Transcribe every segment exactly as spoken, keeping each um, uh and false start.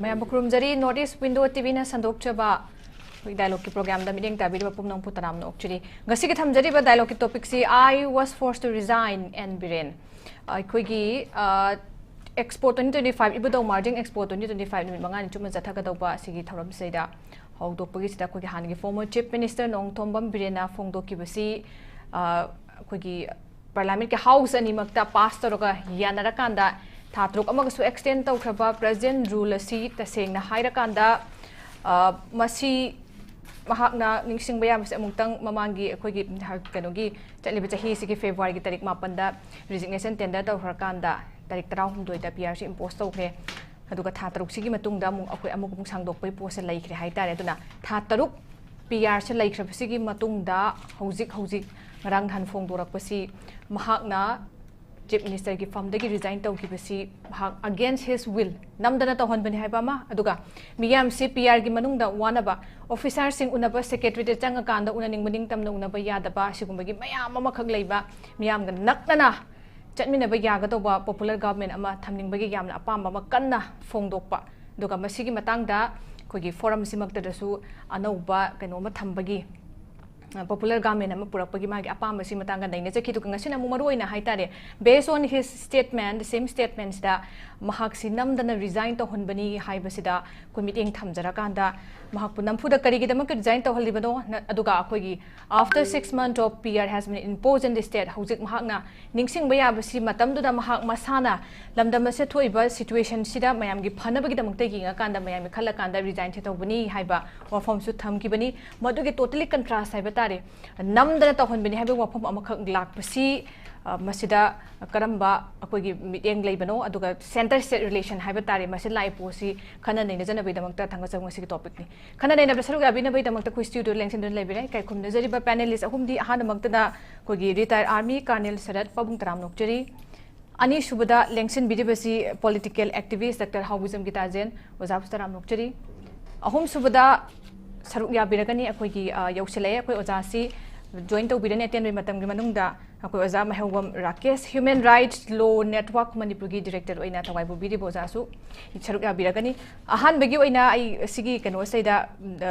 ꯃꯌꯥꯝꯕꯨ ꯈꯨꯔꯨꯝꯖꯔꯤ꯫ North East Window ꯇꯤꯚꯤꯅ ꯁꯟꯗꯣꯛꯆꯕ ꯑꯩꯈꯣꯏ ꯗꯥꯏꯂꯣꯛꯀꯤ ꯄ꯭ꯔꯣꯒ꯭ꯔꯥꯝꯗ ꯃꯤꯠꯌꯦꯡ ꯇꯥꯕꯤꯔꯤꯕ ꯄꯨꯝꯅꯃꯛꯄꯨ ꯇꯔꯥꯝꯅ ꯑꯣꯛꯆꯔꯤ꯫ ꯉꯁꯤꯒꯤ ꯊꯝꯖꯔꯤꯕ ꯗꯥꯏꯂꯣꯛꯀꯤ ꯇꯣꯄꯤꯛꯁꯤ "I was forced to resign" and Biren. ꯑꯩꯈꯣꯏꯒꯤ ꯑꯦꯛꯁꯄꯣ ꯇ꯭ꯋꯦꯟꯇꯤ ꯇ꯭ꯋꯦꯟꯇꯤ ꯐꯥꯏꯚ, ꯏꯕꯨꯙꯧ Marjing expo twenty twenty five ꯅꯨꯃꯤꯠ ꯃꯉꯥꯅꯤ ꯆꯨꯞꯅ ꯆꯠꯊꯒꯗꯧꯕ ꯑꯁꯤꯒꯤ ꯊꯧꯔꯝꯁꯤꯗ ꯍꯧꯗꯣꯛꯄꯒꯤꯁꯤꯗ ꯑꯩꯈꯣꯏꯒꯤ ꯍꯥꯟꯅꯒꯤ former Chief Minister ꯅꯣꯡꯊꯣꯝꯕꯝ ꯕꯤꯔꯦꯟꯅ ꯐꯣꯡꯗꯣꯛꯈꯤꯕꯁꯤ ꯑꯩꯈꯣꯏꯒꯤ ꯄꯥꯔꯂꯤꯌꯥꯃꯦꯟꯠꯀꯤ ꯍꯥꯎꯁ ꯑꯅꯤꯃꯛꯇ ꯄꯥꯁ ꯇꯧꯔꯒ ꯌꯥꯅꯔꯀꯥꯟꯗ ꯊꯥ ꯇꯔꯨꯛ ꯑꯃꯒꯁꯨ ꯑꯦꯛꯁꯇꯦꯟ ꯇꯧꯈ꯭ꯔꯕ ꯄ꯭ꯔꯦꯖꯤꯗꯦꯟꯠ ꯔꯨꯜ ꯑꯁꯤ ꯇꯁꯦꯡꯅ ꯍꯥꯏꯔꯀꯥꯟꯗ ꯃꯁꯤ ꯃꯍꯥꯛꯅ ꯅꯤꯡꯁꯤꯡꯕ ꯌꯥꯕꯁꯦ ꯑꯃꯨꯛꯇꯪ ꯃꯃꯥꯡꯒꯤ ꯑꯩꯈꯣꯏꯒꯤ ꯀꯩꯅꯣꯒꯤ ꯆꯠꯂꯤꯕ ꯆꯍꯤꯁꯤꯒꯤ ꯐꯦꯕ꯭ꯔꯨꯋꯥꯔꯤꯒꯤ ꯇꯥꯔꯤꯛ ꯃꯥꯄꯟꯗ ꯔꯤꯖꯤꯒꯅꯦꯁꯟ ꯇꯦꯟꯗꯔ ꯇꯧꯈ꯭ꯔꯀꯥꯟꯗ ꯇꯥꯔꯤꯛ ꯇꯔꯥꯍꯨꯝꯗꯣꯏꯗ ꯄꯤ ꯑꯥꯔꯁꯤ ꯏꯝꯄꯣꯁ ꯇꯧꯈ꯭ꯔꯦ꯫ ꯑꯗꯨꯒ ꯊꯥ ꯇꯔꯨꯛꯁꯤꯒꯤ ꯃꯇꯨꯡꯗ ꯑꯃꯨꯛ ꯑꯩꯈꯣꯏ ꯑꯃꯨꯛ ꯑꯃꯨꯛ ꯁꯥꯡꯗꯣꯛꯄꯒꯤ ꯄꯣꯠꯁꯦ ꯂꯩꯈ꯭ꯔꯦ ꯍꯥꯏꯇꯥꯔꯦ꯫ ꯑꯗꯨꯅ ꯊꯥ ꯇꯔꯨꯛ ꯄꯤ ꯑꯥꯔꯁꯦ ꯂꯩꯈ꯭ꯔꯕꯁꯤꯒꯤ ꯃꯇꯨꯡꯗ ꯍꯧꯖꯤꯛ ꯍꯧꯖꯤꯛ ꯉꯔꯥꯡ ꯅꯍꯥꯟ ꯐꯣꯡꯗꯣꯔꯛꯄꯁꯤ ꯃꯍꯥꯛꯅ ꯆꯤꯐ ꯃꯤꯅꯤꯁꯇꯔꯒꯤ ꯐꯝꯗꯒꯤ ꯔꯤꯖꯥꯏꯟ ꯇꯧꯈꯤꯕꯁꯤ ꯃꯍꯥꯛ against his will, ꯅꯝꯗꯅ ꯇꯧꯍꯟꯕꯅꯤ ꯍꯥꯏꯕ ꯑꯃ, ꯑꯗꯨꯒ ꯃꯤꯌꯥꯝꯁꯤ ꯄꯤ ꯑꯥꯔꯒꯤ ꯃꯅꯨꯡꯗ ꯋꯥꯅꯕ, ꯑꯣꯐꯤꯁꯥꯔꯁꯤꯡ ꯎꯅꯕ, ꯁꯦꯀ꯭ꯔꯦꯇꯔꯤꯗ ꯆꯪꯉꯀꯥꯟꯗ ꯎꯅꯅꯤꯡꯕ ꯅꯤꯡꯇꯝꯅ ꯎꯅꯕ ꯌꯥꯗꯕ, ꯑꯁꯤꯒꯨꯝꯕꯒꯤ ꯃꯌꯥꯝ ꯑꯃꯈꯛ ꯂꯩꯕ, ꯃꯤꯌꯥꯝꯒ ꯅꯛꯅꯅ ꯆꯠꯃꯤꯟꯅꯕ ꯌꯥꯒꯗꯧꯕ ꯄꯣꯄꯨꯂꯔ ꯒꯚꯔꯟꯃꯦꯟꯠ ꯑꯃ ꯊꯝꯅꯤꯡꯕꯒꯤ ꯌꯥꯝꯅ ꯑꯄꯥꯝꯕ ꯑꯃ ꯀꯟꯅ ꯐꯣꯡꯗꯣꯛꯄ꯫ ꯑꯗꯨꯒ ꯃꯁꯤꯒꯤ ꯃꯇꯥꯡꯗ ꯑꯩꯈꯣꯏꯒꯤ ꯐꯣꯔꯝꯁꯤꯃꯛꯇꯗꯁꯨ ꯑꯅꯧꯕ ꯀꯩꯅꯣ ꯑꯃ ꯊꯝꯕꯒꯤ, ꯄꯣꯄꯨꯂꯔ ꯒꯚꯔꯟꯃꯦꯟꯠ ꯑꯃ ꯄꯨꯔꯛꯄꯒꯤ ꯃꯥꯒꯤ ꯑꯄꯥꯝꯕꯁꯤ ꯃꯇꯥꯡꯗ ꯅꯩꯅꯖꯈꯤ꯫ ꯑꯗꯨꯒ ꯉꯁꯤꯅ ꯑꯃꯨꯛ ꯃꯔꯨ ꯑꯣꯏꯅ ꯍꯥꯏꯇꯥꯔꯦ, based on his statement, the same statementꯁꯤꯗ ꯃꯍꯥꯛꯁꯤ ꯅꯝꯗꯅ ꯔꯤꯖꯥꯏꯟ ꯇꯧꯍꯟꯕꯅꯤ ꯍꯥꯏꯕꯁꯤꯗ ꯑꯩꯈꯣꯏ ꯃꯤꯠꯌꯦꯡ ꯊꯝꯖꯔꯀꯥꯟꯗ ꯃꯍꯥꯛꯄꯨ ꯅꯝꯐꯨꯗ ꯀꯔꯤꯒꯤꯗꯃꯛꯇ ꯔꯤꯖꯥꯏꯟ ꯇꯧꯍꯜꯂꯤꯕꯅꯣ? ꯅ-, ꯑꯗꯨꯒ ꯑꯩꯈꯣꯏꯒꯤ "After six months of P R has been imposed in the state", ꯍꯧꯖꯤꯛ ꯃꯍꯥꯛꯅ ꯅꯤꯡꯁꯤꯡꯕ ꯌꯥꯕꯁꯤ ꯃꯇꯝꯗꯨꯗ ꯃꯍꯥꯛ ꯃꯁꯥꯅ ꯂꯝꯗꯝ ꯑꯁꯤꯗ ꯊꯣꯛꯏꯕ ꯁꯤꯆꯨꯋꯦꯁꯟꯁꯤꯗ ꯃꯌꯥꯝꯒꯤ ꯐꯅꯕꯒꯤꯗꯃꯛꯇ ꯌꯦꯡꯉꯀꯥꯟꯗ, ꯃꯌꯥꯝꯒꯤ ꯈꯜꯂꯀꯥꯟꯗ ꯔꯤꯖꯥꯏꯟꯁꯦ ꯇꯧꯕꯅꯤ ꯍꯥꯏꯕ ꯋꯥꯐꯝꯁꯨ ꯊꯝꯈꯤꯕꯅꯤ꯫ ꯃꯗꯨꯒꯤ totally contrast ꯍꯥꯏꯕ ꯇꯥꯔꯦ, ꯅꯝꯗꯅ ꯇꯧꯍꯟꯕꯅꯤ ꯍꯥꯏꯕ ꯋꯥꯐꯝ ꯑꯃꯈꯛ ꯂꯥꯛꯄꯁꯤ, ꯑ, ꯃꯁꯤꯗ ꯀꯔꯝꯕ ꯑꯩꯈꯣꯏꯒꯤ ꯃꯤꯠꯌꯦꯡ ꯂꯩꯕꯅꯣ? ꯑꯗꯨꯒ centre state relation ꯍꯥꯏꯕ ꯇꯥꯔꯦ, ꯃꯁꯤ ꯂꯥꯛꯏ ꯄꯣꯠꯁꯤ ꯈꯟꯅ ꯅꯩꯅꯖꯅꯕꯒꯤꯗꯃꯛꯇ ꯊꯥꯡꯒꯠꯆꯕ ꯉꯁꯤꯒꯤ ꯇꯣꯄꯤꯛꯅꯤ꯫ ꯈꯟꯅ ꯅꯩꯅꯕꯗ ꯁꯔꯨꯛ ꯌꯥꯕꯤꯅꯕꯒꯤꯗꯃꯛꯇ ꯑꯩꯈꯣꯏ ꯁ꯭ꯇꯨꯗꯤꯑꯣꯗ ꯂꯦꯡꯁꯤꯟꯗꯨꯅ ꯂꯩꯕꯤꯔꯦ꯫ ꯏꯀꯥꯏ ꯈꯨꯝꯅꯖꯔꯤꯕ ꯄꯦꯅꯦꯂꯤꯁ ꯑꯍꯨꯝꯗꯤ ꯑꯍꯥꯟꯕꯃꯛꯇꯗ ꯑꯩꯈꯣꯏꯒꯤ ꯔꯤꯇꯥꯌꯔ ꯑꯥꯔꯃꯤ ꯀꯔꯅꯦꯜ ꯁꯔꯠ ꯄꯥꯕꯨꯡ ꯇꯔꯥꯝ ꯅꯣꯛꯆꯔꯤ꯫ ꯑꯅꯤꯁꯨꯕꯗ ꯂꯦꯡꯁꯤꯟꯕꯤꯔꯤꯕꯁꯤ ꯄꯣꯂꯤꯇꯤꯀꯦꯜ ꯑꯦꯛꯇꯤꯚꯤꯁ ꯗꯥꯛꯇꯔ ꯍꯥꯎꯕꯤꯖꯝ ꯒꯤꯇꯥꯖꯦꯟ, ꯑꯣꯖꯥꯕꯨꯁꯨ ꯇꯔꯥꯝ ꯅꯣꯛꯆꯔꯤ꯫ ꯑꯍꯨꯝꯁꯨꯕꯗ ꯁꯔꯨꯛ ꯌꯥꯕꯤꯔꯒꯅꯤ ꯑꯩꯈꯣꯏꯒꯤ, ꯑ, ꯌꯧꯁꯤꯜꯂꯛꯑꯦ ꯑꯩꯈꯣꯏ ꯑꯣꯖꯥꯁꯤ ꯖꯣꯏꯟ ꯇꯧꯕꯤꯔꯅꯤ ꯑꯇꯦꯟꯕ ꯃꯇꯝꯒꯤ ꯃꯅꯨꯡꯗ꯫ ꯑꯩꯈꯣꯏ ꯑꯣꯖꯥ Maihoubam Rakesh, Human Rights Law Network ꯃꯅꯤꯄꯨꯔꯒꯤ ꯗꯤꯔꯦꯛꯇꯔ ꯑꯣꯏꯅ ꯊꯧꯒꯥꯏ ꯄꯨꯕꯤꯔꯤꯕ ꯑꯣꯖꯥꯁꯨ ꯁꯔꯨꯛ ꯌꯥꯕꯤꯔꯒꯅꯤ꯫ ꯑꯍꯥꯟꯕꯒꯤ ꯑꯣꯏꯅ ꯑꯩ ꯁꯤꯒꯤ ꯀꯩꯅꯣꯁꯤꯗꯩꯗ,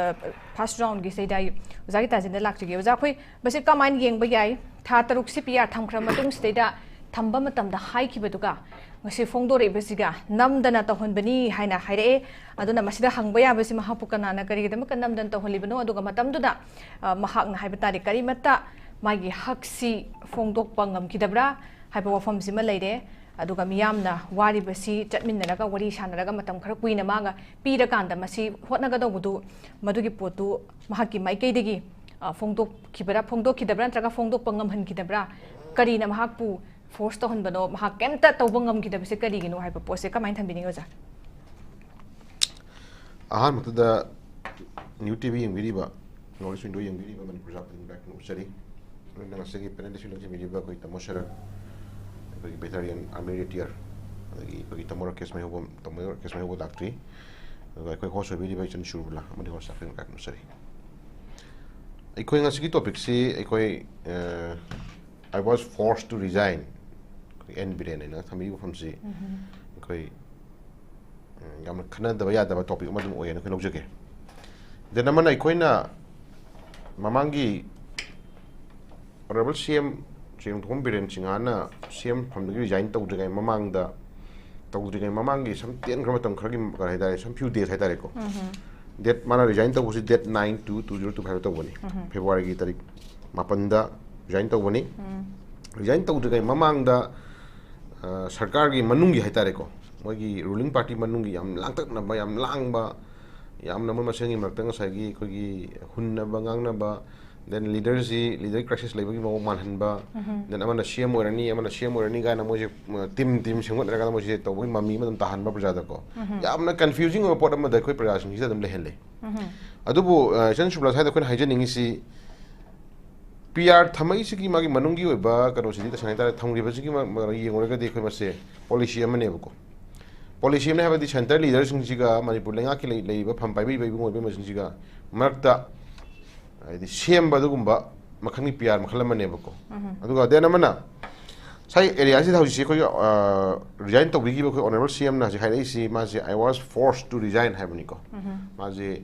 ꯐꯥꯔꯁ ꯔꯥꯎꯟꯒꯤꯁꯤꯗꯩꯗ ꯑꯩ ꯑꯣꯖꯥꯒꯤ ꯇꯥꯖꯤꯟꯗ ꯂꯥꯛꯆꯒꯦ꯫ ꯑꯣꯖꯥ, ꯑꯩꯈꯣꯏ ꯃꯁꯤ ꯀꯃꯥꯏꯅ ꯌꯦꯡꯕ ꯌꯥꯏ? ꯊꯥ ꯇꯔꯨꯛꯁꯤ ꯄꯤ ꯑꯥꯔ ꯊꯝꯈ꯭ꯔ ꯃꯇꯨꯡꯁꯤꯗꯩꯗ ꯊꯝꯕ ꯃꯇꯝꯗ ꯍꯥꯏꯈꯤꯕꯗꯨꯒ ꯉꯁꯤ ꯐꯣꯡꯗꯣꯔꯛꯏꯕꯁꯤꯒ ꯅꯝꯗꯅ ꯇꯧꯍꯟꯕꯅꯤ ꯍꯥꯏꯅ ꯍꯥꯏꯔꯛꯑꯦ꯫ ꯑꯗꯨꯅ ꯃꯁꯤꯗ ꯍꯪꯕ ꯌꯥꯕꯁꯤ ꯃꯍꯥꯛꯄꯨ ꯀꯅꯥꯅ ꯀꯔꯤꯒꯤꯗꯃꯛꯇ ꯅꯝꯗꯅ ꯇꯧꯍꯜꯂꯤꯕꯅꯣ? ꯑꯗꯨꯒ ꯃꯇꯝꯗꯨꯗ, ꯑ, ꯃꯍꯥꯛꯅ ꯍꯥꯏꯕ ꯇꯥꯔꯦ, ꯀꯔꯤꯃꯠꯇ ꯃꯥꯒꯤ ꯍꯛꯁꯤ ꯐꯣꯡꯗꯣꯛꯄ ꯉꯝꯈꯤꯗꯕ꯭ꯔꯥ ꯍꯥꯏꯕ ꯋꯥꯐꯝꯁꯤꯃ ꯂꯩꯔꯦ꯫ ꯑꯗꯨꯒ ꯃꯤꯌꯥꯝꯅ ꯋꯥꯔꯤꯕꯁꯤ ꯆꯠꯃꯤꯟꯅꯔꯒ, ꯋꯥꯔꯤ ꯁꯥꯟꯅꯔꯒ, ꯃꯇꯝ ꯈꯔ ꯀꯨꯏꯅ ꯃꯥꯒ ꯄꯤꯔꯀꯥꯟꯗ ꯃꯁꯤ ꯍꯣꯠꯅꯒꯗꯧꯕꯗꯨ, ꯃꯗꯨꯒꯤ ꯄꯣꯠꯇꯨ ꯃꯍꯥꯛꯀꯤ ꯃꯥꯏꯀꯩꯗꯒꯤ, ꯑ, ꯐꯣꯡꯗꯣꯛꯈꯤꯕ꯭ꯔꯥ, ꯐꯣꯡꯗꯣꯛꯈꯤꯗꯕ꯭ꯔꯥ ꯅꯠꯇ꯭ꯔꯒ ꯐꯣꯡꯗꯣꯛꯄ ꯉꯝꯍꯟꯈꯤꯗꯕ꯭ꯔꯥ? ꯀꯔꯤꯅ ꯃꯍꯥꯛꯄꯨ ꯐꯣꯔꯁ ꯇꯧꯍꯟꯕꯅꯣ? ꯃꯍꯥꯛ ꯀꯩꯝꯇ ꯇꯧꯕ ꯉꯝꯈꯤꯗꯕꯁꯦ ꯀꯔꯤꯒꯤꯅꯣ ꯍꯥꯏꯕ ꯄꯣꯠꯁꯦ ꯀꯃꯥꯏꯅ ꯊꯝꯕꯤꯅꯤꯡꯉꯤ, ꯑꯣꯖꯥ? ꯑꯍꯥꯟꯕꯗꯨꯗ ꯅ꯭ꯌꯨ ꯇꯤ ꯚꯤ ꯌꯦꯡꯕꯤꯔꯤꯕ, ꯅꯣꯔꯠ ꯏꯁ ꯋꯤꯟꯗꯣ ꯌꯦꯡꯕꯤꯔꯤꯕ ꯃꯅꯤꯄꯨꯔ ꯖꯥꯠ ꯈꯨꯗꯤꯡꯃꯛ ꯎꯠꯆꯔꯤ꯫ ꯑꯗꯨꯅ ꯉꯁꯤꯒꯤ ꯄꯦꯅꯦꯜ ꯗꯤꯁꯀꯁꯟ ꯌꯦꯡꯕꯤꯔꯤꯕ ꯑꯩꯈꯣꯏ ꯇꯥꯃꯣ ꯁꯔꯠ, ꯑꯩꯈꯣꯏꯒꯤ ꯕꯦꯇꯥꯂꯤꯌꯟ ꯑꯥꯔꯃꯤ ꯔꯤꯇꯤꯌꯔ, ꯑꯗꯒꯤ ꯑꯩꯈꯣꯏꯒꯤ ꯇꯥꯃꯣ ꯔꯥꯀꯦꯁ ꯃꯩꯍꯧꯕꯝ, ꯇꯥꯃꯣ ꯔꯥꯀꯦꯁ ꯃꯩꯍꯧꯕꯝ ꯂꯥꯛꯇ꯭ꯔꯤ꯫ ꯑꯗꯨꯒ ꯑꯩꯈꯣꯏ ꯍꯣꯁ ꯑꯣꯏꯕꯤꯔꯤꯕ ꯏꯆꯟ ꯁꯨꯔꯕꯂꯥ ꯑꯃꯗꯤ ꯍꯣꯁ ꯁ꯭ꯇꯥꯐ ꯈꯨꯗꯤꯡꯃꯛ ꯎꯠꯆꯔꯤ꯫ ꯑꯩꯈꯣꯏ ꯉꯁꯤꯒꯤ ꯇꯣꯄꯤꯛꯁꯤ ꯑꯩꯈꯣꯏ, ꯑ, "I was forced to resign"꯫ ꯑꯩꯈꯣꯏ ꯑꯦꯟ ꯕꯤꯔꯦꯟ ꯍꯥꯏꯅ ꯊꯝꯕꯤꯕ ꯋꯥꯐꯝꯁꯤ ꯑꯩꯈꯣꯏ, ꯎꯝ, ꯌꯥꯝꯅ ꯈꯟꯅꯗꯕ ꯌꯥꯗꯕ ꯇꯣꯄꯤꯛ ꯑꯃ ꯑꯗꯨꯝ ꯑꯣꯏꯌꯦꯅ ꯑꯩꯈꯣꯏ ꯂꯧꯖꯒꯦ꯫ ꯗꯦꯟ ꯑꯃꯅ ꯑꯩꯈꯣꯏꯅ ꯃꯃꯥꯡꯒꯤ ꯑꯣꯅꯔꯦꯕꯜ ꯁꯤ ꯑꯦꯝ ꯆꯤꯡꯊꯣꯝ ꯕꯤꯔꯦꯟ ꯁꯤꯡꯍꯥꯅ ꯁꯤ ꯑꯦꯝ ꯐꯝꯗꯒꯤ ꯔꯤꯖꯥꯏꯟ ꯇꯧꯗ꯭ꯔꯤꯉꯩ ꯃꯃꯥꯡꯗ, ꯇꯧꯗ꯭ꯔꯤꯉꯩ ꯃꯃꯥꯡꯒꯤ ꯁꯝ ꯇꯦꯟꯈ꯭ꯔ ꯃꯇꯝ ꯈꯔꯒꯤ, ꯀꯔꯤ ꯍꯥꯏꯇꯥꯔꯦ, some few days ꯍꯥꯏꯇꯥꯔꯦꯀꯣ꯫ ꯗꯦꯠ, ꯃꯥꯅ ꯔꯤꯖꯥꯏꯟ ꯇꯧꯕꯁꯤ date nine two two zero two five ꯇꯧꯕꯅꯤ꯫ ꯐꯦꯕ꯭ꯔꯨꯋꯥꯔꯤꯒꯤ ꯇꯥꯔꯤꯛ ꯃꯥꯄꯟꯗ ꯔꯤꯖꯥꯏꯟ ꯇꯧꯕꯅꯤ꯫ ꯔꯤꯖꯥꯏꯟ ꯇꯧꯗ꯭ꯔꯤꯉꯩ ꯃꯃꯥꯡꯗ, ꯑ, ꯁꯔꯀꯥꯔꯒꯤ ꯃꯅꯨꯡꯒꯤ ꯍꯥꯏꯇꯥꯔꯦꯀꯣ, ꯃꯣꯏꯒꯤ ꯔꯨꯂꯤꯡ ꯄꯥꯔꯇꯤ ꯃꯅꯨꯡꯒꯤ ꯌꯥꯝ ꯂꯥꯡꯇꯛꯅꯕ, ꯌꯥꯝ ꯂꯥꯡꯕ, ꯌꯥꯝꯅ ꯃꯣꯏ ꯃꯁꯦꯟꯒꯤ ꯃꯔꯛꯇ ꯉꯁꯥꯏꯒꯤ ꯑꯩꯈꯣꯏꯒꯤ ꯍꯨꯟꯅꯕ ꯉꯥꯡꯅꯕ, ꯗꯦꯟ ꯂꯤꯗꯔꯁꯤ ꯂꯤꯗꯔ ꯀ꯭ꯔꯥꯏꯁꯤꯁ ꯂꯩꯕꯒꯤ ꯃꯑꯣꯡ ꯃꯥꯜꯍꯟꯕ, ꯗꯦꯟ ꯑꯃꯅ ꯁꯤ ꯑꯦꯝ ꯑꯣꯏꯔꯅꯤ, ꯑꯃꯅ ꯁꯤ ꯑꯦꯝ ꯑꯣꯏꯔꯅꯤ ꯀꯥꯏꯅ ꯃꯣꯏꯁꯦ, ꯎꯝ, ꯇꯤꯝ ꯇꯤꯝ ꯁꯦꯝꯒꯠꯅꯔꯒ ꯃꯣꯏꯁꯦ ꯇꯧꯕꯒꯤ ꯃꯃꯤ ꯑꯃ ꯑꯗꯨꯝ ꯇꯥꯍꯟꯕ ꯄ꯭ꯔꯖꯥꯗꯀꯣ꯫ ꯌꯥꯝꯅ ꯀꯟꯐ꯭ꯌꯨꯖꯤꯡ ꯑꯣꯏꯕ ꯄꯣꯠ ꯑꯃꯗ ꯑꯩꯈꯣꯏ ꯄ꯭ꯔꯖꯥꯁꯤꯡꯁꯤꯗ ꯑꯗꯨꯝ ꯂꯩꯍꯜꯂꯦ꯫ ꯑꯗꯨꯕꯨ, ꯑ, ꯏꯆꯟ ꯁꯨꯕ꯭ꯂꯥ, ꯁ꯭ꯋꯥꯏꯗ ꯑꯩꯈꯣꯏꯅ ꯍꯥꯏꯖꯅꯤꯡꯉꯤꯁꯤ, ꯄꯤ ꯑꯥꯔ ꯊꯝꯃꯛꯏꯁꯤꯒꯤ ꯃꯥꯒꯤ ꯃꯅꯨꯡꯒꯤ ꯑꯣꯏꯕ ꯀꯩꯅꯣꯁꯤꯗꯤ, ꯇꯁꯦꯡꯅ ꯍꯥꯏꯇꯥꯔꯦ, ꯊꯝꯈꯤꯕꯁꯤꯒꯤ ꯃ-, ꯃ-, ꯌꯦꯡꯉꯨꯔꯒꯗꯤ ꯑꯩꯈꯣꯏ ꯃꯁꯦ ꯄꯣꯂꯤꯁꯤ ꯑꯃꯅꯦꯕꯀꯣ꯫ ꯄꯣꯂꯤꯁꯤ ꯑꯃꯅꯦ ꯍꯥꯏꯕꯗꯤ ꯁꯦꯟꯇꯔ ꯂꯤꯗꯔꯁꯤꯡꯁꯤꯒ ꯃꯅꯤꯄꯨꯔ ꯂꯩꯉꯥꯛꯀꯤ ꯂꯩ-, ꯂꯩꯔꯤꯕ ꯐꯝ ꯄꯥꯏꯕꯤꯔꯤꯕ ꯏꯕꯨꯡ ꯑꯣꯏꯕ ꯃꯁꯤꯡꯁꯤꯒ ꯃꯔꯛꯇ ꯍꯥꯏꯗꯤ ꯁꯦꯝꯕ ꯑꯗꯨꯒꯨꯝꯕ ꯃꯈꯜꯒꯤ ꯄꯤ ꯑꯥꯔ ꯃꯈꯜ ꯑꯃꯅꯦꯕꯀꯣ꯫ ꯑꯗꯨꯒ then ꯑꯃꯅ ꯉꯁꯥꯏ ꯑꯦꯔꯤꯌꯥꯁꯤꯗ ꯍꯧꯖꯤꯛꯁꯤ ꯑꯩꯈꯣꯏꯒꯤ ꯔꯤꯖꯥꯏꯟ ꯇꯧꯕꯤꯈꯤꯕ ꯑꯩꯈꯣꯏ ꯑꯣꯅꯔꯦꯕꯜ ꯁꯤ ꯑꯦꯝꯅ ꯍꯧꯖꯤꯛ ꯍꯥꯏꯔꯛꯏꯁꯤ, ꯃꯥꯁꯦ "I was forced to resign" ꯍꯥꯏꯕꯅꯤꯀꯣ꯫ ꯃꯥꯁꯦ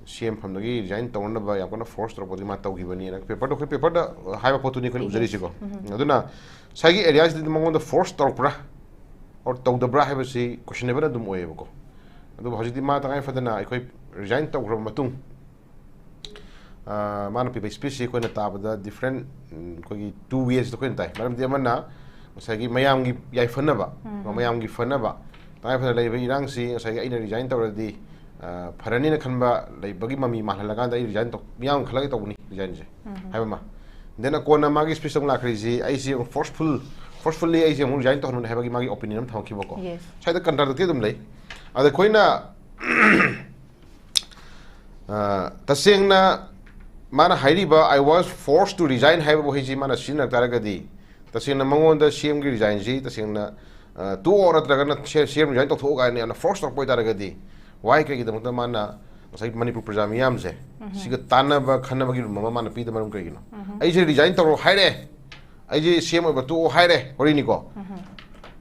ꯁꯤ ꯑꯦꯝ ꯐꯝꯗꯒꯤ ꯔꯤꯖꯥꯏꯟ ꯇꯧꯅꯅꯕ ꯌꯥꯝ ꯀꯟꯅ ꯐꯣꯔꯁ ꯇꯧꯔꯛꯄꯗꯤ ꯃꯥ ꯇꯧꯈꯤꯕꯅꯤꯅ ꯄꯦꯄꯔꯗ, ꯑꯩꯈꯣꯏ ꯄꯦꯄꯔꯗ ꯍꯥꯏꯕ ꯄꯣꯠꯇꯨꯅꯤ ꯑꯩꯈꯣꯏꯅ ꯎꯖꯔꯤꯁꯤꯀꯣ꯫ ꯑꯗꯨꯅ ꯉꯁꯥꯏꯒꯤ ꯑꯦꯔꯤꯌꯥꯁꯤꯗꯗꯤ ꯃꯉꯣꯟꯗ ꯐꯣꯔꯁ ꯇꯧꯔꯛꯄ꯭ꯔꯥ ꯑꯣꯔ ꯇꯧꯗꯕ꯭ꯔꯥ ꯍꯥꯏꯕꯁꯤ ꯀꯣꯏꯁꯟꯅꯦꯕꯜ ꯑꯗꯨꯝ ꯑꯣꯏꯌꯦꯕꯀꯣ꯫ ꯑꯗꯨꯕꯨ ꯍꯧꯖꯤꯛꯇꯤ ꯃꯥ ꯇꯉꯥꯏ ꯐꯗꯅ ꯑꯩꯈꯣꯏ ꯔꯤꯖꯥꯏꯟ ꯇꯧꯈ꯭ꯔꯕ ꯃꯇꯨꯡ, ꯑ, ꯃꯥꯅ ꯄꯤꯕ ꯁ꯭ꯄꯤꯆꯁꯤ ꯑꯩꯈꯣꯏꯅ ꯇꯥꯕꯗ ꯗꯤꯐ꯭ꯔꯦꯟ, ꯎꯝ, ꯑꯩꯈꯣꯏꯒꯤ ꯇꯨ ꯋꯦꯁꯇ ꯑꯩꯈꯣꯏꯅ ꯇꯥꯏ꯫ ꯃꯔꯝꯗꯤ ꯑꯃꯅ ꯉꯁꯥꯏꯒꯤ ꯃꯌꯥꯝꯒꯤ ꯌꯥꯏꯐꯅꯕ, ꯃꯌꯥꯝꯒꯤ ꯐꯅꯕ, ꯇꯉꯥꯏ ꯐꯗꯅ ꯂꯩꯔꯤꯕ ꯏꯔꯥꯡꯁꯤ ꯉꯁꯥꯏꯒꯤ ꯑꯩꯅ ꯔꯤꯖꯥꯏꯟ ꯇꯧꯔꯗꯤ, ꯑ, ꯐꯔꯅꯤꯅ ꯈꯟꯕ ꯂꯩꯕꯒꯤ ꯃꯃꯤ ꯃꯥꯜꯍꯜꯂꯀꯥꯟꯗ ꯑꯩ ꯔꯤꯖꯥꯏꯟ ꯇꯧ-, ꯃꯤꯌꯥꯝ ꯈꯜꯂꯒ ꯇꯧꯕꯅꯤ ꯔꯤꯖꯥꯏꯟꯁꯦ ꯍꯥꯏꯕ ꯑꯃ꯫ ꯗꯦꯟ ꯀꯣꯟꯅ ꯃꯥꯒꯤ ꯁ꯭ꯄꯤꯆ ꯑꯃꯨꯛ ꯂꯥꯛꯈ꯭ꯔꯤꯁꯤ, "ꯑꯩꯁꯤ ꯑꯃꯨꯛ ꯐꯣꯔꯁꯐꯨꯜ, ꯐꯣꯔꯁꯐꯨꯜꯂꯤ ꯑꯩꯁꯦ ꯑꯃꯨꯛ ꯔꯤꯖꯥꯏꯟ ꯇꯧꯍꯟꯕꯅꯤ" ꯍꯥꯏꯕꯒꯤ ꯃꯥꯒꯤ ꯑꯣꯄꯤꯅꯤꯌꯟ ꯑꯃ ꯊꯝꯃꯛꯈꯤꯕꯀꯣ꯫ ꯁ꯭ꯋꯥꯏꯗ ꯀꯟꯇ꯭ꯔꯥꯗꯤꯛꯇꯤ ꯑꯗꯨꯝ ꯂꯩ꯫ ꯑꯗ ꯑꯩꯈꯣꯏꯅ, ꯑ, ꯇꯁꯦꯡꯅ ꯃꯥꯅ ꯍꯥꯏꯔꯤꯕ "I was forced to resign" ꯍꯥꯏꯕ ꯋꯥꯍꯩꯁꯤ ꯃꯥꯅ ꯁꯤꯖꯤꯟꯅꯔꯛ ꯇꯥꯔꯒꯗꯤ, ꯇꯁꯦꯡꯅ ꯃꯉꯣꯟꯗ ꯁꯤ ꯑꯦꯝꯒꯤ ꯔꯤꯖꯥꯏꯟꯁꯤ ꯇꯁꯦꯡꯅ, ꯑ, ꯇꯣꯛꯑꯣ ꯅꯠꯇ꯭ꯔꯒꯅ ꯁꯤ-, ꯁꯤ ꯑꯦꯝ ꯔꯤꯖꯥꯏꯟ ꯇꯧꯊꯣꯛꯑꯣ ꯀꯥꯏꯅ ꯌꯥꯝꯅ ꯐꯣꯔꯁ ꯇꯧꯔꯛꯄ ꯑꯣꯏꯇꯥꯔꯒꯗꯤ, ꯋꯥꯏ ꯀꯩꯒꯤꯗꯃꯛꯇ ꯃꯥꯅ ꯉꯁꯥꯏ ꯃꯅꯤꯄꯨꯔ ꯄ꯭ꯔꯖꯥ ꯃꯤꯌꯥꯝꯁꯦ ꯁꯤꯒ ꯇꯥꯟꯅꯕ ꯈꯟꯅꯕꯒꯤ ꯔꯨꯝ ꯑꯃ ꯃꯥꯅ ꯄꯤꯗ ꯃꯔꯝ ꯀꯩꯒꯤꯅꯣ? "ꯑꯩꯁꯦ ꯔꯤꯖꯥꯏꯟ ꯇꯧꯔꯣ ꯍꯥꯏꯔꯦ, ꯑꯩꯁꯦ ꯁꯤ ꯑꯦꯝ ꯑꯣꯏꯕ ꯇꯣꯛꯑꯣ ꯍꯥꯏꯔꯦ", ꯋꯥꯔꯤꯅꯤꯀꯣ꯫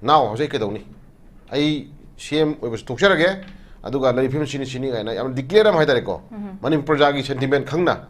"ꯅꯥꯎ ꯍꯧꯖꯤꯛ ꯀꯩꯗꯧꯅꯤ? ꯑꯩ ꯁꯤ ꯑꯦꯝ ꯑꯣꯏꯕꯁꯨ ꯇꯣꯛꯆꯔꯒꯦ, ꯑꯗꯨꯒ ꯂꯩꯔꯤꯕ ꯐꯤꯕꯝ ꯁꯤꯅꯤ ꯁꯤꯅꯤ" ꯀꯥꯏꯅ ꯌꯥꯝ ꯗꯤꯀ꯭ꯂꯤꯌꯥꯔ ꯑꯃ ꯍꯥꯏꯇꯥꯔꯦꯀꯣ꯫ ꯃꯅꯤꯄꯨꯔ ꯄ꯭ꯔꯖꯥꯒꯤ ꯁꯦꯟꯇꯤꯃꯦꯟ ꯈꯪꯅ,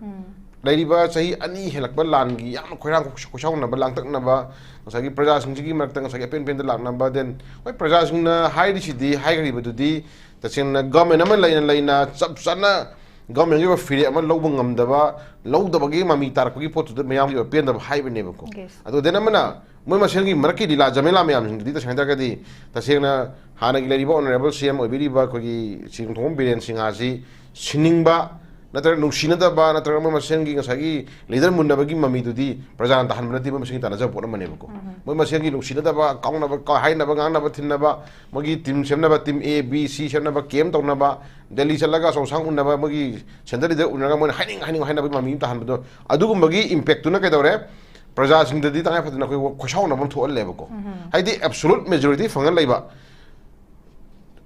ꯂꯩꯔꯤꯕ ꯆꯍꯤ ꯑꯅꯤ ꯍꯦꯜꯂꯛꯄ ꯂꯥꯟꯒꯤ ꯌꯥꯝꯅ ꯈꯣꯏꯔꯥꯡ ꯈꯣꯏꯁꯥꯎꯅꯕ, ꯂꯥꯡꯇꯛꯅꯕ, ꯉꯁꯥꯏꯒꯤ ꯄ꯭ꯔꯖꯥꯁꯤꯡꯁꯤꯒꯤ ꯃꯔꯛꯇ ꯉꯁꯥꯏꯒꯤ ꯑꯄꯦꯟ ꯑꯄꯦꯟꯗ ꯂꯥꯛꯅꯕ, ꯗꯦꯟ ꯍꯣꯏ ꯄ꯭ꯔꯖꯥꯁꯤꯡꯅ ꯍꯥꯏꯔꯤꯁꯤꯗꯤ, ꯍꯥꯏꯈ꯭ꯔꯤꯕꯗꯨꯗꯤ ꯇꯁꯦꯡꯅ ꯒꯃꯦꯟ ꯑꯃ ꯂꯩꯅ ꯂꯩꯅ ꯆꯞ ꯆꯥꯅ ꯒꯃꯦꯟꯒꯤ ꯑꯣꯏꯕ ꯐꯤꯔꯦꯞ ꯑꯃ ꯂꯧꯕ ꯉꯝꯗꯕ, ꯂꯧꯗꯕꯒꯤ ꯃꯃꯤ ꯇꯥꯔꯛꯄꯒꯤ ꯄꯣꯠꯇꯨꯗ ꯃꯌꯥꯝꯒꯤ ꯑꯣꯏꯕ ꯄꯦꯟꯗꯕ ꯍꯥꯏꯕꯅꯦꯕꯀꯣ꯫ ꯑꯗꯣ ꯗꯦꯟ ꯑꯃꯅ ꯃꯣꯏ ꯃꯁꯦꯟꯒꯤ ꯃꯔꯛꯀꯤ ꯂꯤꯂꯥ ꯖꯃꯦꯂꯥ ꯃꯌꯥꯝꯁꯤꯡꯗꯨꯗꯤ ꯇꯁꯦꯡꯅ ꯍꯥꯏꯇꯥꯔꯒꯗꯤ, ꯇꯁꯦꯡꯅ ꯍꯥꯟꯅꯒꯤ ꯂꯩꯔꯤꯕ ꯑꯣꯅꯔꯦꯕꯜ ꯁꯤ ꯑꯦꯝ ꯑꯣꯏꯕꯤꯔꯤꯕ ꯑꯩꯈꯣꯏꯒꯤ ꯁꯤꯡꯖꯃꯊꯣꯡꯕꯝ ꯕꯤꯔꯦꯟ ꯁꯤꯡꯍ ꯑꯁꯤ ꯁꯤꯅꯤꯡꯕ ꯅꯠꯇ꯭ꯔꯒ ꯅꯨꯡꯁꯤꯅꯗꯕ ꯅꯠꯇ꯭ꯔꯒ ꯃꯣꯏ ꯃꯁꯦꯟꯒꯤ ꯉꯁꯥꯏꯒꯤ ꯂꯤꯗꯔ ꯃꯨꯟꯅꯕꯒꯤ ꯃꯃꯤꯗꯨꯗꯤ ꯄ꯭ꯔꯖꯥꯅ ꯇꯥꯍꯟꯕ ꯅꯠꯇꯦ, ꯃꯣꯏ ꯃꯁꯦꯟꯒꯤ ꯇꯥꯟꯅꯖꯕ ꯄꯣꯠ ꯑꯃꯅꯦꯕꯀꯣ꯫ ꯃꯣꯏ ꯃꯁꯦꯟꯒꯤ ꯅꯨꯡꯁꯤꯅꯗꯕ, ꯀꯥꯎꯅꯕ, ꯀꯥ-, ꯍꯥꯏꯅꯕ, ꯉꯥꯡꯅꯕ, ꯊꯤꯟꯅꯕ, ꯃꯣꯏꯒꯤ ꯇꯤꯝ ꯁꯦꯝꯅꯕ, ꯇꯤꯝ ꯑꯦ, ꯕꯤ, ꯁꯤ ꯁꯦꯝꯅꯕ, ꯀꯦꯝ ꯇꯧꯅꯕ, ꯗꯦꯜꯂꯤ ꯆꯠꯂꯒ ꯑꯆꯧ ꯑꯁꯥꯡ ꯎꯅꯕ, ꯃꯣꯏꯒꯤ ꯁꯦꯟꯇ꯭ꯔꯦꯜ ꯂꯤꯗꯔ ꯎꯅꯔꯒ ꯃꯣꯏꯅ ꯍꯥꯏꯅꯤꯡ ꯍꯥꯏꯅꯤꯡꯕ ꯍꯥꯏꯅꯕꯒꯤ ꯃꯃꯤ ꯑꯃ ꯇꯥꯍꯟꯕꯗꯣ, ꯑꯗꯨꯒꯨꯝꯕꯒꯤ ꯏꯝꯄꯦꯛꯇꯨꯅ ꯀꯩꯗꯧꯔꯦ? ꯄ꯭ꯔꯖꯥꯁꯤꯡꯗꯗꯤ ꯇꯉꯥꯏ ꯐꯗꯅ ꯑꯩꯈꯣꯏ ꯈꯣꯏꯁꯥꯎꯅꯕ ꯑꯃ ꯊꯣꯛꯍꯜꯂꯦꯕꯀꯣ꯫ ꯍꯥꯏꯗꯤ ꯑꯦꯕꯁꯣꯂꯨꯠ ꯃꯦꯖꯣꯔꯤꯇꯤ ꯐꯪꯍꯜ ꯂꯩꯕ,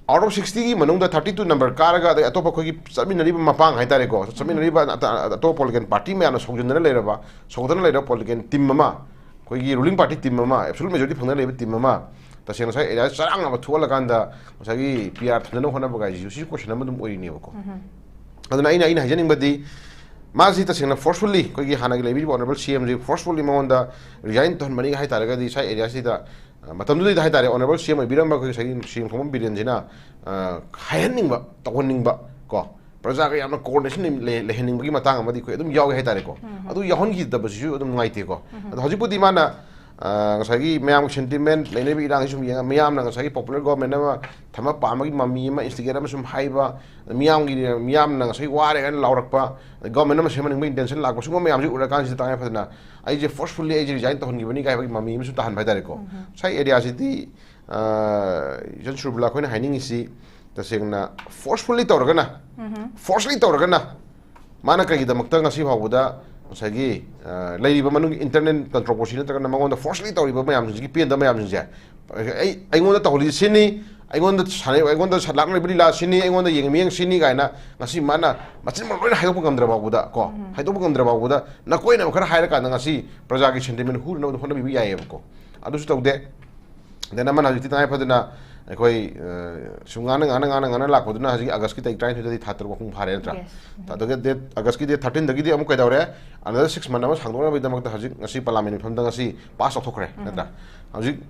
Out of sixty ꯒꯤ ꯃꯅꯨꯡꯗ thirty two number ꯀꯥꯔꯒ, ꯑꯗꯩ ꯑꯇꯣꯞꯄ ꯑꯩꯈꯣꯏꯒꯤ ꯆꯠꯃꯤꯟꯅꯔꯤꯕ ꯃꯄꯥꯡ ꯍꯥꯏꯇꯥꯔꯦꯀꯣ, ꯆꯠꯃꯤꯟꯅꯔꯤꯕ ꯑꯇ-, ꯑꯇꯣꯞꯄ political party ꯃꯌꯥꯝꯅ ꯁꯧꯖꯤꯟꯗꯅ ꯂꯩꯔꯕ, ꯁꯧꯗꯅ ꯂꯩꯔꯕ political team ꯑꯃ, ꯑꯩꯈꯣꯏꯒꯤ ruling party team ꯑꯃ, absolute majority ꯐꯪꯗꯅ ꯂꯩꯕ team ꯑꯃ, ꯇꯁꯦꯡꯅ ꯉꯁꯥꯏ area ꯆꯔꯥꯡꯅꯕ ꯊꯣꯛꯍꯜꯂꯀꯥꯟꯗ ꯉꯁꯥꯏꯒꯤ P R ꯊꯝꯅꯅꯕ ꯍꯣꯠꯅꯕ ꯀꯥꯏꯁꯤꯁꯨ ꯁꯤꯁꯨ question ꯑꯃ ꯑꯗꯨꯝ ꯑꯣꯏꯔꯤꯅꯦꯕꯀꯣ꯫ ꯑꯗꯨꯅ ꯑꯩꯅ, ꯑꯩꯅ ꯍꯥꯏꯖꯅꯤꯡꯕꯗꯤ, ꯃꯥꯁꯤ ꯇꯁꯦꯡꯅ forcefully ꯑꯩꯈꯣꯏꯒꯤ ꯍꯥꯟꯅꯒꯤ ꯂꯩꯕꯤꯔꯤꯕ honourable C M ꯁꯤ forcefully ꯃꯉꯣꯟꯗ resign ꯇꯧꯍꯟꯕꯅꯤ ꯍꯥꯏ ꯇꯥꯔꯒꯗꯤ, ꯉꯁꯥꯏ area ꯁꯤꯗ, ꯑ, ꯃꯇꯝꯗꯨꯗꯩꯗ ꯍꯥꯏ ꯇꯥꯔꯦ, honourable C M ꯑꯣꯏꯕꯤꯔꯝꯕ ꯑꯩꯈꯣꯏ ꯉꯁꯥꯏꯒꯤ C M ꯈꯣꯡꯕꯝ ꯕꯤꯔꯦꯟꯁꯤꯅ, ꯑ, ꯍꯥꯏꯍꯟꯅꯤꯡꯕ, ꯇꯧꯍꯟꯅꯤꯡꯕ ꯀꯣ, ꯄ꯭ꯔꯖꯥꯒ ꯌꯥꯝꯅ coordination ꯂꯩ-, ꯂꯩꯍꯟꯅꯤꯡꯕꯒꯤ ꯃꯇꯥꯡ ꯑꯃꯗꯤ ꯑꯩꯈꯣꯏ ꯑꯗꯨꯝ ꯌꯥꯎꯏ ꯍꯥꯏ ꯇꯥꯔꯦꯀꯣ꯫ ꯑꯗꯨ ꯌꯥꯎꯍꯟꯈꯤꯗꯕꯁꯤꯁꯨ ꯑꯗꯨꯝ ꯅꯨꯡꯉꯥꯏꯇꯦꯀꯣ꯫ ꯑꯗꯣ ꯍꯧꯖꯤꯛꯄꯨꯗꯤ ꯃꯥꯅ, ꯑ, ꯉꯁꯥꯏꯒꯤ ꯃꯌꯥꯝꯒꯤ sentiment ꯂꯩꯅꯔꯤꯕ ꯏꯔꯥꯡꯁꯤ ꯁꯨꯝ ꯌꯦꯡꯉ, ꯃꯤꯌꯥꯝꯅ ꯉꯁꯥꯏꯒꯤ popular government ꯑꯃ ꯊꯝꯕ ꯄꯥꯝꯕꯒꯤ ꯃꯃꯤ ꯑꯃ instigate ꯑꯃ ꯁꯨꯝ ꯍꯥꯏꯕ, ꯃꯤꯌꯥꯝꯒꯤ, ꯃꯤꯌꯥꯝꯅ ꯉꯁꯥꯏ ꯋꯥꯔꯦ ꯍꯥꯏꯅ ꯂꯥꯎꯔꯛꯄ, government ꯑꯃ ꯁꯦꯝꯍꯟꯅꯤꯡꯕ intention ꯂꯥꯛꯄ, ꯁꯤꯒꯨꯝꯕ ꯃꯌꯥꯝꯁꯤ ꯎꯔꯀꯥꯟꯁꯤꯗ ꯇꯉꯥꯏ ꯐꯗꯅ ꯑꯩꯁꯦ forcefully ꯑꯩꯁꯦ resign ꯇꯧꯍꯟꯈꯤꯕꯅꯤ ꯀꯥꯏ ꯍꯥꯏꯕꯒꯤ ꯃꯃꯤ ꯑꯃꯁꯨ ꯇꯥꯍꯟꯕ ꯍꯥꯏ ꯇꯥꯔꯦꯀꯣ꯫ ꯉꯁꯥꯏ area ꯁꯤꯗꯤ, ꯑ, ꯏꯆꯟ ꯁꯨꯔꯕꯤꯂꯥ ꯑꯩꯈꯣꯏꯅ ꯍꯥꯏꯅꯤꯡꯉꯤꯁꯤ ꯇꯁꯦꯡꯅ forcefully ꯇꯧꯔꯒꯅ, forcefully ꯇꯧꯔꯒꯅ ꯃꯥꯅ ꯀꯩꯒꯤꯗꯃꯛꯇ ꯉꯁꯤ ꯐꯥꯎꯕꯗ ꯉꯁꯥꯏꯒꯤ, ꯑ, ꯂꯩꯔꯤꯕ ꯃꯅꯨꯡꯒꯤ internal controversy ꯅꯠꯇ꯭ꯔꯒꯅ ꯃꯉꯣꯟꯗ forcefully ꯇꯧꯔꯤꯕ ꯃꯌꯥꯝꯁꯤꯡꯁꯤꯒꯤ ꯄꯦꯟꯗꯕ ꯃꯌꯥꯝꯁꯤꯡꯁꯦ, ꯑꯩ, ꯑꯩꯉꯣꯟꯗ ꯇꯧꯍꯜꯂꯤꯁꯤ ꯁꯤꯅꯤ, ꯑꯩꯉꯣꯟꯗ ꯁꯥꯟꯅꯩ, ꯑꯩꯉꯣꯟꯗ ꯁ-, ꯂꯥꯛꯅꯔꯤꯕ ꯂꯤꯂꯥ ꯁꯤꯅꯤ, ꯑꯩꯉꯣꯟꯗ ꯌꯦꯡꯕ ꯃꯤꯠꯌꯦꯡ ꯁꯤꯅꯤ ꯀꯥꯏꯅ ꯉꯁꯤ ꯃꯥꯅ ꯃꯆꯤꯟ ꯃꯔꯣꯟ ꯂꯣꯏꯅ ꯍꯥꯏꯗꯣꯛꯄ ꯉꯝꯗ꯭ꯔ ꯐꯥꯎꯕꯗ ꯀꯣ, ꯍꯥꯏꯗꯣꯛꯄ ꯉꯝꯗ꯭ꯔ ꯐꯥꯎꯕꯗ ꯅꯀꯣꯏꯅꯕ ꯈꯔ ꯍꯥꯏꯔꯀꯥꯟꯗ ꯉꯁꯤ ꯄ꯭ꯔꯖꯥꯒꯤ sentiment ꯍꯨꯅꯅꯕ ꯍꯣꯠꯅꯕꯤꯕ ꯌꯥꯏꯌꯦꯕꯀꯣ꯫ ꯑꯗꯨꯁꯨ ꯇꯧꯗꯦ꯫ Then ꯑꯃꯅ ꯍꯧꯖꯤꯛꯇꯤ ꯇꯉꯥꯏ ꯐꯗꯅ ꯑꯩꯈꯣꯏ, ꯑ, ꯁꯨꯝ ꯉꯥꯡꯅ, ꯉꯥꯡꯅ, ꯉꯥꯡꯅ, ꯉꯥꯡꯅ ꯂꯥꯛꯄꯗꯨꯅ ꯍꯧꯖꯤꯛ August ꯀꯤ ꯇꯥꯔꯤꯛ ꯇꯔꯥꯅꯤꯊꯣꯏꯗꯗꯤ ꯊꯥ ꯇꯔꯨꯛ ꯃꯄꯨꯡ ꯐꯥꯔꯦ ꯅꯠꯇ꯭ꯔꯥ? Yes. ꯑꯗꯨꯒ date, August ꯀꯤ date thirteen ꯗꯒꯤꯗꯤ ꯑꯃꯨꯛ ꯀꯩꯗꯧꯔꯦ? Another six month ꯑꯃ ꯁꯥꯡꯗꯣꯛꯅꯕꯒꯤꯗꯃꯛꯇ ꯍꯧꯖꯤꯛ ꯉꯁꯤ parliament ꯃꯤꯐꯝꯗ ꯉꯁꯤ pass ꯇꯧꯊꯣꯛꯈ꯭ꯔꯦ ꯅꯠꯇ꯭ꯔꯥ? ꯍꯧꯖꯤꯛ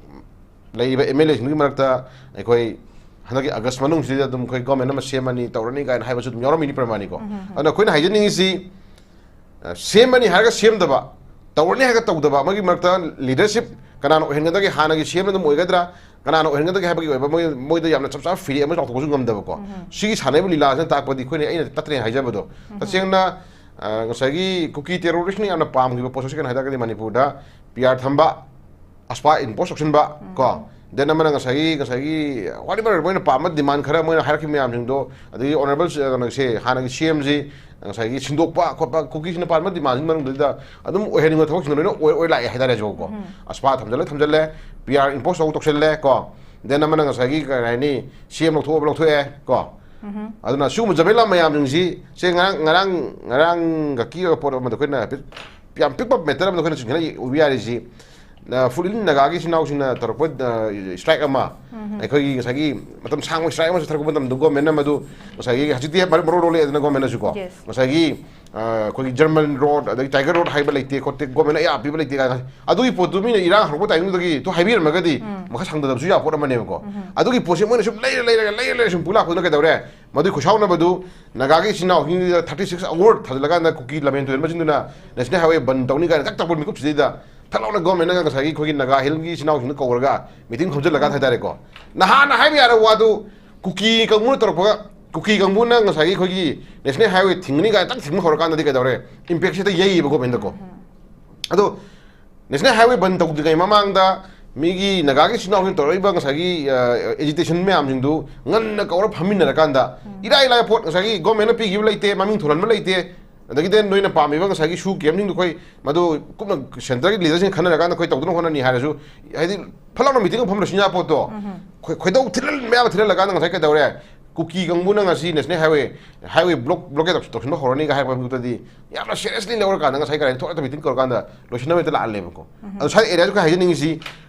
ꯂꯩꯔꯤꯕ M L A ꯁꯤꯡꯗꯨꯒꯤ ꯃꯔꯛꯇ ꯑꯩꯈꯣꯏ ꯍꯟꯗꯛꯀꯤ August ꯃꯅꯨꯡꯁꯤꯗ ꯑꯗꯨꯝ ꯑꯩꯈꯣꯏ government ꯑꯃ ꯁꯦꯝꯃꯅꯤ, ꯇꯧꯔꯅꯤ ꯀꯥꯏꯅ ꯍꯥꯏꯕꯁꯨ ꯑꯗꯨꯝ ꯌꯥꯎꯔꯝꯃꯤꯅꯤ ꯄ꯭ꯔꯃꯥꯅꯤꯀꯣ꯫ ꯑꯗꯨꯅ ꯑꯩꯈꯣꯏꯅ ꯍꯥꯏꯖꯅꯤꯡꯉꯤꯁꯤ, ꯑ, ꯁꯦꯝꯃꯅꯤ ꯍꯥꯏꯔꯒ ꯁꯦꯝꯗꯕ, ꯇꯧꯔꯅꯤ ꯍꯥꯏꯔꯒ ꯇꯧꯗꯕ, ꯑꯃꯒꯤ ꯃꯔꯛꯇ leadership ꯀꯅꯥꯅ ꯑꯣꯏꯍꯟꯒꯗꯒꯦ, ꯍꯥꯟꯅꯒꯤ C M ꯅ ꯑꯗꯨꯝ ꯑꯣꯏꯒꯗ꯭ꯔꯥ, ꯀꯅꯥꯅ ꯑꯣꯏꯍꯟꯒꯗꯒꯦ ꯍꯥꯏꯕꯒꯤ ꯑꯣꯏꯕ ꯃꯣꯏ, ꯃꯣꯏꯗ ꯌꯥꯝꯅ ꯆꯞ ꯆꯥꯕ ꯐꯤꯔꯦꯞ ꯑꯃ ꯂꯥꯎꯊꯣꯛꯄꯁꯨ ꯉꯝꯗꯕꯀꯣ꯫ ꯁꯤꯒꯤ ꯁꯥꯟꯅꯔꯤꯕ ꯂꯤꯂꯥꯁꯤꯅ ꯇꯥꯛꯄꯗꯤ ꯑꯩꯈꯣꯏꯅ, ꯑꯩꯅ ꯇꯠꯇ꯭ꯔꯦꯅ ꯍꯥꯏꯖꯕꯗꯣ, ꯇꯁꯦꯡꯅ, ꯑ, ꯉꯁꯥꯏꯒꯤ ꯀꯨꯀꯤ terrorist ꯅ ꯌꯥꯝꯅ ꯄꯥꯝꯈꯤꯕ ꯄꯣꯠꯁꯛꯁꯦ ꯀꯩꯅꯣ ꯍꯥꯏ ꯇꯥꯔꯒꯗꯤ ꯃꯅꯤꯄꯨꯔꯗ P R ꯊꯝꯕ, AFSPA impose ꯇꯧꯁꯤꯟꯕ ꯀꯣ, then ꯑꯃꯅ ꯉꯁꯥꯏꯒꯤ, ꯉꯁꯥꯏꯒꯤ whatever ꯃꯣꯏꯅ ꯄꯥꯝꯕ demand ꯈꯔ ꯃꯣꯏꯅ ꯍꯥꯏꯔꯛꯈꯤꯕ ꯃꯌꯥꯝꯁꯤꯡꯗꯣ, ꯑꯗꯒꯤ honourable, ꯑ, ꯀꯩꯅꯣꯁꯦ, ꯍꯥꯟꯅꯒꯤ C M ꯁꯤ ꯉꯁꯥꯏꯒꯤ ꯁꯤꯟꯗꯣꯛꯄ ꯈꯣꯠꯄ, ꯀꯨꯀꯤꯁꯤꯡꯅ ꯄꯥꯝꯕ demand ꯁꯤꯡ ꯃꯅꯨꯡꯗꯨꯗ ꯑꯗꯨꯝ ꯑꯣꯏꯍꯟꯅꯤꯡꯕ ꯊꯕꯛꯁꯤꯡꯗꯣ ꯂꯣꯏꯅ ꯑꯣꯏ, ꯑꯣꯏ ꯂꯥꯛꯑꯦ ꯍꯥꯏꯇꯥꯔꯦ ꯀꯣ꯫ AFSPA ꯊꯝꯖꯜꯂꯦ, ꯊꯝꯖꯜꯂꯦ, P R impose ꯇꯧ, ꯇꯧꯁꯜꯂꯦ ꯀꯣ꯫ Then ꯑꯃꯅ ꯉꯁꯥꯏꯒꯤ ꯀꯔꯤ ꯍꯥꯏꯅꯤ, ꯁꯤ ꯑꯦꯝ ꯂꯧꯊꯣꯛꯑꯕ ꯂꯧꯊꯣꯛꯑꯦ ꯀꯣ꯫ ꯑꯗꯨꯅ ꯁꯤꯒꯨꯝꯕ ꯖꯃꯦꯂꯥ ꯃꯌꯥꯝꯁꯤꯡꯁꯤ, ꯁꯦ ꯉꯔꯥꯡ ꯉꯔꯥꯡ ꯉꯔꯥꯡ ꯒꯛꯀꯤ ꯑꯣꯏꯕ ꯄꯣꯠ ꯑꯃꯗ ꯑꯩꯈꯣꯏꯅ ꯍꯥꯏꯐꯦꯠ ꯌꯥꯝ ꯄꯤꯛꯄ ꯃꯦꯇꯔ ꯑꯃꯗ ꯑꯩꯈꯣꯏꯅ ꯆꯤꯡꯈꯠꯅ ꯎꯕ ꯌꯥꯔꯤꯁꯤ, ꯐꯨꯜ ꯏꯟ ꯅꯥꯒꯥꯒꯤ ꯏꯆꯤꯟ ꯏꯅꯥꯎꯁꯤꯡꯅ ꯇꯧꯔꯛꯄ ꯏꯁꯇ꯭ꯔꯥꯏꯛ ꯑꯃ, ꯑꯩꯈꯣꯏꯒꯤ ꯉꯁꯥꯏꯒꯤ ꯃꯇꯝ ꯁꯥꯡꯕ ꯏꯁꯇ꯭ꯔꯥꯏꯛ ꯑꯃ ꯆꯠꯊꯔꯛꯄ ꯃꯇꯝꯗ ꯒꯣꯔꯃꯦꯟꯅ ꯃꯗꯨ ꯉꯁꯥꯏꯒꯤ ꯍꯧꯖꯤꯛꯇꯤ ꯃꯔꯨ ꯃꯔꯨ ꯂꯣꯜꯂꯛꯑꯦꯗꯅ ꯒꯣꯔꯃꯦꯟꯅꯁꯨꯀꯣ꯫ Yes. ꯉꯁꯥꯏꯒꯤ ꯑ, ꯑꯩꯈꯣꯏꯒꯤ ꯖꯔꯃꯟ ꯔꯣꯗ, ꯑꯗꯒꯤ ꯇꯥꯏꯒꯔ ꯔꯣꯗ ꯍꯥꯏꯕ ꯂꯩꯇꯦ ꯈꯣꯠꯇꯦ, ꯒꯣꯔꯃꯦꯟꯅ ꯑꯌꯥ ꯄꯤꯕ ꯂꯩꯇꯦ ꯀꯥꯏꯅ, ꯑꯗꯨꯒꯤ ꯄꯣꯠꯇꯨ ꯃꯤꯅ ꯏꯔꯥꯡ ꯍꯧꯔꯛꯄ ꯇꯥꯏꯃꯤꯡꯗꯨꯗꯒꯤ ꯇꯨ ꯍꯥꯏꯕꯤꯔꯝꯃꯒꯗꯤ ꯃꯈꯥ ꯁꯥꯡꯊꯗꯕꯁꯨ ꯌꯥꯕ ꯄꯣꯠ ꯑꯃꯅꯦꯕꯀꯣ꯫ ꯑꯗꯨꯒꯤ ꯄꯣꯠꯁꯦ ꯃꯣꯏꯅ ꯁꯨꯝ ꯂꯩꯔ ꯂꯩꯔꯒ ꯂꯩꯔ ꯂꯩꯔ ꯁꯨꯝ ꯄꯨ ꯂꯥꯛꯄꯗꯨꯅ ꯀꯩꯗꯧꯔꯦ? ꯃꯗꯨꯒꯤ ꯈꯨꯁꯥꯎꯅꯕꯗꯨ ꯅꯥꯒꯥꯒꯤ ꯏꯆꯤꯟ ꯏꯅꯥꯎꯁꯤꯡꯗꯨꯗ thirty six award ꯊꯥꯖꯤꯜꯂꯀꯥꯟꯗ ꯀꯨꯀꯤ ꯂꯝꯍꯦꯟ ꯇꯨꯔꯦꯜ ꯃꯆꯤꯟꯗꯨꯅ ꯅꯦꯁꯅꯦꯜ ꯍꯥꯏꯋꯦ ꯕꯟ ꯇꯧꯅꯤ ꯀꯥꯏꯅ ꯇꯛ ꯇꯛꯄ ꯃꯤꯀꯨꯞꯁꯤꯗꯩꯗ ꯊꯛ ꯂꯥꯎꯅ ꯒꯣꯔꯃꯦꯟꯅ ꯉꯁꯥꯏꯒꯤ ꯑꯩꯈꯣꯏꯒꯤ ꯅꯥꯒꯥ ꯍꯤꯜꯒꯤ ꯏꯆꯤꯟ ꯏꯅꯥꯎꯁꯤꯡꯗꯨ ꯀꯧꯔꯒ ꯃꯤꯇꯤꯡ ꯈꯣꯝꯖꯤꯜꯂꯀꯥꯟꯗ ꯍꯥꯏꯇꯥꯔꯦꯀꯣ, ꯅꯍꯥꯟꯅ ꯍꯥꯏꯕ ꯌꯥꯔꯕ ꯋꯥꯗꯨ ꯀꯨꯀꯤ ꯀꯥꯡꯕꯨꯅ ꯇꯧꯔꯛꯄꯒ, ꯀꯨꯀꯤ ꯀꯥꯡꯕꯨꯅ ꯉꯁꯥꯏꯒꯤ ꯑꯩꯈꯣꯏꯒꯤ ꯅꯦꯁꯅꯦꯜ ꯍꯥꯏꯋꯦ ꯊꯤꯡꯒꯅꯤ ꯀꯥꯏꯅ ꯇꯛ ꯊꯤꯡꯕ ꯍꯧꯔꯀꯥꯟꯗꯗꯤ ꯀꯩꯗꯧꯔꯦ? ꯏꯝꯄꯦꯛꯁꯤꯗ ꯌꯩꯌꯦꯕ ꯒꯣꯔꯃꯦꯟꯗꯀꯣ꯫ ꯑꯗꯣ ꯅꯦꯁꯅꯦꯜ ꯍꯥꯏꯋꯦ ꯕꯟ ꯇꯧꯗ꯭ꯔꯤꯉꯩ ꯃꯃꯥꯡꯗ ꯃꯤꯒꯤ ꯅꯥꯒꯥꯒꯤ ꯏꯆꯤꯟ ꯏꯅꯥꯎꯁꯤꯡꯅ ꯇꯧꯔꯛꯏꯕ ꯉꯁꯥꯏꯒꯤ ꯑꯦꯖꯤꯇꯦꯁꯟ ꯃꯌꯥꯝꯁꯤꯡꯗꯨ ꯉꯟꯅ ꯀꯧꯔ ꯐꯝꯃꯤꯟꯅꯔꯀꯥꯟꯗ ꯏꯔꯥꯏ ꯂꯥꯏꯕ ꯄꯣꯠ, ꯉꯁꯥꯏꯒꯤ ꯒꯣꯔꯃꯦꯟꯅ ꯄꯤꯈꯤꯕ ꯂꯩꯇꯦ, ꯃꯃꯤꯡ ꯊꯣꯜꯍꯟꯕ ꯂꯩꯇꯦ, ꯑꯗꯒꯤꯗꯤ ꯅꯣꯏꯅ ꯄꯥꯝꯃꯤꯕ ꯉꯁꯥꯏꯒꯤ ꯁꯨ ꯀꯦꯝꯁꯤꯡꯗꯨ ꯑꯩꯈꯣꯏ ꯃꯗꯨ ꯀꯨꯞꯅ ꯁꯦꯟꯇꯔꯒꯤ ꯂꯤꯗꯔꯁꯤꯡ ꯈꯟꯅꯔꯀꯥꯟꯗ ꯑꯩꯈꯣꯏ ꯇꯧꯗꯅ ꯍꯣꯠꯅꯅꯤ ꯍꯥꯏꯔꯁꯨ, ꯍꯥꯏꯗꯤ ꯐꯠ ꯂꯥꯎꯅ ꯃꯤꯇꯤꯡ ꯑꯃ ꯐꯝ ꯂꯣꯏꯁꯤꯟ ꯌꯥꯕ ꯄꯣꯠꯇꯣ, ꯈꯣꯏ-, ꯈꯣꯏꯗꯧ ꯊꯤꯜꯍꯟ ꯃꯌꯥꯝ ꯊꯤꯜꯍꯜꯂꯀꯥꯟꯗ ꯉꯁꯥꯏ ꯀꯩꯗꯧꯔꯦ? ꯀꯨꯀꯤ ꯀꯥꯡꯕꯨꯅ ꯉꯁꯤ national highway, highway block, blockade ꯇꯧꯁꯤꯟꯕ ꯍꯧꯔꯅꯤꯒ ꯍꯥꯏꯔꯛꯄ ꯃꯤꯀꯨꯞꯇꯗꯤ ꯌꯥꯝꯅ ꯁꯤꯔꯤꯌꯁꯂꯤ ꯂꯧꯔꯀꯥꯟꯗ ꯉꯁꯥꯏ ꯀꯔꯤ ꯊꯣꯛꯂꯛꯇ ꯃꯤꯇꯤꯡ ꯀꯧꯔꯀꯥꯟꯗ ꯂꯣꯏꯁꯤꯟꯅꯕ ꯍꯦꯛꯇ ꯂꯥꯛꯍꯜꯂꯦꯕꯀꯣ꯫ ꯑꯗꯣ ꯁ꯭ꯋꯥꯏ ꯑꯦꯔꯤꯌꯥꯗ ꯑꯩꯈꯣꯏ ꯍꯥꯏꯖꯅꯤꯡꯉꯤꯁꯤ,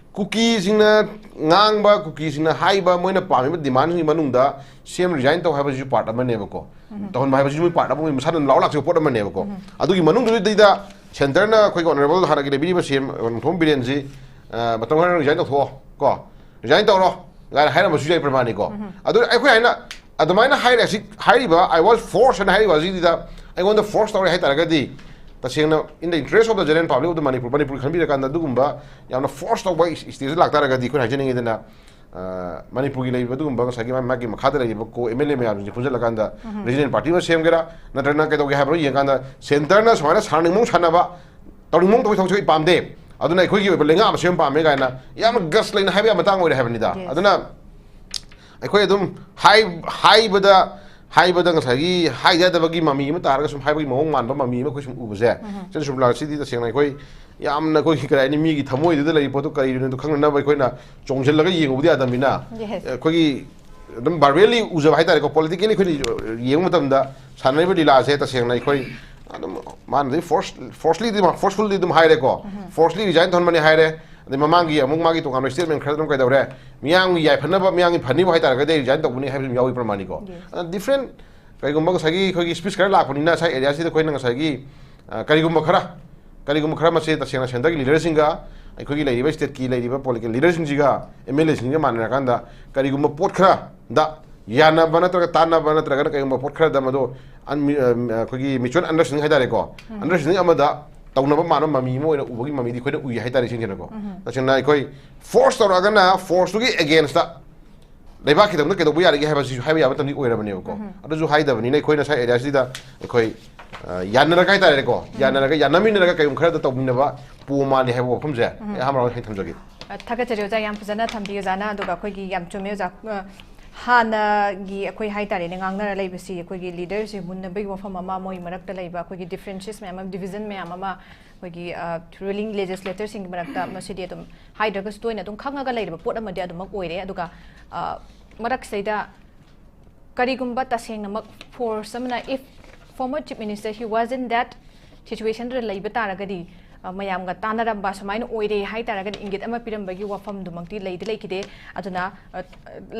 ꯀꯨꯀꯤꯁꯤꯡꯅ ꯉꯥꯡꯕ, ꯀꯨꯀꯤꯁꯤꯡꯅ ꯍꯥꯏꯕ, ꯃꯣꯏꯅ ꯄꯥꯝꯃꯤꯕ ꯗꯤꯃꯥꯟꯁꯤꯡꯒꯤ ꯃꯅꯨꯡꯗ ꯁꯤ ꯑꯦꯝ ꯔꯤꯖꯥꯏꯟ ꯇꯧ ꯍꯥꯏꯕꯁꯤꯁꯨ ꯄꯥꯔꯠ ꯑꯃꯅꯦꯕꯀꯣ꯫ ꯇꯧꯍꯟꯕ ꯍꯥꯏꯕꯁꯤꯁꯨ ꯃꯣꯏ ꯄꯥꯔꯠ ꯑꯃ, ꯃꯣꯏ ꯃꯁꯥꯅ ꯂꯥꯎ ꯂꯥꯛꯆꯕ ꯄꯣꯠ ꯑꯃꯅꯦꯕꯀꯣ꯫ ꯑꯗꯨꯒꯤ ꯃꯅꯨꯡꯗꯨꯗꯩꯗ ꯁꯦꯟꯇꯔꯅ ꯑꯩꯈꯣꯏꯒꯤ ꯑꯣꯅꯔꯦꯕꯜ ꯍꯥꯟꯅꯒꯤ ꯂꯩꯕꯤꯔꯤꯕ ꯁꯤ ꯑꯦꯝ ꯅꯣꯡꯊꯣꯝ ꯕꯤꯔꯦꯟꯁꯤ, ꯑ, ꯃꯇꯝ ꯈꯔ ꯔꯤꯖꯥꯏꯟ ꯇꯧꯊꯣꯛꯑꯣ ꯀꯣ, ꯔꯤꯖꯥꯏꯟ ꯇꯧꯔꯣ ꯀꯥꯏꯅ ꯍꯥꯏꯔꯝꯕꯁꯨ ꯌꯥꯏ ꯄ꯭ꯔꯃꯥꯅꯤꯀꯣ꯫ ꯑꯗꯨ ꯑꯩꯈꯣꯏ ꯍꯥꯏꯅ ꯑꯗꯨꯃꯥꯏꯅ ꯍꯥꯏꯔꯦ, ꯁꯤ ꯍꯥꯏꯔꯤꯕ "I was forced" ꯍꯥꯏꯅ ꯍꯥꯏꯔꯤꯕ ꯑꯁꯤꯗ ꯑꯩꯉꯣꯟꯗ ꯐꯣꯔꯁ ꯇꯧꯔꯦ ꯍꯥꯏꯇꯥꯔꯒꯗꯤ, ꯇꯁꯦꯡꯅ in the interest of the general public of the Manipur, Manipur ꯈꯟꯕꯤꯔꯀꯥꯟꯗ ꯑꯗꯨꯒꯨꯝꯕ ꯌꯥꯝꯅ ꯐꯣꯔꯁ ꯇꯧꯕ ꯏꯁꯇꯦꯖ ꯂꯥꯛꯇꯥꯔꯒꯗꯤ ꯑꯩꯈꯣꯏꯅ ꯍꯥꯏꯖꯅꯤꯡꯉꯤꯗꯅ, ꯑ, ꯃꯅꯤꯄꯨꯔꯒꯤ ꯂꯩꯔꯤꯕ ꯑꯗꯨꯒꯨꯝꯕ ꯉꯁꯥꯏꯒꯤ ꯃꯥ-, ꯃꯥꯒꯤ ꯃꯈꯥꯗ ꯂꯩꯔꯤꯕ ꯀꯣ ꯑꯦꯝ ꯑꯦꯜ ꯑꯦ ꯃꯌꯥꯝꯁꯤꯡꯁꯦ ꯄꯨꯟꯁꯤꯜꯂꯀꯥꯟꯗ ꯔꯤꯖꯅꯦꯜ ꯄꯥꯔꯇꯤ ꯑꯃ ꯁꯦꯝꯒꯦꯔꯥ, ꯅꯠꯇ꯭ꯔꯒꯅ ꯀꯩꯗꯧꯒꯦ ꯍꯥꯏꯕꯅꯣ ꯌꯦꯡꯀꯥꯟꯗ ꯁꯦꯟꯇꯔꯅ ꯁꯨꯃꯥꯏꯅ ꯁꯥꯟꯅꯅꯤꯡꯕ ꯁꯥꯟꯅꯕ, ꯇꯧꯅꯤꯡꯕ ꯇꯧꯕ ꯊꯕꯛꯁꯦ ꯑꯩ ꯄꯥꯝꯗꯦ, ꯑꯗꯨꯅ ꯑꯩꯈꯣꯏꯒꯤ ꯑꯣꯏꯕ ꯂꯩꯉꯥꯛ ꯑꯃ ꯁꯦꯝꯕ ꯄꯥꯝꯃꯦ ꯀꯥꯏꯅ ꯌꯥꯝꯅ ꯒꯠꯁ ꯂꯩꯅ ꯍꯥꯏꯕ ꯌꯥꯕ ꯃꯇꯥꯡ ꯑꯣꯏꯔꯦ ꯍꯥꯏꯕꯅꯤꯗ꯫ Yes. ꯑꯗꯨꯅ ꯑꯩꯈꯣꯏ ꯑꯗꯨꯝ ꯍꯥꯏ-, ꯍꯥꯏꯕꯗ, ꯍꯥꯏꯕꯗ ꯉꯁꯥꯏꯒꯤ ꯍꯥꯏꯗ ꯌꯥꯗꯕꯒꯤ ꯃꯃꯤ ꯑꯃ ꯇꯥꯔꯒ ꯁꯨꯝ ꯍꯥꯏꯕꯒꯤ ꯃꯑꯣꯡ ꯃꯥꯟꯕ ꯃꯃꯤ ꯑꯃ ꯑꯩꯈꯣꯏ ꯁꯨꯝ ꯎꯕꯁꯦ, ꯁꯤꯅ ꯁꯨꯝ ꯂꯥꯛ-, ꯁꯤꯗꯤ ꯇꯁꯦꯡꯅ ꯑꯩꯈꯣꯏ ꯌꯥꯝꯅ ꯑꯩꯈꯣꯏꯒꯤ ꯀꯔꯤ ꯍꯥꯏꯅꯤ, ꯃꯤꯒꯤ ꯊꯃꯣꯏꯗꯨꯗ ꯂꯩꯔꯤꯕ ꯄꯣꯠꯇꯨ ꯀꯔꯤꯅꯣꯗꯣ ꯈꯪꯅꯅꯕ ꯑꯩꯈꯣꯏꯅ ꯆꯣꯡꯁꯤꯜꯂꯒ ꯌꯦꯡꯉꯨꯕꯗꯤ ꯌꯥꯗꯕꯅꯤꯅ, Yes. ꯑꯩꯈꯣꯏꯒꯤ ꯑꯗꯨꯝ verbally ꯎꯖꯕ ꯍꯥꯏꯇꯥꯔꯦꯀꯣ, politically ꯑꯩꯈꯣꯏꯅ ꯌꯦꯡꯕ ꯃꯇꯝꯗ ꯁꯥꯟꯅꯔꯤꯕ ꯂꯤꯂꯥꯁꯦ ꯇꯁꯦꯡꯅ ꯑꯩꯈꯣꯏ ꯑꯗꯨꯝ ꯃꯥꯅꯗꯤ force forcefullyꯗꯤ forcefullyꯗꯤ ꯑꯗꯨꯝ ꯍꯥꯏꯔꯦꯀꯣ, forcefully resign ꯇꯧꯍꯟꯕꯅꯤ ꯍꯥꯏꯔꯦ꯫ ꯑꯗꯩ ꯃꯃꯥꯡꯒꯤ ꯑꯃꯨꯛ ꯃꯥꯒꯤ ꯇꯣꯉꯥꯟꯕ statement ꯈꯔ ꯑꯗꯨꯝ ꯀꯩꯗꯧꯔꯦ, ꯃꯤꯌꯥꯝꯒꯤ ꯌꯥꯏꯐꯅꯕ, ꯃꯤꯌꯥꯝꯒꯤ ꯐꯅꯤꯕ ꯍꯥꯏꯇꯥꯔꯒꯗꯤ ꯑꯩ resign ꯇꯧꯕꯅꯤ ꯍꯥꯏꯕꯁꯨ ꯑꯗꯨꯝ ꯌꯥꯎꯏ ꯄ꯭ꯔꯃꯥꯅꯤꯀꯣ꯫ Yes. ꯑꯗꯨꯅ different ꯀꯩꯒꯨꯝꯕ ꯉꯁꯥꯏꯒꯤ ꯑꯩꯈꯣꯏꯒꯤ speech ꯈꯔ ꯂꯥꯛꯄꯅꯤꯅ ꯉꯁꯥꯏ areaꯁꯤꯗ ꯑꯩꯈꯣꯏꯅ ꯉꯁꯥꯏꯒꯤ ꯑ, ꯀꯔꯤꯒꯨꯝꯕ ꯈꯔ ꯀꯔꯤꯒꯨꯝꯕ ꯈꯔ ꯃꯁꯤ ꯇꯁꯦꯡꯅ centreꯒꯤ leaderꯁꯤꯡꯒ ꯑꯩꯈꯣꯏꯒꯤ ꯂꯩꯔꯤꯕ stateꯀꯤ ꯂꯩꯔꯤꯕ political leaderꯁꯤꯡꯁꯤꯒ MLAꯁꯤꯡꯁꯤꯒ ꯃꯥꯟꯅꯔꯀꯥꯟꯗ ꯀꯔꯤꯒꯨꯝꯕ ꯄꯣꯠ ꯈꯔꯗ ꯌꯥꯅꯕ ꯅꯠꯇ꯭ꯔꯒ ꯇꯥꯟꯅꯕ ꯅꯠꯇ꯭ꯔꯒꯅ ꯀꯔꯤꯒꯨꯝꯕ ꯄꯣꯠ ꯈꯔꯗ ꯃꯗꯨ ꯑꯟꯃꯤ-, ꯑ, ꯑꯩꯈꯣꯏꯒꯤ mutual understanding ꯍꯥꯏꯇꯥꯔꯦꯀꯣ, understanding ꯑꯃꯗ ꯇꯧꯅꯕ ꯃꯥꯟꯕ ꯃꯃꯤ ꯑꯃ ꯑꯣꯏꯅ ꯎꯕꯒꯤ ꯃꯃꯤꯗꯤ ꯑꯩꯈꯣꯏꯅ ꯎꯏ ꯍꯥꯏꯇꯥꯔꯦ꯫ ꯏꯁꯦꯡ ꯁꯦꯡꯅꯀꯣ, ꯇꯁꯦꯡꯅ ꯑꯩꯈꯣꯏ force ꯇꯧꯔꯛꯑꯒꯅ forceꯇꯨꯒꯤ againstꯇ ꯂꯩꯕꯥꯛ ꯈꯤꯇꯪꯗ ꯀꯩꯗꯧꯕ ꯌꯥꯔꯤꯒꯦ ꯍꯥꯏꯕꯁꯤꯁꯨ ꯍꯥꯏꯕ ꯌꯥꯕ ꯃꯇꯝꯗꯤ ꯑꯣꯏꯔꯕꯅꯦꯕꯀꯣ꯫ ꯑꯗꯨꯁꯨ ꯍꯥꯏꯗꯕꯅꯤꯅ ꯑꯩꯈꯣꯏꯅ ꯁ꯭ꯋꯥꯏ areaꯁꯤꯗ ꯑꯩꯈꯣꯏ, ꯑ, ꯌꯥꯅꯔꯒ ꯍꯥꯏꯇꯥꯔꯦꯀꯣ, ꯌꯥꯅꯔꯒ, ꯌꯥꯅꯃꯤꯟꯅꯔꯒ ꯀꯩꯒꯨꯝꯕ ꯈꯔꯗ ꯇꯧꯃꯤꯟꯅꯕ ꯄꯣ ꯃꯥꯜꯂꯤ ꯍꯥꯏꯕ ꯋꯥꯐꯝꯁꯦ ꯑꯩ ꯑꯍꯥꯟꯕ ꯍꯥꯏꯅ ꯊꯝꯖꯒꯦ꯫ ꯑ, ꯊꯥꯒꯠꯆꯔꯤ ꯑꯣꯖꯥ, ꯌꯥꯝ ꯐꯖꯅ ꯊꯝꯕꯤ ꯑꯣꯖꯥꯅ꯫ ꯑꯗꯨꯒ ꯑꯩꯈꯣꯏꯒꯤ ꯌꯥꯝ ꯆꯨꯝꯃꯦ ꯑꯣꯖꯥ꯫ ꯑ, ꯍꯥꯟꯅꯒꯤ ꯑꯩꯈꯣꯏ ꯍꯥꯏꯇꯥꯔꯦꯅꯦ, ꯉꯥꯡꯅꯔ ꯂꯩꯕꯁꯤ ꯑꯩꯈꯣꯏꯒꯤ leaderꯁꯦ ꯃꯨꯟꯅꯕꯒꯤ ꯋꯥꯐꯝ ꯑꯃ, ꯃꯣꯏ ꯃꯔꯛꯇ ꯂꯩꯕ ꯑꯩꯈꯣꯏꯒꯤ differences ꯃꯌꯥꯝ ꯑꯃ, division ꯃꯌꯥꯝ ꯑꯃ, ꯑꯩꯈꯣꯏꯒꯤ, ꯑ, ruling legislatorꯁꯤꯡꯒꯤ ꯃꯔꯛꯇ, ꯃꯁꯤꯗꯤ ꯑꯗꯨꯝ ꯍꯥꯏꯗ꯭ꯔꯒꯁꯨ ꯇꯣꯏꯅ ꯑꯗꯨꯝ ꯈꯪꯉꯒ ꯂꯩꯔꯕ ꯄꯣꯠ ꯑꯃꯗꯤ ꯑꯗꯨꯃꯛ ꯑꯣꯏꯔꯦ꯫ ꯑꯗꯨꯒ, ꯑ, ꯃꯔꯛꯁꯤꯗꯩꯗ ꯀꯔꯤꯒꯨꯝꯕ ꯇꯁꯦꯡꯅꯃꯛ force ꯑꯃꯅ, if former Chief Minister he was in that situationꯗꯨꯗ ꯂꯩꯕ ꯇꯥꯔꯒꯗꯤ, ꯑ, ꯃꯌꯥꯝꯒ ꯇꯥꯟꯅꯔꯝꯕ ꯁꯨꯃꯥꯏꯅ ꯑꯣꯏꯔꯦ ꯍꯥꯏ ꯇꯥꯔꯒꯗꯤ ꯏꯪꯒꯤꯠ ꯑꯃ ꯄꯤꯔꯝꯕꯒꯤ ꯋꯥꯐꯝꯗꯨꯃꯛꯇꯤ ꯂꯩꯗꯤ ꯂꯩꯈꯤꯗꯦ꯫ ꯑꯗꯨꯅ, ꯑ,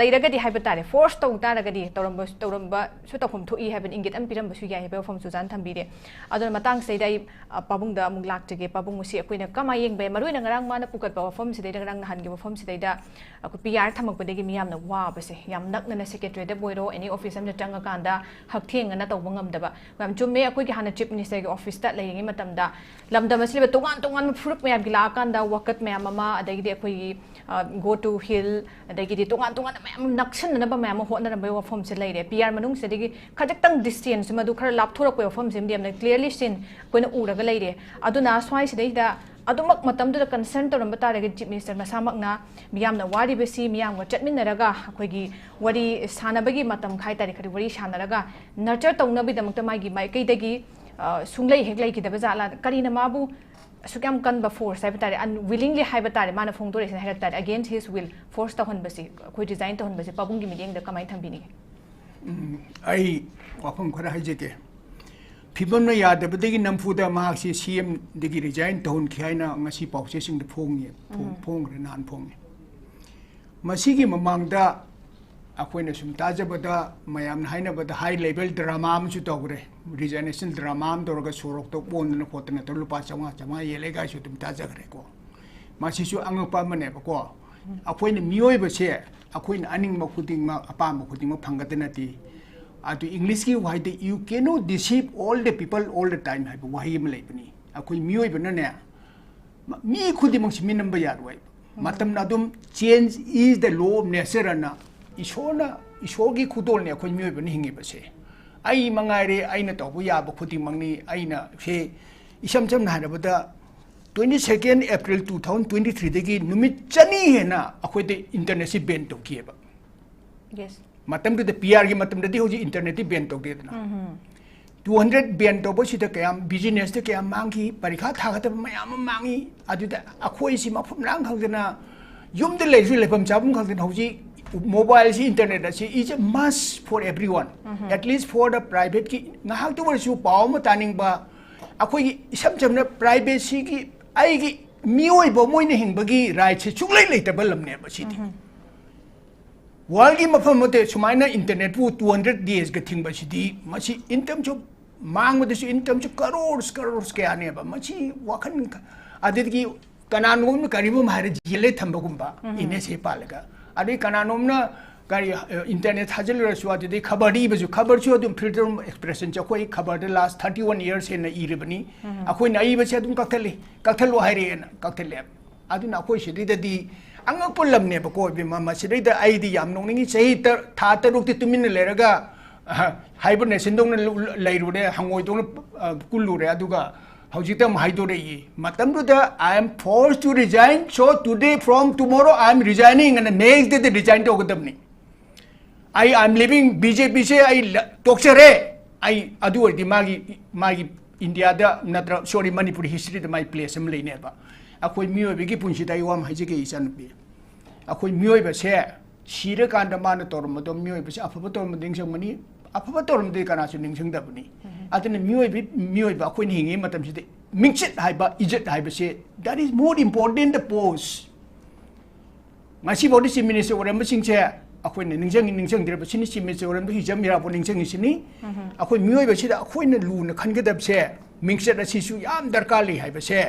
ꯂꯩꯔꯒꯗꯤ ꯍꯥꯏꯕ ꯇꯥꯔꯦ, force ꯇꯧ ꯇꯥꯔꯒꯗꯤ ꯇꯧꯔꯝꯕ-, ꯇꯧꯔꯝꯕꯁꯨ ꯇꯧꯐꯝ ꯊꯣꯛꯏ ꯍꯥꯏꯕꯅꯤ, ꯏꯪꯒꯤꯠ ꯑꯃ ꯄꯤꯔꯝꯕꯁꯨ ꯌꯥꯏ ꯍꯥꯏꯕꯒꯤ ꯋꯥꯐꯝꯁꯨ ꯑꯣꯖꯥꯅ ꯊꯝꯕꯤꯔꯦ꯫ ꯑꯗꯨꯅ ꯃꯇꯥꯡꯁꯤꯗꯩꯗ ꯑꯩ, ꯑ, ꯄꯥꯕꯨꯡꯗ ꯑꯃꯨꯛ ꯂꯥꯛꯆꯒꯦ꯫ ꯄꯥꯕꯨꯡ, ꯃꯁꯤ ꯑꯩꯈꯣꯏꯅ ꯀꯃꯥꯏꯅ ꯌꯦꯡꯕ ꯌꯥꯏ? ꯃꯔꯨꯑꯣꯏꯅ ꯉꯔꯥꯡ ꯃꯥꯅ ꯄꯨꯈꯠꯄ ꯋꯥꯐꯝꯁꯤꯗꯩꯗ, ꯉꯔꯥꯡ ꯅꯍꯥꯟꯒꯤ ꯋꯥꯐꯝꯁꯤꯗꯩꯗ ꯑꯩꯈꯣꯏ PR ꯊꯝꯃꯛꯄꯗꯒꯤ ꯃꯤꯌꯥꯝꯅ ꯋꯥꯕꯁꯦ, ꯌꯥꯝ ꯅꯛꯅꯅ secretariatꯇꯕꯨ ꯑꯣꯏꯔꯣ, any office ꯑꯃꯗ ꯆꯪꯉꯀꯥꯟꯗ ꯍꯛꯊꯦꯡꯅꯅ ꯇꯧꯕ ꯉꯝꯗꯕ꯫ ꯌꯥꯝ ꯆꯨꯝꯃꯦ, ꯑꯩꯈꯣꯏꯒꯤ ꯍꯥꯟꯅ Chief Ministerꯒꯤ officeꯇ ꯂꯩꯔꯤꯉꯩ ꯃꯇꯝꯗ ꯂꯝꯗꯝ ꯑꯁꯤꯗ ꯇꯣꯉꯥꯟ ꯇꯣꯉꯥꯟꯕ ꯐꯨꯔꯨꯞ ꯃꯌꯥꯝꯒꯤ ꯂꯥꯛꯑꯀꯥꯟꯗ ꯋꯥꯀꯠ ꯃꯌꯥꯝ ꯑꯃ, ꯑꯗꯒꯤꯗꯤ ꯑꯩꯈꯣꯏꯒꯤ, ꯑ, go to hill, ꯑꯗꯒꯤꯗꯤ ꯇꯣꯉꯥꯟ ꯇꯣꯉꯥꯟꯕ ꯃꯌꯥꯝ ꯑꯃ ꯅꯛꯁꯤꯟꯅꯅꯕ ꯃꯌꯥꯝ ꯑꯃ ꯍꯣꯠꯅꯔꯝꯕꯒꯤ ꯋꯥꯐꯝꯁꯦ ꯂꯩꯔꯦ꯫ PR ꯃꯅꯨꯡꯁꯤꯗꯒꯤ ꯈꯖꯤꯛꯇꯪ distance, ꯃꯗꯨ ꯈꯔ ꯂꯥꯞꯊꯣꯔꯛꯄꯒꯤ ꯋꯥꯐꯝꯁꯤꯃꯗꯤ ꯌꯥꯝꯅ clearly seen ꯑꯩꯈꯣꯏꯅ ꯎꯔꯒ ꯂꯩꯔꯦ꯫ ꯑꯗꯨꯅ ꯁ꯭ꯋꯥꯏꯁꯤꯗꯩꯗ ꯑꯗꯨꯃꯛ ꯃꯇꯝꯗꯨꯗ concern ꯇꯧꯔꯝꯕ ꯇꯥꯔꯒꯗꯤ Chief Minister ꯃꯁꯥꯃꯛꯅ ꯃꯤꯌꯥꯝꯅ ꯋꯥꯔꯤꯕꯁꯤ ꯃꯤꯌꯥꯝꯒ ꯆꯠꯃꯤꯟꯅꯔꯒ ꯑꯩꯈꯣꯏꯒꯤ ꯋꯥꯔꯤ ꯁꯥꯟꯅꯕꯒꯤ ꯃꯇꯝ ꯍꯥꯏ ꯇꯥꯔꯦ, ꯈꯔꯗꯤ ꯋꯥꯔꯤ ꯁꯥꯟꯅꯔꯒ nurture ꯇꯧꯅꯕꯒꯤꯗꯃꯛꯇ ꯃꯥꯒꯤ ꯃꯥꯏꯀꯩꯗꯒꯤ, ꯑ, ꯁꯨꯡꯂꯩ ꯍꯦꯛ ꯂꯩꯈꯤꯗꯕ ꯖꯥꯠꯂꯥ? ꯀꯔꯤꯅ ꯃꯥꯕꯨ ꯑꯁꯨꯛ ꯌꯥꯝ ꯀꯟꯕ ꯐꯣꯔꯁ ꯍꯥꯏꯕ ꯇꯥꯔꯦ, ꯑꯟꯋꯤꯂꯤꯡꯂꯤ ꯍꯥꯏꯕ ꯇꯥꯔꯦ, ꯃꯥꯅ ꯐꯣꯡꯗꯣꯔꯛꯏꯁꯤꯅ ꯍꯥꯏꯔꯛ ꯇꯥꯔꯦ, ꯑꯒꯦꯟꯁ ꯍꯤꯁ ꯋꯤꯜ ꯐꯣꯔꯁ ꯇꯧꯍꯟꯕꯁꯤ ꯑꯩꯈꯣꯏ ꯔꯤꯖꯥꯏꯟ ꯇꯧꯍꯟꯕꯁꯤ ꯄꯥꯕꯨꯡꯒꯤ ꯃꯤꯠꯌꯦꯡꯗ ꯀꯃꯥꯏꯅ ꯊꯝꯕꯤꯅꯤꯡꯉꯤ? ꯎꯝ, ꯑꯩ ꯋꯥꯐꯝ ꯈꯔ ꯍꯥꯏꯖꯒꯦ꯫ ꯐꯤꯕꯝꯅ ꯌꯥꯗꯕꯗꯒꯤ ꯅꯝꯐꯨꯗ ꯃꯍꯥꯛꯁꯤ ꯁꯤ ꯑꯦꯝꯗꯒꯤ ꯔꯤꯖꯥꯏꯟ ꯇꯧꯍꯟꯈꯤ ꯍꯥꯏꯅ ꯉꯁꯤ ꯄꯥꯎꯆꯦꯁꯤꯡꯗ ꯐꯣꯡꯉꯤ, ꯐꯣꯡ- ꯐꯣꯡꯈ꯭ꯔꯦ, ꯅꯍꯥꯟ ꯐꯣꯡꯉꯤ꯫ ꯃꯁꯤꯒꯤ ꯃꯃꯥꯡꯗ ꯑꯩꯈꯣꯏꯅ ꯁꯨꯝ ꯇꯥꯖꯕꯗ, ꯃꯌꯥꯝꯅ ꯍꯥꯏꯅꯕꯗ, ꯍꯥꯏ ꯂꯦꯚꯦꯜ ꯗ꯭ꯔꯃꯥ ꯑꯃꯁꯨ ꯇꯧꯈ꯭ꯔꯦ, ꯔꯤꯖꯥꯏꯅꯦꯁꯟ ꯗ꯭ꯔꯃꯥ ꯑꯃ ꯇꯧꯔꯒ ꯁꯣꯔꯣꯛꯇ ꯑꯣꯟꯗꯅ ꯈꯣꯠꯇꯅ ꯇꯧꯔ ꯂꯨꯄꯥ ꯆꯥꯝꯃꯉꯥ ꯆꯥꯝꯃꯉꯥ ꯌꯦꯜꯂꯦ ꯀꯥꯏꯁꯨ ꯑꯗꯨꯝ ꯇꯥꯖꯈ꯭ꯔꯦꯀꯣ꯫ ꯃꯁꯤꯁꯨ ꯑꯉꯛꯄ ꯑꯃꯅꯦꯕꯀꯣ꯫ ꯑꯩꯈꯣꯏꯅ ꯃꯤꯑꯣꯏꯕꯁꯦ ꯑꯩꯈꯣꯏꯅ ꯑꯅꯤꯡꯕ ꯈꯨꯗꯤꯡꯃꯛ, ꯑꯄꯥꯝꯕ ꯈꯨꯗꯤꯡꯃꯛ ꯐꯪꯒꯗ ꯅꯠꯇꯦ꯫ ꯑꯗꯨ ꯏꯪꯂꯤꯁꯀꯤ ꯋꯥꯍꯩꯗ "You cannot deceive all the people all the time" ꯍꯥꯏꯕ ꯋꯥꯍꯩ ꯑꯃ ꯂꯩꯕꯅꯤ꯫ ꯑꯩꯈꯣꯏ ꯃꯤꯑꯣꯏꯕꯅꯅꯦ, ꯃ- ꯃꯤ ꯈꯨꯗꯤꯡꯃꯛꯁꯤ ꯃꯤꯅꯝꯕ ꯌꯥꯔꯣꯏ꯫ ꯃꯇꯝꯅ ꯑꯗꯨꯝ, "Change is the law of nature" ꯑꯅ ꯏꯁꯣꯔꯅ, ꯏꯁꯣꯔꯒꯤ ꯈꯨꯗꯣꯜꯅꯤ ꯑꯩꯈꯣꯏ ꯃꯤꯑꯣꯏꯕꯅ ꯍꯤꯡꯉꯤꯕꯁꯦ꯫ ꯑꯩ ꯃꯉꯥꯏꯔꯦ, ꯑꯩꯅ ꯇꯧꯕ ꯌꯥꯕ ꯈꯨꯗꯤꯡꯃꯛꯅꯤ꯫ ꯑꯩꯅ ꯁꯦ, ꯏꯁꯝ ꯁꯝꯅ ꯍꯥꯏꯔꯕꯗ, twenty second April two thousand twenty three ꯗꯒꯤ ꯅꯨꯃꯤꯠ ꯆꯅꯤ ꯍꯦꯟꯅ ꯑꯩꯈꯣꯏꯗ ꯏꯟꯇꯔꯅꯦꯠꯁꯤ ꯕꯦꯟ ꯇꯧꯈꯤꯑꯕ꯫ ꯌꯦꯁ꯫ ꯃꯇꯝꯗꯨꯗ ꯄꯤ ꯑꯥꯔꯒꯤ ꯃꯇꯝꯗꯗꯤ, ꯍꯧꯖꯤꯛ ꯏꯟꯇꯔꯅꯦꯠꯇꯤ ꯕꯦꯟ ꯇꯧꯗꯦꯗꯅ꯫ Two hundred ꯕꯦꯟ ꯇꯧꯕꯁꯤꯗ ꯀꯌꯥꯝ, ꯕꯤꯖꯤꯅꯦꯁꯇ ꯀꯌꯥꯝ ꯃꯥꯡꯈꯤ, ꯄꯔꯤꯈꯥ ꯊꯥꯒꯗꯕ ꯃꯌꯥꯝ ꯑꯃ ꯃꯥꯡꯉꯤ꯫ ꯑꯗꯨꯗ ꯑꯩꯈꯣꯏꯁꯤ ꯃꯐꯝ ꯂꯥꯡ ꯈꯪꯗꯅ, ꯌꯨꯝꯗ ꯂꯩꯔꯁꯨ ꯂꯩꯐꯝ ꯆꯥꯐꯝ ꯈꯪꯗꯅ, ꯍꯧꯖꯤꯛ ꯃꯣꯕꯥꯏꯜꯁꯤ, ꯏꯟꯇꯔꯅꯦꯠ ꯑꯁꯤ is a must for everyone, at least for the privateꯀꯤ, ꯉꯥꯏꯍꯥꯛꯇ ꯑꯣꯏꯔꯁꯨ ꯄꯥꯎ ꯑꯃ ꯇꯥꯅꯤꯡꯕ, ꯑꯩꯈꯣꯏꯒꯤ ꯏꯁꯝ ꯁꯝꯅ ꯄ꯭ꯔꯥꯏꯚꯦꯁꯤꯒꯤ, ꯑꯩꯒꯤ ꯃꯤꯑꯣꯏꯕ ꯑꯃ ꯑꯣꯏꯅ ꯍꯤꯡꯕꯒꯤ ꯔꯥꯏꯠꯁꯦ ꯁꯨꯡꯂꯩ ꯂꯩꯇꯕ ꯂꯝꯅꯦꯕ ꯁꯤꯗꯤ꯫ ꯋꯥꯔꯜꯒꯤ ꯃꯐꯝ ꯑꯃꯗ ꯁꯨꯃꯥꯏꯅ ꯏꯟꯇꯔꯅꯦꯠꯄꯨ two hundred daysꯒ ꯊꯤꯡꯕꯁꯤꯗꯤ, ꯃꯁꯤ ꯏꯟꯀꯝꯁꯨ ꯃꯥꯡꯕꯗꯁꯨ, ꯏꯟꯀꯝꯁꯨ ꯀꯔꯣꯔꯁ ꯀꯔꯣꯔꯁ ꯀꯌꯥꯅꯦꯕ꯫ ꯃꯁꯤ ꯋꯥꯈꯜ ꯈ-, ꯑꯗꯨꯗꯒꯤ ꯀꯅꯥꯅꯣꯝꯅ ꯀꯔꯤꯒꯨꯝꯕ ꯍꯥꯏꯔ ꯌꯦꯜꯂꯦ ꯊꯝꯕꯒꯨꯝꯕ, ꯏꯟ ꯑꯦꯁ ꯑꯦ ꯄꯥꯜꯂꯒ꯫ ꯑꯗꯩ ꯀꯅꯥꯅꯣꯝꯅ ꯀꯔꯤ, ꯑ, ꯏꯟꯇꯔꯅꯦꯠ ꯊꯥꯖꯤꯜꯂꯨꯔꯁꯨ, ꯑꯗꯨꯗꯩ ꯈꯕꯔꯗ ꯏꯕꯁꯨ, ꯈꯕꯔꯁꯨ ꯑꯗꯨꯝ freedom of expressionꯁꯦ ꯑꯩꯈꯣꯏ ꯈꯕꯔꯗ last thirty one years ꯍꯦꯟꯅ ꯏꯔꯕꯅꯤ꯫ ꯑꯩꯈꯣꯏꯅ ꯑꯏꯕꯁꯦ ꯑꯗꯨꯝ ꯀꯛꯊꯠꯂꯤ, "ꯀꯛꯊꯠꯂꯣ ꯍꯥꯏꯔꯛꯑꯦꯅ" ꯀꯛꯊꯠꯂꯦꯕ꯫ ꯑꯗꯨꯅ ꯑꯩꯈꯣꯏ ꯁꯤꯗꯩꯗꯗꯤ ꯑꯉꯛꯄ ꯂꯝꯅꯦꯕꯀꯣ, ꯏꯕꯦꯝꯃ꯫ ꯃꯁꯤꯗꯩꯗ ꯑꯩꯗꯤ ꯌꯥꯝ ꯅꯣꯛꯅꯤꯡꯉꯤ꯫ ꯆꯍꯤ ꯇ-, ꯊꯥ ꯇꯔꯨꯛꯇꯤ ꯇꯨꯃꯤꯟꯅ ꯂꯩꯔꯒ, ꯑꯍ, hibernation ꯗꯧꯅ ꯂ-, ꯂ-, ꯂꯩꯔꯨꯔꯦ, ꯍꯪꯉꯣꯏꯗꯧꯅ, ꯑ, ꯀꯨꯜꯂꯨꯔꯦ꯫ ꯑꯗꯨꯒ ꯍꯧꯖꯤꯛꯇ ꯑꯃꯨꯛ ꯍꯥꯏꯗꯣꯔꯛꯏ꯫ ꯃꯇꯝꯗꯨꯗ "I am forced to resign, so today from tomorrow I am resigning" ꯑꯅ next dayꯗ resign ꯇꯧꯒꯗꯕꯅꯤ꯫ ꯑꯩ, "I am leaving BJPꯁꯦ, ꯑꯩ ꯂ-, ꯇꯣꯛꯆꯔꯦ"꯫ ꯑꯩ ꯑꯗꯨ ꯑꯣꯏꯔꯗꯤ ꯃꯥꯒꯤ, ꯃꯥꯒꯤ ꯏꯟꯗꯤꯌꯥꯗ ꯅꯠꯇ꯭ꯔ, ꯁꯣꯔꯤ, ꯃꯅꯤꯄꯨꯔꯤ ꯍꯤꯁꯇ꯭ꯔꯤꯗ ꯃꯥꯏ ꯄ꯭ꯂꯦꯁ ꯑꯃ ꯂꯩꯅꯦꯕ꯫ ꯑꯩꯈꯣꯏ ꯃꯤꯑꯣꯏꯕꯒꯤ ꯄꯨꯟꯁꯤꯗ ꯑꯩ ꯋꯥ ꯑꯃ ꯍꯥꯏꯖꯒꯦ, ꯏꯆꯥꯅꯨꯄꯤ꯫ ꯑꯩꯈꯣꯏ ꯃꯤꯑꯣꯏꯕꯁꯦ ꯁꯤꯔꯀꯥꯟꯗ ꯃꯥꯅ ꯇꯧꯔꯝꯕꯗꯣ, ꯃꯤꯑꯣꯏꯕꯁꯦ ꯑꯐꯕ ꯇꯧꯔꯝꯕꯗꯤ ꯅꯤꯡꯁꯤꯡꯒꯅꯤ, ꯑꯐꯕ ꯇꯧꯔꯝꯕꯗꯤ ꯀꯅꯥꯁꯨ ꯅꯤꯡꯁꯤꯡꯗꯕꯅꯤ꯫ ꯑꯗꯨꯅ ꯃꯤꯑꯣꯏꯕ, ꯃꯤꯑꯣꯏꯕ ꯑꯩꯈꯣꯏꯅ ꯍꯤꯡꯉꯤꯉꯩ ꯃꯇꯝꯁꯤꯗ ꯃꯤꯡꯆꯠ ꯍꯥꯏꯕ, ꯏꯖꯠ ꯍꯥꯏꯕꯁꯦ, that is more important the post꯫ ꯉꯁꯤꯐꯥꯎꯗꯤ ꯆꯤꯐ ꯃꯤꯅꯤꯁꯇꯔ ꯑꯣꯏꯔꯝꯕꯁꯤꯡꯁꯦ ꯑꯩꯈꯣꯏꯅ ꯅꯤꯡꯁꯤꯡꯉꯤ, ꯅꯤꯡꯁꯤꯡꯗ꯭ꯔꯕꯁꯤꯅꯤ꯫ ꯆꯤꯐ ꯃꯤꯅꯤꯁꯇꯔ ꯑꯣꯏꯔꯝꯕ ꯍꯤꯖꯝ ꯏꯔꯥꯕꯣꯠ ꯅꯤꯡꯁꯤꯡꯉꯤꯁꯤꯅꯤ꯫ ꯑꯩꯈꯣꯏ ꯃꯤꯑꯣꯏꯕꯁꯤꯗ ꯑꯩꯈꯣꯏꯅ ꯂꯨꯅ ꯈꯟꯒꯗꯕꯁꯦ, ꯃꯤꯡꯆꯠ ꯑꯁꯤꯁꯨ ꯌꯥꯝ ꯗꯔꯀꯥꯔ ꯂꯩ ꯍꯥꯏꯕꯁꯦ꯫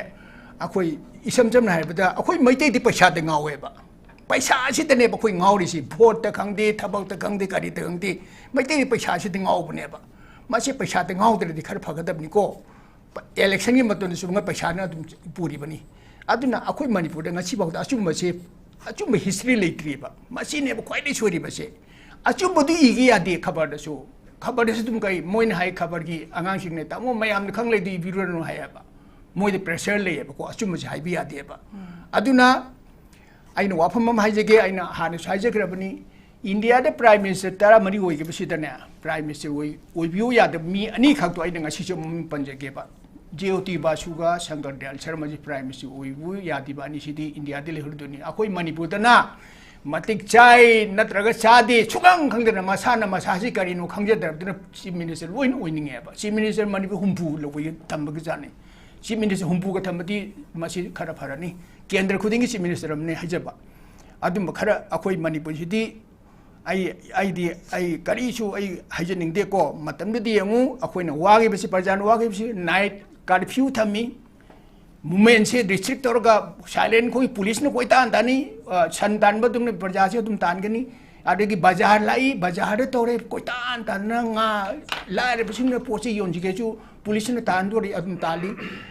ꯑꯩꯈꯣꯏ ꯏꯁꯝ ꯁꯝꯅ ꯍꯥꯏꯔꯕꯗ, ꯑꯩꯈꯣꯏ ꯃꯩꯇꯩꯗꯤ ꯄꯩꯁꯥꯗ ꯉꯥꯎꯋꯦꯕ꯫ ꯄꯩꯁꯥ ꯑꯁꯤꯗꯅꯦꯕ ꯑꯩꯈꯣꯏ ꯉꯥꯎꯔꯤꯁꯤ꯫ ꯚꯣꯠꯇ ꯈꯪꯗꯦ, ꯊꯕꯛꯇ ꯈꯪꯗꯦ, ꯀꯔꯤꯗ ꯈꯪꯗꯦ, ꯃꯩꯇꯩꯗꯤ ꯄꯩꯁꯥꯁꯤꯗ ꯉꯥꯎꯕꯅꯦꯕ꯫ ꯃꯁꯤ ꯄꯩꯁꯥꯗ ꯉꯥꯎꯗ꯭ꯔꯗꯤ ꯈꯔ ꯐꯒꯗꯕꯅꯤꯀꯣ꯫ ꯄ-, ꯏꯂꯦꯛꯁꯟꯒꯤ ꯃꯇꯝꯗꯁꯨ ꯉ-, ꯄꯩꯁꯥꯅ ꯑꯗꯨꯝ ꯄꯨꯔꯤꯕꯅꯤ꯫ ꯑꯗꯨꯅ ꯑꯩꯈꯣꯏ ꯃꯅꯤꯄꯨꯔꯗ ꯉꯁꯤꯐꯥꯎꯗ ꯑꯆꯨꯝꯕꯁꯦ, ꯑꯆꯨꯝꯕ ꯍꯤꯁꯇ꯭ꯔꯤ ꯂꯩꯇ꯭ꯔꯤꯕ꯫ ꯃꯁꯤꯅꯦꯕ ꯈ꯭ꯋꯥꯏꯗꯒꯤ ꯁꯣꯏꯔꯤꯕꯁꯦ꯫ ꯑꯆꯨꯝꯕꯗꯨ ꯏꯒꯦ ꯌꯥꯗꯦ ꯈꯕꯔꯗꯁꯨ꯫ ꯈꯕꯔꯗꯁꯨ ꯑꯗꯨꯝ ꯀꯩ, ꯃꯣꯏꯅ ꯍꯥꯏ, ꯈꯕꯔꯒꯤ ꯑꯉꯥꯡꯁꯤꯡꯅ, "ꯇꯥꯃꯣ, ꯃꯌꯥꯝꯅ ꯈꯪ ꯂꯩꯗꯨ ꯏꯕꯤꯔꯨꯔꯅꯨ" ꯍꯥꯏꯌꯦꯕ꯫ ꯃꯣꯏꯗ ꯄ꯭ꯔꯦꯁꯔ ꯂꯩꯌꯦꯕꯀꯣ, ꯑꯆꯨꯝꯕꯁꯦ ꯍꯥꯏꯕ ꯌꯥꯗꯦꯕ꯫ ꯑꯗꯨꯅ ꯑꯩꯅ ꯋꯥꯐꯝ ꯑꯃ ꯍꯥꯏꯖꯒꯦ, ꯑꯩꯅ ꯍꯥꯟꯅꯁꯨ ꯍꯥꯏꯖꯈ꯭ꯔꯕꯅꯤ, ꯏꯟꯗꯤꯌꯥꯗ ꯄ꯭ꯔꯥꯏꯝ ꯃꯤꯅꯤꯁꯇꯔ ꯇꯔꯥꯃꯔꯤ ꯑꯣꯏꯈꯤꯕꯁꯤꯗꯅꯦ, ꯄ꯭ꯔꯥꯏꯝ ꯃꯤꯅꯤꯁꯇꯔ ꯑꯣꯏ-, ꯑꯣꯏꯕꯤꯌꯨ ꯌꯥꯗꯕ ꯃꯤ ꯑꯅꯤꯈꯛꯇꯣ ꯑꯩꯅ ꯉꯁꯤꯁꯨ ꯃꯃꯤꯡ ꯄꯟꯖꯒꯦꯕ꯫ ꯖꯦ ꯑꯣ ꯇꯤ ꯕꯥꯁꯨꯒ ꯁꯪꯀꯔ ꯗꯌꯥꯜ ꯁꯔꯃꯁꯤ ꯄ꯭ꯔꯥꯏꯝ ꯃꯤꯅꯤꯁꯇꯔ ꯑꯣꯏꯕꯤꯌꯨ ꯌꯥꯗꯕ ꯑꯅꯤꯁꯤꯗꯤ ꯏꯟꯗꯤꯌꯥꯗ ꯂꯩꯍꯧꯔꯗꯣꯏꯅꯤ꯫ ꯑꯩꯈꯣꯏ ꯃꯅꯤꯄꯨꯔꯗꯅ ꯃꯇꯤꯛ ꯆꯥꯏ ꯅꯠꯇ꯭ꯔꯒ ꯆꯥꯗꯦ ꯁꯨꯈꯪ ꯈꯪꯗꯅ, ꯃꯁꯥꯅ ꯃꯁꯥꯁꯤ ꯀꯔꯤꯅꯣ ꯈꯪꯖꯗ꯭ꯔꯕꯗꯨꯅ ꯆꯤꯐ ꯃꯤꯅꯤꯁꯇꯔ ꯂꯣꯏꯅ ꯑꯣꯏꯅꯤꯡꯉꯦꯕ꯫ ꯆꯤꯐ ꯃꯤꯅꯤꯁꯇꯔ ꯃꯅꯤꯄꯨꯔ ꯍꯨꯝꯐꯨ ꯂꯧꯕꯒꯤ ꯊꯝꯕꯒꯤ ꯖꯥꯠꯅꯤ꯫ ꯆꯤꯐ ꯃꯤꯅꯤꯁꯇꯔ ꯍꯨꯝꯐꯨꯒ ꯊꯝꯕꯗꯤ ꯃꯁꯤ ꯈꯔ ꯐꯔꯅꯤ꯫ ꯀꯦꯟꯗ꯭ꯔ ꯈꯨꯗꯤꯡꯒꯤ ꯆꯤꯐ ꯃꯤꯅꯤꯁꯇꯔ ꯑꯃꯅꯤ ꯍꯥꯏꯖꯕ꯫ ꯑꯗꯨꯝꯕ ꯈꯔ ꯑꯩꯈꯣꯏ ꯃꯅꯤꯄꯨꯔꯁꯤꯗꯤ ꯑꯩ, ꯑꯩꯗꯤ, ꯑꯩ ꯀꯔꯤꯁꯨ ꯑꯩ ꯍꯥꯏꯖꯅꯤꯡꯗꯦꯀꯣ꯫ ꯃꯇꯝꯗꯨꯗ ꯌꯦꯡꯉꯨ, ꯑꯩꯈꯣꯏꯅ ꯋꯥꯈꯤꯕꯁꯤ, ꯄ꯭ꯔꯖꯥꯅ ꯋꯥꯈꯤꯕꯁꯤ, ꯅꯥꯏꯠ ꯀꯥꯔꯐ꯭ꯌꯨ ꯊꯝꯃꯤ, ꯃꯨꯞꯃꯦꯟꯁꯦ ꯔꯤꯁꯇ꯭ꯔꯤꯛ ꯇꯧꯔꯒ ꯁꯥꯏꯂꯦꯟ ꯑꯩꯈꯣꯏ ꯄꯨꯂꯤꯁꯅ ꯀꯣꯏꯇꯥꯟ ꯇꯥꯟꯅꯤ, ꯑ, ꯁꯟ ꯇꯥꯟꯕ ꯑꯗꯨꯝꯅ ꯄ꯭ꯔꯖꯥꯁꯦ ꯑꯗꯨꯝ ꯇꯥꯟꯒꯅꯤ꯫ ꯑꯗꯒꯤ ꯕꯖꯥꯔ ꯂꯥꯛꯏ, ꯕꯖꯥꯔꯗ ꯇꯧꯔꯦ, ꯀꯣꯏꯇꯥꯟ ꯇꯥꯟꯅ ꯉꯥ, ꯂꯥꯏꯔꯕꯁꯤꯡꯅ ꯄꯣꯠ ꯆꯩ ꯌꯣꯟꯁꯤꯒꯦꯁꯨ ꯄꯨꯂꯤꯁꯅ ꯇꯥꯟꯗꯣꯔꯤ, ꯑꯗꯨꯝ ꯇꯥꯜꯂꯤ꯫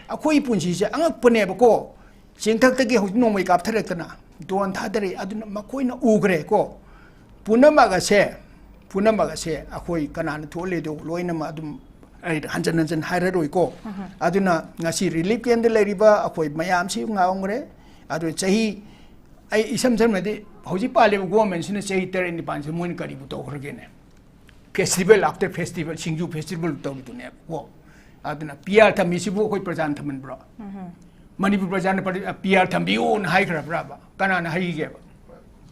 ꯑꯩꯈꯣꯏ ꯄꯨꯟꯁꯤꯁꯦ ꯑꯉꯛꯄꯅꯦꯕꯀꯣ꯫ ꯆꯦꯡꯊꯛꯇꯒꯤ ꯍꯧꯖꯤꯛ ꯅꯣꯡꯃꯩ ꯀꯥꯞꯊꯔꯛꯇꯅ ꯗ꯭ꯔꯣꯟ ꯊꯥꯗꯔꯛꯏ꯫ ꯑꯗꯨꯅ ꯃꯈꯣꯏꯅ ꯎꯈ꯭ꯔꯦꯀꯣ꯫ ꯄꯨꯝꯅꯃꯛ ꯑꯁꯦ, ꯄꯨꯝꯅꯃꯛ ꯑꯁꯦ ꯑꯩꯈꯣꯏ ꯀꯅꯥꯅ ꯊꯣꯛꯍꯜꯂꯤꯗꯣ ꯂꯣꯏꯅꯃꯛ ꯑꯗꯨꯝ ꯑꯩ ꯍꯟꯖꯟ ꯍꯟꯖꯟ ꯍꯥꯏꯔꯔꯣꯏꯀꯣ꯫ ꯑꯗꯨꯅ ꯉꯁꯤ ꯔꯤꯂꯤꯐ ꯀꯦꯝꯗ ꯂꯩꯔꯤꯕ ꯑꯩꯈꯣꯏ ꯃꯌꯥꯝꯁꯤ ꯉꯥꯎꯈ꯭ꯔꯦ꯫ ꯑꯗꯨ ꯆꯍꯤ, ꯑꯩ ꯏꯁꯝ ꯁꯝꯅꯗꯤ ꯍꯧꯖꯤꯛ ꯄꯥꯜꯂꯤꯕ ꯒꯣꯔꯃꯦꯟꯁꯤꯅ ꯆꯍꯤ ꯇꯔꯦꯠ ꯅꯤꯄꯥꯜꯁꯤ ꯃꯣꯏꯅ ꯀꯔꯤꯕꯨ ꯇꯧꯈ꯭ꯔꯒꯦꯅꯦ? ꯐꯦꯁꯇꯤꯚꯦꯜ ꯑꯥꯐꯇꯔ ꯐꯦꯁꯇꯤꯚꯦꯜ ꯁꯤꯡꯖꯨ ꯐꯦꯁꯇꯤꯚꯦꯜ ꯇꯧꯔꯤꯗꯨꯅꯦꯕꯀꯣ꯫ ꯑꯗꯨꯅ ꯄꯤ ꯑꯥꯔ ꯊꯝꯃꯤꯁꯤꯕꯨ ꯑꯩꯈꯣꯏ ꯄ꯭ꯔꯖꯥꯅ ꯊꯝꯍꯟꯕ꯭ꯔꯣ? Manipur ꯄ꯭ꯔꯖꯥꯅ P R ꯊꯝꯕꯤꯌꯨꯅ ꯍꯥꯏꯈ꯭ꯔꯕ꯭ꯔꯕ? ꯀꯅꯥꯅ ꯍꯥꯏꯈꯤꯒꯦꯕ?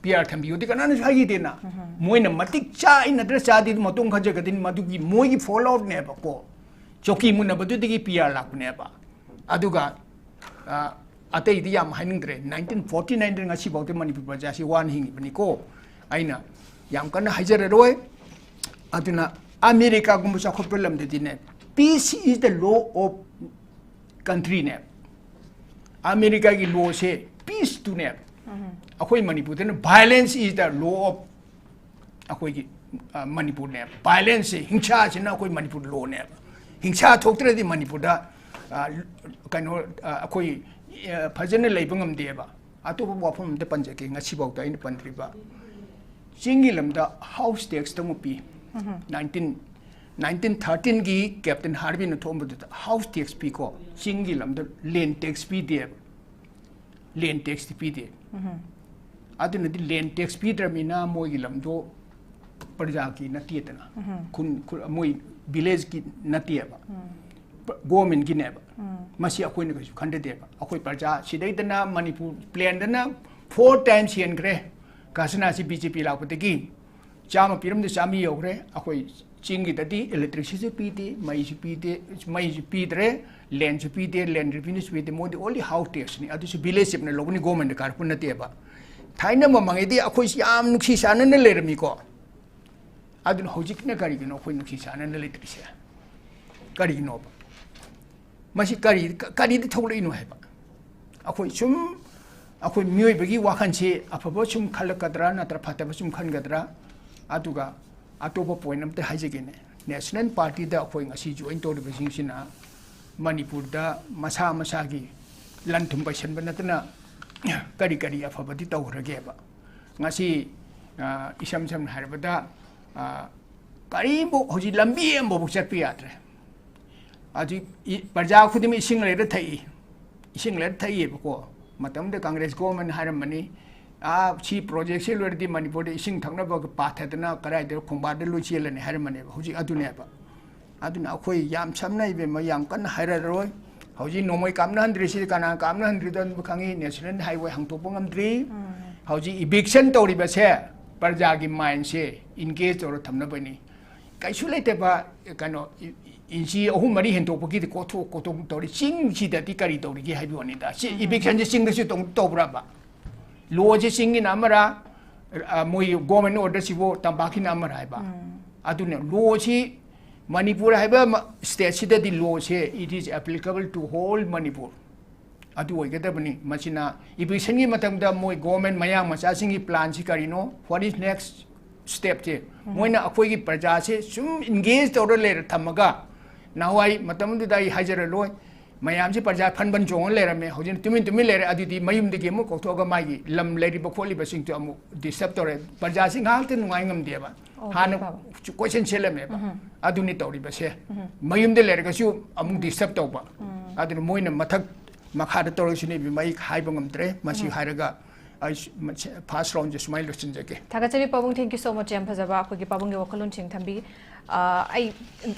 P R ꯊꯝꯕꯤꯌꯨꯗꯤ ꯀꯅꯥꯅꯁꯨ ꯍꯥꯏꯈꯤꯗꯦꯅ꯫ ꯃꯣꯏꯅ ꯃꯇꯤꯛ ꯆꯥꯏ ꯅꯠꯇ꯭ꯔ ꯆꯥꯗꯦ ꯃꯇꯣꯡ ꯈꯟꯖꯒꯗꯣꯏꯅꯤ꯫ ꯃꯗꯨꯒꯤ ꯃꯣꯏꯒꯤ ꯐꯣꯜ ꯑꯥꯎꯠꯅꯦꯕꯀꯣ꯫ ꯆꯧꯀꯤ ꯃꯨꯟꯅꯕꯗꯨꯗꯒꯤ ꯄꯤ ꯑꯥꯔ ꯂꯥꯛꯄꯅꯦꯕ꯫ ꯑꯗꯨꯒ, ꯑ, ꯑꯇꯩꯗꯤ ꯌꯥꯝ ꯍꯥꯏꯅꯤꯡꯗ꯭ꯔꯦ꯫ ꯅꯥꯏꯟꯇꯤꯟ ꯐꯣꯔꯇꯤ ꯅꯥꯏꯟꯗꯒꯤ ꯉꯁꯤꯐꯥꯎꯗ ꯃꯅꯤꯄꯨꯔ ꯄ꯭ꯔꯖꯥꯁꯤ ꯋꯥꯅ ꯍꯤꯡꯉꯤꯕꯅꯤꯀꯣ꯫ ꯑꯩꯅ ꯌꯥꯝ ꯀꯟꯅ ꯍꯥꯏꯖꯔꯔꯣꯏ꯫ ꯑꯗꯨꯅ ꯑꯃꯦꯔꯤꯀꯥꯒꯨꯝꯕ ꯆꯥꯎꯈꯠꯄ ꯂꯝꯗꯗꯤꯅꯦ, "Peace is the law of country" ꯅꯦ꯫ ꯑꯃꯦꯔꯤꯀꯥꯒꯤ ꯂꯣꯁꯦ ꯄꯤꯁꯇꯨꯅꯦꯕ꯫ ꯑꯩꯈꯣꯏ ꯃꯅꯤꯄꯨꯔꯗꯅ "Violence is the law of" ꯑꯩꯈꯣꯏꯒꯤ, ꯑ, ꯃꯅꯤꯄꯨꯔꯅꯦꯕ꯫ ꯚꯥꯏꯂꯦꯟꯁꯁꯦ, ꯍꯤꯡꯁꯥꯁꯤꯅ ꯑꯩꯈꯣꯏ ꯃꯅꯤꯄꯨꯔ ꯂꯣꯅꯦꯕ꯫ ꯍꯤꯡꯁꯥ ꯊꯣꯛꯇ꯭ꯔꯗꯤ ꯃꯅꯤꯄꯨꯔꯗ, ꯑ, ꯀꯩꯅꯣ, ꯑ, ꯑꯩꯈꯣꯏ, ꯑ, ꯐꯖꯅ ꯂꯩꯕ ꯉꯝꯗꯦꯕ꯫ ꯑꯇꯣꯞꯄ ꯋꯥꯐꯝ ꯑꯝꯇ ꯄꯟꯖꯒꯦ, ꯉꯁꯤꯐꯥꯎꯗ ꯑꯩꯅ ꯄꯟꯗ꯭ꯔꯤꯕ꯫ ꯆꯤꯡꯒꯤ ꯂꯝꯗ ꯍꯥꯎꯁ ꯇꯦꯛꯁꯇ ꯑꯃꯨꯛ ꯄꯤ꯫ ꯅꯥꯏꯟꯇꯤꯟ, ꯅꯥꯏꯟꯇꯤꯟ ꯊꯥꯔꯇꯤꯟꯒꯤ ꯀꯦꯞꯇꯦꯟ ꯍꯥꯔꯕꯤꯅ ꯊꯣꯛꯑꯝꯕꯗꯨꯗ ꯍꯥꯎꯁ ꯇꯦꯛꯁ ꯄꯤꯀꯣ꯫ ꯆꯤꯡꯒꯤ ꯂꯝꯗ ꯂꯦꯟ ꯇꯦꯛꯁ ꯄꯤꯗꯦꯕ꯫ ꯂꯦꯟ ꯇꯦꯛꯁꯇꯤ ꯄꯤꯗꯦ꯫ ꯑꯗꯨꯅꯗꯤ ꯂꯦꯟ ꯇꯦꯛꯁ ꯄꯤꯗ꯭ꯔꯕꯅꯤꯅ ꯃꯣꯏꯒꯤ ꯂꯝꯗꯣ ꯄ꯭ꯔꯖꯥꯒꯤ ꯅꯠꯇꯦꯗꯅ꯫ ꯈꯨꯟ, ꯈꯨ-, ꯃꯣꯏ ꯚꯤꯂꯦꯖꯀꯤ ꯅꯠꯇꯦꯕ꯫ ꯄ-, ꯒꯣꯔꯃꯦꯟꯒꯤꯅꯦꯕ꯫ ꯃꯁꯤ ꯑꯩꯈꯣꯏꯅ ꯀꯩꯁꯨ ꯈꯟꯗꯗꯦꯕ꯫ ꯑꯩꯈꯣꯏ ꯄ꯭ꯔꯖꯥ ꯁꯤꯗꯩꯗꯅ ꯃꯅꯤꯄꯨꯔ ꯄ꯭ꯂꯦꯟꯗꯅ ꯐꯣꯔ ꯇꯥꯏꯝꯁ ꯍꯦꯟꯈ꯭ꯔꯦ꯫ ꯈꯖꯅꯥꯁꯤ ꯕꯤ ꯖꯦ ꯄꯤ ꯂꯥꯛꯄꯗꯒꯤ ꯆꯥꯝꯃ ꯄꯤꯔꯝꯗ ꯆꯥꯝꯃꯔꯤ ꯌꯧꯈ꯭ꯔꯦ꯫ ꯑꯩꯈꯣꯏ ꯆꯤꯡꯒꯤꯗꯗꯤ electricity ꯄꯤꯗꯦ, ꯃꯩꯁꯨ ꯄꯤꯗꯦ, ꯃꯩꯁꯨ ꯄꯤꯗ꯭ꯔꯦ, ꯂꯦꯟꯁꯨ ꯄꯤꯗꯦ, ꯂꯦꯟ ꯔꯤꯚꯤꯅ꯭ꯌꯨꯁꯨ ꯄꯤꯗꯦ, ꯃꯣꯏꯗꯤ only house tax ꯅꯤ꯫ ꯑꯗꯨꯁꯨ ꯚꯤꯂꯦꯖ ꯆꯤꯞꯅ ꯂꯧꯕꯅꯤ, ꯒꯣꯔꯃꯦꯟꯗ ꯀꯥꯔꯛꯄ ꯅꯠꯇꯦꯕ꯫ ꯊꯥꯏꯅ ꯃꯃꯥꯡꯉꯩꯗꯤ ꯑꯩꯈꯣꯏꯁꯤ ꯌꯥꯝ ꯅꯨꯡꯁꯤ ꯆꯥꯟꯅꯅ ꯂꯩꯔꯝꯃꯤꯀꯣ꯫ ꯑꯗꯨꯅ ꯍꯧꯖꯤꯛꯅ ꯀꯔꯤꯒꯤꯅꯣ ꯑꯩꯈꯣꯏ ꯅꯨꯡꯁꯤ ꯆꯥꯟꯅꯅ ꯂꯩꯇ꯭ꯔꯤꯁꯦ? ꯀꯔꯤꯒꯤꯅꯣꯕ? ꯃꯁꯤ ꯀꯔꯤ, ꯀ-, ꯀꯔꯤꯗ ꯊꯣꯛꯂꯛꯏꯅꯣ ꯍꯥꯏꯕ? ꯑꯩꯈꯣꯏ ꯁꯨꯝ, ꯑꯩꯈꯣꯏ ꯃꯤꯑꯣꯏꯕꯒꯤ ꯋꯥꯈꯜꯁꯤ ꯑꯐꯕ ꯁꯨꯝ ꯈꯜꯂꯛꯀꯗ꯭ꯔꯥ ꯅꯠꯇ꯭ꯔ ꯐꯠꯇꯕ ꯁꯨꯝ ꯈꯟꯒꯗ꯭ꯔꯥ? ꯑꯗꯨꯒ ꯑꯇꯣꯞꯄ ꯄꯣꯏꯟ ꯑꯝꯇ ꯍꯥꯏꯖꯒꯦꯅꯦ꯫ ꯅꯦꯁꯅꯦꯜ ꯄꯥꯔꯇꯤꯗ ꯑꯩꯈꯣꯏ ꯉꯁꯤ ꯖꯣꯏꯟ ꯇꯧꯔꯤꯕꯁꯤꯡꯁꯤꯅ ꯃꯅꯤꯄꯨꯔꯗ ꯃꯁꯥ ꯃꯁꯥꯒꯤ ꯂꯟ ꯊꯨꯝ ꯄꯩꯁꯟꯕ ꯅꯠꯇꯅ ꯀꯔꯤ ꯀꯔꯤ ꯑꯐꯕꯗꯤ ꯇꯧꯈ꯭ꯔꯒꯦꯕ? ꯉꯁꯤ, ꯑ, ꯏꯁꯝ ꯁꯝꯅ ꯍꯥꯏꯔꯕꯗ, ꯑ, ꯀꯔꯤꯝꯐꯥꯎ ꯍꯧꯖꯤꯛ ꯂꯝꯕꯤ ꯑꯃꯐꯥꯎ ꯆꯠꯄ ꯌꯥꯗ꯭ꯔꯦ꯫ ꯍꯧꯖꯤꯛ ꯏ-, ꯄ꯭ꯔꯖꯥ ꯈꯨꯗꯤꯡꯃꯛ ꯏꯁꯤꯡ ꯂꯩꯔ ꯊꯛꯏ꯫ ꯏꯁꯤꯡ ꯂꯩꯔ ꯊꯛꯏꯕꯀꯣ꯫ ꯃꯇꯝꯗ ꯀꯪꯒ꯭ꯔꯦꯁ ꯒꯣꯔꯃꯦꯟ ꯍꯥꯏꯔꯝꯕꯅꯤ, "ꯑꯥ, ꯁꯤ ꯄ꯭ꯔꯣꯖꯦꯛꯁꯦ ꯂꯣꯏꯔꯗꯤ ꯃꯅꯤꯄꯨꯔꯗ ꯏꯁꯤꯡ ꯊꯛꯅꯕ ꯄꯥꯊꯗꯅ ꯀꯗꯥꯏꯗ ꯈꯣꯡꯕꯥꯟꯗ ꯂꯣꯏ ꯆꯦꯜꯂꯅꯤ" ꯍꯥꯏꯔꯝꯕꯅꯦꯕ꯫ ꯍꯧꯖꯤꯛ ꯑꯗꯨꯅꯦꯕ꯫ ꯑꯗꯨꯅ ꯑꯩꯈꯣꯏ ꯌꯥꯝ ꯁꯝꯅ ꯏꯕꯦꯝꯃ ꯌꯥꯝ ꯀꯟꯅ ꯍꯥꯏꯔꯔꯣꯏ꯫ ꯍꯧꯖꯤꯛ ꯅꯣꯡꯃꯩ ꯀꯥꯞꯅꯍꯟꯗ꯭ꯔꯤꯁꯤ ꯀꯅꯥ ꯀꯥꯞꯅꯍꯟꯗ꯭ꯔꯤꯗꯣ ꯑꯗꯨꯝ ꯈꯪꯉꯤ꯫ ꯅꯦꯁꯅꯦꯜ ꯍꯥꯏꯋꯦ ꯍꯥꯡꯗꯣꯛꯄ ꯉꯝꯗ꯭ꯔꯤ꯫ ꯍꯧꯖꯤꯛ ꯏꯚꯤꯛꯁꯟ ꯇꯧꯔꯤꯕꯁꯦ ꯄ꯭ꯔꯖꯥꯒꯤ ꯃꯥꯏꯟꯁꯦ ꯏꯟꯒꯦꯖ ꯇꯧꯔ ꯊꯝꯅꯕꯅꯤ꯫ ꯀꯩꯁꯨ ꯂꯩꯇꯕ ꯀꯩꯅꯣ ꯏ- ꯏ- ꯏꯟꯆꯤ ꯑꯍꯨꯝ ꯃꯔꯤ ꯍꯦꯟꯗꯣꯛꯄꯒꯤꯗꯤ ꯀꯣꯊꯣꯛ ꯀꯣꯊꯣꯛ ꯇꯧꯔꯤ꯫ ꯆꯤꯡꯁꯤꯗꯗꯤ ꯀꯔꯤ ꯇꯧꯔꯤꯒꯦ ꯍꯥꯏꯕ ꯋꯥꯅꯤꯗ꯫ ꯁꯤ ꯏꯚꯤꯛꯁꯟꯁꯦ ꯆꯤꯡꯗꯁꯨ ꯇꯧ- ꯇꯧꯕ꯭ꯔꯕ? ꯂꯣꯁꯦ ꯆꯤꯡꯒꯤꯅ ꯑꯃꯔꯥ, ꯑ, ꯃꯣꯏ ꯒꯣꯔꯃꯦꯟ ꯑꯣꯔꯗꯔꯁꯤꯕꯨ ꯇꯝꯄꯥꯛꯀꯤꯅ ꯑꯃꯔꯥ ꯍꯥꯏꯕ? ꯑꯗꯨꯅ ꯂꯣꯁꯤ ꯃꯅꯤꯄꯨꯔ ꯍꯥꯏꯕ ꯃ- ꯁ꯭ꯇꯦꯠꯁꯤꯗꯗꯤ ꯂꯣꯁꯦ it is applicable to whole Manipur. ꯑꯗꯨ ꯑꯣꯏꯒꯗꯕꯅꯤ꯫ ꯃꯁꯤꯅ ꯏꯚꯤꯛꯁꯟꯒꯤ ꯃꯇꯝꯗ ꯃꯣꯏ ꯒꯣꯔꯃꯦꯟ ꯃꯌꯥꯡ ꯃꯆꯥꯁꯤꯡꯒꯤ ꯄ꯭ꯂꯥꯟꯁꯤ ꯀꯔꯤꯅꯣ? What is next stepꯁꯦ? ꯃꯣꯏꯅ ꯑꯩꯈꯣꯏꯒꯤ ꯄ꯭ꯔꯖꯥꯁꯦ ꯁꯨꯝ ꯏꯟꯒꯦꯖ ꯇꯧꯔ ꯂꯩꯔ ꯊꯝꯃꯒ, ꯅꯍꯥꯟꯋꯥꯏ ꯃꯇꯝꯗꯨꯗ ꯑꯩ ꯍꯥꯏꯖꯔꯔꯣꯏ, ꯃꯌꯥꯝꯁꯤ ꯄ꯭ꯔꯖꯥ ꯐꯟ ꯐꯟ ꯆꯣꯡꯉ ꯂꯩꯔꯝꯃꯦ꯫ ꯍꯧꯖꯤꯛ ꯇꯨꯃꯤꯟ ꯇꯨꯃꯤꯟ ꯂꯩꯔꯦ꯫ ꯑꯗꯨꯗꯤ ꯃꯌꯨꯝꯗꯒꯤ ꯑꯃꯨꯛ ꯀꯧꯊꯣꯛꯑꯒ ꯃꯥꯒꯤ ꯂꯝ ꯂꯩꯔꯤꯕ ꯈꯣꯠꯂꯤꯕꯁꯤꯡꯗꯨ ꯑꯃꯨꯛ ꯗꯤꯁꯇꯔꯕ ꯇꯧꯔꯦ꯫ ꯄ꯭ꯔꯖꯥꯁꯤ ꯉꯥꯏꯍꯥꯛꯇ ꯅꯨꯡꯉꯥꯏ ꯉꯝꯗꯦꯕ꯫ ꯑꯣ, ꯍꯥꯟꯅ ꯐꯕ꯫ ꯀꯣꯏꯆꯦꯟ ꯆꯦꯜꯂꯝꯃꯦꯕ꯫ ꯑꯗꯨꯅꯤ ꯇꯧꯔꯤꯕꯁꯦ꯫ ꯃꯌꯨꯝꯗ ꯂꯩꯔꯒꯁꯨ ꯑꯃꯨꯛ ꯗꯤꯁꯇꯔꯕ ꯇꯧꯕ꯫ ꯑꯗꯨꯅ ꯃꯣꯏꯅ ꯃꯊꯛ ꯃꯈꯥꯗ ꯇꯧꯔꯤꯁꯤꯅꯦ ꯏꯕꯦꯝꯃ, ꯑꯩ ꯍꯥꯏꯕ ꯉꯝꯗ꯭ꯔꯦ꯫ ꯃꯁꯤ ꯍꯥꯏꯔꯒ ꯑꯩ ꯐꯥꯔꯁ ꯔꯥꯎꯟꯁꯦ ꯁꯨꯃꯥꯏꯅ ꯂꯣꯏꯁꯤꯟꯖꯒꯦ꯫ ꯊꯥꯒꯠꯆꯔꯤ ꯄꯥꯕꯨꯡ, thank you so much꯫ ꯌꯥꯝ ꯐꯖꯕ ꯑꯩꯈꯣꯏꯒꯤ ꯄꯥꯕꯨꯡꯒꯤ ꯋꯥꯈꯜꯂꯣꯟꯁꯤꯡ ꯊꯝꯕꯤ꯫ ꯑ, ꯑꯩ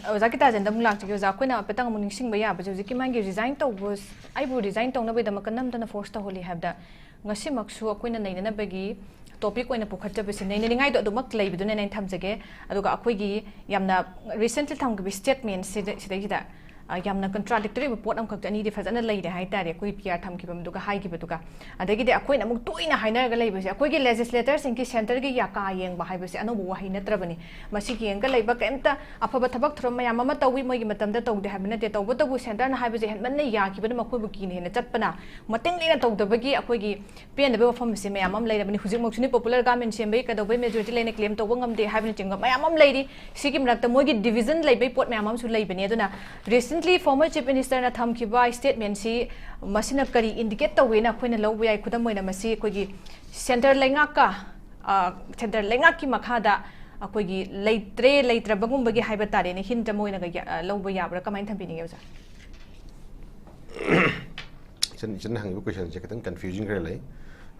ꯑꯣꯖꯥ ꯀꯤꯇꯥꯖꯦꯟꯗ ꯑꯃꯨꯛ ꯂꯥꯛꯆꯒꯦ꯫ ꯑꯣꯖꯥ, ꯑꯩꯈꯣꯏꯅ ꯍꯥꯏꯐꯦꯠꯇꯪ ꯑꯃꯨꯛ ꯅꯤꯡꯁꯤꯡꯕ ꯌꯥꯕꯁꯦ, ꯍꯧꯖꯤꯛꯀꯤ ꯃꯥꯒꯤ ꯔꯤꯖꯥꯏꯟ ꯇꯧꯕ, ꯑꯩꯕꯨ ꯔꯤꯖꯥꯏꯟ ꯇꯧꯅꯕꯒꯤꯗꯃꯛꯇ ꯅꯝꯗꯅ ꯐꯣꯔꯁ ꯇꯧꯍꯜꯂꯤ ꯍꯥꯏꯕꯗ ꯉꯁꯤꯃꯛꯁꯨ ꯑꯩꯈꯣꯏꯅ ꯅꯩꯅꯅꯕꯒꯤ ꯇꯣꯄꯤꯛ ꯑꯣꯏꯅ ꯄꯨꯈꯠꯆꯕꯁꯤ, ꯅꯩꯅꯅꯤꯡꯉꯥꯏꯗꯣ ꯑꯗꯨꯃꯛ ꯂꯩꯕꯗꯨꯅ ꯑꯩꯅ ꯊꯝꯖꯒꯦ꯫ ꯑꯗꯨꯒ ꯑꯩꯈꯣꯏꯒꯤ ꯌꯥꯝꯅ ꯔꯤꯁꯦꯟꯠꯂꯤ ꯊꯝꯈꯤꯕ ꯁ꯭ꯇꯦꯠꯃꯦꯟꯁꯤꯗ, ꯁꯤꯗꯩꯁꯤꯗ, ꯑ, ꯌꯥꯝꯅ ꯀꯟꯇ꯭ꯔꯥꯗꯤꯛꯇꯣꯔꯤ ꯑꯣꯏꯕ ꯄꯣꯠ ꯑꯃꯈꯛꯇꯤ ꯑꯅꯤꯗꯤ ꯐꯖꯅ ꯂꯩꯔꯦ ꯍꯥꯏꯇꯥꯔꯦ, ꯑꯩꯈꯣꯏ ꯄꯤ ꯑꯥꯔ ꯊꯝꯈꯤꯕꯗꯨꯒ ꯍꯥꯏꯈꯤꯕꯗꯨꯒ꯫ ꯑꯗꯒꯤꯗꯤ ꯑꯩꯈꯣꯏꯅ ꯑꯃꯨꯛ ꯇꯣꯏꯅ ꯍꯥꯏꯅꯔꯒ ꯂꯩꯕꯁꯦ, ꯑꯩꯈꯣꯏꯒꯤ ꯂꯦꯖꯤꯁꯂꯦꯇꯔꯁꯤꯡꯒꯤ ꯁꯦꯟꯇꯔꯒꯤ ꯌꯥꯀꯥ ꯌꯦꯡꯕ ꯍꯥꯏꯕꯁꯦ ꯑꯅꯧꯕ ꯋꯥꯍꯩ ꯅꯠꯇ꯭ꯔꯕꯅꯤ꯫ ꯃꯁꯤ ꯌꯦꯡꯉꯒ ꯂꯩꯕ ꯀꯩꯝꯇ ꯑꯐꯕ ꯊꯕꯛ ꯊꯧꯔꯝ ꯃꯌꯥꯝ ꯑꯃ ꯇꯧꯏ, ꯃꯣꯏꯒꯤ ꯃꯇꯝꯗ ꯇꯧꯗꯦ ꯍꯥꯏꯕ ꯅꯠꯇꯦ꯫ ꯇꯧꯕꯇꯕꯨ ꯁꯦꯟꯇꯔꯅ ꯍꯥꯏꯕꯁꯦ ꯍꯦꯟꯃꯟꯅ ꯌꯥꯈꯤꯕꯅ ꯃꯈꯣꯏꯕꯨ ꯀꯤꯅ ꯍꯦꯟꯅ ꯆꯠꯄꯅ ꯃꯇꯤꯡ ꯂꯦꯡꯅ ꯇꯧꯗꯕꯒꯤ ꯑꯩꯈꯣꯏꯒꯤ ꯄꯦꯟꯗꯕ ꯋꯥꯐꯝ ꯑꯁꯤ ꯃꯌꯥꯝ ꯑꯃ ꯂꯩꯔꯕꯅꯤ꯫ ꯍꯧꯖꯤꯛꯃꯛꯁꯨꯅꯤ ꯄꯣꯄꯨꯂꯔ ꯒꯚꯔꯟꯃꯦꯟ ꯁꯦꯝꯕꯒꯤ ꯀꯩꯗꯧꯕꯩ ꯃꯦꯖꯣꯔꯤꯇꯤ ꯂꯩꯅ ꯀ꯭ꯂꯦꯝ ꯇꯧꯕ ꯉꯝꯗꯦ ꯍꯥꯏꯕꯅꯆꯤꯡꯕ ꯃꯌꯥꯝ ꯑꯃ ꯂꯩꯔꯤ꯫ ꯁꯤꯒꯤ ꯃꯔꯛꯇ ꯃꯣꯏꯒꯤ ꯗꯤꯕꯤꯖꯟ ꯂꯩꯕꯒꯤ ꯄꯣꯠ ꯃꯌꯥꯝ ꯑꯃꯁꯨ ꯂꯩꯕꯅꯤ꯫ ꯑꯗꯨꯅ ꯔꯤꯁꯦꯟꯠꯂꯤ ꯐꯣꯔꯃꯔ ꯆꯤꯐ ꯃꯤꯅꯤꯁꯇꯔꯅ ꯊꯝꯈꯤꯕ ꯁ꯭ꯇꯦꯠꯃꯦꯟꯁꯤ ꯃꯁꯤꯅ ꯀꯔꯤ ꯏꯟꯗꯤꯀꯦꯠ ꯇꯧꯏꯅ ꯑꯩꯈꯣꯏꯅ ꯂꯧꯕ ꯌꯥꯏ? ꯈꯨꯗꯝ ꯑꯣꯏꯅ ꯃꯁꯤ ꯑꯩꯈꯣꯏꯒꯤ ꯁꯦꯟꯇꯔ ꯂꯩꯉꯥꯛꯀ, ꯑ, ꯁꯦꯟꯇꯔ ꯂꯩꯉꯥꯛꯀꯤ ꯃꯈꯥꯗ ꯑꯩꯈꯣꯏꯒꯤ ꯂꯩꯇ꯭ꯔꯦ, ꯂꯩꯇ꯭ꯔꯕꯒꯨꯝꯕꯒꯤ ꯍꯥꯏꯕ ꯇꯥꯔꯦꯅꯦ, ꯍꯤꯟꯠ ꯑꯃ ꯑꯣꯏꯅꯒ ꯌꯥ-, ꯑ, ꯂꯧꯕ ꯌꯥꯕ꯭ꯔꯥ? ꯀꯃꯥꯏꯅ ꯊꯝꯕꯤꯅꯤꯡꯉꯦ ꯑꯣꯖꯥ? ꯏꯆꯟ, ꯏꯆꯟ ꯍꯪꯉꯤꯕ ꯀꯣꯏꯁꯟꯁꯦ ꯈꯤꯇꯪ ꯀꯟꯐ꯭ꯌꯨꯖꯟ ꯈꯔ ꯂꯩ꯫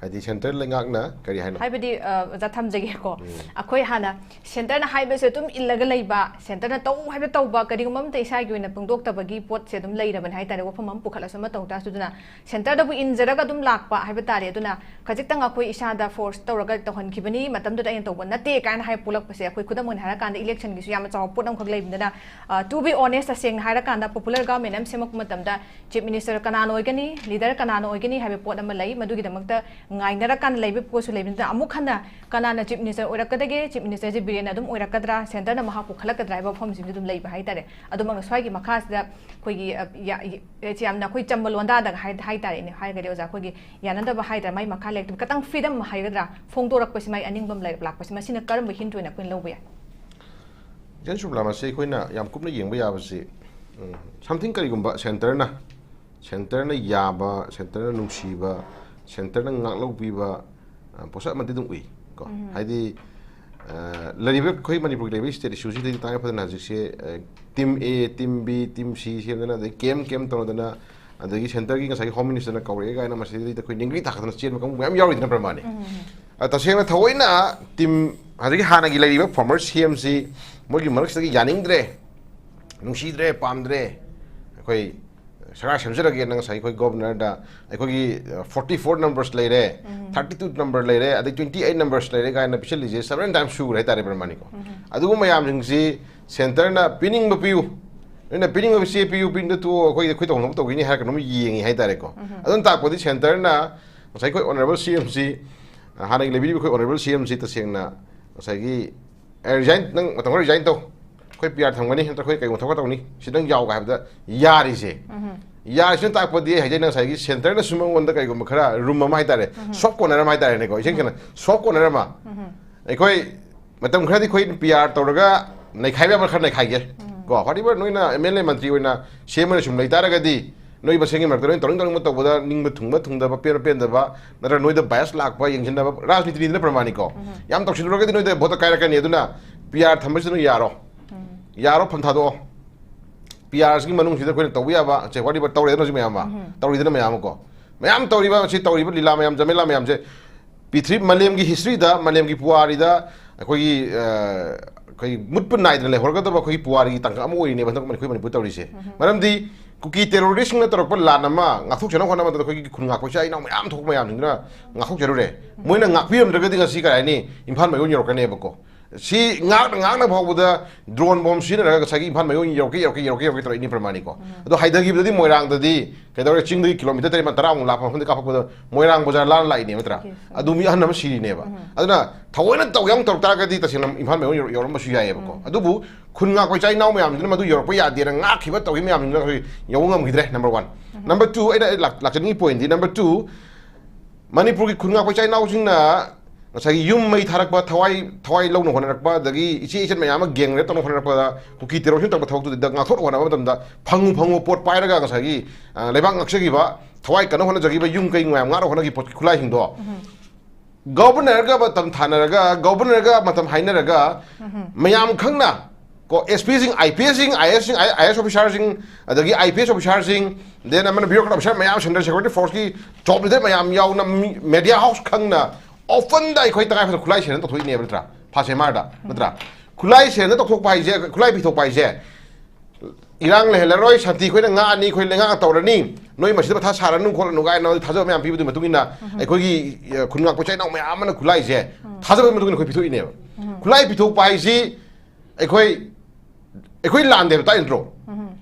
ꯍꯥꯏꯗꯤ ꯁꯦꯟꯇꯔ ꯂꯩꯉꯥꯛꯅ ꯀꯔꯤ ꯍꯥꯏꯅꯣ? ꯍꯥꯏꯕꯗꯤ ꯑ, ꯑꯣꯖꯥ ꯊꯝꯖꯒꯦꯀꯣ, ꯑꯩꯈꯣꯏ ꯍꯥꯟꯅ ꯁꯦꯟꯇꯔꯅ ꯍꯥꯏꯕꯁꯦ ꯑꯗꯨꯝ ꯏꯜꯂꯒ ꯂꯩꯕ, ꯁꯦꯟꯇꯔꯅ ꯇꯧ ꯍꯥꯏꯕ ꯇꯧꯕ, ꯀꯔꯤꯒꯨꯝꯕ ꯑꯃꯇ ꯏꯁꯥꯒꯤ ꯑꯣꯏꯅ ꯐꯣꯡꯗꯣꯛꯇꯕꯒꯤ ꯄꯣꯠꯁꯦ ꯑꯗꯨꯝ ꯂꯩꯔꯕꯅꯦ ꯍꯥꯏꯇꯥꯔꯦ꯫ ꯋꯥꯐꯝ ꯑꯃ ꯄꯨꯈꯠꯂꯁꯨ ꯑꯃ ꯇꯧ ꯇꯥꯔꯁꯨ, ꯑꯗꯨꯅ ꯁꯦꯟꯇꯔꯗꯕꯨ ꯏꯟꯖꯔꯒ ꯑꯗꯨꯝ ꯂꯥꯛꯄ ꯍꯥꯏꯕ ꯇꯥꯔꯦ꯫ ꯑꯗꯨꯅ ꯈꯖꯤꯛꯇꯪ ꯑꯩꯈꯣꯏ ꯏꯁꯥꯗ ꯐꯣꯔꯁ ꯇꯧꯔꯒ ꯇꯧꯍꯟꯈꯤꯕꯅꯤ, ꯃꯇꯝꯗꯨꯗ ꯑꯩꯅ ꯇꯧꯕ ꯅꯠꯇꯦ ꯀꯥꯏꯅ ꯍꯥꯏ ꯄꯣꯛꯂꯛꯄꯁꯦ ꯑꯩꯈꯣꯏ ꯈꯨꯗꯝ ꯑꯣꯏꯅ ꯍꯥꯏꯔꯀꯥꯟꯗ ꯏꯂꯦꯛꯁꯟꯒꯤꯁꯨ ꯌꯥꯝꯅ ꯆꯥꯎꯕ ꯄꯣꯠ ꯑꯃꯈꯛ ꯂꯩꯕꯅꯤꯅ, ꯇꯨ ꯕꯤ ꯑꯣꯅꯦꯁ, ꯇꯁꯦꯡꯅ ꯍꯥꯏꯔꯀꯥꯟꯗ ꯄꯣꯄꯨꯂꯔ ꯒꯚꯔꯟꯃꯦꯟ ꯑꯃ ꯁꯦꯝꯃꯛꯄ ꯃꯇꯝꯗ ꯆꯤꯐ ꯃꯤꯅꯤꯁꯇꯔ ꯀꯅꯥꯅ ꯑꯣꯏꯒꯅꯤ, ꯂꯤꯗꯔ ꯀꯅꯥꯅ ꯑꯣꯏꯒꯅꯤ ꯍꯥꯏꯕ ꯄꯣꯠ ꯑꯃ ꯂꯩ꯫ ꯃꯗꯨꯒꯤꯗꯃꯛꯇ ꯉꯥꯏꯅꯔꯀꯥꯟꯗ ꯂꯩꯕ ꯄꯣꯠꯁꯨ ꯂꯩꯕꯅꯤꯅ, ꯑꯃꯨꯛ ꯍꯟꯅ ꯀꯅꯥꯅ ꯆꯤꯐ ꯃꯤꯅꯤꯁꯇꯔ ꯑꯣꯏꯔꯛꯀꯗꯒꯦ, ꯆꯤꯐ ꯃꯤꯅꯤꯁꯇꯔꯁꯦ ꯕꯤꯔꯦꯟꯅ ꯑꯗꯨꯝ ꯑꯣꯏꯔꯛꯀꯗ꯭ꯔꯥ, ꯁꯦꯟꯇꯔꯅ ꯃꯍꯥꯛꯄꯨ ꯈꯜꯂꯛꯀꯗ꯭ꯔꯥ ꯍꯥꯏꯕ ꯋꯥꯐꯝꯁꯤꯡꯁꯨ ꯑꯗꯨꯝ ꯂꯩꯕ ꯍꯥꯏꯇꯥꯔꯦ꯫ ꯑꯗꯨꯃꯛꯅ ꯁ꯭ꯋꯥꯏꯒꯤ ꯃꯈꯥꯁꯤꯗ ꯑꯩꯈꯣꯏꯒꯤ, ꯑ, ꯌꯥ-, ꯌꯥ-, ꯌꯥꯝꯅ ꯑꯩꯈꯣꯏ ꯆꯝꯕ ꯂꯣꯟꯗꯥꯗ ꯍꯥꯏ-, ꯍꯥꯏꯇꯥꯔꯦꯅꯦ, ꯍꯥꯏꯔꯒꯗꯤ ꯑꯣꯖꯥ, ꯑꯩꯈꯣꯏꯒꯤ ꯌꯥꯅꯗꯕ ꯍꯥꯏꯇꯥꯔꯦ, ꯃꯥꯏ ꯃꯈꯥ ꯂꯩꯔꯛꯇꯕ ꯈꯤꯇꯪ ꯐ꯭ꯔꯤꯗꯝ ꯍꯥꯏꯒꯗ꯭ꯔꯥ, ꯐꯣꯡꯗꯣꯔꯛꯄꯁꯤ ꯃꯥꯏ ꯑꯅꯤꯡꯕ ꯑꯃ ꯂꯩꯔꯛ-, ꯂꯥꯛꯄꯁꯤ, ꯃꯁꯤꯅ ꯀꯔꯝꯕ ꯍꯤꯟꯠ ꯑꯣꯏꯅ ꯑꯩꯈꯣꯏꯅ ꯂꯧꯕ ꯌꯥꯏ? ꯖꯦꯟ ꯁꯨꯕꯂꯥ, ꯃꯁꯤ ꯑꯩꯈꯣꯏꯅ ꯌꯥꯝ ꯀꯨꯞꯅ ꯌꯦꯡꯕ ꯌꯥꯕꯁꯤ, ꯎꯝ, something ꯀꯔꯤꯒꯨꯝꯕ ꯁꯦꯟꯇꯔꯅ, ꯁꯦꯟꯇꯔꯅ ꯌꯥꯕ, ꯁꯦꯟꯇꯔꯅ ꯅꯨꯡꯁꯤꯕ, ꯁꯦꯟꯇꯔꯅ ꯉꯥꯛꯂꯧꯕꯤꯕ, ꯑ, ꯄꯣꯠꯁꯛ ꯑꯃꯗꯤ ꯑꯗꯨꯝ ꯎꯏ ꯀꯣ꯫ ꯍꯥꯏꯗꯤ, ꯑ, ꯂꯩꯔꯤꯕ ꯑꯩꯈꯣꯏ ꯃꯅꯤꯄꯨꯔꯒꯤ ꯂꯩꯔꯤꯕ ꯏꯁꯇꯦꯠ ꯏꯁꯨꯁꯤꯗꯒꯤ ꯇꯉꯥꯏ ꯐꯗꯅ ꯍꯧꯖꯤꯛꯁꯦ, ꯑ, ꯇꯤꯝ ꯑꯦ, ꯇꯤꯝ ꯕꯤ, ꯇꯤꯝ ꯁꯤ ꯁꯦꯝꯗꯅ, ꯑꯗꯩ ꯀꯦꯝ ꯀꯦꯝ ꯇꯧꯅꯗꯅ, ꯑꯗꯒꯤ ꯁꯦꯟꯇꯔꯒꯤ ꯉꯁꯥꯏꯒꯤ ꯍꯣꯝ ꯃꯤꯅꯤꯁꯇꯔꯅ ꯀꯧꯔꯛꯑꯦ ꯀꯥꯏꯅ ꯃꯁꯤꯗꯩꯗ ꯑꯩꯈꯣꯏ ꯅꯤꯡꯒ꯭ꯔꯤ ꯊꯥꯡꯒꯠꯇꯅ ꯆꯦꯟꯕ ꯀꯥꯡꯕꯨ ꯃꯌꯥꯝ ꯌꯥꯎꯔꯤꯗꯅ, ꯄ꯭ꯔꯃꯥꯅꯤ꯫ ꯑ, ꯇꯁꯦꯡꯅ ꯊꯑꯣꯏꯅ ꯇꯤꯝ, ꯍꯧꯖꯤꯛꯀꯤ ꯍꯥꯟꯅꯒꯤ ꯂꯩꯔꯤꯕ ꯐꯣꯔꯃꯔ ꯁꯤ ꯑꯦꯝꯁꯤ ꯃꯣꯏꯒꯤ ꯃꯔꯛꯁꯤꯗꯒꯤ ꯌꯥꯅꯤꯡꯗ꯭ꯔꯦ, ꯅꯨꯡꯁꯤꯗ꯭ꯔꯦ, ꯄꯥꯝꯗ꯭ꯔꯦ, ꯑꯩꯈꯣꯏ ꯁꯔꯀꯥꯔ ꯁꯦꯝꯖꯔꯒꯦꯅ ꯉꯁꯥꯏ ꯑꯩꯈꯣꯏ ꯒꯣꯕꯔꯅꯔꯗ ꯑꯩꯈꯣꯏꯒꯤ, ꯑ, forty four numbers ꯂꯩꯔꯦ, thirty two number ꯂꯩꯔꯦ, ꯑꯗꯩ twenty eight numbers ꯂꯩꯔꯦ ꯀꯥꯏꯅ ꯄꯤꯁꯜꯂꯤꯁꯦ several times ꯁꯨꯈ꯭ꯔꯦ ꯍꯥꯏꯇꯥꯔꯦ, ꯄ꯭ꯔꯃꯥꯅꯤꯀꯣ꯫ ꯑꯗꯨꯒꯨꯝꯕ ꯃꯌꯥꯝꯁꯤꯡꯁꯤ ꯁꯦꯟꯇꯔꯅ ꯄꯤꯅꯤꯡꯕ ꯄꯤꯌꯨ, ꯅꯣꯏꯅ ꯄꯤꯅꯤꯡꯕ ꯆꯦ ꯄꯤꯌꯨ, ꯄꯤꯅꯤꯡꯗ ꯇꯣꯛꯑꯣ, ꯑꯩꯈꯣꯏ, ꯑꯩꯈꯣꯏ ꯇꯧꯅꯕ ꯇꯧꯈꯤꯅꯤ ꯍꯥꯏꯔꯒ ꯑꯗꯨꯝ ꯌꯦꯡꯉꯤ ꯍꯥꯏꯇꯥꯔꯦꯀꯣ꯫ ꯑꯗꯨꯅ ꯇꯥꯛꯄꯗꯤ ꯁꯦꯟꯇꯔꯅ ꯉꯁꯥꯏ ꯑꯩꯈꯣꯏ ꯑꯣꯅꯔꯦꯕꯜ ꯁꯤ ꯑꯦꯝꯁꯤ, ꯍꯥꯟꯅꯒꯤ ꯂꯩꯕꯤꯔꯤꯕ ꯑꯩꯈꯣꯏ ꯑꯣꯅꯔꯦꯕꯜ ꯁꯤ ꯑꯦꯝꯁꯤ ꯇꯁꯦꯡꯅ ꯉꯁꯥꯏꯒꯤ, ꯑꯦ, ꯔꯤꯖꯥꯏꯟ, ꯅꯪ ꯃꯇꯝ ꯈꯔ ꯔꯤꯖꯥꯏꯟ ꯇꯧ, ꯑꯩꯈꯣꯏ ꯄꯤ ꯑꯥꯔ ꯊꯝꯒꯅꯤ, ꯅꯠꯇ꯭ꯔꯒ ꯑꯩꯈꯣꯏ ꯀꯩꯒꯨꯝꯕ ꯊꯕꯛ ꯇꯧꯅꯤ, ꯁꯤꯗꯪ ꯌꯥꯎꯒ ꯍꯥꯏꯕꯗ ꯌꯥꯔꯤꯁꯦ꯫ ꯌꯥꯔꯤꯁꯤꯅ ꯇꯥꯛꯄꯗꯤ ꯑꯩ ꯍꯥꯏꯖꯩ, ꯅꯪ ꯉꯁꯥꯏꯒꯤ ꯁꯦꯟꯇꯔꯅꯁꯨ ꯃꯉꯣꯟꯗ ꯀꯩꯒꯨꯝꯕ ꯈꯔ ꯔꯨꯝ ꯑꯃ ꯍꯥꯏꯇꯥꯔꯦ, ꯁꯣꯐ ꯀꯣꯔꯅꯔ ꯑꯃ ꯍꯥꯏꯇꯥꯔꯦꯅꯦꯀꯣ, ꯏꯁꯦꯡ ꯁꯦꯡꯅ ꯁꯣꯐ ꯀꯣꯔꯅꯔ ꯑꯃ꯫ ꯑꯩꯈꯣꯏ ꯃꯇꯝ ꯈꯔꯗꯤ ꯑꯩꯈꯣꯏ ꯄꯤ ꯑꯥꯔ ꯇꯧꯔꯒ ꯅꯩꯈꯥꯏꯕ ꯌꯥꯕ ꯈꯔ ꯅꯩꯈꯥꯏꯒꯦ ꯀꯣ꯫ Whatever, ꯅꯣꯏꯅ ꯑꯦꯝ ꯑꯦꯜ ꯑꯦ ꯃꯟꯇ꯭ꯔꯤ ꯑꯣꯏꯅ ꯁꯦꯝ ꯑꯣꯏꯅ ꯁꯨꯝ ꯂꯩꯇꯥꯔꯒꯗꯤ, ꯅꯣꯏ ꯃꯁꯦꯟꯒꯤ ꯃꯔꯛꯇ ꯅꯣꯏꯅ ꯇꯧꯅꯤꯡ ꯇꯧꯅꯤꯡꯕ ꯇꯧꯕꯗ ꯅꯤꯡꯕ ꯊꯨꯡꯕ ꯊꯨꯡꯗꯕ, ꯄꯦꯟꯕ ꯄꯦꯟꯗꯕ, ꯅꯠꯇ꯭ꯔꯒ ꯅꯣꯏꯗ ꯕꯥꯏꯁ ꯂꯥꯛꯄ, ꯌꯦꯡꯁꯤꯟꯅꯕ, ꯔꯥꯖꯅꯤꯇꯤꯅꯤꯗꯅ, ꯄ꯭ꯔꯃꯥꯅꯤꯀꯣ꯫ ꯌꯥꯝ ꯇꯧꯁꯤꯜꯂꯨꯔꯒꯗꯤ ꯅꯣꯏꯗ ꯚꯣꯠꯇ ꯀꯥꯏꯔꯛꯀꯅꯤ꯫ ꯑꯗꯨꯅ ꯄꯤ ꯑꯥꯔ ꯊꯝꯕꯁꯤꯗ ꯅꯣꯏ ꯌꯥꯔꯣ, ꯌꯥꯔꯣ, ꯐꯝ ꯊꯥꯗꯣꯛꯑꯣ꯫ ꯄꯤ ꯑꯥꯔꯁꯤꯒꯤ ꯃꯅꯨꯡꯁꯤꯗ ꯑꯩꯈꯣꯏꯅ ꯇꯧꯕ ꯌꯥꯕ, ꯁꯦ, whatever ꯇꯧꯔꯦꯗꯅ ꯍꯧꯖꯤꯛ ꯃꯌꯥꯝ ꯑꯃ, ꯇꯧꯔꯤꯗꯅ ꯃꯌꯥꯝ ꯑꯃ ꯀꯣ꯫ ꯃꯌꯥꯝ ꯇꯧꯔꯤꯕ, ꯁꯤ ꯇꯧꯔꯤꯕ ꯂꯤꯂꯥ ꯃꯌꯥꯝ, ꯖꯃꯦꯂꯥ ꯃꯌꯥꯝꯁꯦ ꯄ꯭ꯔꯤꯊꯤꯕꯤ ꯃꯥꯂꯦꯝꯒꯤ ꯍꯤꯁꯇ꯭ꯔꯤꯗ, ꯃꯥꯂꯦꯝꯒꯤ ꯄꯨꯋꯥꯔꯤꯗ ꯑꯩꯈꯣꯏꯒꯤ, ꯑ, ꯑꯩꯈꯣꯏ ꯃꯨꯠꯄ ꯅꯥꯏꯗꯅ ꯂꯩꯍꯧꯔꯒꯗꯕ ꯑꯩꯈꯣꯏꯒꯤ ꯄꯨꯋꯥꯔꯤꯒꯤ ꯇꯥꯡꯀꯛ ꯑꯃ ꯑꯣꯏꯔꯤꯅꯦꯕ ꯍꯟꯗꯛ ꯑꯩꯈꯣꯏ ꯃꯅꯤꯄꯨꯔ ꯇꯧꯔꯤꯁꯦ꯫ ꯃꯔꯝꯗꯤ ꯀꯨꯀꯤ ꯇꯦꯔꯣꯔꯤꯁꯁꯤꯡꯅ ꯇꯧꯔꯛꯄ ꯂꯥꯟ ꯑꯃ ꯉꯥꯛꯊꯣꯛꯆꯅꯕ ꯍꯣꯠꯅꯕꯗ ꯑꯩꯈꯣꯏꯒꯤ ꯈꯨꯟ ꯉꯥꯛꯄ ꯏꯆꯥ ꯏꯅꯥꯎ ꯃꯌꯥꯝ ꯊꯣꯛꯄ ꯃꯌꯥꯝꯁꯤꯡꯗꯨꯅ ꯉꯥꯛꯊꯣꯛꯆꯔꯨꯔꯦ꯫ ꯃꯣꯏꯅ ꯉꯥꯛꯄꯤꯔꯝꯗ꯭ꯔꯒꯗꯤ ꯉꯁꯤ ꯀꯔꯤ ꯍꯥꯏꯅꯤ, ꯏꯝꯐꯥꯜ ꯃꯌꯣꯟ ꯌꯧꯔꯛꯀꯅꯦꯕꯀꯣ꯫ ꯁꯤ ꯉꯥꯛꯅ ꯉꯥꯛꯅ ꯐꯥꯎꯕꯗ ꯗ꯭ꯔꯣꯟ ꯕꯣꯝ ꯁꯤꯖꯤꯟꯅꯔꯒ ꯉꯁꯥꯏꯒꯤ ꯏꯝꯐꯥꯜ ꯃꯌꯣꯟ ꯌꯧꯔꯛꯀꯦ, ꯌꯧꯔꯛꯀꯦ, ꯌꯧꯔꯛꯀꯦ, ꯌꯧꯔꯛꯀꯦ ꯇꯧꯔꯛꯏꯅꯤ ꯄ꯭ꯔꯃꯥꯅꯤꯀꯣ꯫ ꯑꯗꯣ ꯍꯥꯏꯊꯈꯤꯕꯗꯗꯤ ꯃꯣꯏꯔꯥꯡꯗꯗꯤ ꯀꯩꯗꯧꯔꯦ, ꯆꯤꯡꯗꯒꯤ ꯀꯤꯂꯣꯃꯤꯇꯔ ꯇꯔꯦꯠ ꯇꯔꯥꯃꯨꯛ ꯂꯥꯞꯄ ꯃꯐꯝꯗ ꯀꯥꯞꯄꯛꯄꯗ ꯃꯣꯏꯔꯥꯡ ꯕꯖꯥꯔ ꯂꯥꯟ ꯂꯥꯛꯏꯅꯦꯕ ꯅꯠꯇ꯭ꯔꯥ? ꯑꯗꯨ ꯃꯤ ꯑꯍꯟ ꯑꯃ ꯁꯤꯔꯤꯅꯦꯕ꯫ ꯑꯗꯨꯅ ꯊꯑꯣꯏꯅ ꯇꯧꯒꯦ ꯇꯧꯔꯛ ꯇꯥꯔꯒꯗꯤ ꯇꯁꯦꯡꯅ ꯏꯝꯐꯥꯜ ꯃꯌꯣꯟ ꯌꯧꯔ-, ꯌꯧꯔꯝꯕꯁꯨ ꯌꯥꯏꯑꯕꯀꯣ꯫ ꯑꯗꯨꯕꯨ ꯈꯨꯟ ꯉꯥꯛꯄ ꯏꯆꯥ ꯏꯅꯥꯎ ꯃꯌꯥꯝꯁꯤꯅ ꯃꯗꯨ ꯌꯧꯔꯛꯄ ꯌꯥꯗꯦꯅ ꯉꯥꯛꯈꯤꯕ ꯇꯧꯈꯤꯕ ꯃꯌꯥꯝꯁꯤꯡꯗꯨꯅ ꯑꯩꯈꯣꯏ ꯌꯧꯕ ꯉꯝꯈꯤꯗ꯭ꯔꯦ, number one꯫ Number two, ꯑꯩꯅ ꯂꯥꯛ-, ꯂꯥꯛꯆꯅꯤꯡꯉꯤ point ꯗꯤ, number two, ꯃꯅꯤꯄꯨꯔꯒꯤ ꯈꯨꯟ ꯉꯥꯛꯄ ꯏꯆꯥ ꯏꯅꯥꯎꯁꯤꯡꯅ ꯉꯁꯥꯏꯒꯤ ꯌꯨꯝ ꯃꯩ ꯊꯥꯔꯛꯄ, ꯊꯋꯥꯏ, ꯊꯋꯥꯏ ꯂꯧꯅ ꯍꯣꯠꯅꯔꯛꯄ, ꯑꯗꯒꯤ ꯏꯆꯦ ꯏꯆꯟ ꯃꯌꯥꯝ ꯑꯃ gang rape ꯇꯧꯅ ꯍꯣꯠꯅꯔꯛꯄꯗ, ꯀꯨꯀꯤ terrorist ꯇꯧꯕ ꯊꯕꯛꯇꯨꯗ ꯉꯥꯛꯊꯣꯛꯅꯕ ꯍꯣꯠꯅꯕ ꯃꯇꯝꯗ ꯐꯪꯉꯨ ꯐꯪꯉꯨ ꯄꯣꯠ ꯄꯥꯏꯔꯒ ꯉꯁꯥꯏꯒꯤ, ꯑ, ꯂꯩꯕꯥꯛ ꯉꯥꯛꯆꯈꯤꯕ, ꯊꯋꯥꯏ ꯀꯟꯅ ꯍꯣꯠꯅꯖꯈꯤꯕ, ꯌꯨꯝ ꯀꯩ ꯃꯌꯥꯝ ꯉꯥꯛꯅ ꯍꯣꯠꯅꯈꯤꯕ ꯄꯣꯠꯀꯤ ꯈꯨꯠꯂꯥꯏꯁꯤꯡꯗꯣ, governorꯒ ꯃꯇꯝ ꯊꯥꯅꯔꯒ, governorꯒ ꯃꯇꯝ ꯍꯥꯏꯅꯔꯒ, ꯃꯌꯥꯝ ꯈꯪꯅ ꯀꯣ, SP ꯁꯤꯡ, IPS ꯁꯤꯡ, IAS ꯁꯤꯡ, IAS officer ꯁꯤꯡ, ꯑꯗꯒꯤ IPS officer ꯁꯤꯡ, then ꯑꯃꯅ bureaucrat officer ꯃꯌꯥꯝ, central security force ꯀꯤ top leader ꯃꯌꯥꯝ ꯌꯥꯎꯅ, ꯃꯤ-, media house ꯈꯪꯅ open ꯗ ꯑꯩꯈꯣꯏ ꯇꯉꯥꯏ ꯐꯗꯅ ꯈꯨꯠꯂꯥꯏ ꯁꯦꯟꯅ ꯇꯧꯊꯣꯛꯏꯅꯦꯕ ꯅꯠꯇ꯭ꯔꯥ? First MR ꯗ ꯅꯠꯇ꯭ꯔꯥ? ꯈꯨꯠꯂꯥꯏ ꯁꯦꯟꯅ ꯇꯧꯊꯣꯛꯄ ꯍꯥꯏꯁꯦ, ꯈꯨꯠꯂꯥꯏ ꯄꯤꯊꯣꯛꯄ ꯍꯥꯏꯁꯦ, ꯏꯔꯥꯡ ꯂꯩꯍꯜꯂꯔꯣꯏ, ꯁꯥꯟꯇꯤ ꯑꯩꯈꯣꯏꯅ ꯉꯥꯛꯑꯅꯤ, ꯑꯩꯈꯣꯏ ꯂꯩꯉꯥꯛꯅ ꯇꯧꯔꯅꯤ, ꯅꯣꯏ ꯃꯁꯤꯗ ꯃꯊꯥ ꯁꯥꯔꯅꯨ ꯈꯣꯠꯂꯅꯨ ꯀꯥꯏꯅ ꯊꯥꯖꯕ ꯃꯌꯥꯝ ꯄꯤꯕꯗꯨꯒꯤ ꯃꯇꯨꯡ ꯏꯟꯅ ꯑꯩꯈꯣꯏꯒꯤ, ꯑ, ꯈꯨꯟ ꯉꯥꯛꯄ ꯏꯆꯥ ꯏꯅꯥꯎ ꯃꯌꯥꯝ ꯑꯃꯅ ꯈꯨꯠꯂꯥꯏꯁꯦ ꯊꯥꯖꯕꯒꯤ ꯃꯇꯨꯡ ꯏꯟꯅ ꯑꯩꯈꯣꯏ ꯄꯤꯊꯣꯛꯏꯅꯦꯕ꯫ ꯈꯨꯠꯂꯥꯏ ꯄꯤꯊꯣꯛꯄ ꯍꯥꯏꯁꯤ ꯑꯩꯈꯣꯏ, ꯑꯩꯈꯣꯏ ꯂꯥꯟꯗꯦꯕ, ꯇꯥꯛꯏ ꯅꯠꯇ꯭ꯔꯣ?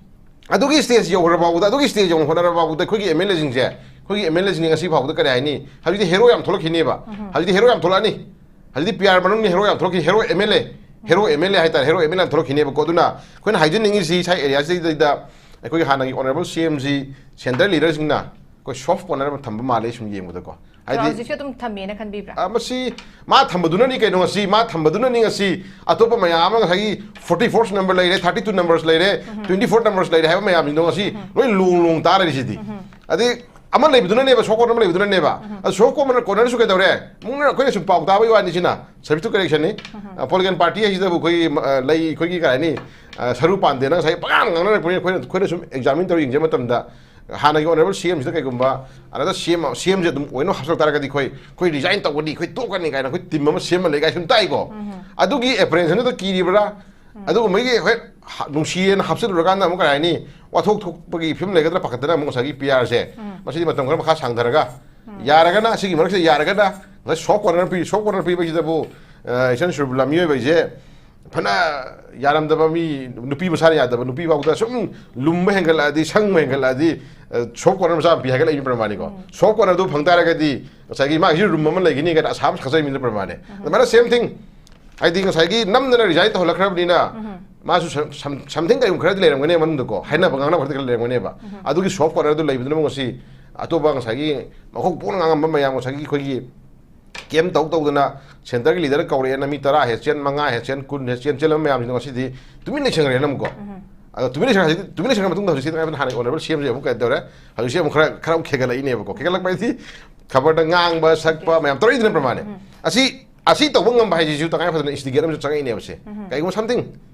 ꯑꯗꯨꯒꯤ stage ꯌꯧꯈ꯭ꯔ ꯐꯥꯎꯕꯗ, ꯑꯗꯨꯒꯤ stage ꯌꯧꯅ ꯍꯣꯠꯅꯔ ꯐꯥꯎꯕꯗ ꯑꯩꯈꯣꯏꯒꯤ MLA ꯁꯤꯡꯁꯦ, ꯑꯩꯈꯣꯏꯒꯤ MLA ꯁꯤꯡꯁꯦ ꯉꯁꯤ ꯐꯥꯎꯕꯗ ꯀꯔꯤ ꯍꯥꯏꯅꯤ? ꯍꯧꯖꯤꯛꯇꯤ hero ꯌꯥꯝ ꯊꯣꯛꯂꯛꯈꯤꯅꯦꯕ꯫ ꯍꯧꯖꯤꯛꯇꯤ hero ꯌꯥꯝ ꯊꯣꯛꯂꯛꯑꯅꯤ꯫ ꯍꯧꯖꯤꯛꯇꯤ PR ꯃꯅꯨꯡꯗ hero ꯌꯥꯝ ꯊꯣꯛꯂꯛꯈꯤ, hero MLA, hero MLA ꯍꯥꯏꯇꯥꯔꯦ, hero MLA ꯌꯥꯝ ꯊꯣꯛꯂꯛꯈꯤꯅꯦꯕꯀꯣ꯫ ꯑꯗꯨꯅ ꯑꯩꯈꯣꯏꯅ ꯍꯥꯏꯖꯅꯤꯡꯉꯤꯁꯤ ꯏꯁꯥ area ꯁꯤꯗꯩꯗ ꯑꯩꯈꯣꯏꯒꯤ ꯍꯥꯟꯅꯒꯤ honourable CM ꯁꯤ central leader ꯁꯤꯡꯅ ꯑꯩꯈꯣꯏ soft corner ꯑꯃ ꯊꯝꯕ ꯃꯥꯜꯂꯦ ꯁꯨꯝ ꯌꯦꯡꯕꯗꯀꯣ꯫ ꯍꯥꯏꯗꯤ ꯍꯧꯖꯤꯛꯁꯨ ꯑꯗꯨꯝ ꯊꯝꯃꯦꯅ ꯈꯟꯕꯤꯕ꯭ꯔꯥ? ꯑ, ꯃꯁꯤ ꯃꯥ ꯊꯝꯕꯗꯨꯅꯅꯤ ꯀꯩꯅꯣ ꯉꯁꯤ, ꯃꯥ ꯊꯝꯕꯗꯨꯅꯅꯤ ꯉꯁꯤ ꯑꯇꯣꯞꯄ ꯃꯌꯥꯝ ꯑꯃ ꯉꯁꯥꯏꯒꯤ forty four number ꯂꯩꯔꯦ, thirty two numbers ꯂꯩꯔꯦ, twenty four numbers ꯂꯩꯔꯦ ꯍꯥꯏꯕ ꯃꯌꯥꯝꯁꯤꯡꯗꯣ ꯉꯁꯤ ꯂꯣꯏ ꯂꯣꯡ ꯂꯣꯡ ꯇꯥꯔꯤꯁꯤꯗꯤ꯫ ꯑꯗꯩ ꯑꯃ ꯂꯩꯕꯗꯨꯅꯅꯦꯕ, soft corner ꯑꯃ ꯂꯩꯕꯗꯨꯅꯅꯦꯕ꯫ ꯑꯗꯨ soft corner, corner ꯁꯨ ꯀꯩꯗꯧꯔꯦ? ꯃꯨꯛꯅ ꯑꯩꯈꯣꯏꯅ ꯁꯨꯝ ꯄꯥꯎ ꯇꯥꯕꯒꯤ ꯋꯥꯅꯤ ꯁꯤꯅ, subjective correction ꯅꯤ꯫ ꯑ, political party ꯍꯥꯏꯁꯤꯗꯕꯨ ꯑꯩꯈꯣꯏꯒꯤ, ꯑ, ꯂꯩ, ꯑꯩꯈꯣꯏꯒꯤ ꯀꯩ ꯍꯥꯏꯅꯤ, ꯑ, ꯁꯔꯨ ꯄꯥꯟꯗꯦꯅ ꯉꯁꯥꯏ ꯄꯉꯥꯡ ꯉꯥꯡꯅꯔꯛꯄꯅꯤ꯫ ꯑꯩꯈꯣꯏꯅ, ꯑꯩꯈꯣꯏꯅ ꯁꯨꯝ examine ꯇꯧꯔ ꯌꯦꯡꯖꯕ ꯃꯇꯝꯗ ꯍꯥꯟꯅꯒꯤ ꯑꯣꯅꯔꯦꯕꯜ ꯁꯤ ꯑꯦꯝꯁꯤꯗ ꯀꯩꯒꯨꯝꯕ ꯑꯅꯗ ꯁꯤ ꯑꯦꯝ ꯁꯤ ꯑꯦꯝꯁꯦ ꯑꯗꯨꯝ ꯑꯣꯏꯅ ꯍꯥꯞꯆꯤꯜ ꯇꯥꯔꯒꯗꯤ ꯑꯩꯈꯣꯏ ꯑꯩꯈꯣꯏ ꯔꯤꯖꯥꯏꯟ ꯇꯧꯒꯅꯤ, ꯑꯩꯈꯣꯏ ꯇꯣꯛꯀꯅꯤ ꯀꯥꯏꯅ ꯑꯩꯈꯣꯏ ꯇꯤꯝ ꯑꯃ ꯁꯦꯝꯃ ꯂꯩ ꯀꯥꯏ ꯁꯨꯝ ꯇꯥꯏꯀꯣ꯫ ꯑꯗꯨꯒꯤ ꯑꯦꯄ꯭ꯔꯤꯍꯦꯟꯁꯟꯗꯨꯗ ꯀꯤꯔꯤꯕ꯭ꯔꯥ? ꯑꯗꯨꯒꯨꯝꯕꯒꯤ ꯍꯣꯏ, ꯍꯥ-, ꯅꯨꯡꯁꯤꯌꯦꯅ ꯍꯥꯞꯆꯤꯜꯂꯨꯔꯀꯥꯟꯗ ꯑꯃꯨꯛ ꯀꯩ ꯍꯥꯏꯅꯤ, ꯋꯥꯊꯣꯛ ꯊꯣꯛꯄꯒꯤ ꯐꯤꯕꯝ ꯂꯩꯒꯗ꯭ꯔꯥ ꯄꯥꯈꯠꯇꯅ ꯑꯃꯨꯛ ꯉꯁꯥꯏꯒꯤ ꯄꯤ ꯑꯥꯔꯁꯦ ꯃꯁꯤꯗꯤ ꯃꯇꯝ ꯈꯔ ꯃꯈꯥ ꯁꯥꯡꯊꯔꯒ, ꯌꯥꯔꯒꯅ ꯁꯤꯒꯤ ꯃꯔꯛꯁꯤꯗ ꯌꯥꯔꯒꯅ ꯉꯁꯥꯏ ꯁꯣꯐ ꯀꯣꯔꯅꯔ ꯄꯤ, ꯁꯣꯐ ꯀꯣꯔꯅꯔ ꯄꯤꯕꯁꯤꯗꯕꯨ, ꯑ, ꯏꯆꯟ ꯁꯨꯔꯕꯤꯂꯥ ꯃꯤꯑꯣꯏꯕ ꯍꯥꯏꯁꯦ ꯐꯅ ꯌꯥꯔꯝꯗꯕ ꯃꯤ, ꯅꯨꯄꯤ ꯃꯁꯥꯅ ꯌꯥꯗꯕ ꯅꯨꯄꯤ ꯐꯥꯎꯗ ꯁꯨꯝ ꯂꯨꯝꯕ ꯍꯦꯟꯒꯠꯂꯛꯑꯗꯤ, ꯁꯪꯕ ꯍꯦꯟꯒꯠꯂꯛꯑꯗꯤ, ꯑ, ꯁꯣꯐ ꯀꯣꯔꯅꯔ ꯃꯆꯥ ꯑꯃ ꯄꯤ ꯍꯥꯏꯒꯠꯂꯛꯏꯕ ꯄ꯭ꯔꯃꯥꯅꯤꯀꯣ꯫ ꯁꯣꯐ ꯀꯣꯔꯅꯔꯗꯨ ꯐꯪ ꯇꯥꯔꯒꯗꯤ ꯉꯁꯥꯏꯒꯤ ꯃꯥꯒꯤꯁꯨ ꯔꯨꯝ ꯑꯃ ꯂꯩꯒꯅꯤ ꯀꯥꯏꯅ ꯑꯁꯥ ꯑꯃ ꯈꯥꯖꯕ ꯃꯤꯗꯨꯅ ꯄ꯭ꯔꯃꯥꯅꯤ꯫ ꯑꯗꯨꯃꯥꯏꯅ ꯁꯦꯝ ꯊꯤꯡ, ꯍꯥꯏꯗꯤ ꯉꯁꯥꯏꯒꯤ ꯅꯝꯗꯅ ꯔꯤꯖꯥꯏꯟ ꯇꯧꯍꯜꯂꯛꯈ꯭ꯔꯕꯅꯤꯅ ꯃꯥꯁꯨ ꯁꯝ-, ꯁꯝ-, ꯁꯝꯊꯤꯡ ꯀꯔꯤꯒꯨꯝꯕ ꯈꯔꯗꯤ ꯂꯩꯔꯝꯒꯅꯦꯕ ꯃꯅꯨꯡꯗꯀꯣ, ꯍꯥꯏꯅꯕ ꯉꯥꯡꯅꯕ ꯈꯔꯗꯤ ꯈꯔ ꯂꯩꯔꯝꯒꯅꯦꯕ꯫ ꯑꯗꯨꯒꯤ ꯁꯣꯐ ꯀꯣꯔꯅꯔꯗꯨ ꯂꯩꯕꯗꯨꯅ ꯉꯁꯤ ꯑꯇꯣꯞꯄ ꯉꯁꯥꯏꯒꯤ ꯃꯈꯣꯡ ꯄꯣꯛꯅ ꯉꯥꯡꯉꯝꯕ ꯃꯌꯥꯝ, ꯉꯁꯥꯏꯒꯤ ꯑꯩꯈꯣꯏꯒꯤ ꯀꯦꯝ ꯇꯧ ꯇꯧꯗꯅ ꯁꯦꯟꯇꯔꯒꯤ ꯂꯤꯗꯔ ꯀꯧꯔꯛꯑꯦꯅ ꯃꯤ ꯇꯔꯥ ꯍꯦꯛ ꯆꯦꯟ, ꯃꯉꯥ ꯍꯦꯛ ꯆꯦꯟ, ꯀꯨꯟ ꯍꯦꯛ ꯆꯦꯟ, ꯆꯦꯜꯂꯝꯕ ꯃꯌꯥꯝꯁꯤꯡꯗꯣ ꯉꯁꯤꯗꯤ ꯇꯨꯃꯤꯟ ꯂꯩꯁꯟꯈ꯭ꯔꯦꯅ ꯑꯃꯨꯛꯀꯣ꯫ ꯑꯗꯣ ꯇꯨꯃꯤꯟ ꯂꯩꯁꯟꯈ꯭ꯔꯦ ꯍꯧꯖꯤꯛꯇꯤ, ꯇꯨꯃꯤꯟ ꯂꯩꯁꯟꯈ꯭ꯔ ꯃꯇꯨꯡꯗ ꯍꯧꯖꯤꯛꯁꯤ ꯍꯥꯟꯅ ꯑꯣꯅꯔꯦꯕꯜ ꯁꯤ ꯑꯦꯝꯁꯦ ꯑꯃꯨꯛ ꯀꯩꯗꯧꯔꯦ, ꯍꯧꯖꯤꯛꯁꯤ ꯑꯃꯨꯛ ꯈꯔ, ꯈꯔ ꯑꯃꯨꯛ ꯈꯦꯒꯠꯂꯛꯏꯅꯦꯕꯀꯣ꯫ ꯈꯦꯒꯠꯂꯛꯄ ꯍꯥꯏꯗꯤ ꯈꯕꯔꯗ ꯉꯥꯡꯕ ꯁꯛꯄ ꯃꯌꯥꯝ ꯇꯧꯔꯛꯏꯗꯅ ꯄ꯭ꯔꯃꯥꯅꯤ꯫ ꯑꯁꯤ, ꯑꯁꯤ ꯇꯧꯕ ꯉꯝꯕ ꯍꯥꯏꯁꯤꯁꯨ ꯇꯉꯥꯏ ꯐꯗꯅ ꯏꯟꯁꯇꯤꯒꯦꯠ ꯑꯃꯁꯨ ꯆꯪꯉꯛꯏꯅꯦꯕꯁꯦ꯫ ꯀꯩꯒꯨꯝꯕ ꯁꯝꯊꯤꯡ,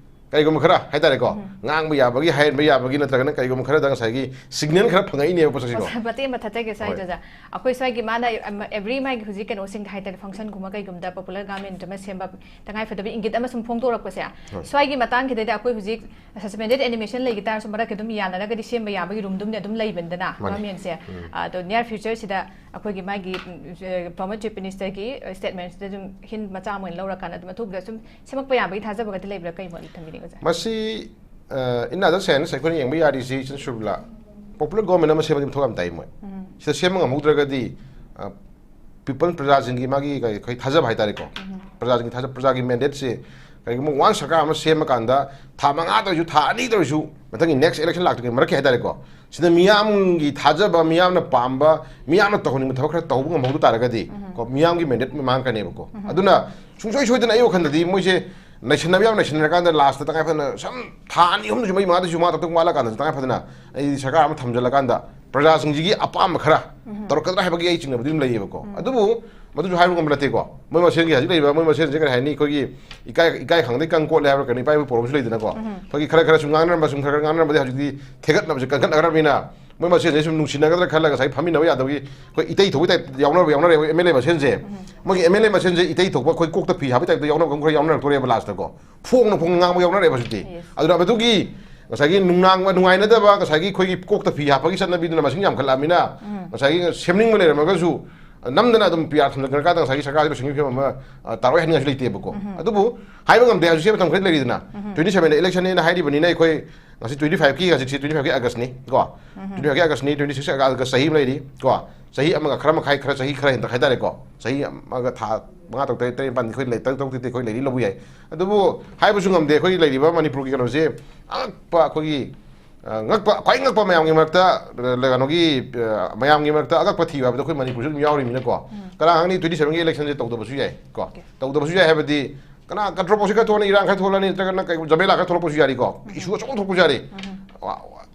ꯀꯩꯒꯨꯝꯕ ꯈꯔ ꯍꯥꯏꯇꯥꯔꯦꯀꯣ, ꯉꯥꯡꯕ ꯌꯥꯕꯒꯤ, ꯍꯥꯏꯍꯟꯕ ꯌꯥꯕꯒꯤ ꯅꯠꯇ꯭ꯔꯒꯅ ꯀꯩꯒꯨꯝꯕ ꯈꯔꯗ ꯉꯁꯥꯏꯒꯤ ꯁꯤꯒꯅꯦꯜ ꯈꯔ ꯐꯪꯉꯛꯏꯅꯦꯕ ꯄꯣꯠꯁꯛꯁꯤꯀꯣ꯫ ꯃꯁ-, ꯃꯇꯦꯛ ꯑꯃ ꯊꯠꯆꯒꯦ ꯁ꯭ꯋꯥꯏꯗ, ꯍꯣꯏ꯫ ꯑꯣꯖꯥ꯫ ꯑꯩꯈꯣꯏ ꯁ꯭ꯋꯥꯏꯒꯤ ꯃꯥꯅ, ꯑꯝ, ꯑꯦꯕ꯭ꯔꯤ ꯃꯥꯒꯤ ꯍꯧꯖꯤꯛ ꯀꯩꯅꯣꯁꯤꯡꯗ ꯍꯥꯏꯇꯥꯔꯦ, ꯐꯪꯁꯟꯒꯨꯝꯕ ꯀꯩꯒꯨꯝꯕꯗ ꯄꯣꯄꯨꯂꯔ ꯒꯥꯔꯃꯦꯟ ꯑꯃ ꯁꯦꯝꯕ ꯇꯉꯥꯏ ꯐꯗꯕ ꯏꯪꯒꯤꯠ ꯑꯃ ꯁꯨꯝ ꯐꯣꯡꯗꯣꯔꯛꯄꯁꯦ, ꯍꯣꯏ꯫ ꯁ꯭ꯋꯥꯏꯒꯤ ꯃꯇꯥꯡꯁꯤꯗꯩꯗ ꯑꯩꯈꯣꯏ ꯍꯧꯖꯤꯛ ꯁꯁꯄꯦꯟꯗꯦꯗ ꯑꯦꯅꯤꯃꯦꯁꯟ ꯂꯩꯈꯤ ꯇꯥꯔꯁꯨ ꯃꯔꯛꯇ ꯑꯗꯨꯝ ꯌꯥꯅꯔꯒꯗꯤ ꯁꯦꯝꯕ ꯌꯥꯕꯒꯤ ꯔꯨꯝꯗꯨꯝꯗꯤ ꯑꯗꯨꯝ ꯂꯩꯕꯅꯤꯗꯅ ꯃꯥꯅꯤ꯫ ꯒꯚꯔꯟꯃꯦꯟꯁꯦ꯫ ꯎꯝ꯫ ꯑꯗꯣ ꯅꯤꯌꯔ ꯐ꯭ꯌꯨꯆꯔꯁꯤꯗ ꯑꯩꯈꯣꯏꯒꯤ ꯃꯥꯒꯤ, ꯎꯝ, ꯐꯣꯔꯃꯔ ꯆꯤꯐ ꯃꯤꯅꯤꯁꯇꯔꯒꯤ ꯁ꯭ꯇꯦꯠꯃꯦꯟꯁꯤꯗ ꯑꯗꯨꯝ ꯍꯤꯟ ꯃꯆꯥ ꯑꯃ ꯑꯣꯏꯅ ꯂꯧꯔꯀꯥꯟꯗ ꯑꯗꯨꯝ ꯑꯊꯨꯕꯗ ꯁꯨꯝ ꯁꯦꯝꯃꯛꯄ ꯌꯥꯕꯒꯤ ꯊꯥꯖꯕꯒꯗꯤ ꯂꯩꯕ꯭ꯔꯥ? ꯀꯩ ꯃꯣꯠ ꯊꯝꯕꯤꯅꯤꯡꯉꯤ, ꯑꯣꯖꯥ? ꯃꯁꯤ, ꯑ, in other sense, ꯑꯩꯈꯣꯏꯅ ꯌꯦꯡꯕ ꯌꯥꯔꯤꯁꯤ, ꯏꯆꯟ ꯁꯨꯔꯕꯤꯂꯥ, ꯄꯣꯄꯨꯂꯔ ꯒꯣꯔꯃꯦꯟ ꯑꯃ ꯁꯦꯝꯕꯗꯤ ꯃꯊꯧ ꯌꯥꯝ ꯇꯥꯏ ꯃꯣꯏ꯫ ꯎꯝ꯫ ꯁꯤꯗ ꯁꯦꯝꯕ ꯉꯝꯍꯧꯗ꯭ꯔꯒꯗꯤ, ꯑ, ꯄꯤꯄꯜ, ꯄ꯭ꯔꯖꯥꯁꯤꯡꯒꯤ ꯃꯥꯒꯤ ꯀꯩ, ꯑꯩꯈꯣꯏ ꯊꯥꯖꯕ ꯍꯥꯏꯇꯥꯔꯦꯀꯣ꯫ ꯎꯝ꯫ ꯄ꯭ꯔꯖꯥꯁꯤꯡꯒꯤ ꯊꯥꯖ-, ꯄ꯭ꯔꯖꯥꯒꯤ ꯃꯦꯟꯗꯦꯠꯁꯦ ꯀꯔꯤꯒꯨꯝꯕ ꯋꯥꯟ ꯁꯔꯀꯥꯔ ꯑꯃ ꯁꯦꯝꯃꯀꯥꯟꯗ ꯊꯥ ꯃꯉꯥ ꯇꯧꯔꯁꯨ, ꯊꯥ ꯑꯅꯤ ꯇꯧꯔꯁꯨ, ꯃꯊꯪꯒꯤ ꯅꯦꯛꯁ ꯏꯂꯦꯛꯁꯟ ꯂꯥꯛꯇ꯭ꯔꯤꯉꯩ ꯃꯔꯛꯀꯤ ꯍꯥꯏꯇꯥꯔꯦꯀꯣ, ꯁꯤꯗ ꯃꯤꯌꯥꯝꯒꯤ ꯊꯥꯖꯕ, ꯃꯤꯌꯥꯝꯅ ꯄꯥꯝꯕ, ꯃꯤꯌꯥꯝꯅ ꯇꯧꯍꯟꯅꯤꯡꯕ ꯊꯕꯛ ꯈꯔ ꯇꯧꯕ ꯉꯝꯍꯧꯗ ꯇꯥꯔꯒꯗꯤ, ꯎꯝ꯫ ꯀꯣ, ꯃꯤꯌꯥꯝꯒꯤ ꯃꯦꯟꯗꯦꯠ ꯃꯥꯡꯉꯛꯀꯅꯦꯕꯀꯣ꯫ ꯎꯝ꯫ ꯑꯗꯨꯅ ꯁꯨꯡꯁꯣꯏ ꯁꯣꯏꯗꯅ ꯑꯩ ꯋꯥꯈꯜꯗꯗꯤ ꯃꯣꯏꯁꯦ ꯅꯩꯁꯟꯅꯕ ꯌꯥꯝ ꯅꯩꯁꯟꯅꯔꯀꯥꯟꯗ ꯂꯥꯁꯇ ꯇꯉꯥꯏ ꯐꯗꯅ ꯁꯝ ꯊꯥ ꯑꯅꯤ ꯑꯍꯨꯝꯗꯁꯨ ꯃꯔꯤ ꯃꯉꯥꯗꯁꯨ ꯃꯉꯥ ꯇꯔꯨꯛ ꯋꯥꯠꯂꯀꯥꯟꯗꯁꯨ ꯇꯉꯥꯏ ꯐꯗꯅ ꯑꯩꯗꯤ ꯁꯔꯀꯥꯔ ꯑꯃ ꯊꯝꯖꯤꯜꯂꯀꯥꯟꯗ ꯄ꯭ꯔꯖꯥꯁꯤꯡꯁꯤꯒꯤ ꯑꯄꯥꯝꯕ ꯈꯔ ꯎꯝ꯫ ꯇꯧꯔꯛꯀꯗ꯭ꯔꯥ ꯍꯥꯏꯕꯒꯤ ꯑꯩ ꯆꯤꯡꯅꯕꯗꯤ ꯑꯗꯨꯝ ꯂꯩꯌꯦꯕꯀꯣ꯫ ꯎꯝ꯫ ꯑꯗꯨꯕꯨ ꯃꯗꯨꯁꯨ ꯍꯥꯏꯕ ꯉꯝꯕ ꯅꯠꯇꯦꯀꯣ꯫ ꯃꯣꯏ ꯃꯁꯦꯟꯒꯤ ꯍꯧꯖꯤꯛ ꯂꯩꯔꯤꯕ ꯃꯣꯏ ꯃꯁꯦꯟꯁꯦ ꯀꯔꯤ ꯍꯥꯏꯅꯤ, ꯑꯩꯈꯣꯏꯒꯤ ꯏꯀꯥꯏ, ꯏꯀꯥꯏ ꯈꯪꯗꯩ ꯀꯪ ꯀꯣꯠꯂꯦ ꯍꯥꯏꯕ꯭ꯔꯥ ꯀꯩꯅꯣ, ꯏꯄꯥ ꯏꯄꯨ ꯄꯣꯔꯣꯝꯁꯨ ꯂꯩꯗꯅꯀꯣ꯫ ꯎꯝ꯫ ꯑꯩꯈꯣꯏꯒꯤ ꯈꯔ ꯈꯔ ꯁꯨꯝ ꯉꯥꯡꯅꯔꯝꯕ, ꯁꯨꯝ ꯈꯔ ꯈꯔ ꯉꯥꯡꯅꯔꯝꯕꯗꯤ ꯍꯧꯖꯤꯛꯇꯤ ꯊꯦꯒꯠꯅꯕꯁꯦ ꯀꯟꯈꯠꯅꯈ꯭ꯔꯕꯅꯤꯅ ꯃꯣꯏ ꯃꯁꯦꯟꯁꯦ ꯁꯨꯝ ꯅꯨꯡꯁꯤꯅꯒꯗ꯭ꯔꯥ ꯈꯜꯂꯒ ꯉꯁꯥꯏ ꯐꯝꯃꯤꯟꯅꯕ ꯌꯥꯗꯕꯒꯤ ꯑꯩꯈꯣꯏ ꯏꯇꯩ ꯊꯣꯛꯄꯒꯤ ꯇꯥꯏꯞꯇ ꯌꯥꯎꯅꯕ ꯌꯥꯎꯅꯔꯦ, ꯑꯦꯝ ꯑꯦꯜ ꯑꯦ ꯃꯁꯦꯟꯁꯦ꯫ ꯃꯣꯏꯒꯤ ꯑꯦꯝ ꯑꯦꯜ ꯑꯦ ꯃꯁꯦꯟꯁꯦ ꯏꯇꯩ ꯊꯣꯛꯄ ꯑꯩꯈꯣꯏ ꯀꯣꯛꯇ ꯐꯤ ꯍꯥꯞꯄꯒꯤ ꯇꯥꯏꯞꯇ ꯌꯥꯎꯅꯕ ꯈꯔ ꯌꯥꯎꯅꯔꯛꯇꯣꯔꯦꯕ ꯂꯥꯁꯇꯀꯣ꯫ ꯐꯣꯡꯅ ꯐꯣꯡꯅ ꯉꯥꯡꯕ ꯌꯥꯎꯅꯔꯦꯕ ꯍꯧꯖꯤꯛꯇꯤ꯫ Yes. ꯑꯗꯨꯅ ꯃꯗꯨꯒꯤ ꯉꯁꯥꯏꯒꯤ ꯅꯨꯡꯅꯥꯡꯕ ꯅꯨꯡꯉꯥꯏꯅꯗꯕ, ꯉꯁꯥꯏꯒꯤ ꯑꯩꯈꯣꯏꯒꯤ ꯀꯣꯛꯇ ꯐꯤ ꯍꯥꯞꯄꯒꯤ ꯆꯠꯅꯕꯤꯗꯨꯅ ꯃꯁꯤꯡ ꯌꯥꯝꯈꯠꯂꯛꯑꯃꯤꯅ, ꯉꯁꯥꯏꯒꯤ ꯁꯦꯝꯅꯤꯡꯕ ꯂꯩꯔꯝꯃꯒꯁꯨ ꯅꯝꯗꯅ ꯑꯗꯨꯝ ꯄꯤ ꯑꯥꯔ ꯊꯝꯖꯤꯟꯈ꯭ꯔꯀꯥꯟꯗ ꯉꯁꯥꯏꯒꯤ ꯁꯔꯀꯥꯔꯁꯤꯕꯨ ꯁꯦꯝꯕꯒꯤ ꯐꯤꯕꯝ ꯑꯃ, ꯑ, ꯇꯥꯔꯛꯑꯣꯏ ꯍꯥꯏꯅꯤꯡꯉꯥꯏꯁꯨ ꯂꯩꯇꯦꯕꯀꯣ꯫ ꯑꯗꯨꯕꯨ ꯍꯥꯏꯕ ꯉꯝꯗꯦ, ꯍꯧꯖꯤꯛꯁꯦ ꯃꯇꯝ ꯈꯔꯗꯤ ꯂꯩꯔꯤꯗꯅ꯫ Twenty seven election ꯅꯦꯅ ꯍꯥꯏꯔꯤꯕꯅꯤꯅ ꯑꯩꯈꯣꯏ ꯉꯁꯤ twenty five ꯀꯤ, ꯍꯧꯖꯤꯛꯁꯦ twenty five ꯀꯤ August ꯅꯤ ꯀꯣ꯫ Twenty five ꯀꯤ August ꯅꯤ, twenty six August ꯆꯍꯤ ꯑꯃ ꯂꯩꯔꯤ ꯀꯣ꯫ ꯆꯍꯤ ꯑꯃꯒ ꯈꯔ ꯃꯈꯥꯏ, ꯈꯔ ꯆꯍꯤ ꯈꯔ ꯍꯦꯟꯗꯛ ꯍꯥꯏꯇꯥꯔꯦꯀꯣ꯫ ꯆꯍꯤ ꯑꯃꯒ ꯊꯥ ꯃꯉꯥ, ꯇꯔꯨꯛ, ꯇꯔꯦꯠ, ꯇꯔꯦꯠ, ꯅꯤꯄꯥꯟꯗꯤ ꯑꯩꯈꯣꯏ ꯂꯩ, ꯇꯔꯨꯛ, ꯇꯔꯨꯛꯇꯤ ꯑꯩꯈꯣꯏ ꯂꯩꯔꯤ ꯂꯧꯕ ꯌꯥꯏ꯫ ꯑꯗꯨꯕꯨ ꯍꯥꯏꯕꯁꯨ ꯉꯝꯗꯦ, ꯑꯩꯈꯣꯏꯒꯤ ꯂꯩꯔꯤꯕ ꯃꯅꯤꯄꯨꯔꯒꯤ ꯀꯩꯅꯣꯁꯦ ꯑꯉꯛꯄ, ꯑꯩꯈꯣꯏꯒꯤ, ꯑ, ꯉꯛꯄ, ꯈ꯭ꯋꯥꯏ ꯉꯛꯄ ꯃꯌꯥꯝꯒꯤ ꯃꯔꯛꯇ, ꯑ, ꯀꯩꯅꯣꯒꯤ, ꯑ, ꯃꯌꯥꯝꯒꯤ ꯃꯔꯛꯇ ꯑꯉꯛꯄ ꯊꯤꯕ ꯍꯥꯏꯕꯗꯣ ꯑꯩꯈꯣꯏ ꯃꯅꯤꯄꯨꯔꯁꯨ ꯑꯗꯨꯝ ꯌꯥꯎꯔꯤꯃꯤꯅꯀꯣ꯫ ꯀꯅꯥ ꯈꯪꯅꯤ twenty seven ꯒꯤ election ꯁꯦ ꯇꯧꯗꯕꯁꯨ ꯌꯥꯏ ꯀꯣ꯫ Okay. ꯇꯧꯗꯕꯁꯨ ꯌꯥꯏ ꯍꯥꯏꯕꯗꯤ ꯀꯅꯥ controversy ꯈꯔ ꯊꯣꯛꯂꯅꯤ, ꯏꯔꯥꯡ ꯈꯔ ꯊꯣꯛꯂꯅꯤ, ꯅꯠꯇ꯭ꯔꯒꯅ ꯀꯩ ꯖꯃꯦꯂꯥ ꯈꯔ ꯊꯣꯛꯂꯛꯄꯁꯨ ꯌꯥꯔꯤꯀꯣ꯫ Issue ꯑꯆꯧꯕ ꯊꯣꯛꯄꯁꯨ ꯌꯥꯔꯤ꯫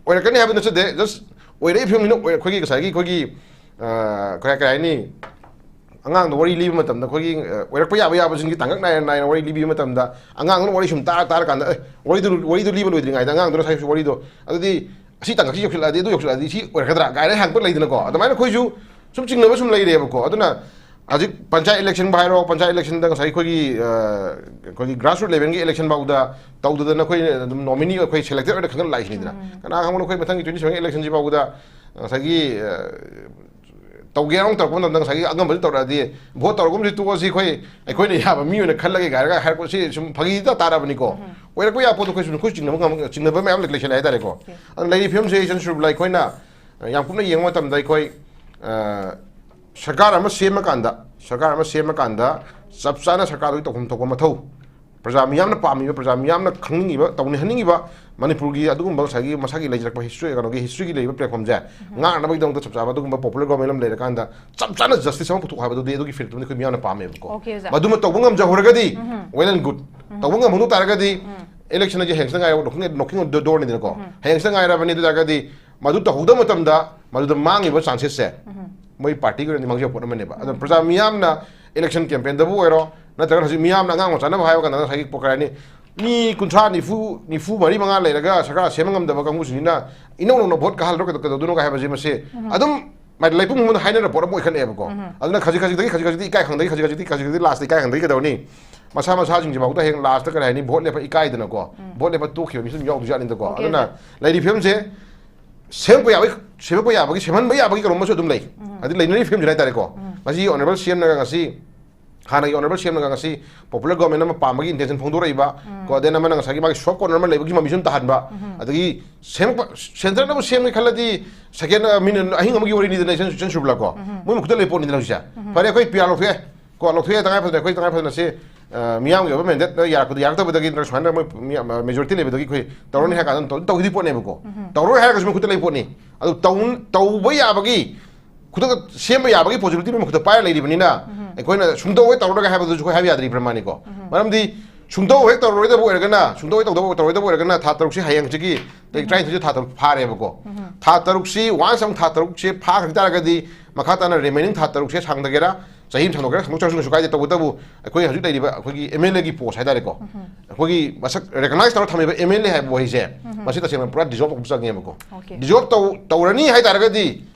ꯑꯣꯏꯔꯛꯀꯅꯤ ꯍꯥꯏꯕ ꯅꯠꯆꯗꯦ, just ꯑꯣꯏꯔꯛꯏ ꯐꯤꯕꯝꯅꯤꯅ ꯑꯣꯏ-, ꯑꯩꯈꯣꯏꯒꯤ ꯉꯁꯥꯏꯒꯤ ꯑꯩꯈꯣꯏꯒꯤ, ꯑ, ꯀꯩ, ꯀꯩ ꯍꯥꯏꯅꯤ, ꯑꯉꯥꯡꯗ ꯋꯥꯔꯤ ꯂꯤꯕ ꯃꯇꯝꯗ ꯑꯩꯈꯣꯏꯒꯤ, ꯑ, ꯑꯣꯏꯔꯛꯄ ꯌꯥꯕ ꯌꯥꯕꯁꯤꯡꯒꯤ ꯇꯥꯡꯀꯛ ꯅꯥꯏꯅ ꯅꯥꯏꯅ ꯋꯥꯔꯤ ꯂꯤꯕꯤꯕ ꯃꯇꯝꯗ ꯑꯉꯥꯡꯗꯨꯅ ꯋꯥꯔꯤ ꯁꯨꯝ ꯇꯥꯔ ꯇꯥꯔꯀꯥꯟꯗ, "ꯑꯦ, ꯋꯥꯔꯤꯗꯨ, ꯋꯥꯔꯤꯗꯨ ꯂꯤꯕ ꯂꯣꯏꯗ꯭ꯔꯤꯉꯩꯗ ꯑꯉꯥꯡꯗꯨꯅ ꯉꯁꯥꯏ ꯋꯥꯔꯤꯗꯣ, ꯑꯗꯨꯗꯤ ꯑꯁꯤ ꯇꯥꯡꯀꯛꯁꯤ ꯌꯧꯁꯤꯜꯂꯛꯑꯗꯤ, ꯑꯗꯨ ꯌꯧꯁꯤꯜꯂꯛꯑꯗꯤ ꯁꯤ ꯑꯣꯏꯔꯛꯀꯗ꯭ꯔꯥ?" ꯀꯥꯏꯅ ꯍꯪꯉꯛꯄ ꯂꯩꯗꯅꯀꯣ꯫ ꯑꯗꯨꯃꯥꯏꯅ ꯑꯩꯈꯣꯏꯁꯨ ꯁꯨꯝ ꯆꯤꯡꯅꯕ ꯁꯨꯝ ꯂꯩꯔꯦꯕꯀꯣ꯫ ꯑꯗꯨꯅ ꯍꯧꯖꯤꯛ ꯄꯟꯆꯥꯌꯠ election ꯕꯨ ꯍꯥꯏꯔꯣ, ꯄꯟꯆꯥꯌꯠ election ꯗ ꯉꯁꯥꯏ ꯑꯩꯈꯣꯏꯒꯤ, ꯑ, ꯑꯩꯈꯣꯏꯒꯤ grassroot level ꯒꯤ election ꯐꯥꯎꯗ ꯇꯧꯗꯗꯅ ꯑꯩꯈꯣꯏ ꯑꯗꯨꯝ nominee ꯑꯩꯈꯣꯏ selected ꯑꯣꯏꯅ ꯈꯟꯒꯠꯂꯛꯏꯁꯤꯅꯤꯗꯅ꯫ ꯀꯅꯥ ꯈꯪꯕꯅꯣ ꯑꯩꯈꯣꯏ ꯃꯊꯪꯒꯤ twenty seven election ꯁꯤ ꯐꯥꯎꯕꯗ ꯉꯁꯥꯏꯒꯤ, ꯑ, ꯇꯧꯒꯦ ꯍꯥꯏꯅ ꯇꯧꯔꯛꯄ ꯃꯇꯝꯗ ꯉꯁꯥꯏꯒꯤ ꯑꯉꯝꯕꯗꯨ ꯇꯧꯔꯛꯑꯗꯤ, vote ꯇꯧꯔꯒꯨꯝꯁꯤ ꯇꯣꯛꯑꯁꯤ, ꯑꯩꯈꯣꯏ, ꯑꯩꯈꯣꯏꯅ ꯌꯥꯕ ꯃꯤ ꯑꯣꯏꯅ ꯈꯜꯂꯒꯦ ꯀꯥꯏꯅꯒ ꯍꯥꯏꯔꯛꯄꯁꯤ ꯁꯨꯝ ꯐꯥꯒꯤ ꯇꯥ-, ꯇꯥꯔꯕꯅꯤꯀꯣ꯫ ꯑꯣꯏꯔꯛꯄ ꯌꯥꯕ ꯄꯣꯠꯇꯣ ꯑꯩꯈꯣꯏ ꯁꯨꯝ ꯑꯩꯈꯣꯏ ꯆꯤꯡꯅꯕ ꯉꯝ-, ꯆꯤꯡꯅꯕ ꯃꯌꯥꯝ ꯂꯩꯁꯜꯂꯦ ꯍꯥꯏꯇꯥꯔꯦꯀꯣ꯫ ꯑꯗꯨꯅ ꯂꯩꯔꯤꯕ ꯐꯤꯕꯝꯁꯦ ꯏꯆꯟ ꯁꯨꯔꯕꯤꯂꯥ ꯑꯩꯈꯣꯏꯅ, ꯑ, ꯌꯥꯝ ꯀꯨꯞꯅ ꯌꯦꯡꯕ ꯃꯇꯝꯗ ꯑꯩꯈꯣꯏ, ꯑ, ꯁꯔꯀꯥꯔ ꯑꯃ ꯁꯦꯝꯃꯀꯥꯟꯗ, ꯁꯔꯀꯥꯔ ꯑꯃ ꯁꯦꯝꯃꯀꯥꯟꯗ ꯆꯞ ꯆꯥꯅ ꯁꯔꯀꯥꯔꯗꯨꯒꯤ ꯇꯧꯐꯝ ꯊꯣꯛꯄ ꯃꯊꯧ, ꯄ꯭ꯔꯖꯥ ꯃꯤꯌꯥꯝꯅ ꯄꯥꯝꯃꯤꯕ, ꯄ꯭ꯔꯖꯥ ꯃꯤꯌꯥꯝꯅ ꯈꯪꯅꯤꯡꯉꯤꯕ, ꯇꯧꯅꯤꯡꯍꯟꯅꯤꯡꯉꯤꯕ ꯃꯅꯤꯄꯨꯔꯒꯤ ꯑꯗꯨꯒꯨꯝꯕ ꯉꯁꯥꯏꯒꯤ ꯃꯁꯥꯒꯤ ꯂꯩꯖꯔꯛꯄ history, ꯀꯩꯅꯣꯒꯤ history ꯒꯤ ꯂꯩꯔꯤꯕ platform ꯁꯦ ꯉꯥꯛꯅꯕꯒꯤꯗꯃꯛꯇ ꯆꯞ ꯆꯥꯕ ꯑꯗꯨꯒꯨꯝꯕ popular government ꯑꯃ ꯂꯩꯔꯀꯥꯟꯗ ꯆꯞ ꯆꯥꯅ justice ꯑꯃ ꯄꯨꯊꯣꯛ ꯍꯥꯏꯕꯗꯨꯗꯤ ꯑꯗꯨꯒꯤ field ꯇꯨꯃꯗꯤ ꯑꯩꯈꯣꯏ ꯃꯤꯌꯥꯝꯅ ꯄꯥꯝꯃꯦꯕꯀꯣ꯫ Okay, ꯑꯣꯖꯥ꯫ ꯃꯗꯨꯃ ꯇꯧꯕ ꯉꯝꯖꯍꯧꯔꯒꯗꯤ well and good꯫ ꯇꯧꯕ ꯉꯝꯍꯧꯗ ꯇꯥꯔꯒꯗꯤ election ꯑꯁꯦ ꯍꯌꯦꯡꯁꯤꯗ ꯉꯥꯏꯔꯕ knocking, knocking on the door ꯅꯤꯗꯅꯀꯣ꯫ ꯍꯌꯦꯡꯁꯤꯗ ꯉꯥꯏꯔꯕꯅꯤ꯫ ꯑꯗꯨ ꯇꯥꯔꯒꯗꯤ ꯃꯗꯨ ꯇꯧꯍꯧꯗꯕ ꯃꯇꯝꯗ ꯃꯗꯨꯗ ꯃꯥꯡꯉꯤꯕ chances ꯁꯦ ꯃꯣꯏ party ꯒꯤ ꯑꯣꯏꯅꯗꯤ ꯃꯥꯡꯖꯕ ꯄꯣꯠ ꯑꯃꯅꯦꯕ꯫ ꯑꯗꯣ ꯄ꯭ꯔꯖꯥ ꯃꯤꯌꯥꯝꯅ election campaign ꯗꯕꯨ ꯑꯣꯏꯔꯣ, ꯅꯠꯇ꯭ꯔꯒꯅ ꯍꯧꯖꯤꯛ ꯃꯤꯌꯥꯝꯅ ꯑꯉꯥꯡ ꯃꯆꯥꯅꯕꯨ ꯍꯥꯏꯕ ꯀꯥꯟꯗ ꯉꯁꯥꯏꯒꯤ ꯀꯩ ꯍꯥꯏꯅꯤ, ꯃꯤ ꯀꯨꯟꯊ꯭ꯔꯥ, ꯅꯤꯐꯨ, ꯅꯤꯐꯨ ꯃꯔꯤ ꯃꯉꯥ ꯂꯩꯔꯒ ꯁꯔꯀꯥꯔ ꯁꯦꯝꯕ ꯉꯝꯗꯕ ꯀꯥꯡꯕꯨꯁꯤꯡꯁꯤꯅ ꯏꯅꯧ ꯅꯧꯅ ꯚꯣꯠ ꯀꯥꯍꯜꯂꯣ, ꯀꯩꯗꯧ-, ꯀꯩꯗꯧꯗꯣꯏꯅꯣ ꯍꯥꯏꯕꯁꯦ, ꯃꯁꯤ ꯑꯗꯨꯝ ꯃꯥꯏ ꯂꯩꯄꯨꯡ ꯈꯨꯗꯤꯡꯃꯛꯇ ꯍꯥꯏꯅꯔ ꯄꯣꯠ ꯑꯃ ꯑꯣꯏꯈꯠꯂꯛꯑꯦꯕꯀꯣ꯫ ꯑꯗꯨꯅ ꯈꯖꯤꯛ ꯈꯖꯤꯛꯇꯒꯤ, ꯈꯖꯤꯛ ꯈꯖꯤꯛꯇꯤ ꯏꯀꯥꯏ ꯈꯪꯗꯒꯤ, ꯈꯖꯤꯛ ꯈꯖꯤꯛꯇꯤ, ꯈꯖꯤꯛ ꯈꯖꯤꯛꯇꯤ ꯂꯥꯁꯇ ꯏꯀꯥꯏ ꯈꯪꯗꯒꯤ ꯀꯩꯗꯧꯅꯤ? ꯃꯁꯥ ꯃꯁꯥꯁꯤꯡꯁꯤꯐꯥꯎꯗ ꯍꯌꯦꯡ ꯂꯥꯁꯇ ꯀꯔꯤ ꯍꯥꯏꯅꯤ, ꯚꯣꯠ ꯂꯦꯞꯄ ꯏꯀꯥꯏꯗꯅꯀꯣ, ꯚꯣꯠ ꯂꯦꯞꯄ ꯇꯣꯛꯈꯤꯕ ꯃꯤꯁꯨ ꯑꯗꯨꯝ ꯌꯥꯎꯗꯣꯏꯖꯥꯠꯅꯤꯗꯀꯣ꯫ ꯑꯣꯀꯦ, ꯑꯗꯨꯅ ꯑꯣꯀꯦ꯫ ꯂꯩꯔꯤ ꯐꯤꯕꯝꯁꯦ ꯁꯦꯝꯄ ꯌꯥꯕꯒꯤ, ꯁꯦꯝꯗꯣꯛꯄ ꯌꯥꯕꯒꯤ, ꯁꯦꯝꯍꯟꯕ ꯌꯥꯕꯒꯤ ꯀꯩꯅꯣꯝꯃꯁꯨ ꯑꯗꯨꯝ ꯂꯩ꯫ ꯍꯥꯏꯗꯤ ꯂꯩꯅꯔꯤ ꯐꯤꯕꯝꯁꯤꯅ ꯍꯥꯏꯇꯥꯔꯦꯀꯣ꯫ ꯉꯁꯤ ꯑꯣꯅꯔꯦꯕꯜ ꯁꯤ ꯑꯦꯝꯅꯒ ꯉꯁꯤ, ꯍꯥꯟꯅꯒꯤ ꯑꯣꯅꯔꯦꯕꯜ ꯁꯤ ꯑꯦꯝꯅꯒ ꯉꯁꯤ ꯄꯣꯄꯨꯂꯔ ꯒꯣꯔꯃꯦꯟ ꯑꯃ ꯄꯥꯝꯕꯒꯤ ꯏꯟꯇꯦꯟꯁꯟ ꯐꯣꯡꯗꯣꯔꯛꯏꯕ, ꯀꯣ, ꯗꯦꯟ ꯑꯃꯅ ꯉꯁꯥꯏꯒꯤ ꯃꯥꯒꯤ ꯁꯣꯐ ꯀꯣꯔꯅꯔ ꯑꯃ ꯂꯩꯕꯒꯤ ꯃꯃꯤꯁꯨ ꯑꯗꯨꯝ ꯇꯥꯍꯟꯕ, ꯑꯗꯒꯤ ꯁꯦꯝꯃꯛꯄ, ꯁꯦꯟꯇꯔꯅꯕꯨ ꯁꯦꯝꯒꯦ ꯈꯜꯂꯗꯤ ꯁꯦꯀꯦꯟ, ꯑ, ꯃꯤꯅꯠ ꯑꯍꯤꯡ ꯑꯃꯒꯤ ꯋꯥꯔꯤꯅꯤꯗꯅ, ꯏꯆꯟ, ꯏꯆꯟ ꯁꯨꯔꯕꯂꯥ ꯀꯣ꯫ ꯃꯣꯏ ꯃꯈꯨꯠꯇ ꯂꯩ ꯄꯣꯠꯅꯤꯗꯅ ꯍꯧꯖꯤꯛꯁꯦ꯫ ꯐꯔꯦ, ꯑꯩꯈꯣꯏ ꯄꯤ ꯑꯥꯔ ꯂꯧꯊꯣꯛꯑꯦ꯫ ꯀꯣ, ꯂꯧꯊꯣꯛꯑꯦ, ꯇꯉꯥꯏ ꯐꯗꯅ, ꯑꯩꯈꯣꯏ ꯇꯉꯥꯏ ꯐꯗꯅ ꯁꯤ, ꯑ, ꯃꯤꯌꯥꯝꯒꯤ ꯑꯣꯏꯕ ꯃꯦꯟꯗꯦꯠꯅ ꯌꯥꯔꯛꯄꯗ, ꯌꯥꯔꯛꯇꯕꯗꯒꯤ ꯅꯠꯇ꯭ꯔꯒ ꯁꯨꯃꯥꯏꯅ ꯃꯣꯏ ꯃꯤ, ꯑ, ꯃꯦꯖꯣꯔꯤꯇꯤ ꯂꯩꯕꯗꯒꯤ ꯑꯩꯈꯣꯏ ꯇꯧꯔꯅꯤ ꯍꯥꯏ ꯀꯥꯟꯗ ꯑꯗꯨꯝ ꯇꯧ-, ꯇꯧꯈꯤꯗꯤ ꯄꯣꯠꯅꯦꯕꯀꯣ꯫ ꯇꯧꯔꯣꯏ ꯍꯥꯏꯔꯒꯁꯨ ꯃꯣꯏ ꯈꯨꯠꯇ ꯂꯩ ꯄꯣꯠꯅꯤ꯫ ꯑꯗꯨ ꯇꯧ-, ꯇꯧꯕ ꯌꯥꯕꯒꯤ, ꯈꯨꯗꯛꯇ ꯁꯦꯝꯕ ꯌꯥꯕꯒꯤ ꯄꯣꯁꯤꯕꯤꯂꯤꯇꯤ ꯃꯣꯏ ꯃꯈꯨꯠꯇ ꯄꯥꯏꯔ ꯂꯩꯔꯤꯕꯅꯤꯅ, ꯑꯩꯈꯣꯏꯅ ꯁꯨꯡꯇꯧ ꯍꯦꯛ ꯇꯧꯔꯒ ꯍꯥꯏꯕꯗꯨꯁꯨ ꯑꯩꯈꯣꯏ ꯍꯥꯏꯕ ꯌꯥꯗ꯭ꯔꯤꯕ꯭ꯔꯥ ꯃꯥꯅꯤꯀꯣ꯫ ꯃꯔꯝꯗꯤ ꯁꯨꯡꯇꯧ ꯍꯦꯛ ꯇꯧꯔꯔꯣꯏꯗꯕ ꯑꯣꯏꯔꯒꯅ, ꯁꯨꯡꯇꯧ ꯍꯦꯛ ꯇꯧꯗꯕ, ꯇꯧꯔꯣꯏꯗꯕ ꯑꯣꯏꯔꯒꯅ ꯊꯥ ꯇꯔꯨꯛꯁꯤ ꯍꯌꯦꯡꯁꯤꯒꯤ ꯇꯥꯔꯤꯛ ꯇꯔꯥꯅꯤꯊꯣꯏꯁꯦ ꯊꯥ ꯇꯔꯨꯛ ꯐꯥꯔꯦꯕꯀꯣ꯫ ꯊꯥ ꯇꯔꯨꯛꯁꯤ, ꯋꯥꯟꯁ ꯑꯃꯨꯛ ꯊꯥ ꯇꯔꯨꯛꯁꯦ ꯐꯥꯈ꯭ꯔ ꯇꯥꯔꯒꯗꯤ ꯃꯈꯥ ꯇꯥꯅ ꯔꯤꯃꯦꯅꯤꯡ ꯊꯥ ꯇꯔꯨꯛꯁꯦ ꯁꯥꯡꯊꯒꯦꯔꯥ, ꯆꯍꯤ ꯑꯃ ꯁꯥꯡꯗꯣꯛꯀꯦꯔꯥ, ꯁꯥꯡꯗꯣꯛꯆꯔꯁꯨ ꯀꯩꯁꯨ ꯀꯥꯏꯗꯦ꯫ ꯇꯧꯕꯇꯕꯨ ꯑꯩꯈꯣꯏ ꯍꯧꯖꯤꯛ ꯂꯩꯔꯤꯕ ꯑꯩꯈꯣꯏꯒꯤ ꯑꯦꯝ ꯑꯦꯜ ꯑꯦꯒꯤ ꯄꯣꯁ ꯍꯥꯏꯇꯥꯔꯦꯀꯣ, ꯑꯩꯈꯣꯏꯒꯤ ꯃꯁꯛ ꯔꯦꯀꯒꯅꯥꯏꯁ ꯇꯧꯔ ꯊꯝꯃꯤꯕ ꯑꯦꯝ ꯑꯦꯜ ꯑꯦ ꯍꯥꯏꯕ ꯋꯥꯍꯩꯁꯦ, ꯃꯁꯤ ꯇꯁꯦꯡꯅ ꯄꯨꯔꯥ ꯗꯤꯖꯣꯜꯕ ꯇꯧꯕ ꯆꯪꯉꯦꯕꯀꯣ꯫ ꯑꯣꯀꯦ꯫ ꯗꯤꯖꯣꯜꯕ ꯇꯧ-, ꯇꯧꯔꯅꯤ ꯍꯥꯏ ꯇꯥꯔꯒꯗꯤ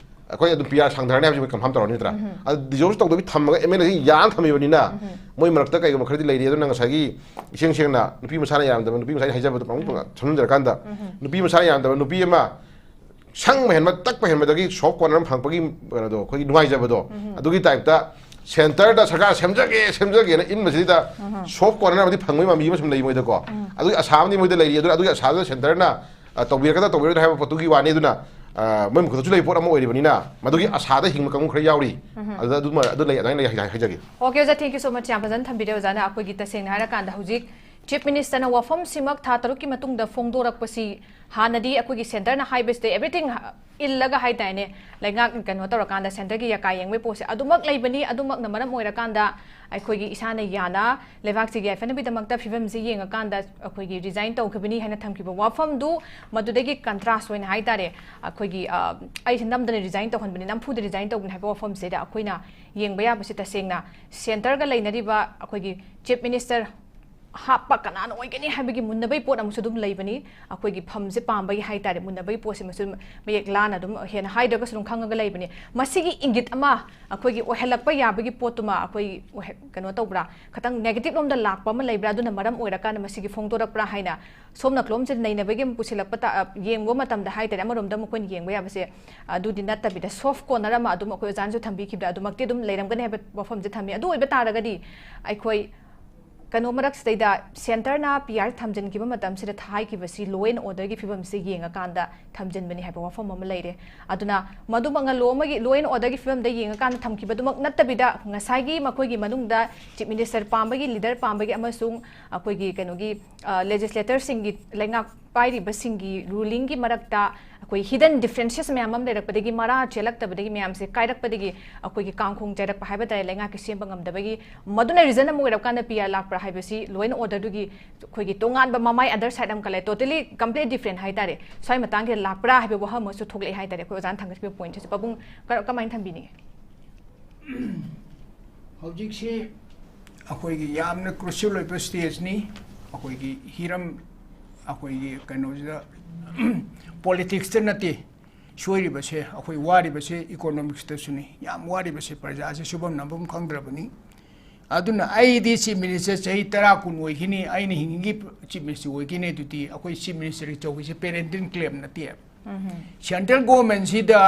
ꯑꯩꯈꯣꯏ ꯑꯗꯨꯝ ꯄꯤ ꯑꯥꯔ ꯁꯥꯡꯊꯔꯅꯤ ꯍꯥꯏꯕꯁꯤ ꯑꯩꯈꯣꯏ ꯀꯟꯐꯥꯔꯝ ꯇꯧꯔꯅꯤ ꯅꯠꯇ꯭ꯔꯥ? ꯑꯗꯨ ꯗꯤꯖꯣꯜꯕ ꯇꯧꯗꯕꯤ ꯊꯝꯃꯒ ꯑꯦꯝ ꯑꯦꯜ ꯑꯦꯁꯤ ꯌꯥꯟ ꯊꯝꯃꯤꯕꯅꯤꯅ, ꯃꯣꯏ ꯃꯔꯛꯇ ꯀꯩꯒꯨꯝꯕ ꯈꯔꯗꯤ ꯂꯩꯔꯤ꯫ ꯑꯗꯨꯅ ꯉꯁꯥꯏꯒꯤ ꯏꯁꯦꯡ ꯁꯦꯡꯅ ꯅꯨꯄꯤ ꯃꯁꯥꯅ ꯌꯥꯔꯝꯗꯕ, ꯅꯨꯄꯤ ꯃꯁꯥꯅ ꯍꯥꯏꯖꯕꯗꯣ ꯄꯪ-, ꯄꯪ-, ꯁꯝꯖꯤꯟꯖꯔꯀꯥꯟꯗ, ꯅꯨꯄꯤ ꯃꯁꯥꯅ ꯌꯥꯔꯝꯗꯕ ꯅꯨꯄꯤ ꯑꯃ ꯁꯪꯕ ꯍꯦꯟꯕ, ꯇꯛꯄ ꯍꯦꯟꯕꯗꯒꯤ ꯁꯣꯐ ꯀꯣꯔꯅꯔ ꯑꯃ ꯐꯪꯉꯛꯄꯒꯤ ꯀꯩꯅꯣꯗꯣ, ꯑꯩꯈꯣꯏꯒꯤ ꯅꯨꯡꯉꯥꯏꯖꯕꯗꯣ, ꯑꯗꯨꯒꯤ ꯇꯥꯏꯞꯇ ꯁꯦꯟꯇꯔꯗ ꯁꯔꯀꯥꯔ ꯁꯦꯝꯖꯒꯦ, ꯁꯦꯝꯖꯒꯦꯅ ꯏꯟꯕꯁꯤꯗ ꯁꯣꯐ ꯀꯣꯔꯅꯔ ꯑꯃꯗꯤ ꯐꯪꯕꯒꯤ ꯃꯃꯤ ꯑꯃ ꯁꯨꯝ ꯂꯩ ꯃꯣꯏꯗꯀꯣ꯫ ꯑꯗꯨꯒꯤ ꯑꯁꯥ ꯑꯃꯗꯤ ꯃꯣꯏꯗ ꯂꯩꯔꯤ꯫ ꯑꯗꯨꯅ ꯑꯗꯨꯒꯤ ꯑꯁꯥꯗꯨꯗ ꯁꯦꯟꯇꯔꯅ, ꯑ, ꯇꯧꯕꯤꯔꯛꯀꯗ꯭ꯔꯥ ꯇꯧꯕꯤꯔꯣꯏꯗ꯭ꯔꯥ ꯍꯥꯏꯕ ꯄꯣꯠꯇꯨꯒꯤ ꯋꯥꯅꯤ꯫ ꯑꯗꯨꯅ, ꯑ, ꯃꯣꯏ ꯃꯈꯨꯠꯇꯁꯨ ꯂꯩꯕ ꯄꯣꯠ ꯑꯃ ꯑꯣꯏꯔꯤꯕꯅꯤꯅ, ꯃꯗꯨꯒꯤ ꯑꯁꯥꯗ ꯍꯤꯡꯕ ꯀꯥꯡꯕꯨ ꯈꯔ ꯌꯥꯎꯔꯤ꯫ ꯑꯗꯨꯗ ꯑꯗꯨꯃ, ꯑꯗꯨ ꯂꯩ, ꯑꯗꯨꯃꯥꯏꯅ ꯂꯩ ꯍꯥꯏ-, ꯍꯥꯏꯖꯒꯦ꯫ ꯑꯣꯀꯦ, ꯑꯣꯖꯥ, thank you so much, ꯌꯥꯝ ꯐꯖꯅ ꯊꯝꯕꯤꯔꯦ ꯑꯣꯖꯥꯅ꯫ ꯑꯩꯈꯣꯏꯒꯤ ꯇꯁꯦꯡꯅ ꯍꯥꯏꯔꯀꯥꯟꯗ ꯍꯧꯖꯤꯛ ꯆꯤꯐ ꯃꯤꯅꯤꯁꯇꯔꯅ ꯋꯥꯐꯝꯁꯤꯃꯛ ꯊꯥ ꯇꯔꯨꯛꯀꯤ ꯃꯇꯨꯡꯗ ꯐꯣꯡꯗꯣꯔꯛꯄꯁꯤ, ꯍꯥꯟꯅꯗꯤ ꯑꯩꯈꯣꯏꯒꯤ ꯁꯦꯟꯇꯔꯅ ꯍꯥꯏꯕꯁꯤꯗ everything ꯏꯜꯂꯒ ꯍꯥꯏꯇꯥꯔꯦꯅꯦ, ꯂꯩꯉꯥꯛ ꯀꯩꯅꯣ ꯇꯧꯔꯀꯥꯟꯗ ꯁꯦꯟꯇꯔꯒꯤ ꯌꯥꯀꯥ ꯌꯦꯡꯕꯒꯤ ꯄꯣꯠꯁꯦ ꯑꯗꯨꯃꯛ ꯂꯩꯕꯅꯤ, ꯑꯗꯨꯃꯛꯅ ꯃꯔꯝ ꯑꯣꯏꯔꯀꯥꯟꯗ ꯑꯩꯈꯣꯏꯒꯤ ꯏꯁꯥꯅ ꯌꯥꯅ ꯂꯩꯕꯥꯛꯁꯤꯒꯤ ꯌꯥꯏꯐꯅꯕꯒꯤꯗꯃꯛꯇ ꯐꯤꯕꯝꯁꯤ ꯌꯦꯡꯉꯀꯥꯟꯗ ꯑꯩꯈꯣꯏꯒꯤ ꯔꯤꯖꯥꯏꯟ ꯇꯧꯈꯤꯕꯅꯤ ꯍꯥꯏꯅ ꯊꯝꯈꯤꯕ ꯋꯥꯐꯝꯗꯨ, ꯃꯗꯨꯗꯒꯤ ꯀꯟꯇ꯭ꯔꯥꯁ ꯑꯣꯏꯅ ꯍꯥꯏꯇꯥꯔꯦ, ꯑꯩꯈꯣꯏꯒꯤ, ꯑ, "ꯑꯩꯁꯦ ꯅꯝꯗꯅ ꯔꯤꯖꯥꯏꯟ ꯇꯧꯍꯟꯕꯅꯤ, ꯅꯝꯐꯨꯗ ꯔꯤꯖꯥꯏꯟ ꯇꯧꯕꯅꯤ" ꯍꯥꯏꯕ ꯋꯥꯐꯝꯁꯤꯗ ꯑꯩꯈꯣꯏꯅ ꯌꯦꯡꯕ ꯌꯥꯕꯁꯤ ꯇꯁꯦꯡꯅ ꯁꯦꯟꯇꯔꯒ ꯂꯩꯅꯔꯤꯕ ꯑꯩꯈꯣꯏꯒꯤ ꯆꯤꯐ ꯃꯤꯅꯤꯁꯇꯔ ꯍꯥꯞꯄ ꯀꯅꯥꯅ ꯑꯣꯏꯒꯅꯤ ꯍꯥꯏꯕꯒꯤ ꯃꯨꯟꯅꯕꯒꯤ ꯄꯣꯠ ꯑꯃꯁꯨ ꯑꯗꯨꯝ ꯂꯩꯕꯅꯤ꯫ ꯑꯩꯈꯣꯏꯒꯤ ꯐꯝꯁꯦ ꯄꯥꯝꯕꯒꯤ ꯍꯥꯏꯇꯥꯔꯦ, ꯃꯨꯟꯅꯕꯒꯤ ꯄꯣꯠꯁꯤꯃꯁꯨ ꯃꯌꯦꯛ ꯂꯥꯅ ꯑꯗꯨꯝ ꯍꯦꯟꯅ ꯍꯥꯏꯗ꯭ꯔꯒꯁꯨ ꯑꯗꯨꯝ ꯈꯪꯉꯒ ꯂꯩꯕꯅꯤ꯫ ꯃꯁꯤꯒꯤ ꯏꯪꯒꯤꯠ ꯑꯃ ꯑꯩꯈꯣꯏꯒꯤ ꯑꯣꯏꯍꯜꯂꯛꯄ ꯌꯥꯕꯒꯤ ꯄꯣꯠꯇꯨꯃ ꯑꯩꯈꯣꯏ ꯑꯣꯏꯍ-, ꯀꯩꯅꯣ ꯇꯧꯕ꯭ꯔꯥ, ꯈꯤꯇꯪ negative ꯂꯣꯝꯗ ꯂꯥꯛꯄ ꯑꯃ ꯂꯩꯕ꯭ꯔꯥ, ꯑꯗꯨꯅ ꯃꯔꯝ ꯑꯣꯏꯔꯀꯥꯟꯗ ꯃꯁꯤꯒꯤ ꯐꯣꯡꯗꯣꯔꯛꯄ꯭ꯔꯥ ꯍꯥꯏꯅ ꯁꯣꯝꯅ ꯀ꯭ꯂꯣꯝꯁꯦ ꯅꯩꯅꯕꯒꯤ ꯑꯃ ꯄꯨꯁꯤꯜꯂꯛꯄ ꯇ-, ꯑ, ꯌꯦꯡꯕ ꯃꯇꯝꯗ ꯍꯥꯏꯇꯥꯔꯦ, ꯑꯃꯔꯣꯝꯗ ꯃꯈꯣꯏꯅ ꯌꯦꯡꯕ ꯌꯥꯕꯁꯦ ꯑꯗꯨꯗꯤ ꯅꯠꯇꯕꯤꯗ soft corner ꯑꯃ ꯑꯗꯨꯝ ꯑꯩꯈꯣꯏ ꯑꯣꯖꯥꯅꯁꯨ ꯊꯝꯕꯤꯈꯤꯕꯗ ꯑꯗꯨꯃꯛꯇꯤ ꯑꯗꯨꯝ ꯂꯩꯔꯝꯒꯅꯤ ꯍꯥꯏꯕ ꯋꯥꯐꯝꯁꯦ ꯊꯝꯃꯤ꯫ ꯑꯗꯨ ꯑꯣꯏꯕ ꯇꯥꯔꯒꯗꯤ ꯑꯩꯈꯣꯏ ꯀꯩꯅꯣ ꯃꯔꯛꯁꯤꯗꯩꯗ centreꯅ P R ꯊꯝꯖꯤꯟꯈꯤꯕ ꯃꯇꯝꯁꯤꯗ ꯍꯥꯏꯈꯤꯕꯁꯤ law and orderꯒꯤ ꯐꯤꯕꯝꯁꯦ ꯌꯦꯡꯉꯀꯥꯟꯗ ꯊꯝꯖꯤꯟꯕꯅꯤ ꯍꯥꯏꯕ ꯋꯥꯐꯝ ꯑꯃ ꯂꯩꯔꯦ꯫ ꯑꯗꯨꯅ ꯃꯗꯨꯃꯛꯅ law ꯑꯃꯒꯤ, law and orderꯒꯤ ꯐꯤꯕꯝꯗ ꯌꯦꯡꯉꯀꯥꯟꯗ ꯊꯝꯈꯤꯕꯗꯨꯃꯛ ꯅꯠꯇꯕꯤꯗ ꯉꯁꯥꯏꯒꯤ ꯃꯈꯣꯏꯒꯤ ꯃꯅꯨꯡꯗ chief minister ꯄꯥꯝꯕꯒꯤ, leader ꯄꯥꯝꯕꯒꯤ ꯑꯃꯁꯨꯡ ꯑꯩꯈꯣꯏꯒꯤ ꯀꯩꯅꯣꯒꯤ, ꯑ, legislatorꯁꯤꯡꯒꯤ, ꯂꯩꯉꯥꯛ ꯄꯥꯏꯔꯤꯕꯁꯤꯡꯒꯤ rulingꯒꯤ ꯃꯔꯛꯇ ꯑꯩꯈꯣꯏ hidden differences ꯃꯌꯥꯝ ꯑꯃ ꯂꯩꯔꯛꯄꯗꯒꯤ, ꯃꯔꯥ ꯆꯦꯜꯂꯛꯇꯕꯗꯒꯤ, ꯃꯌꯥꯝꯁꯦ ꯀꯥꯏꯔꯛꯄꯗꯒꯤ ꯑꯩꯈꯣꯏꯒꯤ ꯀꯥꯡꯈꯣꯡ ꯆꯥꯏꯔꯛꯄ ꯍꯥꯏꯕ ꯇꯥꯔꯦ, ꯂꯩꯉꯥꯛꯀꯤ ꯁꯦꯝꯕ ꯉꯝꯗꯕꯒꯤ, ꯃꯗꯨꯅ reason ꯑꯃ ꯑꯣꯏꯔꯀꯥꯟꯗ P R ꯂꯥꯛꯄ꯭ꯔꯥ ꯍꯥꯏꯕꯁꯤ law and orderꯗꯨꯒꯤ ꯑꯩꯈꯣꯏꯒꯤ ꯇꯣꯉꯥꯟꯕ ꯃꯃꯥꯏ, other side ꯑꯃ ꯀꯜꯂꯦ, totally complete different ꯍꯥꯏꯇꯥꯔꯦ꯫ ꯁ꯭ꯋꯥꯏ ꯃꯇꯥꯡꯁꯤꯗ ꯂꯥꯛꯄ꯭ꯔꯥ ꯍꯥꯏꯕ ꯋꯥꯍꯪ ꯑꯃꯁꯨ ꯊꯣꯛꯂꯛꯑꯦ ꯍꯥꯏꯇꯥꯔꯦ꯫ ꯑꯩꯈꯣꯏ ꯑꯣꯖꯥꯅ ꯊꯥꯡꯒꯠꯈꯤꯕ pointꯁꯦ ꯄꯥꯕꯨꯡ ꯀ-, ꯀꯃꯥꯏꯅ ꯊꯝꯕꯤꯅꯤꯡꯉꯤ? ꯍꯧꯖꯤꯛꯁꯤ ꯑꯩꯈꯣꯏꯒꯤ ꯌꯥꯝꯅ crucial ꯑꯣꯏꯕ stageꯅꯤ꯫ ꯑꯩꯈꯣꯏꯒꯤ ꯍꯤꯔꯝ, ꯑꯩꯈꯣꯏꯒꯤ ꯀꯩꯅꯣꯁꯤꯗ, politicsꯇ ꯅꯠꯇꯦ ꯁꯣꯏꯔꯤꯕꯁꯦ, ꯑꯩꯈꯣꯏ ꯋꯥꯔꯤꯕꯁꯦ economicsꯇꯁꯨꯅꯤ꯫ ꯌꯥꯝ ꯋꯥꯔꯤꯕꯁꯦ ꯄ꯭ꯔꯖꯥꯁꯦ ꯁꯨꯐꯝ ꯅꯣꯝꯐꯝ ꯈꯪꯗ꯭ꯔꯕꯅꯤ꯫ ꯑꯗꯨꯅ ꯑꯩꯗꯤ chief minister ꯆꯍꯤ ꯇꯔꯥ ꯀꯨꯟ ꯑꯣꯏꯈꯤꯅꯤ, ꯑꯩꯅ ꯍꯤꯡꯉꯤꯒꯤ chief minister ꯑꯣꯏꯈꯤꯅꯤ꯫ ꯑꯗꯨꯗꯤ ꯑꯩꯈꯣꯏ chief ministerꯒꯤ ꯆꯧꯀꯤꯁꯦ perennial claim ꯅꯠꯇꯦ꯫ Central governmentꯁꯤꯗ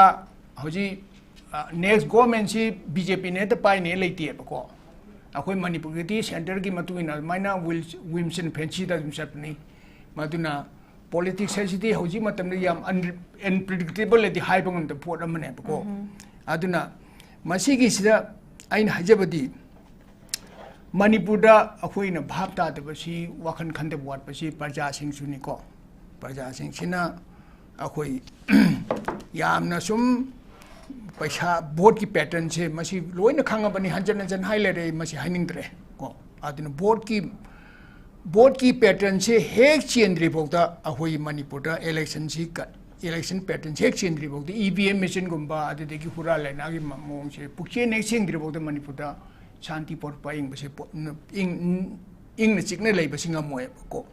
ꯍꯧꯖꯤꯛ, ꯑ, next governmentꯁꯤ BJPꯅ ꯍꯦꯛꯇ ꯄꯥꯏꯅꯦ ꯂꯩꯇꯦꯕꯀꯣ꯫ ꯑꯩꯈꯣꯏ ꯃꯅꯤꯄꯨꯔꯒꯤꯗꯤ centreꯒꯤ ꯃꯇꯨꯡ ꯏꯟꯅ ꯑꯗꯨꯃꯥꯏꯅ whims, whims and fancyꯗ ꯑꯗꯨꯝ ꯆꯠꯄꯅꯤ꯫ ꯃꯗꯨꯅ politics ꯍꯥꯏꯁꯤꯗꯤ ꯍꯧꯖꯤꯛ ꯃꯇꯝꯗ ꯌꯥꯝ un-, unpredictable ꯍꯥꯏꯗꯤ ꯍꯥꯏꯕ ꯉꯝꯗꯕ ꯄꯣꯠ ꯑꯃꯅꯦꯕꯀꯣ꯫ ꯑꯗꯨꯅ ꯃꯁꯤꯒꯤꯁꯤꯗ ꯑꯩꯅ ꯍꯥꯏꯖꯕꯗꯤ, ꯃꯅꯤꯄꯨꯔꯗ ꯑꯩꯈꯣꯏꯅ ꯚꯥꯞ ꯇꯥꯗꯕꯁꯤ, ꯋꯥꯈꯜ ꯈꯟꯊꯕ ꯋꯥꯠꯄꯁꯤ ꯄ꯭ꯔꯖꯥꯁꯤꯡꯁꯨꯅꯤꯀꯣ꯫ ꯄ꯭ꯔꯖꯥꯁꯤꯡꯁꯤꯅ ꯑꯩꯈꯣꯏ ꯌꯥꯝꯅ ꯁꯨꯝ ꯄꯩꯁꯥ, voteꯀꯤ patternꯁꯦ ꯃꯁꯤ ꯂꯣꯏꯅ ꯈꯪꯉꯕꯅꯤ, ꯍꯟꯖꯟ ꯍꯟꯖꯟ ꯍꯥꯏ ꯂꯩꯔꯦ, ꯑꯩ ꯃꯁꯤ ꯍꯥꯏꯅꯤꯡꯗ꯭ꯔꯦ ꯀꯣ꯫ ꯑꯗꯨꯅ voteꯀꯤ, voteꯀꯤ patternꯁꯦ ꯍꯦꯛ ꯆꯦꯟꯗ꯭ꯔꯤ ꯐꯥꯎꯗ ꯑꯩꯈꯣꯏ ꯃꯅꯤꯄꯨꯔꯗ electionꯁꯤ ꯀ-, election patternꯁꯦ ꯍꯦꯛ ꯆꯦꯟꯗ꯭ꯔꯤ ꯐꯥꯎꯗ, EVM machineꯒꯨꯝꯕ, ꯑꯗꯨꯗꯒꯤ ꯍꯨꯔꯥ ꯂꯩꯅꯥꯒꯤ ꯃ-, ꯃꯑꯣꯡꯁꯦ ꯄꯨꯛꯆꯦꯟ ꯍꯦꯛ ꯆꯦꯟꯗ꯭ꯔꯤ ꯐꯥꯎꯗ ꯃꯅꯤꯄꯨꯔꯗ ꯁꯥꯟꯇꯤ ꯄꯣꯔꯛꯄ ꯑꯌꯤꯡꯕꯁꯦ ꯄꯣ-, ꯅ-, ꯏꯪ-, ꯅ-, ꯏꯪꯅ ꯆꯤꯛꯅ ꯂꯩꯕꯁꯤ ꯉꯝꯃꯣꯏꯕꯀꯣ꯫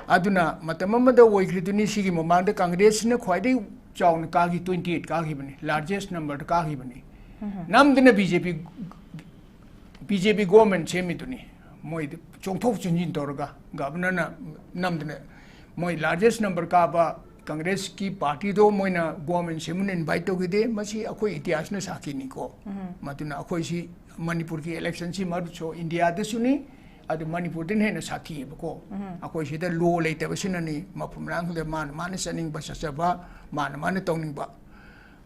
ꯑꯗꯨꯅ ꯃꯇꯝ ꯑꯃꯗ ꯑꯣꯏꯈ꯭ꯔꯤꯗꯨꯅꯤ, ꯁꯤꯒꯤ ꯃꯃꯥꯡꯗ ꯀꯪꯒ꯭ꯔꯦꯁꯁꯤꯅ ꯈ꯭ꯋꯥꯏꯗꯒꯤ ꯆꯥꯎꯅ ꯀꯥꯈꯤ, twenty eight ꯀꯥꯈꯤꯕꯅꯤ, largest numberꯗ ꯀꯥꯈꯤꯕꯅꯤ꯫ ꯅꯝꯗꯅ ꯕꯤ ꯖꯦ ꯄꯤ, ꯕꯤ ꯖꯦ ꯄꯤ government ꯁꯦꯝꯃꯤꯗꯨꯅꯤ꯫ ꯃꯣꯏꯗꯤ ꯆꯣꯡꯊꯣꯛ ꯆꯣꯡꯁꯤꯟ ꯇꯧꯔꯒ, governorꯅ ꯅꯝꯗꯅ, ꯃꯣꯏ largest number ꯀꯥꯕ ꯀꯪꯒ꯭ꯔꯦꯁꯀꯤ partyꯗꯣ ꯃꯣꯏꯅ government ꯁꯦꯝꯃꯨꯅ invite ꯇꯧꯈꯤꯗꯦ꯫ ꯃꯁꯤ ꯑꯩꯈꯣꯏ ꯏꯇꯤꯍꯥꯁꯅ ꯁꯥꯈꯤꯅꯤꯀꯣ꯫ ꯃꯗꯨꯅ ꯑꯩꯈꯣꯏꯁꯤ ꯃꯅꯤꯄꯨꯔꯒꯤ electionꯁꯤ ꯃꯔꯨꯁꯨ ꯏꯟꯗꯤꯌꯥꯗꯁꯨꯅꯤ, ꯑꯗꯨ ꯃꯅꯤꯄꯨꯔꯗꯅ ꯍꯦꯟꯅ ꯁꯥꯊꯤꯑꯕꯀꯣ꯫ ꯑꯩꯈꯣꯏ ꯁꯤꯗ law ꯂꯩꯇꯕꯁꯤꯅꯅꯤ, ꯃꯐꯝ ꯃꯔꯥꯡꯗ ꯃꯥꯅ ꯃꯥꯅ ꯆꯠꯅꯤꯡꯕ ꯆꯠꯆꯕ, ꯃꯥꯅ ꯃꯥꯅ ꯇꯧꯅꯤꯡꯕ꯫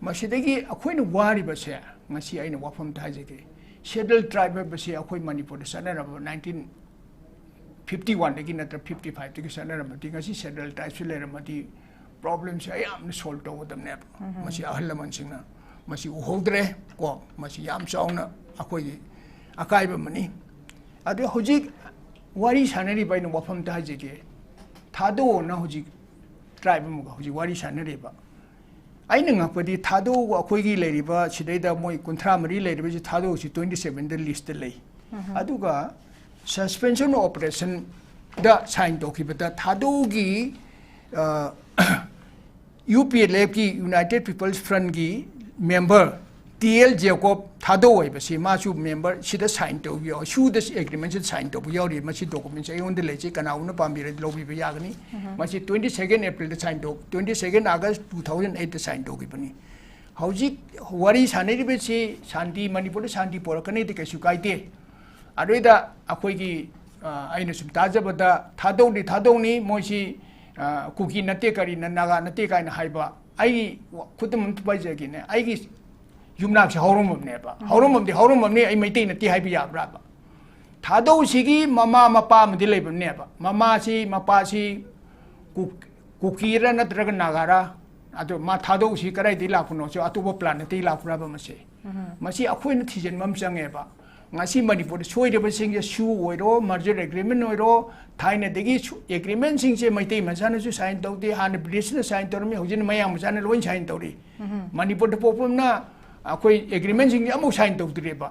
ꯃꯁꯤꯗꯒꯤ ꯑꯩꯈꯣꯏꯅ ꯋꯥꯔꯤꯕꯁꯦ, ꯉꯁꯤ ꯑꯩꯅ ꯋꯥꯐꯝꯗ ꯍꯥꯏꯖꯒꯦ, scheduled tribe ꯍꯥꯏꯕꯁꯤ ꯑꯩꯈꯣꯏ ꯃꯅꯤꯄꯨꯔꯗ ꯆꯠꯅꯔꯕ nineteen fifty oneꯗꯒꯤ ꯅꯠꯇ꯭ꯔ fifty fiveꯇꯒꯤ ꯆꯠꯅꯔꯝꯃꯗꯤ, ꯉꯁꯤ scheduled tribeꯁꯨ ꯂꯩꯔꯝꯃꯗꯤ problemꯁꯦ ꯑꯌꯥꯝꯕꯅ solve ꯇꯧꯒꯗꯕꯅꯦꯕ꯫ ꯃꯁꯤ ꯑꯍꯜ ꯂꯃꯟꯁꯤꯡꯅ ꯃꯁꯤ ꯎꯍꯧꯗ꯭ꯔꯦ ꯀꯣ꯫ ꯃꯁꯤ ꯌꯥꯝ ꯆꯥꯎꯅ ꯑꯩꯈꯣꯏꯒꯤ ꯑꯀꯥꯏꯕ ꯑꯃꯅꯤ꯫ ꯑꯗꯨ ꯍꯧꯖꯤꯛ ꯋꯥꯔꯤ ꯁꯥꯟꯅꯔꯤꯕ, ꯑꯩꯅ ꯋꯥꯐꯝꯗ ꯍꯥꯏꯖꯒꯦ, ꯊꯥꯗꯣꯛꯑꯣꯅ ꯍꯧꯖꯤꯛ tribe ꯑꯃꯒ ꯍꯧꯖꯤꯛ ꯋꯥꯔꯤ ꯁꯥꯟꯅꯔꯤꯕ꯫ ꯑꯩꯅ ꯉꯛꯄꯗꯤ ꯊꯥꯗꯣꯛꯑꯒ ꯑꯩꯈꯣꯏꯒꯤ ꯂꯩꯔꯤꯕ ꯁꯤꯗꯩꯗ ꯃꯣꯏ ꯀꯨꯟꯊ꯭ꯔꯥ ꯃꯔꯤ ꯂꯩꯔꯤꯕꯁꯤ ꯊꯥꯗꯣꯛꯁꯤ twenty sevenꯗ listꯇ ꯂꯩ꯫ ꯑꯗꯨꯒ suspension operationꯗ sign ꯇꯧꯈꯤꯕꯗ ꯊꯥꯗꯣꯛꯒꯤ, ꯑ, UPLFꯀꯤ, United People's Frontꯀꯤ member T L Jacob Thadok ꯍꯥꯏꯕꯁꯤ ꯃꯥꯁꯨ member ꯁꯤꯗ sign ꯇꯧꯕ ꯌꯥꯎ-, ꯁꯨꯗ agreementꯁꯤꯗ sign ꯇꯧꯕ ꯌꯥꯎꯔꯤ꯫ ꯃꯁꯤ documents ꯑꯩꯉꯣꯟꯗ ꯂꯩꯖꯩ, ꯀꯅꯥꯒꯨꯝꯕꯅ ꯄꯥꯝꯕꯤꯔꯗꯤ ꯂꯧꯕꯤꯕ ꯌꯥꯒꯅꯤ꯫ ꯃꯁꯤ twenty second Aprilꯗ sign ꯇꯧ, twenty second August two thousand eightꯇ sign ꯇꯧꯈꯤꯕꯅꯤ꯫ ꯍꯧꯖꯤꯛ ꯋꯥꯔꯤ ꯁꯥꯟꯅꯔꯤꯕꯁꯤ ꯁꯥꯟꯇꯤ, ꯃꯅꯤꯄꯨꯔꯗ ꯁꯥꯟꯇꯤ ꯄꯣꯔꯛꯀꯅꯤꯗꯤ ꯀꯩꯁꯨ ꯀꯥꯏꯗꯦ꯫ ꯑꯗꯨꯏꯗ ꯑꯩꯈꯣꯏꯒꯤ, ꯑ, ꯑꯩꯅ ꯁꯨꯝ ꯇꯥꯖꯕꯗ ꯊꯥꯗꯣꯛꯅꯤ, ꯊꯥꯗꯣꯛꯅꯤ, ꯃꯣꯏꯁꯤ, ꯑ, ꯀꯨꯀꯤ ꯅꯠꯇꯦ, ꯀꯔꯤꯅ ꯅꯥꯒꯥ ꯅꯠꯇꯦ ꯀꯥꯏꯅ ꯍꯥꯏꯕ, ꯑꯩ ꯈꯨꯗꯝ ꯑꯃ ꯄꯥꯏꯖꯒꯦꯅꯦ, ꯑꯩꯒꯤ ꯌꯨꯝꯅꯥꯛꯁꯦ ꯍꯧꯔꯝꯕꯝꯅꯦꯕ꯫ ꯍꯧꯔꯝꯕꯝꯗꯤ ꯍꯧꯔꯝꯕꯝꯅꯤ, ꯑꯩ ꯃꯩꯇꯩ ꯅꯠꯇꯦ ꯍꯥꯏꯕ ꯌꯥꯕ꯭ꯔꯥꯕ? ꯊꯥꯗꯧꯁꯤꯒꯤ ꯃꯃꯥ ꯃꯄꯥ ꯑꯃꯗꯤ ꯂꯩꯕꯅꯦꯕ꯫ ꯃꯃꯥꯁꯤ, ꯃꯄꯥꯁꯤ ꯀꯨꯛ-, ꯀꯨꯀꯤꯔ ꯅꯠꯇ꯭ꯔꯒ ꯅꯥꯒꯥꯔ? ꯑꯗꯣ ꯃꯥ ꯊꯥꯗꯧꯁꯤ ꯀꯗꯥꯏꯗꯒꯤ ꯂꯥꯛꯄꯅꯣ? ꯁꯤ ꯑꯇꯣꯞꯄ planetꯇꯒꯤ ꯂꯥꯛꯄ꯭ꯔꯕ ꯃꯁꯤ? ꯃꯁꯤ ꯑꯩꯈꯣꯏꯅ ꯊꯤꯖꯤꯟꯕ ꯑꯃ ꯆꯪꯉꯦꯕ꯫ ꯉꯁꯤ ꯃꯅꯤꯄꯨꯔꯗ ꯁꯣꯏꯔꯤꯕꯁꯤꯡꯁꯦ ꯁꯨ ꯑꯣꯏꯔꯣ, merger agreement ꯑꯣꯏꯔꯣ, ꯊꯥꯏꯅꯗꯒꯤ ꯁꯨ-, agreementꯁꯤꯡꯁꯦ ꯃꯩꯇꯩ ꯃꯆꯥꯅꯁꯨ sign ꯇꯧꯗꯦ, ꯍꯥꯟꯅ Britishꯅ sign ꯇꯧꯔꯝꯃꯤ, ꯍꯧꯖꯤꯛꯅ ꯃꯌꯥꯡ ꯃꯆꯥꯅ ꯂꯣꯏ sign ꯇꯧꯔꯤ꯫ ꯃꯅꯤꯄꯨꯔꯗ ꯄꯣꯛꯄ ꯑꯃꯅ ꯑꯩꯈꯣꯏ agreementꯁꯤꯡꯁꯦ ꯑꯃꯐꯥꯎ sign ꯇꯧꯗ꯭ꯔꯤꯕ꯫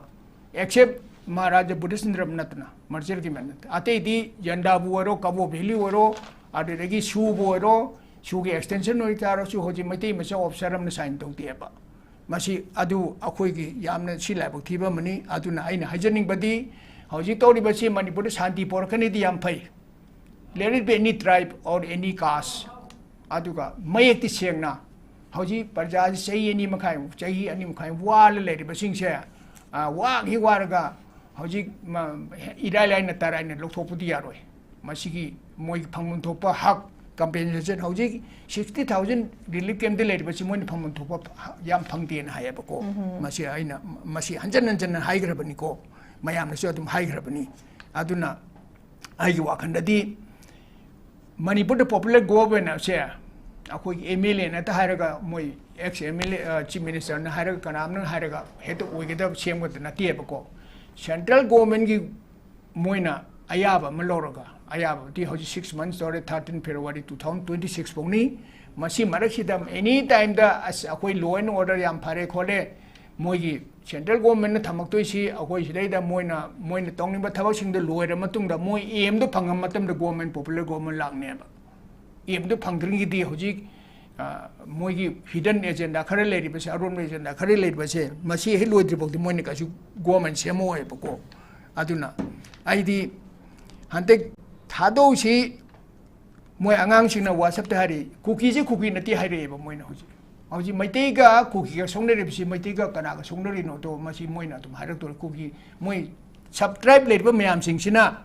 Except ꯃꯍꯥꯔꯥꯖꯥ ꯕꯨꯙꯆꯟꯗ꯭ꯔ ꯅꯠꯇꯅ, ꯃꯔꯆꯦꯜꯒꯤ ꯃꯦꯟ ꯅꯠꯇꯦ꯫ ꯑꯇꯩꯗꯤ ꯌꯟꯗꯥꯕꯨ ꯑꯣꯏꯔꯣ, ꯀꯕꯣ ꯚꯦꯂꯤ ꯑꯣꯏꯔꯣ, ꯑꯗꯨꯗꯒꯤ ꯁꯨꯕꯨ ꯑꯣꯏꯔꯣ, ꯁꯨꯒꯤ ꯑꯦꯛꯁꯇꯦꯟꯁꯟ ꯑꯣꯏꯇꯥꯔꯁꯨ ꯍꯧꯖꯤꯛ ꯃꯩꯇꯩ ꯃꯆꯥ ꯑꯣꯐꯤꯁꯥꯔ ꯑꯃꯅ ꯁꯥꯏꯟ ꯇꯧꯗꯦꯕ꯫ ꯃꯁꯤ ꯑꯗꯨ ꯑꯩꯈꯣꯏꯒꯤ ꯌꯥꯝꯅ ꯁꯤ ꯂꯥꯏꯕꯛ ꯊꯤꯕ ꯑꯃꯅꯤ꯫ ꯑꯗꯨꯅ ꯑꯩꯅ ꯍꯥꯏꯖꯅꯤꯡꯕꯗꯤ, ꯍꯧꯖꯤꯛ ꯇꯧꯔꯤꯕꯁꯤ ꯃꯅꯤꯄꯨꯔꯗ ꯁꯥꯟꯇꯤ ꯄꯣꯔꯛꯀꯅꯤꯗꯤ ꯌꯥꯝ ꯐꯩ, let it be any tribe or any caste꯫ ꯑꯗꯨꯒ ꯃꯌꯦꯛꯇꯤ ꯁꯦꯡꯅ, ꯍꯧꯖꯤꯛ ꯄ꯭ꯔꯖꯥꯁꯤ ꯆꯍꯤ ꯑꯅꯤ ꯃꯈꯥꯏꯃꯨꯛ, ꯆꯍꯤ ꯑꯅꯤ ꯃꯈꯥꯏ ꯋꯥꯅ ꯂꯩꯔꯤꯕꯁꯤꯡꯁꯦ, ꯑ, ꯋꯥꯒꯤ ꯋꯥꯔꯒ ꯍꯧꯖꯤꯛ ꯃ-, ꯏꯔꯥꯏ ꯂꯥꯏꯅ ꯇꯔꯥꯏꯅ ꯂꯧꯊꯣꯛꯄꯗꯤ ꯌꯥꯔꯣꯏ꯫ ꯃꯁꯤꯒꯤ ꯃꯣꯏꯒꯤ ꯐꯪꯐꯝ ꯊꯣꯛꯄ ꯍꯛ, ꯀꯝꯄꯦꯟꯁꯦꯁꯟ, ꯍꯧꯖꯤꯛ sixty thousand relief camp ꯇ ꯂꯩꯔꯤꯕꯁꯤ ꯃꯣꯏꯅ ꯐꯪꯐꯝ ꯊꯣꯛꯄ ꯌꯥꯝ ꯐꯪꯗꯦꯅ ꯍꯥꯏꯌꯦꯕꯀꯣ꯫ ꯎꯝꯍꯨꯝ꯫ ꯃꯁꯤ ꯑꯩꯅ, ꯃꯁꯤ ꯍꯟꯖꯟ ꯍꯟꯖꯟꯅ ꯍꯥꯏꯈ꯭ꯔꯕꯅꯤꯀꯣ, ꯃꯌꯥꯝꯅꯁꯨ ꯑꯗꯨꯝ ꯍꯥꯏꯈ꯭ꯔꯕꯅꯤ꯫ ꯑꯗꯨꯅ ꯑꯩꯒꯤ ꯋꯥꯈꯜꯗꯗꯤ ꯃꯅꯤꯄꯨꯔꯗ ꯄꯣꯄꯨꯂꯔ ꯒꯣꯚꯔꯟꯃꯦꯟ ꯑꯁꯦ ꯑꯩꯈꯣꯏꯒꯤ ꯑꯦꯝ ꯑꯦꯜ ꯑꯦ ꯅꯠꯇ ꯍꯥꯏꯔꯒ, ꯃꯣꯏ ꯑꯦꯛꯁ ꯑꯦꯝ ꯑꯦꯜ ꯑꯦ, ꯑ, ꯆꯤꯐ ꯃꯤꯅꯤꯁꯇꯔꯅ ꯍꯥꯏꯔꯒ, ꯀꯅꯥꯝꯅ ꯍꯥꯏꯔꯒ ꯍꯦꯛꯇ ꯑꯣꯏꯒꯗꯕ ꯁꯦꯝꯒꯗꯕ ꯅꯠꯇꯦꯕꯀꯣ꯫ ꯁꯦꯟꯇ꯭ꯔꯦꯜ ꯒꯣꯚꯔꯟꯃꯦꯟꯠꯀꯤ ꯃꯣꯏꯅ ꯑꯌꯥꯕ ꯑꯃ ꯂꯧꯔꯒ, ꯑꯌꯥꯕꯗꯤ ꯍꯧꯖꯤꯛ six months ꯇꯧꯔꯦ, thirteen February two thousand twenty six ꯐꯥꯎꯅꯤ꯫ ꯃꯁꯤ ꯃꯔꯛꯁꯤꯗ ꯑꯦꯅꯤ ꯇꯥꯏꯝꯗ ꯑꯁ, ꯑꯩꯈꯣꯏ law and order ꯌꯥꯝ ꯐꯔꯦ ꯈꯣꯠꯂꯦ, ꯃꯣꯏꯒꯤ ꯁꯦꯟꯇ꯭ꯔꯦꯜ ꯒꯣꯚꯔꯟꯃꯦꯟꯠꯅ ꯊꯝꯃꯛꯇꯣꯏꯁꯤ ꯑꯩꯈꯣꯏ ꯁꯤꯗꯩꯗ ꯃꯣꯏꯅ, ꯃꯣꯏꯅ ꯇꯧꯅꯤꯡꯕ ꯊꯕꯛꯁꯤꯡꯗꯣ ꯂꯣꯏꯔ ꯃꯇꯨꯡꯗ ꯃꯣꯏ ꯑꯦꯝꯗꯣ ꯐꯪꯉ ꯃꯇꯝꯗ ꯒꯣꯚꯔꯟꯃꯦꯟꯠ, ꯄꯣꯄꯨꯂꯔ ꯒꯣꯚꯔꯟꯃꯦꯟꯠ ꯂꯥꯛꯅꯦꯕ꯫ ꯑꯦꯝꯗꯣ ꯐꯪꯗ꯭ꯔꯤꯉꯩꯗꯤ ꯍꯧꯖꯤꯛ, ꯑ, ꯃꯣꯏꯒꯤ ꯍꯤꯗꯟ ꯑꯦꯖꯦꯟꯗꯥ ꯈꯔ ꯂꯩꯔꯤꯕꯁꯦ, ꯑꯔꯣꯟꯕ ꯑꯦꯖꯦꯟꯗꯥ ꯈꯔ ꯂꯩꯔꯤꯕꯁꯦ, ꯃꯁꯤ ꯍꯦꯛ ꯂꯣꯏꯗ꯭ꯔꯤ ꯐꯥꯎꯗꯤ ꯃꯣꯏꯅ ꯀꯩꯁꯨ ꯒꯣꯚꯔꯟꯃꯦꯟꯠ ꯁꯦꯝꯃꯛꯑꯣꯏꯕꯀꯣ꯫ ꯑꯗꯨꯅ ꯑꯩꯗꯤ ꯍꯟꯗꯛ ꯊꯥꯗꯧꯁꯤ ꯃꯣꯏ ꯑꯉꯥꯡꯁꯤꯡꯅ WhatsApp ꯇ ꯍꯥꯏꯔꯛꯏ, "ꯀꯨꯀꯤꯁꯦ ꯀꯨꯀꯤ ꯅꯠꯇꯦ" ꯍꯥꯏꯔꯛꯑꯦꯕ ꯃꯣꯏꯅ ꯍꯧꯖꯤꯛ꯫ ꯍꯧꯖꯤꯛ ꯃꯩꯇꯩꯒ ꯀꯨꯀꯤꯒ ꯁꯣꯛꯅꯔꯤꯕꯁꯤ ꯃꯩꯇꯩꯒ ꯀꯅꯥꯒ ꯁꯣꯛꯅꯔꯤꯅꯣꯗꯣ ꯃꯁꯤ ꯃꯣꯏꯅ ꯑꯗꯨꯝ ꯍꯥꯏꯔꯛꯇꯣꯔꯦ꯫ ꯀꯨꯀꯤ, ꯃꯣꯏ sub tribe ꯂꯩꯔꯤꯕ ꯃꯌꯥꯝꯁꯤꯡꯁꯤꯅ,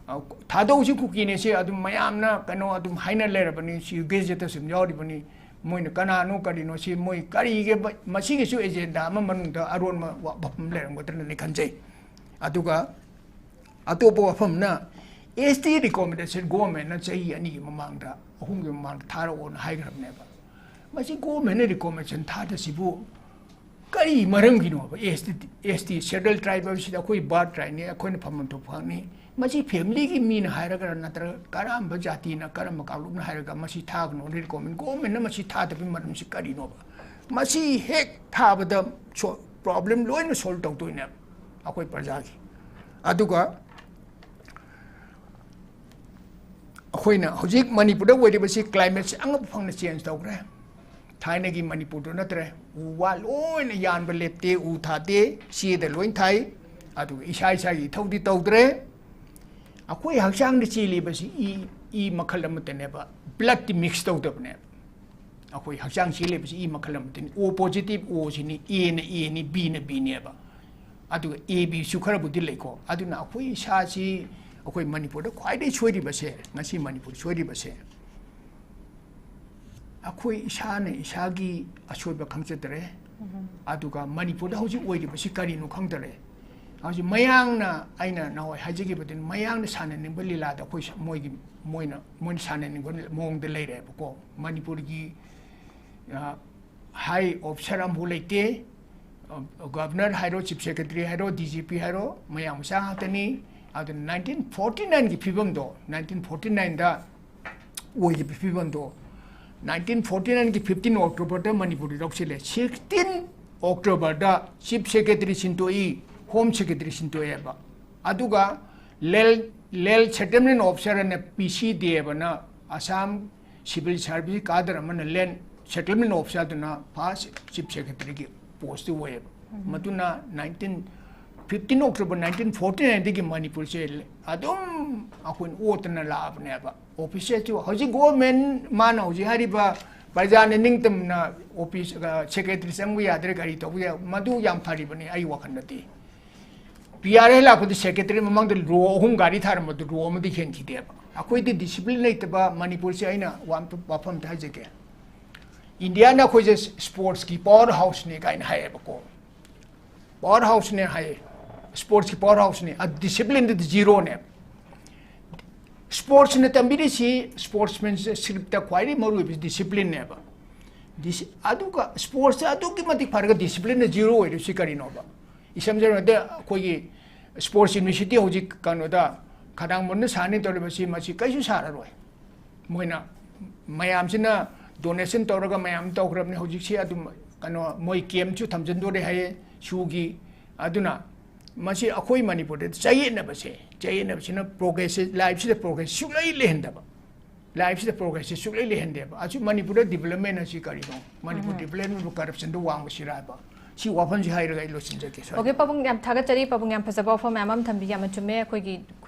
ꯑ, ꯊꯥꯗꯧꯁꯤ ꯀꯨꯀꯤꯅꯦ ꯁꯤ ꯑꯗꯨꯝ ꯃꯌꯥꯝꯅ ꯀꯩꯅꯣ ꯑꯗꯨꯝ ꯍꯥꯏꯅ ꯂꯩꯔꯕꯅꯤ, ꯁꯤ ꯒꯦꯖꯦꯠꯇꯁꯨ ꯑꯗꯨꯝ ꯌꯥꯎꯔꯤꯕꯅꯤ꯫ ꯃꯣꯏꯅ ꯀꯅꯥꯅꯣ ꯀꯔꯤꯅꯣ ꯁꯤ ꯃꯣꯏ ꯀꯔꯤꯒꯤ ꯃ-, ꯃꯁꯤꯒꯤꯁꯨ ꯑꯦꯖꯦꯟꯗꯥ ꯑꯃ ꯃꯅꯨꯡꯗ ꯑꯔꯣꯟꯕ ꯋꯥ-, ꯋꯥꯐꯝ ꯂꯩꯔꯝꯒꯗ꯭ꯔꯅꯗꯤ ꯈꯟꯖꯩ꯫ ꯑꯗꯨꯒ ꯑꯇꯣꯞꯄ ꯋꯥꯐꯝꯅ, ꯑꯦꯁ ꯇꯤ ꯔꯤꯀꯣꯃꯦꯟꯗꯦꯁꯟ ꯒꯣꯚꯔꯟꯃꯦꯟꯠꯅ ꯆꯍꯤ ꯑꯅꯤꯒꯤ ꯃꯃꯥꯡꯗ, ꯑꯍꯨꯝꯒꯤ ꯃꯃꯥꯡꯗ ꯊꯥꯔꯛꯑꯣꯅ ꯍꯥꯏꯈ꯭ꯔꯕꯅꯦꯕ꯫ ꯃꯁꯤ ꯒꯣꯚꯔꯟꯃꯦꯟꯠꯅ ꯔꯤꯀꯣꯃꯦꯟꯗꯦꯁꯟ ꯊꯥꯗ꯭ꯔꯤꯁꯤꯕꯨ ꯀꯔꯤ ꯃꯔꯝꯒꯤꯅꯣꯕ? ꯑꯦꯁ ꯇꯤ, ꯑꯦꯁ ꯇꯤ, ꯁꯦꯗ꯭ꯌꯨꯜ ꯇ꯭ꯔꯥꯏꯕ ꯍꯥꯏꯕꯁꯤꯗ ꯑꯩꯈꯣꯏ ꯕꯥꯔꯠ ꯔꯥꯏꯠꯅꯤ, ꯑꯩꯈꯣꯏꯅ ꯐꯝꯐꯝ ꯊꯣꯛꯄ ꯍꯛꯅꯤ꯫ ꯃꯁꯤ ꯐꯦꯃꯤꯂꯤꯒꯤ ꯃꯤꯅ ꯍꯥꯏꯔꯒꯔꯥ ꯅꯠꯇ꯭ꯔꯒ ꯀꯔꯝꯕ ꯖꯥꯇꯤꯅ, ꯀꯔꯝꯕ ꯀꯥꯡꯂꯨꯞꯅ ꯍꯥꯏꯔꯒ ꯃꯁꯤ ꯊꯥꯒꯅꯣ ꯔꯤꯀꯣꯃꯦꯟ-, ꯒꯣꯚꯔꯟꯃꯦꯟꯠꯅ ꯃꯁꯤ ꯊꯥꯗꯕꯒꯤ ꯃꯔꯝꯁꯤ ꯀꯔꯤꯅꯣꯕ? ꯃꯁꯤ ꯍꯦꯛ ꯊꯥꯕꯗ ꯁꯣ-, ꯄ꯭ꯔꯣꯕ꯭ꯂꯦꯝ ꯂꯣꯏꯅ ꯁꯣꯜꯕ ꯇꯧꯗꯣꯏꯅꯦꯕ ꯑꯩꯈꯣꯏ ꯄ꯭ꯔꯖꯥꯒꯤ꯫ ꯑꯗꯨꯒ ꯑꯩꯈꯣꯏꯅ ꯍꯧꯖꯤꯛ ꯃꯅꯤꯄꯨꯔꯗ ꯑꯣꯏꯔꯤꯕꯁꯤ climateꯁꯤ ꯑꯉꯛꯄ ꯐꯪꯅ change ꯇꯧꯈ꯭ꯔꯦ꯫ ꯊꯥꯏꯅꯒꯤ ꯃꯅꯤꯄꯨꯔꯗꯨ ꯅꯠꯇ꯭ꯔꯦ꯫ ꯎ ꯋꯥ ꯂꯣꯏꯅ ꯌꯥꯟꯕ ꯂꯦꯞꯇꯦ, ꯎ ꯊꯥꯗꯦ, ꯆꯦꯗ ꯂꯣꯏ ꯊꯥꯏ꯫ ꯑꯗꯨꯒ ꯏꯁꯥ ꯏꯁꯥꯒꯤ ꯏꯊꯧꯗꯤ ꯇꯧꯗ꯭ꯔꯦ꯫ ꯑꯩꯈꯣꯏ ꯍꯛꯆꯥꯡꯗ ꯆꯦꯜꯂꯤꯕꯁꯤ ꯏ, ꯏ ꯃꯈꯜ ꯑꯃꯠꯇꯅꯦꯕ, bloodꯇꯤ mix ꯇꯧꯗꯕꯅꯦꯕ꯫ ꯑꯩꯈꯣꯏ ꯍꯛꯆꯥꯡ ꯆꯦꯜꯂꯤꯕꯁꯤ ꯏ ꯃꯈꯜ ꯑꯃꯠꯇꯅꯤ꯫ O positive O ꯁꯤꯅꯤ, Aꯅ Aꯅꯤ, Bꯅ Bꯅꯦꯕ꯫ ꯑꯗꯨꯒ A Bꯁꯨ ꯈꯔꯕꯨꯗꯤ ꯂꯩꯀꯣ꯫ ꯑꯗꯨꯅ ꯑꯩꯈꯣꯏ ꯏꯁꯥꯁꯤ, ꯑꯩꯈꯣꯏ ꯃꯅꯤꯄꯨꯔꯗ ꯈ꯭ꯋꯥꯏꯗꯒꯤ ꯁꯣꯏꯔꯤꯕꯁꯦ, ꯉꯁꯤ ꯃꯅꯤꯄꯨꯔ ꯁꯣꯏꯔꯤꯕꯁꯦ, ꯑꯩꯈꯣꯏ ꯏꯁꯥꯅ ꯏꯁꯥꯒꯤ ꯑꯁꯣꯏꯕ ꯈꯪꯖꯗ꯭ꯔꯦ꯫ ꯑꯗꯨꯒ ꯃꯅꯤꯄꯨꯔꯗ ꯍꯧꯖꯤꯛ ꯑꯣꯏꯔꯤꯕꯁꯤ ꯀꯔꯤꯅꯣ ꯈꯪꯗꯔꯦ꯫ ꯍꯧꯖꯤꯛ ꯃꯌꯥꯡꯅ, ꯑꯩꯅ ꯅꯍꯥꯟꯋꯥꯏ ꯍꯥꯏꯖꯈꯤꯕꯗꯨꯅꯤ, ꯃꯌꯥꯡꯅ ꯁꯥꯟꯅꯅꯤꯡꯕ ꯂꯤꯂꯥꯗ ꯑꯩꯈꯣꯏ ꯁ-, ꯃꯣꯏꯒꯤ, ꯃꯣꯏꯅ, ꯃꯣꯏꯅ ꯁꯥꯟꯅꯅꯤꯡꯕ ꯃꯑꯣꯡꯗ ꯂꯩꯔꯦꯕꯀꯣ꯫ ꯃꯅꯤꯄꯨꯔꯒꯤ, ꯑ, high officer ꯑꯃꯐꯥꯎ ꯂꯩꯇꯦ꯫ ꯑ, governor ꯍꯥꯏꯔꯣ, chief secretary ꯍꯥꯏꯔꯣ, D G P ꯍꯥꯏꯔꯣ, ꯃꯌꯥꯡ ꯃꯆꯥ ꯉꯥꯛꯇꯅꯤ꯫ ꯑꯗꯨꯅ nineteen forty nineꯒꯤ ꯐꯤꯕꯝꯗꯣ, nineteen forty nineꯗ ꯑꯣꯏꯔꯤꯕ ꯐꯤꯕꯝꯗꯣ, nineteen forty nineꯒꯤ fifteen Octoberꯗ ꯃꯅꯤꯄꯨꯔꯗ ꯂꯧꯁꯤꯜꯂꯦ꯫ Sixteen Octoberꯗ chief secretary ꯁꯤꯟꯗꯣꯛꯏ, home secretary ꯁꯤꯟꯗꯣꯛꯑꯦꯕ꯫ ꯑꯗꯨꯒ land, land settlement officer ꯑꯅ P C ꯗꯦꯕꯅ Assam civil service cadre ꯑꯃꯅ land settlement officerꯗꯨꯅ first chief secretaryꯒꯤ postꯇꯨ ꯑꯣꯏꯌꯦꯕ꯫ ꯃꯗꯨꯅ nineteen, fifteen October nineteen forty nineꯗꯒꯤ ꯃꯅꯤꯄꯨꯔꯁꯦ ꯑꯗꯨꯝ ꯑꯩꯈꯣꯏꯅ ꯑꯣꯠꯇꯅ ꯂꯥꯛꯑꯕꯅꯦꯕ꯫ Officerꯁꯨ ꯍꯧꯖꯤꯛ government, ꯃꯥꯅ ꯍꯧꯖꯤꯛ ꯍꯥꯏꯔꯤꯕ ꯄ꯭ꯔꯖꯥꯅ ꯅꯤꯡꯇꯝꯅ office, ꯑ, secretary ꯆꯪꯕ ꯌꯥꯗ꯭ꯔꯦ, ꯀꯔꯤ ꯇꯧꯕ ꯌꯥꯏ, ꯃꯗꯨ ꯌꯥꯝ ꯐꯔꯤꯕꯅꯤ ꯑꯩ ꯋꯥꯈꯜꯗꯗꯤ꯫ P R A ꯂꯥꯛꯄꯗ secretary ꯃꯃꯥꯡꯗ row ꯑꯍꯨꯝ ꯒꯥꯔꯤ ꯊꯥꯔꯝꯕꯗꯨ row ꯑꯃꯗꯤ ꯍꯦꯟꯈꯤꯗꯦꯕ꯫ ꯑꯩꯈꯣꯏꯗꯤ discipline ꯂꯩꯇꯕ ꯃꯅꯤꯄꯨꯔꯁꯦ꯫ ꯑꯩꯅ ꯋꯥ-, ꯋꯥꯐꯝ ꯑꯝꯇ ꯍꯥꯏꯖꯒꯦ꯫ Indiaꯅ ꯑꯩꯈꯣꯏꯁꯦ sportsꯀꯤ power houseꯅꯦ ꯀꯥꯏꯅ ꯍꯥꯏꯌꯦꯕꯀꯣ꯫ Power houseꯅꯦ ꯍꯥꯏꯌꯦ꯫ Sportsꯀꯤ power houseꯅꯦ꯫ ꯑ, disciplineꯗꯗꯤ zeroꯅꯦ꯫ Sportsꯅ ꯇꯝꯕꯤꯔꯤꯁꯤ, sportsmanshipꯇ ꯈ꯭ꯋꯥꯏꯗꯒꯤ ꯃꯔꯨꯑꯣꯏꯕꯁꯤ disciplineꯅꯦꯕ꯫ Dis-, ꯑꯗꯨꯒ sportsꯇ ꯑꯗꯨꯛꯀꯤ ꯃꯇꯤꯛ ꯐꯔꯒ disciplineꯅ zero ꯑꯣꯏꯔꯤꯁꯤ ꯀꯔꯤꯅꯣꯕ? ꯏꯁꯝ ꯁꯝꯅ ꯍꯥꯏꯔꯕꯗ ꯑꯩꯈꯣꯏꯒꯤ sports university ꯍꯧꯖꯤꯛ ꯀꯩꯅꯣꯗ ꯈꯗꯥꯡꯕꯝꯗ ꯁꯥꯅꯤ ꯇꯧꯔꯤꯕꯁꯤ, ꯃꯁꯤ ꯀꯩꯁꯨ ꯁꯥꯔꯔꯣꯏ꯫ ꯃꯣꯏꯅ, ꯃꯌꯥꯝꯁꯤꯅ donation ꯇꯧꯔꯒ ꯃꯌꯥꯝ ꯇꯧꯈ꯭ꯔꯕꯅꯤ꯫ ꯍꯧꯖꯤꯛꯁꯤ ꯑꯗꯨꯝ ꯀꯩꯅꯣ, ꯃꯣꯏ campꯁꯨ ꯊꯝꯖꯤꯟꯗꯣꯔꯦ ꯍꯥꯏꯌꯦ ꯁꯨꯒꯤ꯫ ꯑꯗꯨꯅ ꯃꯁꯤ ꯑꯩꯈꯣꯏ ꯃꯅꯤꯄꯨꯔꯗ ꯆꯌꯦꯠꯅꯕꯁꯦ, ꯆꯌꯦꯠꯅꯕꯁꯤꯅ ꯄ꯭ꯔꯣꯒ꯭ꯔꯦꯁꯁꯦ, ꯂꯥꯏꯐꯁꯤꯗ ꯄ꯭ꯔꯣꯒ꯭ꯔꯦꯁ ꯁꯨꯛꯂꯩ ꯂꯩꯍꯟꯗꯕ, ꯂꯥꯏꯐꯁꯤꯗ ꯄ꯭ꯔꯣꯒ꯭ꯔꯦꯁꯁꯦ ꯁꯨꯛꯂꯩ ꯂꯩꯍꯟꯗꯦꯕ꯫ ꯑꯁꯤ ꯃꯅꯤꯄꯨꯔꯗ ꯗꯤꯕꯂꯞꯃꯦꯟ ꯑꯁꯤ ꯀꯔꯤꯅꯣ? ꯃꯅꯤꯄꯨꯔ ꯗꯤꯕꯂꯞꯃꯦꯟꯕꯨ ꯀꯔꯞꯁꯟꯗ ꯋꯥꯡꯕꯁꯤꯔꯥ ꯍꯥꯏꯕ, ꯁꯤ ꯋꯥꯐꯝꯁꯤ ꯍꯥꯏꯔꯒ ꯑꯩ ꯂꯣꯏꯁꯤꯟꯖꯒꯦ꯫ ꯁ꯭ꯋꯥꯏꯗ꯫ ꯑꯣꯀꯦ, ꯄꯥꯕꯨꯡ, ꯌꯥꯝ ꯊꯥꯒꯠꯆꯔꯤ꯫ ꯄꯥꯕꯨꯡ, ꯌꯥꯝ ꯐꯖꯕ ꯋꯥꯐꯝ ꯃꯌꯥꯝ ꯑꯃ ꯊꯝꯕꯤ, ꯌꯥꯝꯅ ꯆꯨꯝꯃꯦ꯫ ꯑꯩꯈꯣꯏꯒꯤ,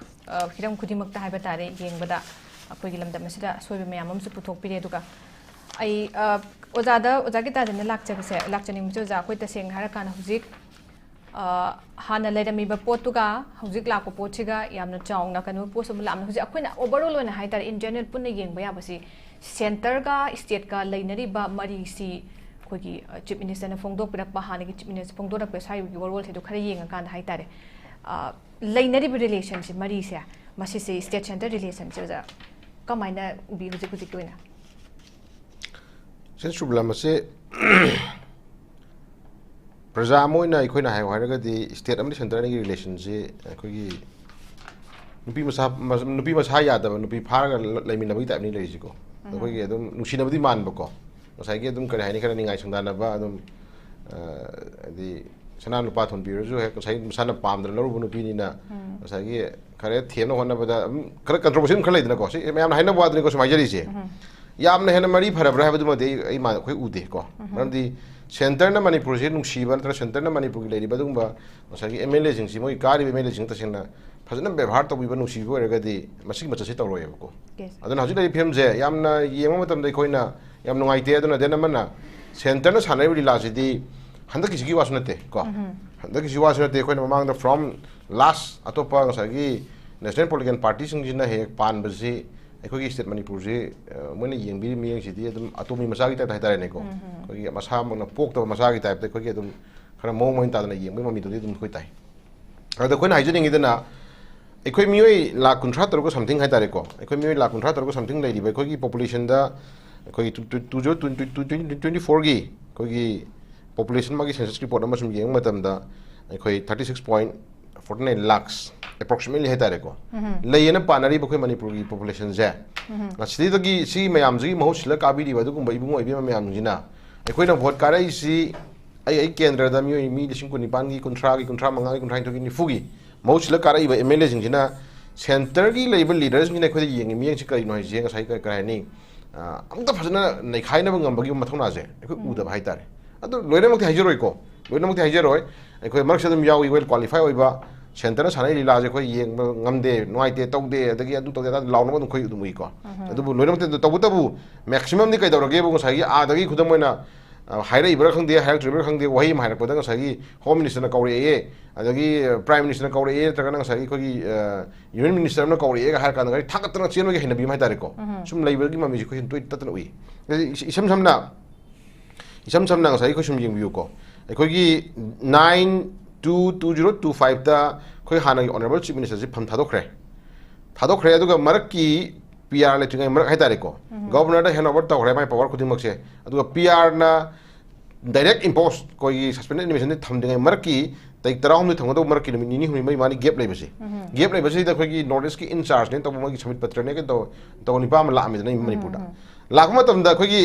ꯑ, ꯍꯤꯔꯝ ꯈꯨꯗꯤꯡꯃꯛꯇ ꯍꯥꯏꯕ ꯇꯥꯔꯦ, ꯌꯦꯡꯕꯗ ꯑꯩꯈꯣꯏꯒꯤ ꯂꯝꯗꯝ ꯑꯁꯤꯗ ꯑꯁꯣꯏꯕ ꯃꯌꯥꯝ ꯑꯃꯁꯨ ꯄꯨꯊꯣꯛꯄꯤꯔꯦ꯫ ꯑꯗꯨꯒ ꯑꯩ, ꯑ, ꯑꯣꯖꯥꯗ, ꯑꯣꯖꯥ ꯒꯤꯇꯥꯗꯅ ꯂꯥꯛꯆꯕꯁꯦ, ꯂꯥꯛꯆꯅꯤꯡꯕꯁꯦ, ꯑꯣꯖꯥ, ꯑꯩꯈꯣꯏ ꯇꯁꯦꯡꯅ ꯍꯥꯏꯔꯀꯥꯟꯗ ꯍꯧꯖꯤꯛ, ꯑ, ꯍꯥꯟꯅ ꯂꯩꯔꯝꯃꯤꯕ ꯄꯣꯠꯇꯨꯒ ꯍꯧꯖꯤꯛ ꯂꯥꯛꯄ ꯄꯣꯠꯁꯤꯒ ꯌꯥꯝꯅ ꯆꯥꯎꯅ ꯀꯩꯅꯣ, ꯄꯣꯠꯁꯨ ꯑꯃ ꯂꯥꯛꯑꯝꯃꯦ꯫ ꯍꯧꯖꯤꯛ ꯑꯩꯈꯣꯏꯅ overall ꯑꯣꯏꯅ ꯍꯥꯏ ꯇꯥꯔꯦ, in general ꯄꯨꯟꯅ ꯌꯦꯡꯕ ꯌꯥꯕꯁꯤ, centreꯒ stateꯀ ꯂꯩꯅꯔꯤꯕ ꯃꯔꯤꯁꯤ ꯑꯩꯈꯣꯏꯒꯤ, ꯑ, Chief Ministerꯅ ꯐꯣꯡꯗꯣꯛꯄꯤꯔꯛꯄ, ꯍꯥꯟꯅꯒꯤ Chief Minister ꯐꯣꯡꯗꯣꯔꯛꯄ ꯁ꯭ꯋꯥꯏꯒꯤ overallꯁꯤꯗ ꯈꯔ ꯌꯦꯡꯉꯀꯥꯟꯗ ꯍꯥꯏ ꯇꯥꯔꯦ, ꯑ, ꯂꯩꯅꯔꯤꯕ relationꯁꯤ, ꯃꯔꯤꯁꯦ, ꯃꯁꯤꯁꯦ state centre relationꯁꯦ, ꯑꯣꯖꯥ, ꯀꯃꯥꯏꯅ ꯎꯕꯤ ꯍꯧꯖꯤꯛ ꯍꯧꯖꯤꯛꯀꯤ ꯑꯣꯏꯅ? ꯁꯦ ꯁꯨꯕꯂꯥ, ꯃꯁꯤ ꯄ꯭ꯔꯖꯥ ꯑꯃ ꯑꯣꯏꯅ ꯑꯩꯈꯣꯏꯅ ꯍꯥꯏꯌꯨ ꯍꯥꯏꯔꯒꯗꯤ, state ꯑꯃꯗꯤ centre ꯑꯅꯤꯒꯤ relationꯁꯤ ꯑꯩꯈꯣꯏꯒꯤ ꯅꯨꯄꯤ ꯃꯁꯥ, ꯃꯁ-, ꯅꯨꯄꯤ ꯃꯁꯥ ꯌꯥꯗꯕ, ꯅꯨꯄꯤ ꯐꯥꯔꯒ ꯂ-, ꯂꯩꯃꯤꯟꯅꯕꯒꯤ typeꯅꯤ ꯂꯩꯔꯤꯁꯤꯀꯣ꯫ ꯎꯝ꯫ ꯑꯩꯈꯣꯏꯒꯤ ꯑꯗꯨꯝ ꯅꯨꯡꯁꯤꯅꯕꯗꯤ ꯃꯥꯟꯕꯀꯣ, ꯉꯁꯥꯏꯒꯤ ꯑꯗꯨꯝ, ꯀꯔꯤ ꯍꯥꯏꯅꯤ, ꯈꯔ ꯅꯤꯡꯉꯥꯏ ꯁꯪꯗꯥꯅꯕ ꯑꯗꯨꯝ, ꯑ, ꯍꯥꯏꯗꯤ ꯁꯅꯥ ꯂꯨꯄꯥ ꯊꯣꯟꯕꯤꯔꯁꯨ ꯍꯦꯛ ꯉꯁꯥꯏ ꯃꯁꯥꯅ ꯄꯥꯝꯗꯅ ꯂꯧꯔꯨꯕ ꯅꯨꯄꯤꯅꯤꯅ, ꯎꯝ꯫ ꯉꯁꯥꯏꯒꯤ ꯈꯔ ꯊꯦꯝꯅ ꯍꯣꯠꯅꯕꯗ ꯑꯗꯨꯝ ꯈꯔ controversy ꯑꯗꯨꯝ ꯈꯔ ꯂꯩꯗꯅꯀꯣ, ꯁꯤ ꯃꯌꯥꯝꯅ ꯍꯥꯏꯅꯕ ꯋꯥꯗꯨꯅꯤꯀꯣ ꯁꯨꯝ ꯍꯥꯏꯖꯔꯤꯁꯦ꯫ ꯎꯝ꯫ ꯌꯥꯝꯅ ꯍꯦꯟꯅ ꯃꯔꯤ ꯐꯔꯕ꯭ꯔꯥ ꯍꯥꯏꯕꯗꯨꯃꯗꯤ ꯑꯩ, ꯑꯩ ꯃꯥ-, ꯑꯩꯈꯣꯏ ꯎꯗꯦꯀꯣ꯫ ꯎꯝ꯫ ꯃꯔꯝꯗꯤ centreꯅ ꯃꯅꯤꯄꯨꯔꯁꯦ ꯅꯨꯡꯁꯤꯕ ꯅꯠꯇ꯭ꯔꯒ centreꯅ ꯃꯅꯤꯄꯨꯔꯒꯤ ꯂꯩꯔꯤꯕ ꯑꯗꯨꯒꯨꯝꯕ ꯉꯁꯥꯏꯒꯤ MLAꯁꯤꯡꯁꯤ, ꯃꯣꯏ ꯀꯥꯔꯤꯕ MLAꯁꯤꯡ ꯇꯁꯦꯡꯅ ꯐꯖꯅ ꯕꯦꯕꯥꯔ ꯇꯧꯕꯤꯕ, ꯅꯨꯡꯁꯤꯕꯤꯕ ꯑꯣꯏꯔꯒꯗꯤ ꯃꯁꯤꯒꯤ ꯃꯆꯠꯁꯤ ꯇꯧꯔꯣꯏꯕꯀꯣ꯫ Yes꯫ ꯑꯗꯨꯅ ꯍꯧꯖꯤꯛ ꯂꯩꯔꯤꯕ ꯐꯤꯕꯝꯁꯦ ꯌꯥꯝꯅ ꯌꯦꯡꯕ ꯃꯇꯝꯗ ꯑꯩꯈꯣꯏꯅ ꯌꯥꯝ ꯅꯨꯡꯉꯥꯏꯇꯦ꯫ ꯑꯗꯨꯅ then ꯑꯃꯅ centreꯅ ꯁꯥꯟꯅꯔꯤꯕ ꯂꯤꯂꯥꯁꯤꯗꯤ ꯍꯟꯗꯛꯀꯤꯁꯤꯒꯤ ꯋꯥꯁꯨ ꯅꯠꯇꯦ ꯀꯣ꯫ ꯎꯝ꯫ ꯍꯟꯗꯛꯀꯤꯁꯤ ꯋꯥꯁꯨ ꯅꯠꯇꯦ, ꯑꯩꯈꯣꯏꯅ ꯃꯃꯥꯡꯗ from last ꯑꯇꯣꯞꯄ ꯉꯁꯥꯏꯒꯤ national political partyꯁꯤꯡꯁꯤꯅ ꯍꯦꯛ ꯄꯥꯟꯕꯁꯤ ꯑꯩꯈꯣꯏꯒꯤ state ꯃꯅꯤꯄꯨꯔꯁꯤ, ꯑ, ꯃꯣꯏꯅ ꯌꯦꯡꯕꯤꯔꯤꯕ ꯃꯤꯠꯌꯦꯡꯁꯤꯗꯤ ꯑꯗꯨꯝ ꯑꯇꯣꯝꯕꯤ ꯃꯆꯥꯒꯤ typeꯇ ꯍꯥꯏꯇꯥꯔꯦꯅꯦꯀꯣ꯫ ꯎꯝ, ꯎꯝ꯫ ꯑꯩꯈꯣꯏꯒꯤ ꯃꯁꯥꯃꯛꯅ ꯄꯣꯛꯇꯕ ꯃꯆꯥꯒꯤ typeꯇ ꯑꯩꯈꯣꯏꯒꯤ ꯑꯗꯨꯝ ꯈꯔ ꯃꯑꯣꯡ ꯃꯔꯤꯟ ꯇꯥꯗꯅ ꯌꯦꯡꯕꯒꯤ ꯃꯃꯤꯗꯨꯗꯤ ꯑꯗꯨꯝ ꯑꯩꯈꯣꯏ ꯇꯥꯏ꯫ ꯑꯗ ꯑꯩꯈꯣꯏꯅ ꯍꯥꯏꯖꯅꯤꯡꯉꯤꯗꯅ, ꯑꯩꯈꯣꯏ ꯃꯤꯑꯣꯏ ꯂꯥꯈ ꯀꯨꯟꯊ꯭ꯔꯥ ꯇꯔꯨꯛꯀ something ꯍꯥꯏꯇꯥꯔꯦꯀꯣ, ꯑꯩꯈꯣꯏ ꯃꯤꯑꯣꯏ ꯂꯥꯈ ꯀꯨꯟꯊ꯭ꯔꯥ ꯇꯔꯨꯛꯀ something ꯂꯩꯔꯤꯕ ꯑꯩꯈꯣꯏꯒꯤ populationꯗ, ꯑꯩꯈꯣꯏꯒꯤ two, two, two zero twenty, twenty twenty-fourꯒꯤ ꯑꯩꯈꯣꯏꯒꯤ population ꯑꯃꯒꯤ census report ꯑꯃ ꯁꯨꯝ ꯌꯦꯡꯕ ꯃꯇꯝꯗ, ꯑꯩꯈꯣꯏ thirty six point forty nine lakhs approximately ꯍꯥꯏꯇꯥꯔꯦꯀꯣ, ꯎꯝ꯫ ꯂꯩꯌꯦꯅ ꯄꯥꯅꯔꯤꯕ ꯑꯩꯈꯣꯏ ꯃꯅꯤꯄꯨꯔꯒꯤ populationꯁꯦ꯫ ꯎꯝ꯫ ꯁꯤꯗꯒꯤ, ꯁꯤ ꯃꯌꯥꯝꯁꯤꯒꯤ ꯃꯍꯨꯠ ꯁꯤꯜꯂ ꯀꯥꯕꯤꯔꯤꯕ ꯑꯗꯨꯒꯨꯝꯕ ꯏꯕꯨꯡꯉꯣ ꯏꯕꯦꯝꯃ ꯃꯌꯥꯝꯁꯤꯅ ꯑꯩꯈꯣꯏꯅ vote ꯀꯥꯔꯛꯏꯁꯤ ꯑꯩ ꯑꯩ ꯀꯦꯟꯗ꯭ꯔꯗ ꯃꯤꯑꯣꯏ ꯃꯤ ꯂꯤꯁꯤꯡ ꯀꯨꯟꯅꯤꯄꯥꯟꯒꯤ, ꯀꯨꯟꯊ꯭ꯔꯥꯒꯤ, ꯀꯨꯟꯊ꯭ꯔꯥ ꯃꯉꯥꯒꯤ, ꯀꯨꯟꯊ꯭ꯔꯥ ꯅꯤꯊꯣꯏꯒꯤ, ꯅꯤꯐꯨꯒꯤ ꯃꯍꯨꯠ ꯁꯤꯜꯂ ꯀꯥꯔꯛꯏꯕ ꯑꯦꯝ ꯑꯦꯜ ꯑꯦꯁꯤꯡꯁꯤꯅ ꯁꯦꯟꯇꯔꯒꯤ ꯂꯩꯔꯤꯕ ꯂꯤꯗꯔꯁꯤꯡꯁꯤꯅ ꯑꯩꯈꯣꯏꯗ ꯌꯦꯡꯉꯤ ꯃꯤꯠꯌꯦꯡꯁꯤ ꯀꯔꯤꯅꯣ ꯍꯥꯏꯁꯦ ꯉꯁꯥꯏ ꯀꯔꯤ ꯀꯔꯤ ꯍꯥꯏꯅꯤ, ꯑ, ꯑꯝꯇ ꯐꯖꯅ ꯅꯩꯈꯥꯏꯅꯕ ꯉꯝꯕꯒꯤ ꯃꯊꯧꯅꯥꯁꯦ ꯑꯩꯈꯣꯏ ꯎꯗꯕ ꯍꯥꯏꯇꯥꯔꯦ꯫ ꯑꯗꯨ ꯂꯣꯏꯅꯃꯛꯇꯤ ꯍꯥꯏꯖꯔꯣꯏꯀꯣ, ꯂꯣꯏꯅꯃꯛꯇꯤ ꯍꯥꯏꯖꯔꯣꯏ꯫ ꯑꯩꯈꯣꯏ ꯃꯔꯛꯁꯤꯗ ꯑꯗꯨꯝ ꯌꯥꯎꯏ, ꯋꯦꯜ ꯀ꯭ꯋꯥꯂꯤꯐꯥꯏ ꯑꯣꯏꯕ, ꯁꯦꯟꯇꯔꯅ ꯁꯥꯟꯅꯔꯤ ꯂꯤꯂꯥꯁꯦ ꯑꯩꯈꯣꯏ ꯌꯦꯡꯕ ꯉꯝꯗꯦ, ꯅꯨꯡꯉꯥꯏꯇꯦ, ꯇꯧꯗꯦ, ꯑꯗꯒꯤ ꯑꯗꯨ ꯇꯧꯗꯦ, ꯑꯗꯥ ꯂꯥꯎꯅꯕ ꯑꯗꯨꯝ ꯑꯩꯈꯣꯏ ꯑꯗꯨꯝ ꯎꯏꯀꯣ꯫ ꯑꯗꯨꯕꯨ ꯂꯣꯏꯅꯃꯛꯇꯤ ꯑꯗꯨ ꯇꯧꯕꯇꯕꯨ ꯃꯦꯛꯁꯤꯃꯝꯗꯤ ꯀꯩꯗꯧꯔꯒꯦꯕꯨ ꯉꯁꯥꯏꯒꯤ ꯑꯥꯗꯒꯤ ꯈꯨꯗꯝ ꯑꯣꯏꯅ, ꯑ, ꯍꯥꯏꯔꯛꯏꯕ꯭ꯔꯥ ꯈꯪꯗꯦ, ꯍꯥꯏꯔꯛꯇ꯭ꯔꯤꯕ꯭ꯔꯥ ꯈꯪꯗꯦ, ꯋꯥꯍꯩ ꯑꯃ ꯍꯥꯏꯔꯛꯄꯗ ꯉꯁꯥꯏꯒꯤ ꯍꯣꯝ ꯃꯤꯅꯤꯁꯇꯔꯅ ꯀꯧꯔꯛꯑꯦ, ꯑꯗꯒꯤ, ꯑ, ꯄ꯭ꯔꯥꯏꯝ ꯃꯤꯅꯤꯁꯇꯔꯅ ꯀꯧꯔꯛꯑꯦ, ꯅꯠꯇ꯭ꯔꯒꯅ ꯉꯁꯥꯏꯒꯤ ꯑꯩꯈꯣꯏꯒꯤ, ꯑ, ꯌꯨꯅꯤꯌꯟ ꯃꯤꯅꯤꯁꯇꯔ ꯑꯃꯅ ꯀꯧꯔꯛꯑꯦꯒ ꯍꯥꯏꯔ ꯀꯥꯟꯗ ꯉꯁꯥꯏ ꯊꯥꯒꯠꯇꯅ ꯆꯦꯟꯕꯒꯤ ꯍꯩꯅꯕꯤ ꯑꯃ ꯍꯥꯏꯇꯥꯔꯦꯀꯣ꯫ ꯁꯨꯝ ꯂꯩꯕꯒꯤ ꯃꯃꯤꯁꯦ ꯑꯩꯈꯣꯏ ꯁꯨꯝ ꯇꯣꯏ ꯇꯠꯇꯅ ꯎꯏ꯫ ꯏꯁꯝ ꯁꯝꯅ, ꯏꯁꯝ ꯁꯝꯅ ꯉꯁꯥꯏꯒꯤ ꯑꯩꯈꯣꯏ ꯁꯨꯝ ꯌꯦꯡꯕꯤꯌꯨꯀꯣ, ꯑꯩꯈꯣꯏꯒꯤ nine two two zero two five ꯇ ꯑꯩꯈꯣꯏ ꯍꯥꯟꯅꯒꯤ ꯑꯣꯅꯔꯦꯕꯜ ꯆꯤꯐ ꯃꯤꯅꯤꯁꯇꯔꯁꯦ ꯐꯝ ꯊꯥꯗꯣꯛꯈ꯭ꯔꯦ꯫ ꯊꯥꯗꯣꯛꯈ꯭ꯔꯦ, ꯑꯗꯨꯒ ꯃꯔꯛꯀꯤ ꯄꯤ ꯑꯥꯔ ꯂꯩꯇ꯭ꯔꯤꯉꯩ ꯃꯔꯛ ꯍꯥꯏꯇꯥꯔꯦꯀꯣ, ꯒꯚꯔꯅꯔꯗ ꯍꯦꯟ ꯑꯣꯚꯔ ꯇꯧꯈ꯭ꯔꯦ ꯃꯥꯏ ꯄꯋꯥꯔ ꯈꯨꯗꯤꯡꯃꯛꯁꯦ꯫ ꯑꯗꯨꯒ ꯄꯤ ꯑꯥꯔꯅ ꯗꯥꯏꯔꯦꯛ ꯏꯝꯄꯣꯁ ꯑꯩꯈꯣꯏꯒꯤ ꯁꯁꯄꯦꯟꯗꯦꯗ ꯑꯦꯅꯤꯃꯦꯁꯟꯗꯤ ꯊꯝꯗ꯭ꯔꯤꯉꯩ ꯃꯔꯛꯀꯤ ꯇꯥꯔꯤꯛ ꯇꯔꯥꯍꯨꯝꯗꯣꯏ ꯊꯝꯒꯗꯧꯕ ꯃꯔꯛꯀꯤ ꯅꯨꯃꯤꯠ ꯅꯤꯅꯤ ꯍꯨꯝꯅꯤ ꯃꯔꯤ ꯃꯉꯥꯅꯤ ꯒꯦꯞ ꯂꯩꯕꯁꯦ꯫ ꯒꯦꯞ ꯂꯩꯕꯁꯤꯗ ꯑꯩꯈꯣꯏꯒꯤ ꯅꯣꯔꯠ ꯏꯁꯀꯤ ꯏꯟꯆꯥꯔꯖꯅꯦ ꯇꯧꯕ ꯃꯣꯏꯒꯤ ꯁꯃꯤꯠ ꯄꯇ꯭ꯔꯅꯦ ꯀꯩꯅꯣ ꯇꯧꯕ, ꯇꯧꯕ ꯅꯤꯄꯥ ꯑꯃ ꯂꯥꯛꯑꯝꯃꯤꯗꯅ ꯃꯅꯤꯄꯨꯔꯗ꯫ ꯂꯥꯛꯄ ꯃꯇꯝꯗ ꯑꯩꯈꯣꯏꯒꯤ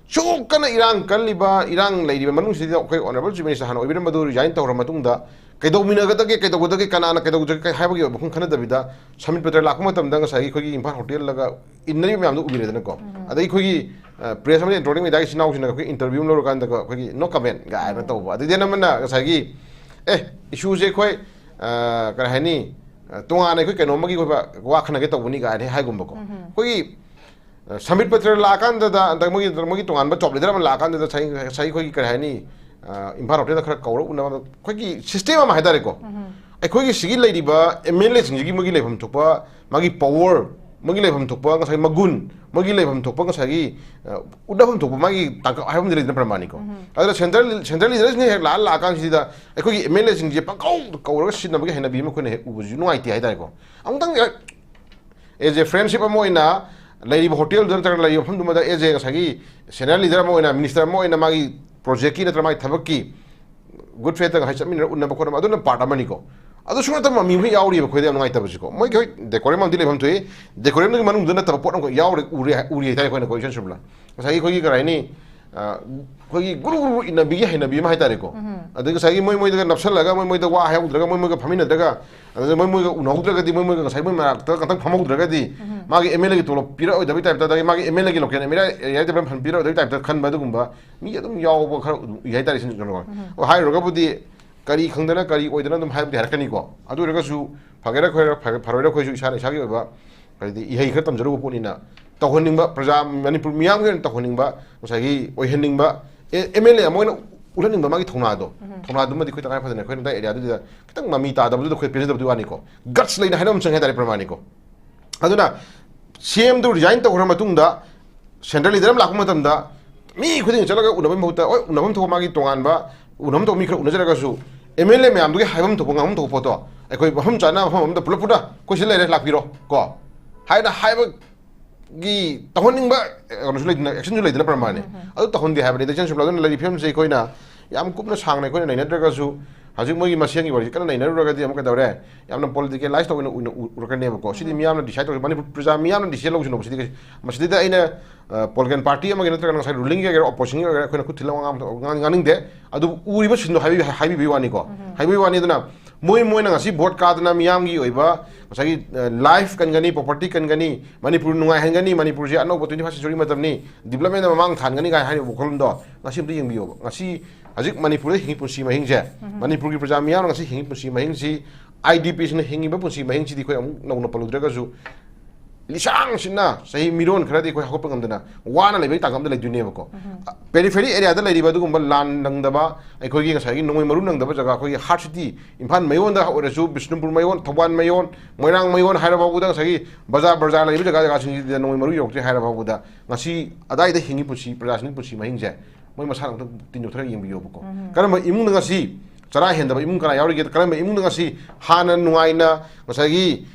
ꯁꯨꯛ ꯀꯟꯅ ꯏꯔꯥꯡ ꯀꯜꯂꯤꯕ, ꯏꯔꯥꯡ ꯂꯩꯔꯤꯕ ꯃꯅꯨꯡꯁꯤꯗ ꯑꯩꯈꯣꯏ ꯑꯣꯅꯔꯦꯕꯜ ꯆꯤꯐ ꯃꯤꯅꯤꯁꯇꯔ ꯍꯥꯟꯅ ꯑꯣꯏꯕꯤꯔꯝꯕꯗꯨ ꯔꯤꯖꯥꯏꯟ ꯇꯧꯈ꯭ꯔ ꯃꯇꯨꯡꯗ ꯀꯩꯗꯧꯃꯤꯟꯅꯒꯗꯒꯦ, ꯀꯩꯗꯧꯒꯗꯒꯦ, ꯀꯅꯥꯅ ꯀꯩꯗꯧꯒꯗꯒꯦ ꯍꯥꯏꯕꯒꯤ ꯋꯥꯐꯝ ꯈꯟꯅꯗꯕꯤꯗ ꯁꯃꯤꯠ ꯄꯇ꯭ꯔ ꯂꯥꯛꯄ ꯃꯇꯝꯗ ꯉꯁꯥꯏꯒꯤ ꯑꯩꯈꯣꯏꯒꯤ ꯏꯝꯐꯥꯜ ꯍꯣꯇꯦꯜꯗꯒ ꯏꯟꯅꯔꯤꯕ ꯃꯌꯥꯝꯗꯣ ꯎꯕꯤꯔꯦꯗꯅꯀꯣ꯫ ꯑꯗꯩ ꯑꯩꯈꯣꯏꯒꯤ, ꯑ, ꯄ꯭ꯔꯦꯁ ꯑꯃꯗꯤ ꯑꯦꯟꯇ꯭ꯔꯣꯅꯤꯡ ꯃꯦꯗꯤꯌꯥꯒꯤ ꯏꯆꯤꯟ ꯏꯅꯥꯎꯁꯤꯡꯅ ꯑꯩꯈꯣꯏꯒꯤ ꯏꯟꯇꯔꯚ꯭ꯌꯨ ꯑꯃ ꯂꯧꯔꯀꯥꯟꯗꯒ ꯑꯩꯈꯣꯏꯒꯤ "no comment" ꯒꯥꯏꯅ ꯇꯧꯕ꯫ ꯑꯗꯩꯗꯤ ꯑꯅꯝꯕꯅ ꯉꯁꯥꯏꯒꯤ, "ꯑꯦ, ꯏꯁꯨꯁꯦ ꯑꯩꯈꯣꯏ, ꯑ, ꯀꯔꯤ ꯍꯥꯏꯅꯤ, ꯑ, ꯇꯣꯉꯥꯟꯅ ꯑꯩꯈꯣꯏ ꯀꯩꯅꯣꯝꯃꯒꯤ ꯑꯣꯏꯕ ꯋꯥ ꯈꯟꯅꯒꯦ ꯇꯧꯕꯅꯤ" ꯀꯥꯏꯅ ꯍꯥꯏꯒꯨꯝꯕꯀꯣ꯫ ꯑꯩꯈꯣꯏꯒꯤ ꯑ, ꯁꯃꯤꯠ ꯄꯇ꯭ꯔ ꯂꯥꯛꯑꯀꯥꯟꯗꯗ, ꯍꯟꯗꯛ ꯃꯣꯏꯒꯤ, ꯃꯣꯏꯒꯤ ꯇꯣꯉꯥꯟꯕ ꯇꯣꯞ ꯂꯤꯗꯔ ꯑꯃ ꯂꯥꯛꯑꯀꯥꯟꯗꯗ ꯉꯁꯥꯏ, ꯉꯁꯥꯏ ꯑꯩꯈꯣꯏꯒꯤ ꯀꯔꯤ ꯍꯥꯏꯅꯤ, ꯑ, ꯏꯝꯐꯥꯜ ꯍꯣꯇꯦꯜꯗ ꯈꯔ ꯀꯧꯔ ꯎꯅꯕ ꯑꯩꯈꯣꯏꯒꯤ ꯁꯤꯁꯇꯦꯝ ꯑꯃ ꯍꯥꯏꯇꯥꯔꯦꯀꯣ꯫ ꯑꯩꯈꯣꯏꯒꯤ ꯁꯤꯒꯤ ꯂꯩꯔꯤꯕ ꯑꯦꯝ ꯑꯦꯜ ꯑꯦꯁꯤꯡꯁꯤꯒꯤ ꯃꯣꯏꯒꯤ ꯂꯩꯐꯝ ꯊꯣꯛꯄ ꯃꯥꯒꯤ ꯄꯋꯔ, ꯃꯣꯏꯒꯤ ꯂꯩꯐꯝ ꯊꯣꯛꯄ ꯉꯁꯥꯏ ꯃꯒꯨꯟ, ꯃꯣꯏꯒꯤ ꯂꯩꯐꯝ ꯊꯣꯛꯄ ꯉꯁꯥꯏꯒꯤ, ꯑ, ꯎꯠꯅꯐꯝ ꯊꯣꯛꯄ ꯃꯥꯒꯤ ꯇꯥꯡꯀꯛ ꯍꯥꯏꯕ ꯑꯃꯗꯤ ꯂꯩꯗꯅ ꯄ꯭ꯔꯃꯥꯅꯤꯀꯣ꯫ ꯑꯗꯨꯅ ꯁꯦꯟꯇ꯭ꯔꯦꯜ, ꯁꯦꯟꯇ꯭ꯔꯦꯜ ꯂꯤꯗꯔꯁꯤꯡꯅ ꯍꯦꯛ ꯂꯥꯛꯑ ꯂꯥꯛꯑꯀꯥꯟꯁꯤꯗ ꯑꯩꯈꯣꯏꯒꯤ ꯑꯦꯝ ꯑꯦꯜ ꯑꯦꯁꯤꯡꯁꯦ ꯄꯪꯀꯧꯗ ꯀꯧꯔꯒ ꯁꯤꯖꯤꯟꯅꯕꯒꯤ ꯍꯩꯅꯕꯤ ꯑꯃ ꯑꯩꯈꯣꯏꯅ ꯍꯦꯛ ꯎꯕꯁꯤꯁꯨ ꯅꯨꯡꯉꯥꯏꯇꯦ ꯍꯥꯏꯇꯥꯔꯦꯀꯣ꯫ ꯑꯃꯨꯛꯇꯪ ꯑꯦꯖ ꯑꯦ ꯐ꯭ꯔꯦꯟꯁꯤꯞ ꯑꯃ ꯑꯣꯏꯅ ꯂꯩꯔꯤꯕ ꯍꯣꯇꯦꯜꯗꯨꯗ ꯅꯠꯇ꯭ꯔꯒ ꯂꯩꯔꯤꯕ ꯃꯐꯝꯗꯨꯃꯗ ꯑꯦꯖ ꯑꯦ ꯉꯁꯥꯏꯒꯤ ꯁꯦꯅꯤꯌꯔ ꯂꯤꯗꯔ ꯑꯃ ꯑꯣꯏꯅ, ꯃꯤꯅꯤꯁꯇꯔ ꯑꯃ ꯑꯣꯏꯅ ꯃꯥꯒꯤ ꯄ꯭ꯔꯣꯖꯦꯛꯀꯤ ꯅꯠꯇ꯭ꯔꯒ ꯃꯥꯒꯤ ꯊꯕꯛꯀꯤ ꯒꯨꯗ ꯐꯦꯠꯇ ꯉꯁꯥꯏ ꯆꯠꯃꯤꯟꯅꯔ ꯎꯅꯕ ꯈꯣꯠꯅꯕ ꯑꯗꯨꯅ ꯄꯥꯔꯠ ꯑꯃꯅꯤꯀꯣ꯫ ꯑꯗꯨ ꯁꯨꯡꯅꯠꯇꯕ ꯃꯃꯤ ꯑꯃ ꯌꯥꯎꯔꯤꯕ ꯑꯩꯈꯣꯏꯗ ꯌꯥꯝ ꯅꯨꯡꯉꯥꯏꯇꯕꯁꯤꯀꯣ꯫ ꯃꯣꯏꯒꯤ ꯍꯣꯏ ꯗꯦꯀꯣꯔꯝ ꯑꯃꯗꯤ ꯂꯩꯐꯝ ꯊꯣꯛꯏ, ꯗꯦꯀꯣꯔꯝꯗꯨꯒꯤ ꯃꯅꯨꯡꯗ ꯅꯠꯇꯕ ꯄꯣꯠ ꯑꯃꯈꯛ ꯌꯥꯎꯔꯤ, ꯎꯔꯤ ꯍꯥꯏ-, ꯎꯔꯤ ꯍꯥꯏꯇꯥꯔꯦ ꯑꯩꯈꯣꯏꯅꯀꯣ, ꯏꯁꯦꯟꯁꯤꯌꯦꯜ꯫ ꯉꯁꯥꯏꯒꯤ ꯑꯩꯈꯣꯏꯒꯤ ꯀꯔꯤ ꯍꯥꯏꯅꯤ, ꯑꯩꯈꯣꯏꯒꯤ ꯒꯨꯔꯨ ꯒꯨꯔꯨ ꯏꯟꯅꯕꯤꯒꯤ ꯍꯩꯅꯕꯤ ꯑꯃ ꯍꯥꯏꯇꯥꯔꯦꯀꯣ꯫ ꯑꯗꯒꯤ ꯉꯁꯥꯏꯒꯤ ꯃꯣꯏ ꯃꯣꯏꯗꯒ ꯅꯞꯁꯜꯂꯒ, ꯃꯣꯏ ꯃꯣꯏꯗ ꯋꯥ ꯍꯥꯏꯍꯧꯗ꯭ꯔꯒ, ꯃꯣꯏ ꯃꯣꯏꯒ ꯐꯝꯃꯤꯟꯅꯗ꯭ꯔꯒ, ꯑꯗꯨꯗ ꯃꯣꯏ ꯃꯣꯏꯒ ꯎꯅꯍꯧꯗ꯭ꯔꯒꯗꯤ, ꯃꯣꯏ ꯃꯣꯏꯒ ꯉꯁꯥꯏ ꯃꯣꯏ ꯃꯅꯥꯛꯇ ꯉꯥꯛꯇꯪ ꯐꯝꯍꯧꯗ꯭ꯔꯒꯗꯤ, ꯃꯥꯒꯤ ꯑꯦꯝ ꯑꯦꯜ ꯑꯦꯒꯤ ꯇꯣꯂꯣꯞ ꯄꯤꯔꯛꯑꯣꯏꯗꯕꯩ ꯇꯥꯏꯞꯇ, ꯑꯗꯒꯤ ꯃꯥꯒꯤ ꯑꯦꯝ ꯑꯦꯜ ꯑꯦꯒꯤ local M L A area development fund ꯄꯤꯔꯛꯑꯣꯏꯗꯕꯩ ꯇꯥꯏꯞꯇ ꯈꯟꯕ ꯑꯗꯨꯒꯨꯝꯕ ꯃꯤ ꯑꯗꯨꯝ ꯌꯥꯎꯕ ꯈꯔ ꯑꯗꯨꯝ ꯎꯏ ꯍꯥꯏꯇꯥꯔꯦ꯫ ꯁꯤꯡ ꯀꯩꯅꯣ ꯑꯣ, ꯍꯥꯏꯔꯨꯔꯒꯕꯨꯗꯤ ꯀꯔꯤ ꯈꯪꯗꯅ ꯀꯔꯤ ꯑꯣꯏꯗꯅ ꯑꯗꯨꯝ ꯍꯥꯏꯕꯗꯤ ꯍꯥꯏꯔꯛꯀꯅꯤꯀꯣ꯫ ꯑꯗꯨ ꯑꯣꯏꯔꯒꯁꯨ ꯐꯒꯦꯔꯥ ꯈꯣꯏꯔ-, ꯐ-, ꯐꯔꯣꯏꯔꯥ ꯑꯩꯈꯣꯏꯁꯨ ꯏꯁꯥꯅ ꯏꯁꯥꯒꯤ ꯑꯣꯏꯕ ꯍꯥꯏꯗꯤ ꯏꯍꯩ ꯈꯔ ꯇꯝꯖꯔꯨꯕ ꯄꯣꯠꯅꯤꯅ, ꯇꯧꯍꯟꯅꯤꯡꯕ, ꯄ꯭ꯔꯖꯥ, ꯃꯅꯤꯄꯨꯔ ꯃꯤꯌꯥꯝꯒꯤ ꯑꯣꯏꯅ ꯇꯧꯍꯟꯅꯤꯡꯕ, ꯉꯁꯥꯏꯒꯤ ꯑꯣꯏꯍꯟꯅꯤꯡꯕ, ꯑꯦꯝ ꯑꯦꯜ ꯑꯦ ꯑꯃ ꯑꯣꯏꯅ ꯎꯠꯍꯟꯅꯤꯡꯕ ꯃꯥꯒꯤ ꯊꯧꯅꯥꯗꯣ, ꯊꯧꯅꯥꯗꯨꯃꯗꯤ ꯑꯩꯈꯣꯏ ꯇꯉꯥꯏ ꯐꯗꯅ ꯑꯩꯈꯣꯏꯅ ꯑꯗꯥꯏ ꯑꯦꯔꯤꯌꯥꯗꯨꯗ ꯈꯤꯇꯪ ꯃꯃꯤ ꯇꯥꯗꯕꯗꯨꯗ ꯑꯩꯈꯣꯏ ꯄꯦꯟꯖꯗꯕꯗꯨꯒꯤ ꯋꯥꯅꯤꯀꯣ꯫ ꯒꯠꯁ ꯂꯩꯅ ꯍꯥꯏꯅꯕ ꯑꯃ ꯆꯪꯉꯦ ꯍꯥꯏꯇꯥꯔꯦ, ꯄ꯭ꯔꯃꯥꯅꯤꯀꯣ꯫ ꯑꯗꯨꯅ ꯁꯤ ꯑꯦꯝꯗꯨ ꯔꯤꯖꯥꯏꯟ ꯇꯧꯈ꯭ꯔ ꯃꯇꯨꯡꯗ ꯁꯦꯟꯇ꯭ꯔꯦꯜ ꯂꯤꯗꯔ ꯑꯃ ꯂꯥꯛꯄ ꯃꯇꯝꯗ ꯃꯤ ꯈꯨꯗꯤꯡ ꯆꯠꯂꯒ ꯎꯅꯕꯒꯤ ꯃꯍꯨꯠꯇ, ꯍꯣꯏ, ꯎꯅꯐꯝ ꯊꯣꯛꯄ ꯃꯥꯒꯤ ꯇꯣꯉꯥꯟꯕ ꯎꯅꯐꯝ ꯊꯣꯛꯄ ꯃꯤ ꯈꯔ ꯎꯅꯖꯔꯒꯁꯨ, ꯑꯦꯝ ꯑꯦꯜ ꯑꯦ ꯃꯌꯥꯝꯗꯨꯒꯤ ꯍꯥꯏꯐꯝ ꯊꯣꯛꯄ, ꯉꯥꯡꯐꯝ ꯊꯣꯛꯄ ꯄꯣꯠꯇꯣ ꯑꯩꯈꯣꯏ ꯃꯐꯝ ꯆꯥꯅ ꯃꯐꯝ ꯑꯃꯗ ꯄꯨꯂꯞ ꯄꯨꯟꯅ ꯑꯩꯈꯣꯏ ꯁꯤꯗ ꯂꯩꯔꯦ, ꯂꯥꯛꯄꯤꯔꯣ ꯀꯣ ꯍꯥꯏꯅ ꯍꯥꯏꯕꯒꯤ ꯇꯧꯍꯟꯅꯤꯡꯕ ꯀꯩꯅꯣꯁꯨ ꯂꯩꯗꯅ, ꯑꯦꯛꯁꯟꯁꯨ ꯂꯩꯗꯅ ꯄ꯭ꯔꯃꯥꯅꯤ꯫ ꯑꯗꯨ ꯇꯧꯍꯟꯗꯦ ꯍꯥꯏꯕꯅꯤꯗ꯫ ꯏꯆꯟ ꯁꯨꯝꯂꯥꯗꯨꯅ ꯂꯩꯔꯤ ꯐꯤꯕꯝꯁꯦ ꯑꯩꯈꯣꯏꯅ ꯌꯥꯝ ꯀꯨꯞꯅ ꯁꯥꯡꯅ ꯑꯩꯈꯣꯏꯅ ꯅꯩꯅꯗ꯭ꯔꯒꯁꯨ, ꯍꯧꯖꯤꯛ ꯃꯣꯏꯒꯤ ꯃꯁꯦꯟꯒꯤ ꯋꯥꯔꯤꯁꯦ ꯀꯟꯅ ꯅꯩꯅꯔꯨꯔꯒꯗꯤ ꯑꯃꯨꯛ ꯀꯩꯗꯧꯔꯦ, ꯌꯥꯝꯅ ꯄꯣꯂꯤꯇꯤꯀꯦꯂꯥꯏꯁ ꯇꯧꯅ ꯎꯅ ꯎ-, ꯎꯔꯛꯀꯅꯦꯕꯀꯣ꯫ ꯁꯤꯗꯤ ꯃꯤꯌꯥꯝꯅ ꯗꯤꯁꯥꯏꯠ ꯇꯧꯔꯁꯤ, ꯃꯅꯤꯄꯨꯔ ꯄ꯭ꯔꯖꯥ ꯃꯤꯌꯥꯝꯅ ꯗꯤꯁꯤꯖꯟ ꯂꯧꯁꯤꯅꯣꯕ꯫ ꯁꯤꯗꯤ ꯀꯩ-, ꯃꯁꯤꯗꯩꯗ ꯑꯩꯅ ꯄꯣꯂꯤꯇꯤꯀꯦꯜ ꯄꯥꯔꯇꯤ ꯑꯃꯒꯤ ꯅꯠꯇ꯭ꯔꯒ ꯉꯁꯥꯏ ꯔꯨꯂꯤꯡꯒꯤ ꯑꯣꯏꯒꯦꯔꯥ, ꯑꯣꯄꯣꯖꯤꯁꯟꯒꯤ ꯑꯣꯏꯒꯦꯔꯥ, ꯑꯩꯈꯣꯏꯅ ꯈꯨꯠ ꯊꯤꯜꯂꯒ ꯉꯥꯡ-, ꯉꯥꯡ-, ꯉꯥꯡꯅꯤꯡꯗꯦ꯫ ꯑꯗꯨꯕꯨ ꯎꯔꯤꯕ ꯁꯤꯟꯗꯣ ꯍꯥꯏꯕꯤꯕ, ꯍꯥꯏꯕꯤꯕꯒꯤ ꯋꯥꯅꯤꯀꯣ꯫ ꯍꯥꯏꯕꯤꯕꯒꯤ ꯋꯥꯅꯤ꯫ ꯑꯗꯨꯅ ꯃꯣꯏ, ꯃꯣꯏꯅ ꯉꯁꯤ ꯚꯣꯠ ꯀꯥꯗꯅ ꯃꯤꯌꯥꯝꯒꯤ ꯑꯣꯏꯕ ꯉꯁꯥꯏꯒꯤ, ꯑ, ꯂꯥꯏꯐ ꯀꯟꯒꯅꯤ, ꯄ꯭ꯔꯣꯄꯔꯇꯤ ꯀꯟꯒꯅꯤ, ꯃꯅꯤꯄꯨꯔ ꯅꯨꯡꯉꯥꯏꯍꯟꯒꯅꯤ, ꯃꯅꯤꯄꯨꯔꯁꯦ ꯑꯅꯧꯕ ꯇ꯭ꯋꯦꯟꯇꯤ ꯐꯥꯏꯚ ꯁꯦꯟꯆꯨꯔꯤ ꯃꯇꯝꯅꯤ, ꯗꯤꯕ꯭ꯂꯞꯃꯦꯟꯗ ꯃꯃꯥꯡ ꯊꯥꯟꯒꯅꯤ ꯀꯥꯏꯅ ꯍꯥꯏꯔꯤꯕ ꯋꯥꯈꯜꯂꯣꯟꯗꯣ ꯉꯁꯤ ꯑꯝꯇ ꯌꯦꯡꯕꯤꯌꯣꯕ꯫ ꯉꯁꯤ ꯍꯧꯖꯤꯛ ꯃꯅꯤꯄꯨꯔꯗ ꯍꯤꯡꯉꯤ ꯄꯨꯟꯁꯤ ꯃꯍꯤꯡꯁꯦ, ꯃꯅꯤꯄꯨꯔꯒꯤ ꯄ꯭ꯔꯖꯥ ꯃꯤꯌꯥꯝꯅ ꯉꯁꯤ ꯍꯤꯡꯉꯤ ꯄꯨꯟꯁꯤ ꯃꯍꯤꯡꯁꯤ, ꯑꯥꯏ ꯗꯤ ꯄꯤꯁꯤꯡꯅ ꯍꯤꯡꯉꯤꯕ ꯄꯨꯟꯁꯤ ꯃꯍꯤꯡꯁꯤꯗꯤ ꯑꯩꯈꯣꯏ ꯑꯃꯨꯛ ꯅꯧꯅ ꯄꯜꯂꯨꯗ꯭ꯔꯒꯁꯨ, ꯂꯤꯁꯥꯡ ꯁꯤꯠꯅ ꯆꯍꯤ ꯃꯤꯔꯣꯟ ꯈꯔꯗꯤ ꯑꯩꯈꯣꯏ ꯍꯧꯒꯠꯄ ꯉꯝꯗꯅ ꯋꯥꯅ ꯂꯩꯕꯒꯤ ꯇꯥꯡꯀꯛ ꯑꯃꯗ ꯂꯩꯗꯣꯏꯅꯦꯕꯀꯣ꯫ ꯄꯦꯔꯤꯐꯦꯔꯤ ꯑꯦꯔꯤꯌꯥꯗ ꯂꯩꯔꯤꯕ ꯑꯗꯨꯒꯨꯝꯕ ꯂꯥꯟ ꯅꯪꯗꯕ, ꯑꯩꯈꯣꯏꯒꯤ ꯉꯁꯥꯏꯒꯤ ꯅꯣꯡꯃꯩ ꯃꯔꯨ ꯅꯪꯗꯕ ꯖꯒꯥ, ꯑꯩꯈꯣꯏꯒꯤ ꯍꯥꯔꯠ ꯁꯤꯇꯤ, ꯏꯝꯐꯥꯜ ꯃꯌꯣꯟꯗ ꯑꯣꯏꯔꯁꯨ, ꯕꯤꯁꯅꯨꯄꯨꯔ ꯃꯌꯣꯟ, ꯊꯧꯕꯥꯜ ꯃꯌꯣꯟ, ꯃꯣꯏꯔꯥꯡ ꯃꯌꯣꯟ ꯍꯥꯏꯔ ꯐꯥꯎꯕꯗ, ꯉꯁꯥꯏꯒꯤ ꯕꯖꯥꯔ, ꯕꯖꯥꯔ ꯂꯩꯕ ꯖꯒꯥ, ꯖꯒꯥꯁꯤꯡꯁꯤꯗ ꯅꯣꯡꯃꯩ ꯃꯔꯨ ꯌꯧꯔꯛꯇ꯭ꯔꯤ ꯍꯥꯏꯔ ꯐꯥꯎꯕꯗ, ꯉꯁꯤ ꯑꯗꯥꯏꯗ ꯍꯤꯡꯉꯤ ꯄꯨꯟꯁꯤ, ꯄ꯭ꯔꯖꯥꯁꯤꯡꯒꯤ ꯄꯨꯟꯁꯤ ꯃꯍꯤꯡꯁꯦ ꯃꯣꯏ ꯃꯁꯥꯅ ꯑꯃꯨꯛꯇꯪ ꯇꯤꯟ ꯌꯣꯠꯊꯔꯒ ꯌꯦꯡꯕꯤꯌꯣꯕꯀꯣ꯫ ꯀꯔꯝꯕ ꯏꯃꯨꯡꯗ ꯉꯁꯤ ꯆꯔꯥ ꯍꯦꯟꯗꯕ ꯏꯃꯨꯡ ꯀꯅꯥ ꯌꯥꯎꯔꯤꯒꯦ? ꯀꯔꯝꯕ ꯏꯃꯨꯡꯗ ꯉꯁꯤ ꯍꯥꯟꯅ ꯅꯨꯡꯉꯥꯏꯅ ꯉꯁꯥꯏꯒꯤ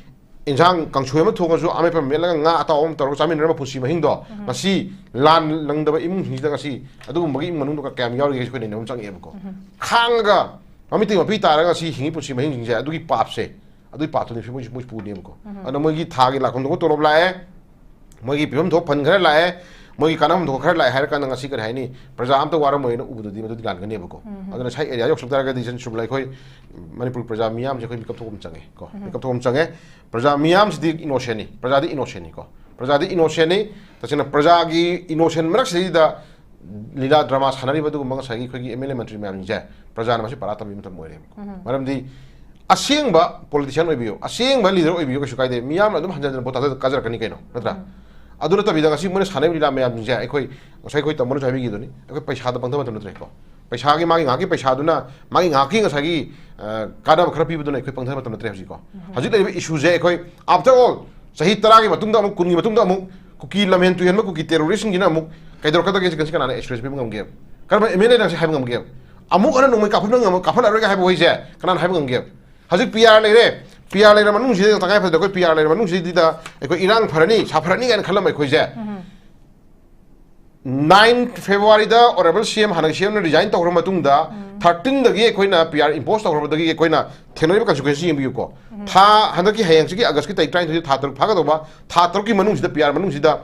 ꯏꯟꯁꯥꯡ ꯀꯥꯡꯁꯣꯏ ꯑꯃ ꯊꯣꯡꯉꯁꯨ, ꯑꯃꯦꯠꯄ ꯑꯃ ꯃꯦꯠꯂꯒ ꯉꯥ ꯑꯇꯥꯎꯕ ꯑꯃ ꯇꯧꯔꯒ ꯆꯥꯃꯤꯟꯅꯔꯝꯕ ꯄꯨꯟꯁꯤ ꯃꯍꯤꯡꯗꯣ, ꯉꯁꯤ ꯂꯥꯟ ꯅꯪꯗꯕ ꯏꯃꯨꯡꯁꯤꯡꯁꯤꯗ ꯉꯁꯤ ꯑꯗꯨꯒꯨꯝꯕꯒꯤ ꯏꯃꯨꯡ ꯃꯅꯨꯡꯗꯣ ꯀꯌꯥꯝ ꯌꯥꯎꯔꯤꯒꯦ ꯍꯥꯏꯁꯦ ꯑꯩꯈꯣꯏ ꯅꯩꯅꯕ ꯑꯃ ꯆꯪꯉꯛꯑꯦꯕꯀꯣ꯫ ꯈꯥꯡꯉꯒ ꯃꯃꯤꯠꯇꯒꯤ ꯃꯄꯤ ꯇꯥꯔꯒ ꯉꯁꯤ ꯍꯤꯡꯉꯤ ꯄꯨꯟꯁꯤ ꯃꯍꯤꯡꯁꯤꯡꯁꯦ, ꯑꯗꯨꯒꯤ ꯄꯥꯞꯁꯦ, ꯑꯗꯨꯒꯤ ꯄꯥꯞꯇꯨꯅꯤ ꯃꯣꯏꯁꯨ, ꯃꯣꯏꯁꯨ ꯄꯨꯅꯦꯕꯀꯣ꯫ ꯑꯗꯨꯅ ꯃꯣꯏꯒꯤ ꯊꯥꯒꯤ ꯂꯥꯛꯐꯝ ꯊꯣꯛꯄ ꯇꯣꯂꯣꯞ ꯂꯥꯛꯑꯦ, ꯃꯣꯏꯒꯤ ꯄꯤꯐꯝ ꯊꯣꯛꯄ ꯐꯟ ꯈꯔ ꯂꯥꯛꯑꯦ, ꯃꯣꯏꯒꯤ ꯀꯥꯟꯅꯐꯝ ꯊꯣꯛꯄ ꯈꯔ ꯂꯥꯛꯑꯦ ꯍꯥꯏꯔ ꯀꯥꯟꯗ ꯉꯁꯤ ꯀꯔꯤ ꯍꯥꯏꯅꯤ, ꯄ꯭ꯔꯖꯥ ꯑꯝꯇ ꯋꯥꯔꯝꯃꯣꯏꯅ ꯎꯕꯗꯨꯗꯤ ꯃꯗꯨꯗꯤ ꯂꯥꯟꯒꯅꯦꯕꯀꯣ꯫ ꯑꯗꯨꯅ ꯁꯥꯏ ꯑꯦꯔꯤꯌꯥ ꯌꯧꯁꯤꯜꯂꯛ ꯇꯥꯔꯒꯗꯤ ꯁꯨꯝ ꯂꯩ ꯑꯩꯈꯣꯏ ꯃꯅꯤꯄꯨꯔ ꯄ꯭ꯔꯖꯥ ꯃꯤꯌꯥꯝꯁꯦ ꯑꯩꯈꯣꯏ ꯃꯤꯀꯞ ꯊꯣꯛꯄ ꯑꯃ ꯆꯪꯉꯦ ꯀꯣ꯫ ꯃꯤꯀꯞ ꯊꯣꯛꯄ ꯑꯃ ꯆꯪꯉꯦ꯫ ꯄ꯭ꯔꯖꯥ ꯃꯤꯌꯥꯝꯁꯤꯗꯤ ꯏꯅꯣꯁꯦꯟꯅꯤ, ꯄ꯭ꯔꯖꯥꯗꯤ ꯏꯅꯣꯁꯦꯟꯅꯤꯀꯣ꯫ ꯄ꯭ꯔꯖꯥꯗꯤ ꯏꯅꯣꯁꯦꯟꯅꯤ꯫ ꯇꯁꯦꯡꯅ ꯄ꯭ꯔꯖꯥꯒꯤ ꯏꯅꯣꯁꯦꯟ ꯃꯔꯛꯁꯤꯗꯩꯗ ꯂꯤꯂꯥ ꯗ꯭ꯔꯃꯥ ꯁꯥꯟꯅꯔꯤꯕ ꯑꯗꯨꯒꯨꯝꯕ ꯉꯁꯥꯏꯒꯤ ꯑꯩꯈꯣꯏꯒꯤ ꯑꯦꯝ ꯑꯦꯜ ꯑꯦ ꯃꯟꯇ꯭ꯔꯤ ꯃꯌꯥꯝꯁꯤꯡꯁꯦ ꯄ꯭ꯔꯖꯥꯅ ꯃꯁꯤ ꯄꯔꯥ ꯇꯝꯕꯤꯕ ꯃꯇꯝ ꯑꯣꯏꯔꯦꯕ꯫ ꯃꯔꯝꯗꯤ ꯑꯁꯦꯡꯕ ꯄꯣꯂꯤꯇꯤꯁꯤꯌꯥꯟ ꯑꯣꯏꯕꯤꯌꯨ, ꯑꯁꯦꯡꯕ ꯂꯤꯗꯔ ꯑꯣꯏꯕꯤꯌꯨ, ꯀꯩꯁꯨ ꯀꯥꯏꯗꯦ꯫ ꯃꯤꯌꯥꯝꯅ ꯑꯗꯨꯝ ꯍꯟꯖꯟ ꯍꯟꯖꯟ ꯚꯣꯠ ꯊꯥꯗ ꯀꯥꯖꯔꯛꯀꯅꯤ ꯀꯩꯅꯣ, ꯅꯠꯇ꯭ꯔꯥ? ꯑꯗꯨ ꯅꯠꯇꯕꯤꯗ ꯉꯁꯤ ꯃꯣꯏꯅ ꯁꯥꯟꯅꯔꯤꯕ ꯂꯤꯂꯥ ꯃꯌꯥꯝꯁꯤꯡꯁꯦ ꯑꯩꯈꯣꯏ ꯉꯁꯥꯏ ꯑꯩꯈꯣꯏ ꯇꯥꯃꯣꯅꯁꯨ ꯍꯥꯏꯕꯤꯈꯤꯗꯨꯅꯤ, ꯑꯩꯈꯣꯏ ꯄꯩꯁꯥꯗ ꯄꯪꯊꯕ ꯃꯇꯝ ꯅꯠꯇ꯭ꯔꯦꯀꯣ꯫ ꯄꯩꯁꯥꯒꯤ ꯃꯥꯒꯤ ꯉꯥꯏꯍꯥꯛꯀꯤ ꯄꯩꯁꯥꯗꯨꯅ, ꯃꯥꯒꯤ ꯉꯥꯏꯍꯥꯛꯀꯤ ꯉꯁꯥꯏꯒꯤ, ꯑ, ꯀꯥꯟꯅꯕ ꯈꯔ ꯄꯤꯕꯗꯨꯅ ꯑꯩꯈꯣꯏ ꯄꯪꯊꯕ ꯃꯇꯝ ꯅꯠꯇ꯭ꯔꯦ ꯍꯧꯖꯤꯛꯀꯣ꯫ ꯍꯧꯖꯤꯛ ꯂꯩꯔꯤꯕ ꯏꯁꯨꯁꯦ ꯑꯩꯈꯣꯏ, after all, ꯆꯍꯤ ꯇꯔꯥꯒꯤ ꯃꯇꯨꯡꯗ ꯑꯃꯨꯛ, ꯀꯨꯟꯒꯤ ꯃꯇꯨꯡꯗ ꯑꯃꯨꯛ ꯀꯨꯀꯤ ꯂꯝꯍꯦꯟ ꯇꯨꯍꯦꯟꯕ ꯀꯨꯀꯤ ꯇꯦꯔꯣꯔꯤꯁꯁꯤꯡꯁꯤꯅ ꯑꯃꯨꯛ ꯀꯩꯗꯧꯔꯛꯀꯗꯒꯦ? ꯉꯁꯤ ꯀꯅꯥꯅ ꯑꯦꯁꯨꯔꯦꯟꯁ ꯄꯤꯕ ꯉꯝꯒꯦ? ꯀꯔꯝꯕ ꯑꯦꯝ ꯑꯦꯜ ꯑꯦꯅ ꯉꯁꯤ ꯍꯥꯏꯕ ꯉꯝꯒꯦ? ꯑꯃꯨꯛ ꯍꯟꯅ ꯅꯣꯡꯃꯩ ꯀꯥꯞꯍꯟꯕ ꯉꯝ-, ꯀꯥꯞꯍꯜꯂꯔꯣꯏꯒ ꯍꯥꯏꯕ ꯋꯥꯍꯩꯁꯦ ꯀꯅꯥꯅ ꯍꯥꯏꯕ ꯉꯝꯒꯦ? ꯍꯧꯖꯤꯛ ꯄꯤ ꯑꯥꯔ ꯂꯩꯔꯦ, ꯄꯤ ꯑꯥꯔ ꯂꯩꯔ ꯃꯅꯨꯡꯁꯤꯗ ꯇꯉꯥꯏ ꯐꯗꯅ ꯑꯩꯈꯣꯏ ꯄꯤ ꯑꯥꯔ ꯂꯩꯔ ꯃꯅꯨꯡꯁꯤꯗ ꯑꯩꯈꯣꯏ ꯏꯔꯥꯡ ꯐꯔꯅꯤ, ꯁꯥꯐꯔꯅꯤ ꯀꯥꯏꯅ ꯈꯜꯂꯝꯕ ꯑꯩꯈꯣꯏꯁꯦ, ꯅꯥꯏꯟ ꯐꯦꯕ꯭ꯔꯨꯋꯥꯔꯤꯗ ꯑꯣꯅꯔꯦꯕꯜ ꯁꯤ ꯑꯦꯝ, ꯍꯥꯟꯅꯒꯤ ꯁꯤ ꯑꯦꯝꯅ ꯔꯤꯖꯥꯏꯟ ꯇꯧꯈ꯭ꯔ ꯃꯇꯨꯡꯗ, ꯊꯥꯔꯇꯤꯟꯗꯒꯤ ꯑꯩꯈꯣꯏꯅ ꯄꯤ ꯑꯥꯔ ꯏꯝꯄꯣꯁ ꯇꯧꯈ꯭ꯔꯕꯗꯒꯤ ꯑꯩꯈꯣꯏꯅ ꯊꯦꯡꯅꯔꯤꯕ ꯀꯟꯁꯤꯀ꯭ꯋꯦꯟꯁ ꯌꯦꯡꯕꯤꯌꯨꯀꯣ꯫ ꯊꯥ ꯍꯟꯗꯛꯀꯤ ꯍꯌꯦꯡꯁꯤꯒꯤ ꯑꯥꯒꯁꯀꯤ ꯇꯥꯔꯤꯛ ꯇꯔꯥꯅꯤꯊꯣꯏꯗ ꯊꯥ ꯇꯔꯨꯛ ꯐꯥꯒꯗꯧꯕ, ꯊꯥ ꯇꯔꯨꯛꯀꯤ ꯃꯅꯨꯡꯁꯤꯗ, ꯄꯤ ꯑꯥꯔ ꯃꯅꯨꯡꯁꯤꯗ,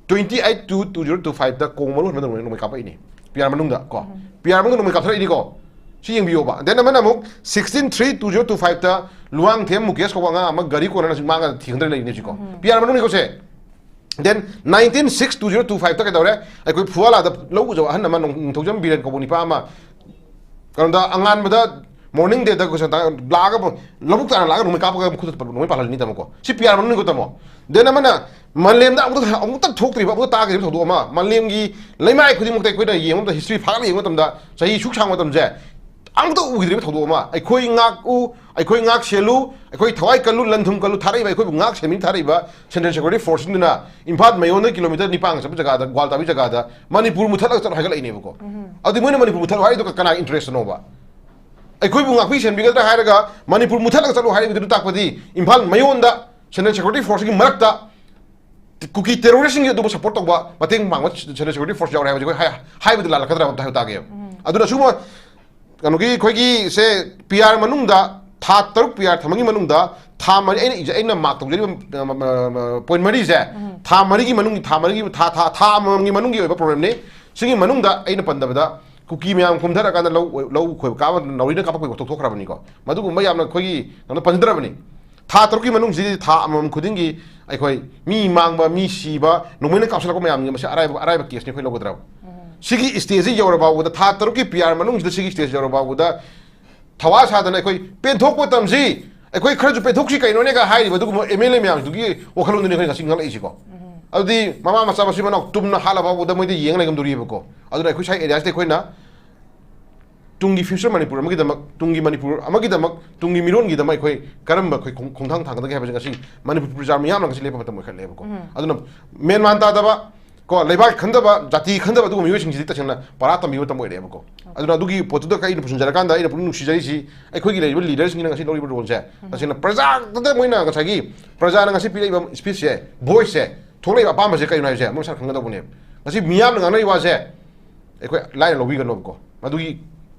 twenty eight two two zero two five ꯇ ꯀꯣꯡ ꯃꯔꯨ ꯍꯟꯕ ꯅꯣꯡꯃꯩ, ꯅꯣꯡꯃꯩ ꯀꯥꯞꯄꯛꯏꯅꯤ꯫ ꯄꯤ ꯑꯥꯔ ꯃꯅꯨꯡꯗ ꯀꯣ꯫ ꯄꯤ ꯑꯥꯔ ꯃꯅꯨꯡꯗ ꯅꯣꯡꯃꯩ ꯀꯥꯞꯊꯔꯛꯏꯅꯤꯀꯣ꯫ ꯁꯤ ꯌꯦꯡꯕꯤꯌꯣꯕ꯫ Then ꯑꯃꯅ ꯑꯃꯨꯛ sixteen three two zero two five ꯇ ꯂꯨꯋꯥꯡꯊꯦꯝ ꯃꯨꯀꯦꯁ ꯀꯧꯕ ꯑꯉꯥꯡ ꯑꯃ ꯒꯥꯔꯤ ꯀꯣꯟꯅꯅ ꯍꯧꯖꯤꯛ ꯃꯥꯡꯉꯒ ꯊꯤꯈꯪꯗꯅ ꯂꯩꯔꯤꯅꯦ ꯍꯧꯖꯤꯛꯀꯣ꯫ ꯄꯤ ꯑꯥꯔ ꯃꯅꯨꯡꯅꯤꯀꯣ ꯁꯦ꯫ Then nineteen six two zero two five ꯇ ꯀꯩꯗꯧꯔꯦ? ꯑꯩꯈꯣꯏ ꯐꯨꯋꯥꯂꯥꯗ ꯂꯧ ꯎꯖꯕ ꯑꯍꯟ ꯑꯃ, ꯅꯣꯡ-, ꯅꯤꯡꯊꯧꯖꯝ ꯕꯤꯔꯦꯟ ꯀꯧꯕ ꯅꯤꯄꯥ ꯑꯃ, ꯀꯩꯅꯣꯗ, ꯑꯉꯥꯟꯕꯗ morning ꯗꯦꯗ ꯀꯣꯏꯁꯟ ꯇꯥ-, ꯂꯥꯛꯑꯒ, ꯂꯧꯕꯨꯛ ꯇꯥꯅ ꯂꯥꯛꯑꯒ ꯅꯣꯡꯃꯩ ꯀꯥꯞꯄꯒ ꯃꯈꯨꯠꯇ ꯅꯣꯡꯃꯩ ꯄꯥꯜꯍꯜꯂꯤꯅꯤ ꯇꯥꯃꯣꯀꯣ꯫ ꯁꯤ ꯄꯤ ꯑꯥꯔ ꯃꯅꯨꯡꯅꯤꯀꯣ ꯇꯥꯃꯣ꯫ Then ꯑꯃꯅ ꯃꯥꯂꯦꯝꯗ ꯑꯃꯨꯛꯇ, ꯑꯃꯨꯛꯇ ꯊꯣꯛꯇ꯭ꯔꯤꯕ, ꯑꯃꯨꯛꯇ ꯇꯥꯈꯤꯗ꯭ꯔꯤꯕ ꯊꯧꯗꯣꯛ ꯑꯃ, ꯃꯥꯂꯦꯝꯒꯤ ꯂꯩꯃꯥꯏ ꯈꯨꯗꯤꯡꯃꯛꯇ ꯑꯩꯈꯣꯏꯅ ꯌꯦꯡꯕ ꯃꯇꯝꯗ, history ꯐꯥꯒꯠꯂ ꯌꯦꯡꯕ ꯃꯇꯝꯗ, ꯆꯍꯤ ꯁꯨꯛ ꯁꯥꯡꯕ ꯃꯇꯝꯁꯦ ꯑꯃꯨꯛꯇ ꯎꯈꯤꯗ꯭ꯔꯤꯕ ꯊꯧꯗꯣꯛ ꯑꯃ꯫ ꯑꯩꯈꯣꯏ ꯉꯥꯛꯎ, ꯑꯩꯈꯣꯏ ꯉꯥꯛ ꯁꯦꯜꯂꯨ, ꯑꯩꯈꯣꯏ ꯊꯋꯥꯏ ꯀꯜꯂꯨ, ꯂꯟ ꯊꯨꯝ ꯀꯜꯂꯨ, ꯊꯥꯔꯛꯏꯕ, ꯑꯩꯈꯣꯏꯕꯨ ꯉꯥꯛ ꯁꯦꯟꯃꯤ ꯊꯥꯔꯛꯏꯕ Central Security Force ꯁꯤꯡꯗꯨꯅ ꯏꯝꯐꯥꯜ ꯃꯌꯣꯟꯗ ꯀꯤꯂꯣꯃꯤꯇꯔ ꯅꯤꯄꯥꯟ ꯆꯠꯄ ꯖꯒꯥꯗ, ꯒ꯭ꯋꯥꯜ ꯇꯥꯕꯤ ꯖꯒꯥꯗ, ꯃꯅꯤꯄꯨꯔ ꯃꯨꯊꯠꯂꯒ ꯆꯠꯂꯣ ꯍꯥꯏꯒꯠꯂꯛꯏꯅꯦꯕꯀꯣ꯫ ꯑꯗꯨꯗꯤ ꯃꯣꯏꯅ ꯃꯅꯤꯄꯨꯔ ꯃꯨꯊꯠꯂꯣ ꯍꯥꯏꯗꯣ ꯀꯅꯥꯒꯤ interest ꯅꯣꯕ? ꯑꯩꯈꯣꯏꯕꯨ ꯉꯥꯛꯄꯤ ꯁꯦꯟꯕꯤꯒꯗ꯭ꯔꯥ ꯍꯥꯏꯔꯒ ꯃꯅꯤꯄꯨꯔ ꯃꯨꯊꯠꯂꯒ ꯆꯠꯂꯣ ꯍꯥꯏꯔꯤꯕꯗꯨꯅ ꯇꯥꯛꯄꯗꯤ ꯏꯝꯐꯥꯜ ꯃꯌꯣꯟꯗ Central Security Force ꯀꯤ ꯃꯔꯛꯇ ꯀꯨꯀꯤ terrorist ꯁꯤꯡꯒꯤ ꯑꯗꯨꯕꯨ support ꯇꯧꯕ, ꯃꯇꯦꯡ ꯄꯥꯡꯕ Central Security Force ꯌꯥꯎꯔꯦ ꯍꯥꯏꯕꯁꯦ ꯑꯩꯈꯣꯏ ꯍꯥꯏ-, ꯍꯥꯏꯕꯗꯤ ꯂꯥꯜꯂꯛꯀꯗ꯭ꯔꯥ ꯑꯝꯇ ꯍꯥꯏꯕ ꯇꯥꯒꯦ꯫ ꯑꯗꯨꯅ ꯁꯤꯒꯨꯝꯕ ꯀꯩꯅꯣꯒꯤ ꯑꯩꯈꯣꯏꯒꯤ ꯁꯦ ꯄꯤ ꯑꯥꯔ ꯃꯅꯨꯡꯗ ꯊꯥ ꯇꯔꯨꯛ ꯄꯤ ꯑꯥꯔ ꯊꯝꯕꯒꯤ ꯃꯅꯨꯡꯗ ꯊꯥ ꯃꯔꯤ, ꯑꯩꯅ ꯏꯖ-, ꯑꯩꯅ ꯃꯥꯔꯛ ꯇꯧꯖꯔꯤꯕ, ꯑ, ꯑ, ꯑ, ꯄꯣꯏꯟ ꯃꯔꯤꯁꯦ, ꯊꯥ ꯃꯔꯤꯒꯤ ꯃꯅꯨꯡꯒꯤ, ꯊꯥ ꯃꯔꯤꯒꯤ, ꯊꯥ, ꯊꯥ, ꯊꯥ ꯑꯃꯃꯝꯒꯤ ꯃꯅꯨꯡꯒꯤ ꯑꯣꯏꯕ ꯄ꯭ꯔꯣꯕ꯭ꯂꯦꯝꯅꯤ꯫ ꯁꯤꯒꯤ ꯃꯅꯨꯡꯗ ꯑꯩꯅ ꯄꯟꯗꯕꯗ ꯀꯨꯀꯤ ꯃꯌꯥꯝ ꯀꯨꯝꯊꯔꯀꯥꯟꯗ ꯂꯧ, ꯂꯧ ꯈꯣꯏꯕ ꯀꯥꯕ ꯅꯥꯎꯔꯤꯅ ꯀꯥꯞꯄꯛꯄꯒꯤ ꯋꯥꯊꯣꯛ ꯊꯣꯛꯈ꯭ꯔꯕꯅꯤꯀꯣ꯫ ꯃꯗꯨꯒꯨꯝꯕ ꯌꯥꯝꯅ ꯑꯩꯈꯣꯏꯒꯤ ꯌꯥꯝꯅ ꯄꯟꯖꯗ꯭ꯔꯕꯅꯤ꯫ ꯊꯥ ꯇꯔꯨꯛꯀꯤ ꯃꯅꯨꯡꯁꯤꯗꯤ ꯊꯥ ꯑꯃꯃꯝ ꯈꯨꯗꯤꯡꯒꯤ ꯑꯩꯈꯣꯏ ꯃꯤ ꯃꯥꯡꯕ, ꯃꯤ ꯁꯤꯕ, ꯅꯣꯡꯃꯩꯅ ꯀꯥꯞꯁꯤꯜꯂꯛꯄ ꯃꯌꯥꯝꯁꯤꯡꯁꯦ ꯃꯁꯤ ꯑꯔꯥꯏꯕ, ꯑꯔꯥꯏꯕ ꯀꯦꯁꯅꯤ ꯑꯩꯈꯣꯏ ꯂꯧꯒꯗ꯭ꯔꯕ? ꯁꯤꯒꯤ ꯁ꯭ꯇꯦꯖꯁꯤ ꯌꯧꯔ ꯐꯥꯎꯕꯗ, ꯊꯥ ꯇꯔꯨꯛꯀꯤ ꯄꯤ ꯑꯥꯔ ꯃꯅꯨꯡꯁꯤꯗ ꯁꯤꯒꯤ ꯁ꯭ꯇꯦꯖ ꯌꯧꯔ ꯐꯥꯎꯕꯗ ꯊꯋꯥ ꯁꯥꯗꯅ ꯑꯩꯈꯣꯏ ꯄꯦꯟꯊꯣꯛꯄ ꯃꯇꯝꯁꯤ, ꯑꯩꯈꯣꯏ ꯈꯔꯁꯨ ꯄꯦꯟꯊꯣꯛꯁꯤ ꯀꯩꯅꯣꯅꯦꯒ ꯍꯥꯏꯔꯤꯕ ꯑꯗꯨꯒꯨꯝꯕ ꯑꯦꯝ ꯑꯦꯜ ꯑꯦ ꯃꯌꯥꯝꯗꯨꯒꯤ ꯋꯥꯈꯜꯂꯣꯟꯗꯨꯅꯤ ꯑꯩꯈꯣꯏ ꯉꯁꯤ ꯉꯥꯡꯂꯛꯏꯁꯤꯀꯣ꯫ ꯑꯗꯨꯗꯤ ꯃꯃꯥ ꯃꯆꯥ ꯃꯁꯨ ꯃꯅꯥꯎ ꯇꯨꯝꯅ ꯍꯥꯠꯂ ꯐꯥꯎꯕꯗ ꯃꯣꯏꯗ ꯌꯦꯡ ꯂꯩꯉꯝꯗꯣꯔꯤꯕꯀꯣ꯫ ꯑꯗꯨꯅ ꯑꯩꯈꯣꯏ ꯁ꯭ꯋꯥꯏ ꯑꯦꯔꯤꯌꯥꯁꯤꯗ ꯑꯩꯈꯣꯏꯅ ꯇꯨꯡꯒꯤ ꯐ꯭ꯌꯨꯆꯔ ꯃꯅꯤꯄꯨꯔ ꯑꯃꯒꯤꯗꯃꯛ, ꯇꯨꯡꯒꯤ ꯃꯅꯤꯄꯨꯔ ꯑꯃꯒꯤꯗꯃꯛ, ꯇꯨꯡꯒꯤ ꯃꯤꯔꯣꯟꯒꯤꯗꯃꯛ ꯑꯩꯈꯣꯏ ꯀꯔꯝꯕ ꯑꯩꯈꯣꯏ ꯈꯣꯡ-, ꯈꯣꯡꯊꯥꯡ ꯊꯥꯡꯒꯗꯒꯦ ꯍꯥꯏꯕꯁꯤ ꯉꯁꯤ ꯃꯅꯤꯄꯨꯔ ꯄ꯭ꯔꯖꯥ ꯃꯤꯌꯥꯝꯅ ꯉꯁꯤ ꯂꯦꯞꯄ ꯃꯇꯝ ꯑꯣꯏꯈꯠꯂꯦꯕꯀꯣ꯫ ꯑꯗꯨꯅ ꯃꯦꯟ ꯃꯥꯟ ꯇꯥꯗꯕ, ꯀꯣ, ꯂꯩꯕꯥꯛ ꯈꯟꯗꯕ, ꯖꯥꯇꯤ ꯈꯟꯗꯕ ꯑꯗꯨꯒꯨꯝꯕ ꯃꯤꯑꯣꯏꯁꯤꯡꯁꯤꯗꯤ ꯇꯁꯦꯡꯅ ꯄꯔꯥ ꯇꯝꯕꯤꯕ ꯃꯇꯝ ꯑꯣꯏꯔꯛꯑꯦꯕꯀꯣ꯫ ꯑꯗꯨꯅ ꯑꯗꯨꯒꯤ ꯄꯣꯠꯇꯨꯗ ꯑꯩꯅ ꯄꯨꯁꯤꯟꯖꯔꯀꯥꯟꯗ ꯑꯩꯅ ꯄꯨꯛꯅꯤꯡ ꯅꯨꯡꯁꯤꯖꯔꯤꯁꯤ ꯑꯩꯈꯣꯏꯒꯤ ꯂꯩꯔꯤꯕ ꯂꯤꯗꯔꯁꯤꯡꯅ ꯉꯁꯤ ꯂꯧꯔꯤꯕ ꯔꯣꯜꯁꯦ ꯇꯁꯦꯡꯅ ꯄ꯭ꯔꯖꯥꯗ ꯃꯣꯏꯅ ꯉꯁꯥꯏꯒꯤ ꯄ꯭ꯔꯖꯥꯅ ꯉꯁꯤ ꯄꯤꯔꯛꯏꯕ ꯁ꯭ꯄꯤꯆꯁꯦ, ꯚꯣꯏꯁꯁꯦ, ꯊꯣꯛꯂꯛꯏꯕ ꯑꯄꯥꯝꯕꯁꯦ ꯀꯩꯅꯣ ꯍꯥꯏꯕꯁꯦ ꯃꯣꯏ ꯃꯁꯥꯅ ꯈꯪꯒꯗꯧꯕꯅꯦꯕ꯫ ꯉꯁꯤ ꯃꯤꯌꯥꯝꯅ ꯉꯥꯡꯅꯔꯤꯕ ꯋꯥꯁꯦ ꯑꯩꯈꯣꯏ ꯂꯥꯏꯅ ꯂꯧꯕꯤꯒꯅꯣꯕꯀꯣ꯫ ꯃꯗꯨꯒꯤ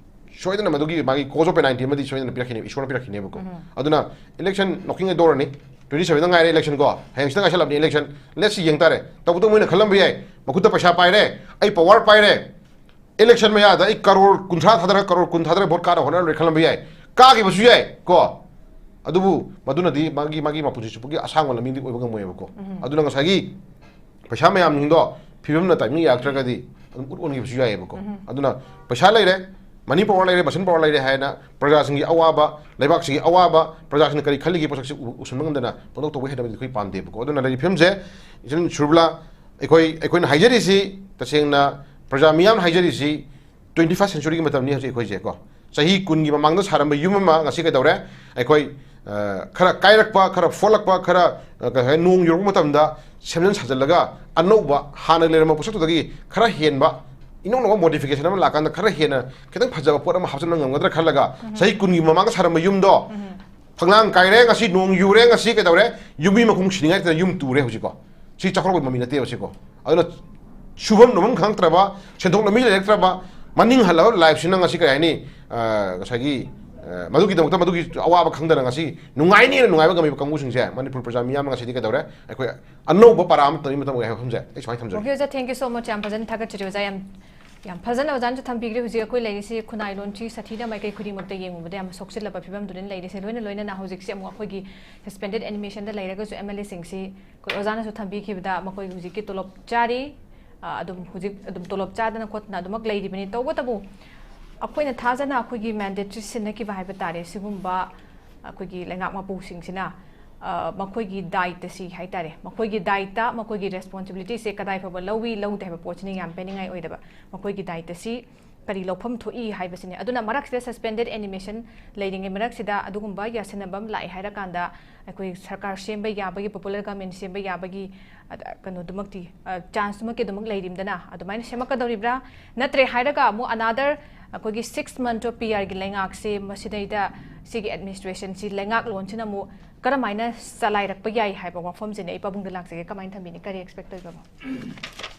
ꯁꯣꯏꯗꯅ ꯃꯗꯨꯒꯤ ꯃꯥꯒꯤ cause of penalty ꯑꯃꯗꯤ ꯁꯣꯏꯗꯅ ꯄꯤꯔꯛꯈꯤꯅꯦꯕ, ꯏꯁꯣꯔꯅ ꯄꯤꯔꯛꯈꯤꯅꯦꯕꯀꯣ꯫ ꯑꯗꯨꯅ election knocking at door ꯅꯤ, twenty seven ꯗ ꯉꯥꯏꯔꯦ election ꯀꯣ, ꯍꯌꯦꯡ ꯁꯤꯗ ꯉꯥꯏꯁꯜꯂꯕꯅꯤ election꯫ Let's see, ꯌꯦꯡ ꯇꯥꯔꯦ꯫ ꯇꯧꯕꯇꯕꯨ ꯃꯣꯏꯅ ꯈꯜꯂꯝꯕ ꯌꯥꯏ, ꯃꯈꯨꯠꯇ ꯄꯩꯁꯥ ꯄꯥꯏꯔꯦ, ꯑꯩ power ꯄꯥꯏꯔꯦ, election ꯃꯌꯥꯗ ꯑꯩ ꯀꯔꯣꯔ ꯀꯨꯟꯊ꯭ꯔꯥ ꯊꯥꯗꯔꯒ ꯀꯔꯣꯔ ꯀꯨꯟ ꯊꯥꯗꯔꯒ vote ꯀꯥꯅ ꯍꯣꯠꯅꯔ ꯂꯣꯏ ꯈꯜꯂꯝꯕ ꯌꯥꯏ, ꯀꯥꯈꯤꯕꯁꯨ ꯌꯥꯏ ꯀꯣ꯫ ꯑꯗꯨꯕꯨ ꯃꯗꯨꯅꯗꯤ ꯃꯥꯒꯤ, ꯃꯥꯒꯤ ꯃꯄꯨꯟꯁꯤ ꯆꯨꯞꯄꯒꯤ ꯑꯁꯥꯡꯕ ꯂꯝꯕꯤꯗꯤ ꯑꯣꯏꯕ ꯉꯝꯃꯣꯏꯕꯀꯣ꯫ ꯑꯗꯨꯅ ꯉꯁꯥꯏꯒꯤ ꯄꯩꯁꯥ ꯃꯌꯥꯝꯁꯤꯡꯗꯣ ꯐꯤꯕꯝꯅ timing ꯌꯥꯔꯛꯇ꯭ꯔꯒꯗꯤ ꯑꯗꯨꯝ ꯎꯠ ꯑꯣꯟꯈꯤꯕꯁꯨ ꯌꯥꯏꯑꯕꯀꯣ꯫ ꯑꯗꯨꯅ ꯄꯩꯁꯥ ꯂꯩꯔꯦ, money power ꯂꯩꯔꯦ, muscle power ꯂꯩꯔꯦ ꯍꯥꯏꯅ ꯄ꯭ꯔꯖꯥꯁꯤꯡꯒꯤ ꯑꯋꯥꯕ, ꯂꯩꯕꯥꯛꯁꯤꯡꯒꯤ ꯑꯋꯥꯕ, ꯄ꯭ꯔꯖꯥꯁꯤꯡꯅ ꯀꯔꯤ ꯈꯜꯂꯤꯒꯦ ꯄꯣꯠꯁꯛꯁꯤ ꯎ-, ꯎꯁꯟꯕ ꯉꯝꯗꯅ ꯄꯪꯇꯧ ꯇꯧꯕ ꯍꯩꯅꯕꯤꯗꯤ ꯑꯩꯈꯣꯏ ꯄꯥꯝꯗꯦꯕꯀꯣ꯫ ꯑꯗꯨꯅ ꯂꯩꯔꯤꯕ ꯐꯤꯕꯝꯁꯦ, ꯏꯆꯤꯟ ꯁꯨꯔꯕꯂꯥ, ꯑꯩꯈꯣꯏ, ꯑꯩꯈꯣꯏꯅ ꯍꯥꯏꯖꯔꯤꯁꯤ ꯇꯁꯦꯡꯅ ꯄ꯭ꯔꯖꯥ ꯃꯤꯌꯥꯝꯅ ꯍꯥꯏꯖꯔꯤꯁꯤ twenty first century ꯒꯤ ꯃꯇꯝꯅꯤ ꯍꯧꯖꯤꯛ ꯑꯩꯈꯣꯏꯁꯦ ꯀꯣ꯫ ꯆꯍꯤ ꯀꯨꯟꯒꯤ ꯃꯃꯥꯡꯗ ꯁꯥꯔꯝꯕ ꯌꯨꯝ ꯑꯃ ꯉꯁꯤ ꯀꯩꯗꯧꯔꯦ? ꯑꯩꯈꯣꯏ, ꯑ, ꯈꯔ ꯀꯥꯏꯔꯛꯄ, ꯈꯔ ꯐꯣꯠꯂꯛꯄ, ꯈꯔ, ꯑ, ꯀꯩ ꯍꯥꯏ, ꯅꯣꯡ ꯌꯨꯔꯛꯄ ꯃꯇꯝꯗ ꯁꯦꯝꯖꯤꯟ ꯁꯥꯖꯤꯜꯂꯒ ꯑꯅꯧꯕ, ꯍꯥꯟꯅ ꯂꯩꯔꯝꯕ ꯄꯣꯠꯁꯛꯇꯨꯗꯒꯤ ꯈꯔ ꯍꯦꯟꯕ, ꯏꯅꯧ ꯅꯧꯕ modification ꯑꯃ ꯂꯥꯛꯀꯥꯟꯗ ꯈꯔ ꯍꯦꯟꯅ ꯈꯤꯇꯪ ꯐꯖꯕ ꯄꯣꯠ ꯑꯃ ꯍꯥꯞꯆꯤꯟꯕ ꯉꯝꯒꯗ꯭ꯔꯥ ꯈꯜꯂꯒ, ꯆꯍꯤ ꯀꯨꯟꯒꯤ ꯃꯃꯥꯡꯗ ꯁꯥꯔꯝꯕ ꯌꯨꯝꯗꯣ ꯐꯛꯂꯥꯡ ꯀꯥꯏꯔꯦ, ꯉꯁꯤ ꯅꯣꯡ ꯌꯨꯔꯦ, ꯉꯁꯤ ꯀꯩꯗꯧꯔꯦ? ꯌꯨꯝꯕꯤ ꯃꯈꯣꯡ ꯁꯤꯅꯤꯡꯉꯥꯏ ꯇꯧꯗꯅ ꯌꯨꯝ ꯇꯨꯔꯦ ꯍꯧꯖꯤꯛꯀꯣ꯫ ꯁꯤ ꯆꯥꯎꯈꯠꯂꯛꯄꯒꯤ ꯃꯃꯤ ꯅꯠꯇꯦꯕ ꯁꯤꯀꯣ꯫ ꯑꯗꯨꯅ ꯁꯨꯐꯝ ꯅꯣꯝꯐꯝ ꯈꯪꯉꯛꯇ꯭ꯔꯕ, ꯁꯦꯟꯊꯣꯛ ꯂꯝꯕꯤ ꯂꯩꯔꯛꯇ꯭ꯔꯕ, ꯃꯅꯤꯡ ꯍꯜꯂꯕ life ꯁꯤꯅ ꯉꯁꯤ ꯀꯔꯤ ꯍꯥꯏꯅꯤ? ꯑ, ꯉꯁꯥꯏꯒꯤ, ꯑ, ꯑ, ꯃꯗꯨꯒꯤꯗꯃꯛꯇ ꯃꯗꯨꯒꯤ ꯑꯋꯥꯕ ꯈꯪꯗꯅ ꯉꯁꯤ ꯅꯨꯡꯉꯥꯏꯅꯦꯅ ꯅꯨꯡꯉꯥꯏꯕ ꯉꯝꯃꯤꯕ ꯀꯥꯡꯕꯨꯁꯤꯡꯁꯦ ꯃꯅꯤꯄꯨꯔ ꯄ꯭ꯔꯖꯥ ꯃꯤꯌꯥꯝꯅ ꯉꯁꯤꯗꯤ ꯀꯩꯗꯧꯔꯦ? ꯑꯩꯈꯣꯏ ꯑꯅꯧꯕ ꯄꯔꯥ ꯑꯃ ꯇꯝꯕꯒꯤ ꯃꯇꯝ ꯑꯣꯏ ꯍꯥꯏꯕ ꯋꯥꯐꯝꯁꯦ ꯑꯩ ꯁꯨꯃꯥꯏꯅ ꯊꯝꯖꯒꯦ꯫ Okay, ꯑꯣꯖꯥ, thank you so much. ꯌꯥꯝ ꯐꯖꯅ ꯊꯥꯒꯠꯆꯔꯤ ꯑꯣꯖꯥ꯫ ꯌꯥꯝ ꯌꯥꯝ ꯐꯖꯅ ꯑꯣꯖꯥꯅꯁꯨ ꯊꯝꯕꯤꯈ꯭ꯔꯦ꯫ ꯍꯧꯖꯤꯛ ꯑꯩꯈꯣꯏ ꯂꯩꯔꯤꯁꯤ ꯈꯨꯟꯅꯥꯏ ꯂꯣꯟꯊ꯭ꯔꯤ ꯁꯥꯊꯤꯅ ꯃꯥꯏꯀꯩ ꯈꯨꯗꯤꯡꯃꯛꯇ ꯌꯦꯡꯉꯨꯕꯗ ꯌꯥꯝ ꯁꯣꯛꯆꯤꯜꯂꯕ ꯐꯤꯕꯝꯗꯨꯗ ꯂꯩꯔꯤꯁꯦ꯫ ꯂꯣꯏꯅ ꯂꯣꯏꯅꯅ ꯍꯧꯖꯤꯛꯁꯦ ꯑꯃꯨꯛ ꯑꯩꯈꯣꯏꯒꯤ suspended animationꯗ ꯂꯩꯔꯒꯁꯨ MLAꯁꯤꯡꯁꯤ ꯑꯩꯈꯣꯏ ꯑꯣꯖꯥꯅꯁꯨ ꯊꯝꯕꯤꯈꯤꯕꯗ ꯃꯈꯣꯏ ꯍꯧꯖꯤꯛꯀꯤ ꯇꯣꯂꯣꯞ ꯆꯥꯔꯤ, ꯑ, ꯑꯗꯨꯝ ꯍꯧꯖꯤꯛ ꯑꯗꯨꯝ ꯇꯣꯂꯣꯞ ꯆꯥꯗꯅ ꯈꯣꯠꯇꯅ ꯑꯗꯨꯃꯛ ꯂꯩꯔꯤꯕꯅꯤ꯫ ꯇꯧꯕꯇꯕꯨ ꯑꯩꯈꯣꯏꯅ ꯊꯥꯖꯅ ꯑꯩꯈꯣꯏꯒꯤ mandateꯁꯤ ꯁꯤꯟꯅꯈꯤꯕ ꯍꯥꯏꯕ ꯇꯥꯔꯦ꯫ ꯁꯤꯒꯨꯝꯕ ꯑꯩꯈꯣꯏꯒꯤ ꯂꯩꯉꯥꯛ ꯃꯄꯨꯁꯤꯡꯁꯤꯅ, ꯑ, ꯃꯈꯣꯏꯒꯤ ꯗꯥꯏꯇꯁꯤ ꯍꯥꯏ ꯇꯥꯔꯦ, ꯃꯈꯣꯏꯒꯤ ꯗꯥꯏꯇ, ꯃꯈꯣꯏꯒꯤ responsibilityꯁꯦ ꯀꯗꯥꯏ ꯐꯥꯎꯕ ꯂꯧꯏ, ꯂꯧꯗꯦ ꯍꯥꯏꯕ ꯄꯣꯠꯁꯤꯅ ꯌꯥꯝ ꯄꯦꯟꯅꯤꯡꯉꯥꯏ ꯑꯣꯏꯗꯕ꯫ ꯃꯈꯣꯏꯒꯤ ꯗꯥꯏꯇꯁꯤ ꯀꯔꯤ ꯂꯧꯐꯝ ꯊꯣꯛꯏ ꯍꯥꯏꯕꯁꯤꯅꯤ꯫ ꯑꯗꯨꯅ ꯃꯔꯛꯁꯤꯗ suspended animation ꯂꯩꯔꯤꯉꯩ ꯃꯔꯛꯁꯤꯗ ꯑꯗꯨꯒꯨꯝꯕ ꯌꯥꯁꯤꯟꯅꯕ ꯑꯃ ꯂꯥꯛꯑꯦ ꯍꯥꯏꯔꯀꯥꯟꯗ ꯑꯩꯈꯣꯏ ꯁꯔꯀꯥꯔ ꯁꯦꯝꯕ ꯌꯥꯕꯒꯤ, popular government ꯁꯦꯝꯕ ꯌꯥꯕꯒꯤ, ꯑꯗ, ꯀꯩꯅꯣꯗꯨꯃꯛꯇꯤ, ꯑ, chanceꯇꯨꯃꯛꯇꯤ ꯑꯗꯨꯃꯛ ꯂꯩꯔꯤꯝꯗꯅ ꯑꯗꯨꯃꯥꯏꯅ ꯁꯦꯝꯃꯛꯀꯗꯧꯔꯤꯕ꯭ꯔꯥ? ꯅꯠꯇ꯭ꯔꯦ ꯍꯥꯏꯔꯒ ꯑꯃꯨꯛ another ꯑꯩꯈꯣꯏꯒꯤ six month of PRꯒꯤ ꯂꯩꯉꯥꯛꯁꯦ ꯃꯁꯤꯗꯩꯗ ꯁꯤꯒꯤ administrationꯁꯤ ꯂꯩꯉꯥꯛꯂꯣꯟꯁꯤꯅ ꯑꯃꯨꯛ ꯀꯔꯝꯍꯥꯏꯅ ꯆꯂꯥꯏꯔꯛꯄ ꯌꯥꯏ ꯍꯥꯏꯕ ꯋꯥꯐꯝꯁꯤꯅꯦ ꯑꯩ ꯄꯥꯕꯨꯡꯗ ꯂꯥꯛꯆꯒꯦ꯫ ꯀꯃꯥꯏꯅ ꯊꯝꯕꯤꯅꯤ? ꯀꯔꯤ expect ꯇꯧꯕꯤꯕ?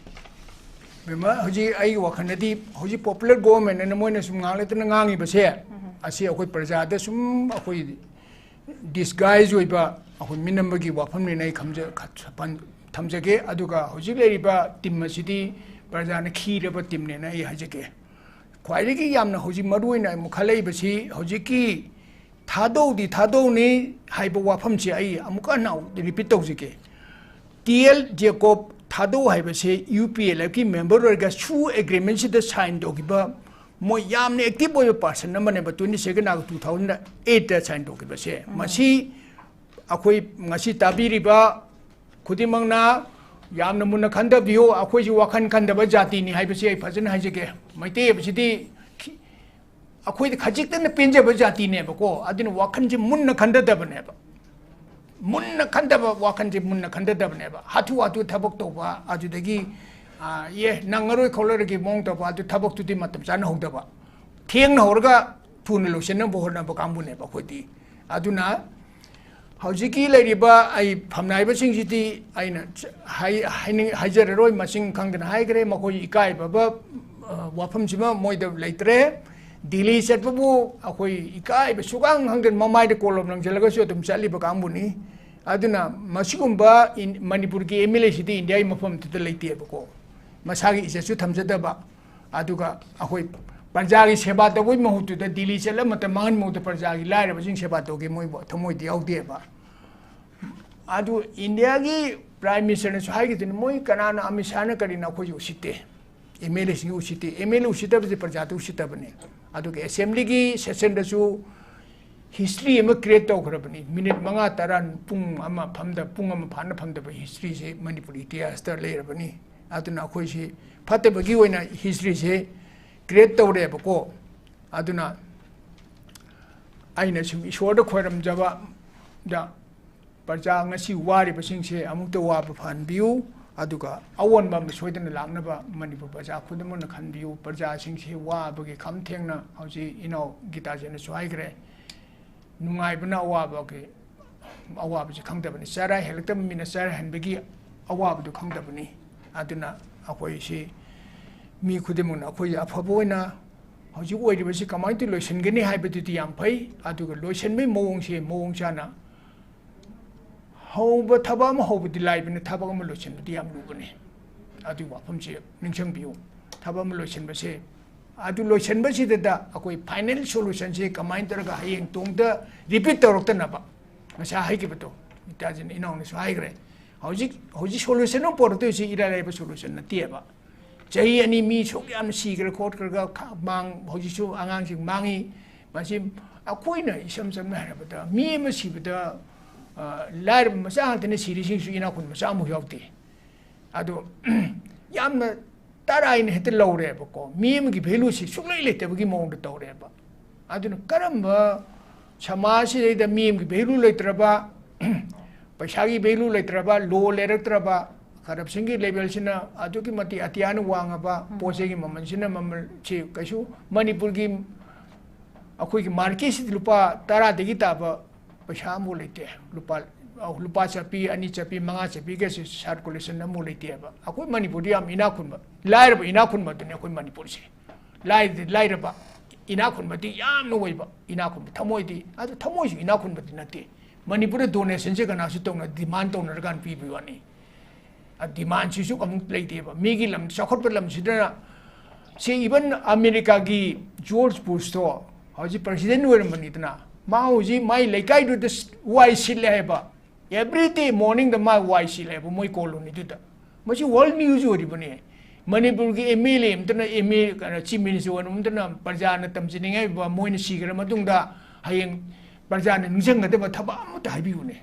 ꯕꯦꯝꯃ, ꯍꯧꯖꯤꯛ ꯑꯩꯒꯤ ꯋꯥꯈꯜꯗꯗꯤ ꯍꯧꯖꯤꯛ popular government ꯑꯅ ꯃꯣꯏꯅ ꯁꯨꯝ ꯉꯥꯡꯂꯗꯅ ꯉꯥꯡꯉꯤꯕꯁꯦ, ꯑꯁꯤ ꯑꯩꯈꯣꯏ ꯄ꯭ꯔꯖꯥꯗ ꯁꯨꯝ ꯑꯩꯈꯣꯏ disguise ꯑꯣꯏꯕ ꯑꯩꯈꯣꯏ ꯃꯤꯅꯝꯕꯒꯤ ꯋꯥꯐꯝꯅꯦꯅ ꯑꯩ ꯈꯝꯖ-, ꯈ-, ꯊꯝꯖꯒꯦ꯫ ꯑꯗꯨꯒ ꯍꯧꯖꯤꯛ ꯂꯩꯔꯤꯕ team ꯑꯁꯤꯗꯤ ꯄ꯭ꯔꯖꯥꯅ ꯈꯤꯔꯕ teamꯅꯦꯅ ꯑꯩ ꯍꯥꯏꯖꯒꯦ꯫ ꯈ꯭ꯋꯥꯏꯗꯒꯤ ꯌꯥꯝꯅ ꯍꯧꯖꯤꯛ ꯃꯔꯨ ꯑꯣꯏꯅ ꯑꯃꯨꯛ ꯈꯜꯂꯛꯏꯕꯁꯤ ꯍꯧꯖꯤꯛꯀꯤ ꯊꯥꯗꯧꯗꯤ ꯊꯥꯗꯧꯅꯤ ꯍꯥꯏꯕ ꯋꯥꯐꯝꯁꯦ ꯑꯩ ꯑꯃꯨꯛꯀ ꯍꯟꯅ repeat ꯇꯧꯖꯒꯦ꯫ ꯇꯤ ꯑꯦꯜ ꯖꯦꯀꯣꯕ ꯊꯥꯗꯧ ꯍꯥꯏꯕꯁꯦ UPLFꯀꯤ member ꯑꯣꯏꯔꯒ ꯁꯨ agreementꯁꯤꯗ sign ꯇꯧꯈꯤꯕ ꯃꯣꯏ ꯌꯥꯝꯅ active ꯑꯣꯏꯕ person ꯑꯃꯅꯦꯕ, twenty second August two thousand eightꯇ sign ꯇꯧꯈꯤꯕꯁꯦ꯫ ꯃꯁꯤ ꯑꯩꯈꯣꯏ ꯉꯁꯤ ꯇꯥꯕꯤꯔꯤꯕ ꯈꯨꯗꯤꯡꯃꯛꯅ ꯌꯥꯝꯅ ꯃꯨꯟꯅ ꯈꯟꯊꯕꯤꯌꯨ꯫ ꯑꯩꯈꯣꯏꯁꯤ ꯋꯥꯈꯜ ꯈꯟꯗꯕ ꯖꯥꯇꯤꯅꯤ ꯍꯥꯏꯕꯁꯤ ꯑꯩ ꯐꯖꯅ ꯍꯥꯏꯖꯒꯦ꯫ ꯃꯩꯇꯩ ꯍꯥꯏꯕꯁꯤꯗꯤ ꯈꯤ-, ꯑꯩꯈꯣꯏꯗ ꯈꯖꯤꯛꯇꯅ ꯄꯦꯟꯖꯕ ꯖꯥꯇꯤꯅꯦꯕꯀꯣ꯫ ꯑꯗꯨꯅ ꯋꯥꯈꯜꯁꯦ ꯃꯨꯟꯅ ꯈꯟꯊꯗꯕꯅꯦꯕ꯫ ꯃꯨꯟꯅ ꯈꯟꯊꯕ, ꯋꯥꯈꯜꯁꯦ ꯃꯨꯟꯅ ꯈꯟꯊꯗꯕꯅꯦꯕ꯫ ꯍꯥꯊꯨ ꯍꯥꯊꯨ ꯊꯕꯛ ꯇꯧꯕ, ꯑꯗꯨꯗꯒꯤ, ꯑ, ꯑꯦ, ꯅꯪꯉꯔꯣꯏ ꯈꯣꯠꯂꯔꯣꯏꯒꯤ ꯃꯑꯣꯡ ꯇꯧꯕ, ꯑꯗꯨ ꯊꯕꯛꯇꯨꯗꯤ ꯃꯇꯝ ꯆꯥꯅ ꯍꯧꯗꯕ꯫ ꯊꯦꯡꯅ ꯍꯧꯔꯒ ꯊꯨꯅ ꯂꯣꯏꯁꯤꯟꯅꯕ ꯍꯣꯠꯅꯕ ꯀꯥꯡꯕꯨꯅꯦꯕ ꯑꯩꯈꯣꯏꯗꯤ꯫ ꯑꯗꯨꯅ ꯍꯧꯖꯤꯛꯀꯤ ꯂꯩꯔꯤꯕ ꯑꯩ ꯐꯝꯅꯥꯏꯕꯁꯤꯡꯁꯤꯗꯤ ꯑꯩꯅ ꯍꯥꯏ-, ꯍꯥꯏꯅꯤꯡ-, ꯍꯥꯏꯖꯔꯔꯣꯏ, ꯃꯁꯤꯡ ꯈꯪꯗꯅ ꯍꯥꯏꯈ꯭ꯔꯦ꯫ ꯃꯈꯣꯏ ꯏꯀꯥꯏꯕꯕ, ꯑ, ꯋꯥꯐꯝꯁꯤꯃ ꯃꯣꯏꯗ ꯂꯩꯇ꯭ꯔꯦ꯫ ꯗꯤꯜꯂꯤ ꯆꯠꯄꯕꯨ ꯑꯩꯈꯣꯏ ꯏꯀꯥꯏꯕ ꯁꯨꯛꯈꯪ ꯈꯪꯗꯅ ꯃꯃꯥꯏꯗ ꯀꯣꯂꯣꯝ ꯂꯪꯁꯤꯜꯂꯒꯁꯨ ꯑꯗꯨꯝ ꯆꯠꯂꯤꯕ ꯀꯥꯡꯕꯨꯅꯤ꯫ ꯑꯗꯨꯅ ꯃꯁꯤꯒꯨꯝꯕ ꯏꯟ-, ꯃꯅꯤꯄꯨꯔꯒꯤ ꯑꯦꯝ ꯑꯦꯜ ꯑꯦꯁꯤꯗꯤ ꯏꯟꯗꯤꯌꯥꯒꯤ ꯃꯐꯝ ꯑꯃꯠꯇꯗ ꯂꯩꯇꯦꯕꯀꯣ꯫ ꯃꯁꯥꯒꯤ ꯏꯖꯠꯁꯨ ꯊꯝꯖꯗꯕ, ꯑꯗꯨꯒ ꯑꯩꯈꯣꯏ ꯄ꯭ꯔꯖꯥꯒꯤ ꯁꯦꯕꯥ ꯇꯧꯕꯒꯤ ꯃꯍꯨꯠꯇꯨꯗ ꯗꯤꯜꯂꯤ ꯆꯠꯂ ꯃꯇꯝ ꯃꯥꯡꯍꯟꯕ ꯃꯍꯨꯠꯇ ꯄ꯭ꯔꯖꯥꯒꯤ ꯂꯥꯏꯔꯕꯁꯤꯡ ꯁꯦꯕꯥ ꯇꯧꯒꯦ ꯃꯣꯏꯕꯨ ꯊꯃꯣꯏꯗꯤ ꯌꯥꯎꯗꯦꯕ꯫ ꯑꯗꯨ ꯏꯟꯗꯤꯌꯥꯒꯤ ꯄ꯭ꯔꯥꯏꯝ ꯃꯤꯅꯤꯁꯇꯔꯅꯁꯨ ꯍꯥꯏꯈꯤꯗꯨꯅꯤ, ꯃꯣꯏ ꯀꯅꯥꯅ, ꯑꯃꯤꯠ ꯁꯥꯍꯅ ꯀꯔꯤꯅ ꯑꯩꯈꯣꯏꯁꯦ ꯎꯁꯤꯠꯇꯦ, ꯑꯦꯝ ꯑꯦꯜ ꯑꯦꯁꯤꯡ ꯎꯁꯤꯠꯇꯦ꯫ ꯑꯦꯝ ꯑꯦꯜ ꯑꯦ ꯎꯁꯤꯠꯇꯕꯁꯦ ꯄ꯭ꯔꯖꯥꯗ ꯎꯁꯤꯠꯇꯕꯅꯦ꯫ ꯑꯗꯨꯒ ꯑꯦꯁꯦꯝꯕ꯭ꯂꯤꯒꯤ ꯁꯦꯁꯟꯗꯁꯨ ꯍꯤꯁꯇ꯭ꯔꯤ ꯑꯃ ꯀ꯭ꯔꯤꯌꯦꯠ ꯇꯧꯈ꯭ꯔꯕꯅꯤ꯫ ꯃꯤꯅꯤꯠ ꯃꯉꯥ ꯇꯔꯥ, ꯄꯨꯡ ꯑꯃ ꯐꯝꯗ, ꯄꯨꯡ ꯑꯃ ꯐꯥꯅ ꯐꯝꯗꯕ ꯍꯤꯁꯇ꯭ꯔꯤꯁꯦ ꯃꯅꯤꯄꯨꯔ ꯏꯇꯤꯍꯥꯁꯇ ꯂꯩꯔꯕꯅꯤ꯫ ꯑꯗꯨꯅ ꯑꯩꯈꯣꯏꯁꯤ ꯐꯠꯇꯕꯒꯤ ꯑꯣꯏꯅ ꯍꯤꯁꯇ꯭ꯔꯤꯁꯦ ꯀ꯭ꯔꯤꯌꯦꯠ ꯇꯧꯔꯦꯕꯀꯣ꯫ ꯑꯗꯨꯅ ꯑꯩꯅ ꯁꯨꯝ ꯏꯁꯣꯔꯗ ꯈꯣꯏꯔꯝꯖꯕꯗ, ꯄ꯭ꯔꯖꯥ ꯉꯁꯤ ꯋꯥꯔꯤꯕꯁꯤꯡꯁꯦ ꯑꯃꯨꯛꯇ ꯋꯥꯕ ꯐꯍꯟꯕꯤꯌꯨ, ꯑꯗꯨꯒ ꯑꯑꯣꯟꯕ ꯑꯃ ꯁꯣꯏꯗꯅ ꯂꯥꯛꯅꯕ ꯃꯅꯤꯄꯨꯔ ꯄ꯭ꯔꯖꯥ ꯈꯨꯗꯤꯡꯃꯛꯅ ꯈꯟꯕꯤꯌꯨ꯫ ꯄ꯭ꯔꯖꯥꯁꯤꯡꯁꯦ ꯋꯥꯕꯒꯤ ꯈꯝ ꯊꯦꯡꯅ ꯍꯧꯖꯤꯛ ꯏꯅꯥꯎ ꯒꯤꯇꯥꯖꯤꯅꯁꯨ ꯍꯥꯏꯈ꯭ꯔꯦ, ꯅꯨꯡꯉꯥꯏꯕꯅ ꯑꯋꯥꯕꯒꯤ, ꯑꯋꯥꯕꯁꯤ ꯈꯪꯗꯕꯅꯤ, ꯆꯔꯥ ꯍꯦꯜꯂꯛꯇꯕ ꯃꯤꯅ ꯆꯔꯥ ꯍꯦꯟꯕꯒꯤ ꯑꯋꯥꯕꯗꯨ ꯈꯪꯗꯕꯅꯤ꯫ ꯑꯗꯨꯅ ꯑꯩꯈꯣꯏꯁꯤ ꯃꯤ ꯈꯨꯗꯤꯡꯃꯛꯅ ꯑꯩꯈꯣꯏ ꯑꯐꯕ ꯑꯣꯏꯅ ꯍꯧꯖꯤꯛ ꯑꯣꯏꯔꯤꯕꯁꯤ ꯀꯃꯥꯏꯅ ꯇꯧ ꯂꯣꯏꯁꯤꯟꯒꯅꯤ ꯍꯥꯏꯕꯗꯨꯗꯤ ꯌꯥꯝ ꯐꯩ, ꯑꯗꯨꯒ ꯂꯣꯏꯁꯤꯟꯕꯒꯤ ꯃꯑꯣꯡꯁꯦ ꯃꯑꯣꯡ ꯆꯥꯅ ꯍꯧꯕ, ꯊꯕꯛ ꯑꯃ ꯍꯧꯕꯗꯤ ꯂꯥꯏꯕꯅꯤ, ꯊꯕꯛ ꯑꯃ ꯂꯣꯏꯁꯤꯟꯕꯗꯤ ꯌꯥꯝ ꯂꯨꯕꯅꯤ꯫ ꯑꯗꯨꯒꯤ ꯋꯥꯐꯝꯁꯦ ꯅꯤꯡꯁꯤꯡꯕꯤꯌꯨ꯫ ꯊꯕꯛ ꯑꯃ ꯂꯣꯏꯁꯤꯟꯕꯁꯦ, ꯑꯗꯨ ꯂꯣꯏꯁꯤꯟꯕꯁꯤꯗ ꯑꯩꯈꯣꯏ ꯐꯥꯏꯅꯦꯜ ꯁꯣꯂꯨꯁꯟꯁꯦ ꯀꯃꯥꯏꯅ ꯇꯧꯔꯒ ꯍꯌꯦꯡ ꯇꯨꯡꯗ ꯔꯤꯄꯤꯠ ꯇꯧꯔꯛꯇꯅꯕ, ꯉꯁꯥꯏ ꯍꯥꯏꯈꯤꯕꯗꯣ, ꯏꯇꯥꯖꯤꯅ, ꯏꯅꯥꯎꯅꯁꯨ ꯍꯥꯏꯈ꯭ꯔꯦ꯫ ꯍꯧꯖꯤꯛ, ꯍꯧꯖꯤꯛ ꯁꯣꯂꯨꯁꯟ ꯑꯃ ꯄꯨꯔꯛꯇꯣꯏꯁꯤ ꯏꯔꯥꯏ ꯂꯥꯏꯕ ꯁꯣꯂꯨꯁꯟ ꯅꯠꯇꯦꯕ꯫ ꯆꯍꯤ ꯑꯅꯤ ꯃꯤ ꯁꯨꯛ ꯌꯥꯝꯅ ꯁꯤꯈ꯭ꯔ ꯈꯣꯠꯈ꯭ꯔꯒ ꯈ-, ꯃꯥꯡ-, ꯍꯧꯖꯤꯛꯁꯨ ꯑꯉꯥꯡꯁꯤꯡ ꯃꯥꯡꯉꯤ꯫ ꯃꯁꯤ ꯑꯩꯈꯣꯏꯅ ꯏꯁꯝ ꯁꯝꯅ ꯍꯥꯏꯔꯕꯗ ꯃꯤ ꯑꯃ ꯁꯤꯕꯗ, ꯑ, ꯂꯥꯏꯔꯕ ꯃꯆꯥ ꯉꯥꯛꯇꯅ ꯁꯤꯔꯤꯁꯤꯡꯁꯨ ꯏꯅꯥꯛ ꯈꯨꯟꯕ ꯃꯆꯥ ꯑꯃꯐꯥꯎ ꯌꯥꯎꯗꯦ꯫ ꯑꯗꯣ ꯌꯥꯝꯅ ꯇꯔꯥꯏꯅ ꯍꯦꯛꯇ ꯂꯧꯔꯦꯕꯀꯣ꯫ ꯃꯤ ꯑꯃꯒꯤ ꯚꯦꯂꯨꯁꯤ ꯁꯨꯡꯂꯩ ꯂꯩꯇꯕꯒꯤ ꯃꯑꯣꯡꯗ ꯇꯧꯔꯦꯕ꯫ ꯑꯗꯨꯅ ꯀꯔꯝꯕ ꯁꯃꯥꯖꯁꯤꯗꯩꯗ ꯃꯤ ꯑꯃꯒꯤ ꯚꯦꯂꯨ ꯂꯩꯇ꯭ꯔꯕ, ꯄꯩꯁꯥꯒꯤ ꯚꯦꯂꯨ ꯂꯩꯇ꯭ꯔꯕ, ꯂꯣ ꯂꯩꯔꯛꯇ꯭ꯔꯕ, ꯀꯔꯞꯁꯟꯒꯤ ꯂꯦꯚꯦꯜꯁꯤꯅ ꯑꯗꯨꯛꯀꯤ ꯃꯇꯤꯛ ꯑꯇꯤꯌꯥꯅ ꯋꯥꯡꯉꯕ, ꯎꯝ꯫ ꯄꯣꯠ ꯆꯩꯒꯤ ꯃꯃꯜꯁꯤꯅ ꯃꯃꯜꯁꯤ ꯀꯩꯁꯨ ꯃꯅꯤꯄꯨꯔꯒꯤ, ꯑꯩꯈꯣꯏꯒꯤ ꯃꯥꯔꯀꯦꯠꯁꯤꯗ ꯂꯨꯄꯥ ꯇꯔꯥꯗꯒꯤ ꯇꯥꯕ ꯄꯩꯁꯥ ꯑꯃꯐꯥꯎ ꯂꯩꯇꯦ꯫ ꯂꯨꯄꯥ, ꯂꯨꯄꯥ ꯆꯠꯄꯤ, ꯑꯅꯤ ꯆꯠꯄꯤ, ꯃꯉꯥ ꯆꯠꯄꯤꯒꯁꯦ ꯁꯥꯔꯀꯨꯂꯦꯁꯟ ꯑꯃꯐꯥꯎ ꯂꯩꯇꯦꯕ꯫ ꯑꯩꯈꯣꯏ ꯃꯅꯤꯄꯨꯔꯗꯤ ꯌꯥꯝ ꯏꯅꯥꯛ ꯈꯨꯟꯕ, ꯂꯥꯏꯔꯕ ꯏꯅꯥꯛ ꯈꯨꯟꯕ ꯑꯗꯨꯅꯤ ꯑꯩꯈꯣꯏ ꯃꯅꯤꯄꯨꯔꯁꯦ꯫ ꯂꯥꯏꯔꯗꯤ ꯂꯥꯏꯔꯕ, ꯏꯅꯥꯛ ꯈꯨꯟꯕꯗꯤ ꯌꯥꯝꯅ ꯑꯣꯏꯕ, ꯏꯅꯥꯛ ꯈꯨꯟꯕ ꯊꯃꯣꯏꯗꯤ, ꯑꯗꯨ ꯊꯃꯣꯏꯁꯨ ꯏꯅꯥꯛ ꯈꯨꯟꯕꯗꯤ ꯅꯠꯇꯦ꯫ ꯃꯅꯤꯄꯨꯔꯗ donationꯁꯦ ꯀꯅꯥꯁꯨ ꯇꯧꯅ demand ꯇꯧꯅꯔꯀꯥꯟꯗ ꯄꯤꯕꯒꯤ ꯋꯥꯅꯤ꯫ ꯑ, demandꯁꯤꯁꯨ ꯑꯃꯨꯛ ꯂꯩꯇꯦꯕ꯫ ꯃꯤꯒꯤ ꯂꯝ, ꯆꯥꯎꯈꯠꯄ ꯂꯝꯁꯤꯗꯅ, ꯁꯤ even ꯑꯃꯦꯔꯤꯀꯥꯒꯤ ꯖꯣꯔꯖ ꯕꯨꯁꯇꯣ ꯍꯧꯖꯤꯛ president ꯑꯣꯏꯔꯝꯕꯅꯤꯗꯅ, ꯃꯥ ꯍꯧꯖꯤꯛ ꯃꯥꯏ ꯂꯩꯀꯥꯏꯗꯨꯗ ꯁ-, ꯋꯥꯏ ꯁꯤꯠꯂꯦ ꯍꯥꯏꯕ꯫ Every day morningꯗ ꯃꯥ ꯋꯥꯏ ꯁꯤꯠꯂꯦ ꯍꯥꯏꯕ ꯃꯣꯏ colonyꯗꯨꯗ꯫ ꯃꯁꯤ world news ꯑꯣꯏꯔꯤꯕꯅꯤ꯫ ꯃꯅꯤꯄꯨꯔꯒꯤ MLA ꯑꯃꯇꯅ, MLA, ꯀꯩꯅꯣ, chief minister ꯑꯣꯏꯔꯕ ꯑꯃꯇꯅ ꯄ꯭ꯔꯖꯥꯅ ꯇꯝꯖꯅꯤꯡꯉꯥꯏ ꯑꯣꯏꯕ, ꯃꯣꯏꯅ ꯁꯤꯈ꯭ꯔ ꯃꯇꯨꯡꯗ ꯍꯌꯦꯡ ꯄ꯭ꯔꯖꯥꯅ ꯅꯤꯡꯁꯤꯡꯒꯗꯕ ꯊꯕꯛ ꯑꯃꯇ ꯍꯥꯏꯕꯤꯌꯨꯅꯦ꯫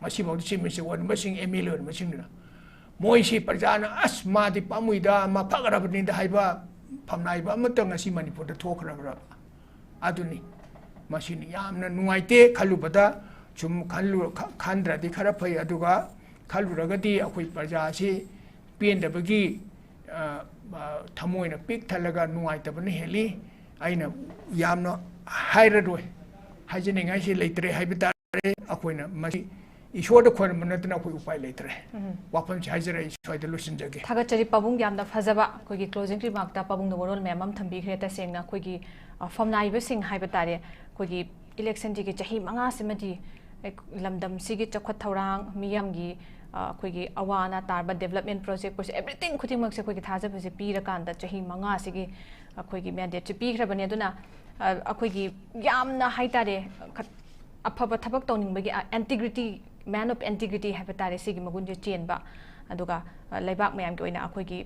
ꯉꯁꯤꯐꯥꯎꯗ chief minister ꯑꯣꯏꯔꯝꯕꯁꯤꯡ, MLA ꯑꯣꯏꯔꯝꯕꯁꯤꯡꯗꯨꯅ꯫ ꯃꯣꯏꯁꯤ ꯄ꯭ꯔꯖꯥꯅ, "ꯑꯁ, ꯃꯥꯗꯤ ꯄꯥꯝꯃꯨꯏꯗ, ꯃꯥ ꯐꯈ꯭ꯔꯕꯅꯤꯗ" ꯍꯥꯏꯕ ꯐꯝꯅꯥꯏꯕ ꯑꯃꯠꯇ ꯉꯁꯤ ꯃꯅꯤꯄꯨꯔꯗ ꯊꯣꯛꯈ꯭ꯔꯕ꯭ꯔꯥ? ꯑꯗꯨꯅꯤ꯫ ꯃꯁꯤꯅꯤ ꯌꯥꯝꯅ ꯅꯨꯡꯉꯥꯏꯇꯦ ꯈꯜꯂꯨꯕꯗ, ꯁꯨꯝ ꯈꯜꯂꯨ-, ꯈ-, ꯈꯟꯗ꯭ꯔꯗꯤ ꯈꯔ ꯐꯩ꯫ ꯑꯗꯨꯒ ꯈꯜꯂꯨꯔꯒꯗꯤ ꯑꯩꯈꯣꯏ ꯄ꯭ꯔꯖꯥ ꯑꯁꯤ ꯄꯦꯟꯗꯕꯒꯤ, ꯑ, ꯑ, ꯊꯃꯣꯏꯅ ꯄꯤꯛ ꯊꯜꯂꯒ ꯅꯨꯡꯉꯥꯏꯇꯕꯅ ꯍꯦꯜꯂꯤ꯫ ꯑꯩꯅ ꯌꯥꯝꯅ ꯍꯥꯏꯔꯔꯣꯏ, ꯍꯥꯏꯖꯅꯤꯡꯉꯥꯏꯁꯤ ꯂꯩꯇ꯭ꯔꯦ ꯍꯥꯏꯕ ꯇꯥꯔꯦ꯫ ꯑꯩꯈꯣꯏꯅ ꯃꯁꯤ ꯏꯁꯣꯔꯗ ꯈꯣꯏꯔꯝꯕ ꯅꯠꯇꯅ ꯑꯩꯈꯣꯏ ꯎꯄꯥꯏ ꯂꯩꯇ꯭ꯔꯦ꯫ ꯎꯝ꯫ ꯋꯥꯐꯝꯁꯤ ꯍꯥꯏꯖꯔ ꯑꯩ ꯁ꯭ꯋꯥꯏꯗ ꯂꯣꯏꯁꯤꯟꯖꯒꯦ꯫ ꯊꯥꯒꯠꯆꯔꯤ ꯄꯥꯕꯨꯡ, ꯌꯥꯝꯅ ꯐꯖꯕ ꯑꯩꯈꯣꯏꯒꯤ closing remarkꯇ ꯄꯥꯕꯨꯡꯅ ꯋꯥꯔꯣꯜ ꯃꯌꯥꯝ ꯑꯃ ꯊꯝꯕꯤꯈ꯭ꯔꯦ꯫ ꯇꯁꯦꯡꯅ ꯑꯩꯈꯣꯏꯒꯤ, ꯑ, ꯐꯝꯅꯥꯏꯕꯁꯤꯡ ꯍꯥꯏꯕ ꯇꯥꯔꯦ, ꯑꯩꯈꯣꯏꯒꯤ electionꯁꯤꯒꯤ ꯆꯍꯤ ꯃꯉꯥꯁꯤꯃꯗꯤ ꯑꯦ, ꯂꯝꯗꯝꯁꯤꯒꯤ ꯆꯥꯎꯈꯠ ꯊꯧꯔꯥꯡ, ꯃꯤꯌꯥꯝꯒꯤ, ꯑ, ꯑꯩꯈꯣꯏꯒꯤ ꯑꯋꯥ ꯑꯅꯥ ꯇꯥꯔꯕ development project, everything ꯈꯨꯗꯤꯡꯃꯛꯁꯦ ꯑꯩꯈꯣꯏꯒꯤ ꯊꯥꯖꯕꯁꯦ ꯄꯤꯔꯀꯥꯟꯗ ꯆꯍꯤ ꯃꯉꯥꯁꯤꯒꯤ ꯑꯩꯈꯣꯏꯒꯤ mandateꯁꯦ ꯄꯤꯈ꯭ꯔꯕꯅꯦ꯫ ꯑꯗꯨꯅ, ꯑ, ꯑꯩꯈꯣꯏꯒꯤ ꯌꯥꯝꯅ ꯍꯥꯏꯇꯥꯔꯦ, ꯈꯠ-, ꯑꯐꯕ ꯊꯕꯛ ꯇꯧꯅꯤꯡꯕꯒꯤ, ꯑ, integrity, man of integrity ꯍꯥꯏꯕ ꯇꯥꯔꯦ, ꯁꯤꯒꯤ ꯃꯒꯨꯟꯁꯦ ꯆꯦꯟꯕ, ꯑꯗꯨꯒ, ꯑ, ꯂꯩꯕꯥꯛ ꯃꯌꯥꯝꯒꯤ ꯑꯣꯏꯅ ꯑꯩꯈꯣꯏꯒꯤ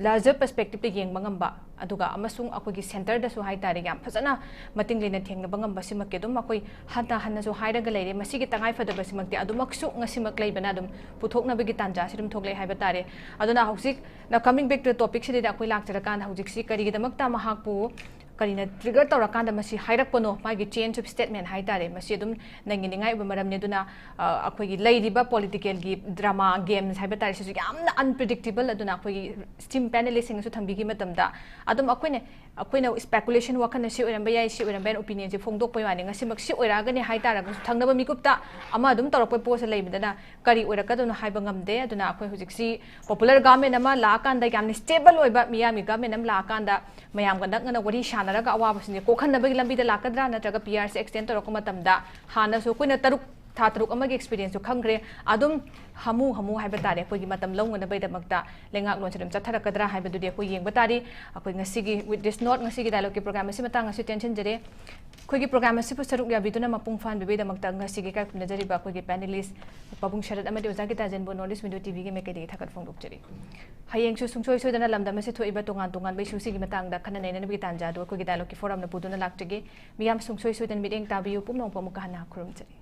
larger perspectiveꯇ ꯌꯦꯡꯕ ꯉꯝꯕ, ꯑꯗꯨꯒ ꯑꯃꯁꯨꯡ ꯑꯩꯈꯣꯏꯒꯤ centreꯗꯁꯨ ꯍꯥꯏꯇꯥꯔꯦ, ꯌꯥꯝ ꯐꯖꯅ ꯃꯇꯤꯡ ꯂꯩꯅ ꯊꯦꯡꯅꯕ ꯉꯝꯕꯁꯤꯃꯛꯀꯤ ꯑꯗꯨꯝ ꯑꯩꯈꯣꯏ ꯍꯟꯅ ꯍꯟꯅꯁꯨ ꯍꯥꯏꯔꯒ ꯂꯩꯔꯦ꯫ ꯃꯁꯤꯒꯤ ꯇꯉꯥꯏꯐꯗꯕꯁꯤꯃꯛꯇꯤ ꯑꯗꯨꯃꯛꯁꯨ ꯉꯁꯤꯃꯛ ꯂꯩꯕꯅ ꯑꯗꯨꯝ ꯄꯨꯊꯣꯛꯅꯕꯒꯤ ꯇꯥꯟꯖꯥꯁꯤ ꯑꯗꯨꯝ ꯊꯣꯛꯂꯛꯑꯦ ꯍꯥꯏꯕ ꯇꯥꯔꯦ꯫ ꯑꯗꯨꯅ ꯍꯧꯖꯤꯛ coming back to topicꯁꯤꯗ ꯑꯩꯈꯣꯏ ꯂꯥꯛꯆꯔꯀꯥꯟꯗ ꯍꯧꯖꯤꯛꯁꯤ ꯀꯔꯤꯒꯤꯗꯃꯛꯇ ꯃꯍꯥꯛꯄꯨ ꯀꯔꯤꯅ trigger ꯇꯧꯔꯀꯥꯟꯗ ꯃꯁꯤ ꯍꯥꯏꯔꯛꯄꯅꯣ, ꯃꯥꯒꯤ change of statement ꯍꯥꯏꯇꯥꯔꯦ, ꯃꯁꯤ ꯑꯗꯨꯝ ꯅꯩꯅꯅꯤꯡꯉꯥꯏ ꯑꯣꯏꯕ ꯃꯔꯝꯅꯤ꯫ ꯑꯗꯨꯅ, ꯑ, ꯑꯩꯈꯣꯏꯒꯤ ꯂꯩꯔꯤꯕ politicalꯒꯤ drama games ꯍꯥꯏꯕ ꯇꯥꯔꯦ, ꯁꯤꯁꯨ ꯌꯥꯝꯅ unpredictable, ꯑꯗꯨꯅ ꯑꯩꯈꯣꯏꯒꯤ esteemed panelistꯁꯤꯡꯅꯁꯨ ꯊꯝꯕꯤꯈꯤꯕ ꯃꯇꯝꯗ ꯑꯗꯨꯝ ꯑꯩꯈꯣꯏꯅ ꯑꯩꯈꯣꯏꯅ speculation ꯋꯥꯈꯜꯅ ꯁꯤ ꯑꯣꯏꯔꯝꯕ ꯌꯥꯏ, ꯁꯤ ꯑꯣꯏꯔꯝꯕ ꯌꯥꯏ, opinionꯁꯦ ꯐꯣꯡꯗꯣꯛꯄꯩ ꯋꯥꯅꯤ꯫ ꯉꯁꯤꯃꯛ ꯁꯤ ꯑꯣꯏꯔꯛꯑꯒꯅꯤ ꯍꯥꯏ ꯇꯥꯔꯒꯁꯨ ꯊꯪꯅꯕ ꯃꯤꯀꯨꯞꯇ ꯑꯃ ꯑꯗꯨꯝ ꯇꯧꯔꯛꯄ ꯄꯣꯠꯁꯦ ꯂꯩꯕꯗꯅ ꯀꯔꯤ ꯑꯣꯏꯔꯛꯀꯗꯣꯏꯅꯣ ꯍꯥꯏꯕ ꯉꯝꯗꯦ꯫ ꯑꯗꯨꯅ ꯑꯩꯈꯣꯏ ꯍꯧꯖꯤꯛꯁꯤ popular government ꯑꯃ ꯂꯥꯛꯑꯀꯥꯟꯗ, ꯌꯥꯝꯅ stable ꯑꯣꯏꯕ ꯃꯤꯌꯥꯝꯒꯤ government ꯑꯃ ꯂꯥꯛꯑꯀꯥꯟꯗ ꯃꯌꯥꯝꯒ ꯅꯛꯅꯅ ꯋꯥꯔꯤ ꯁꯥꯟꯅꯔꯒ ꯑꯋꯥꯕꯁꯤꯡꯁꯦ ꯀꯣꯛꯍꯟꯅꯕꯒꯤ ꯂꯝꯕꯤꯗ ꯂꯥꯛꯀꯗ꯭ꯔꯥ, ꯅꯠꯇ꯭ꯔꯒ PRꯁꯦ extend ꯇꯧꯔꯛꯄ ꯃꯇꯝꯗ ꯍꯥꯟꯅꯁꯨ ꯑꯩꯈꯣꯏꯅ ꯇꯔꯨꯛ, ꯊꯥ ꯇꯔꯨꯛ ꯑꯃꯒꯤ experienceꯁꯨ ꯈꯪꯈ꯭ꯔꯦ꯫ ꯑꯗꯨꯝ ꯍꯥꯃꯨ ꯍꯥꯃꯨ ꯍꯥꯏꯕ ꯇꯥꯔꯦ, ꯑꯩꯈꯣꯏꯒꯤ ꯃꯇꯝ ꯂꯧꯅꯅꯕꯒꯤꯗꯃꯛꯇ ꯂꯩꯉꯥꯛꯂꯣꯟꯁꯦ ꯑꯗꯨꯝ ꯆꯠꯊꯔꯛꯀꯗ꯭ꯔꯥ ꯍꯥꯏꯕꯗꯨꯗꯤ ꯑꯩꯈꯣꯏ ꯌꯦꯡꯕ ꯇꯥꯔꯤ꯫ ꯑꯩꯈꯣꯏ ꯉꯁꯤꯒꯤ, with this note, ꯉꯁꯤꯒꯤ dialogueꯀꯤ program ꯑꯁꯤ ꯃꯇꯥꯡ ꯑꯁꯤ ꯇꯦꯟꯁꯤꯟꯖꯔꯦ꯫ ꯑꯩꯈꯣꯏꯒꯤ program ꯑꯁꯤꯕꯨ ꯁꯔꯨꯛ ꯌꯥꯕꯤꯗꯨꯅ ꯃꯄꯨꯡ ꯐꯥꯍꯟꯕꯤꯕꯒꯤꯗꯃꯛꯇ ꯉꯁꯤꯒꯤ ꯏꯀꯥꯏ ꯈꯨꯝꯅꯖꯔꯤꯕ ꯑꯩꯈꯣꯏꯒꯤ panelist ꯄꯥꯕꯨꯡ ꯁꯔꯠ ꯑꯃꯗꯤ ꯑꯣꯖꯥ ꯒꯤꯇꯥꯖꯟꯕꯨ North East Window TVꯒꯤ ꯃꯥꯏꯀꯩꯗꯒꯤ ꯊꯥꯒꯠ ꯐꯣꯡꯗꯣꯛꯆꯔꯤ꯫ ꯍꯌꯦꯡꯁꯨ ꯁꯨꯡꯁꯣꯏ ꯁꯣꯏꯗꯅ ꯂꯝꯗꯝ ꯑꯁꯤ ꯊꯣꯛꯏꯕ ꯇꯣꯉꯥꯟ ꯇꯣꯉꯥꯟꯕ issueꯁꯤꯡꯒꯤ ꯃꯇꯥꯡꯗ ꯈꯟꯅ ꯅꯩꯅꯅꯕꯒꯤ ꯇꯥꯟꯖꯥ ꯑꯗꯨ ꯑꯩꯈꯣꯏꯒꯤ dialogueꯀꯤ forumꯅ ꯄꯨꯗꯨꯅ ꯂꯥꯛꯆꯒꯦ꯫ ꯃꯤꯌꯥꯝ ꯁꯨꯡꯁꯣꯏ ꯁꯣꯏꯗꯅ ꯃꯤꯠꯌꯦꯡ ꯇꯥꯕꯤꯌꯨ꯫ ꯄꯨꯝꯅꯃꯛꯄꯨ ꯑꯃꯨꯛꯀ ꯍꯟꯅ ꯈꯨꯔꯨꯝꯖꯔꯤ꯫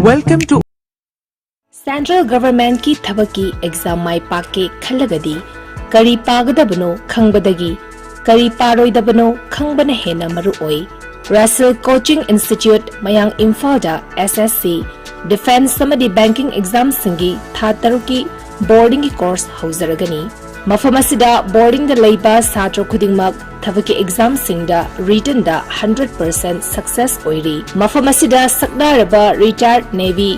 Welcome to Central Governmentꯀꯤ ꯊꯕꯛꯀꯤ exam ꯃꯥꯏ ꯄꯥꯛꯀꯦ ꯈꯜꯂꯒꯗꯤ ꯀꯔꯤ ꯄꯥꯒꯗꯕꯅꯣ ꯈꯪꯕꯗꯒꯤ ꯀꯔꯤ ꯄꯥꯔꯣꯏꯗꯕꯅꯣ ꯈꯪꯕꯅ ꯍꯦꯟꯅ ꯃꯔꯨꯑꯣꯏ꯫ Russell Coaching Institute, ꯃꯌꯥꯡ ꯏꯝꯐꯥꯜꯗ SSC, defence ꯑꯃꯗꯤ banking examꯁꯤꯡꯒꯤ ꯊꯥ ꯇꯔꯨꯛꯀꯤ boardingꯒꯤ course ꯍꯧꯖꯔꯒꯅꯤ꯫ ꯃꯐꯝ ꯑꯁꯤꯗ boardingꯗ ꯂꯩꯕ ꯁꯥꯇ꯭ꯔ ꯈꯨꯗꯤꯡꯃꯛ ꯊꯕꯛꯀꯤ examꯁꯤꯡꯗ writtenꯗ hundred percent success ꯑꯣꯏꯔꯤ꯫ ꯃꯐꯝ ꯑꯁꯤꯗ ꯁꯛꯅꯥꯏꯔꯕ retired Navy,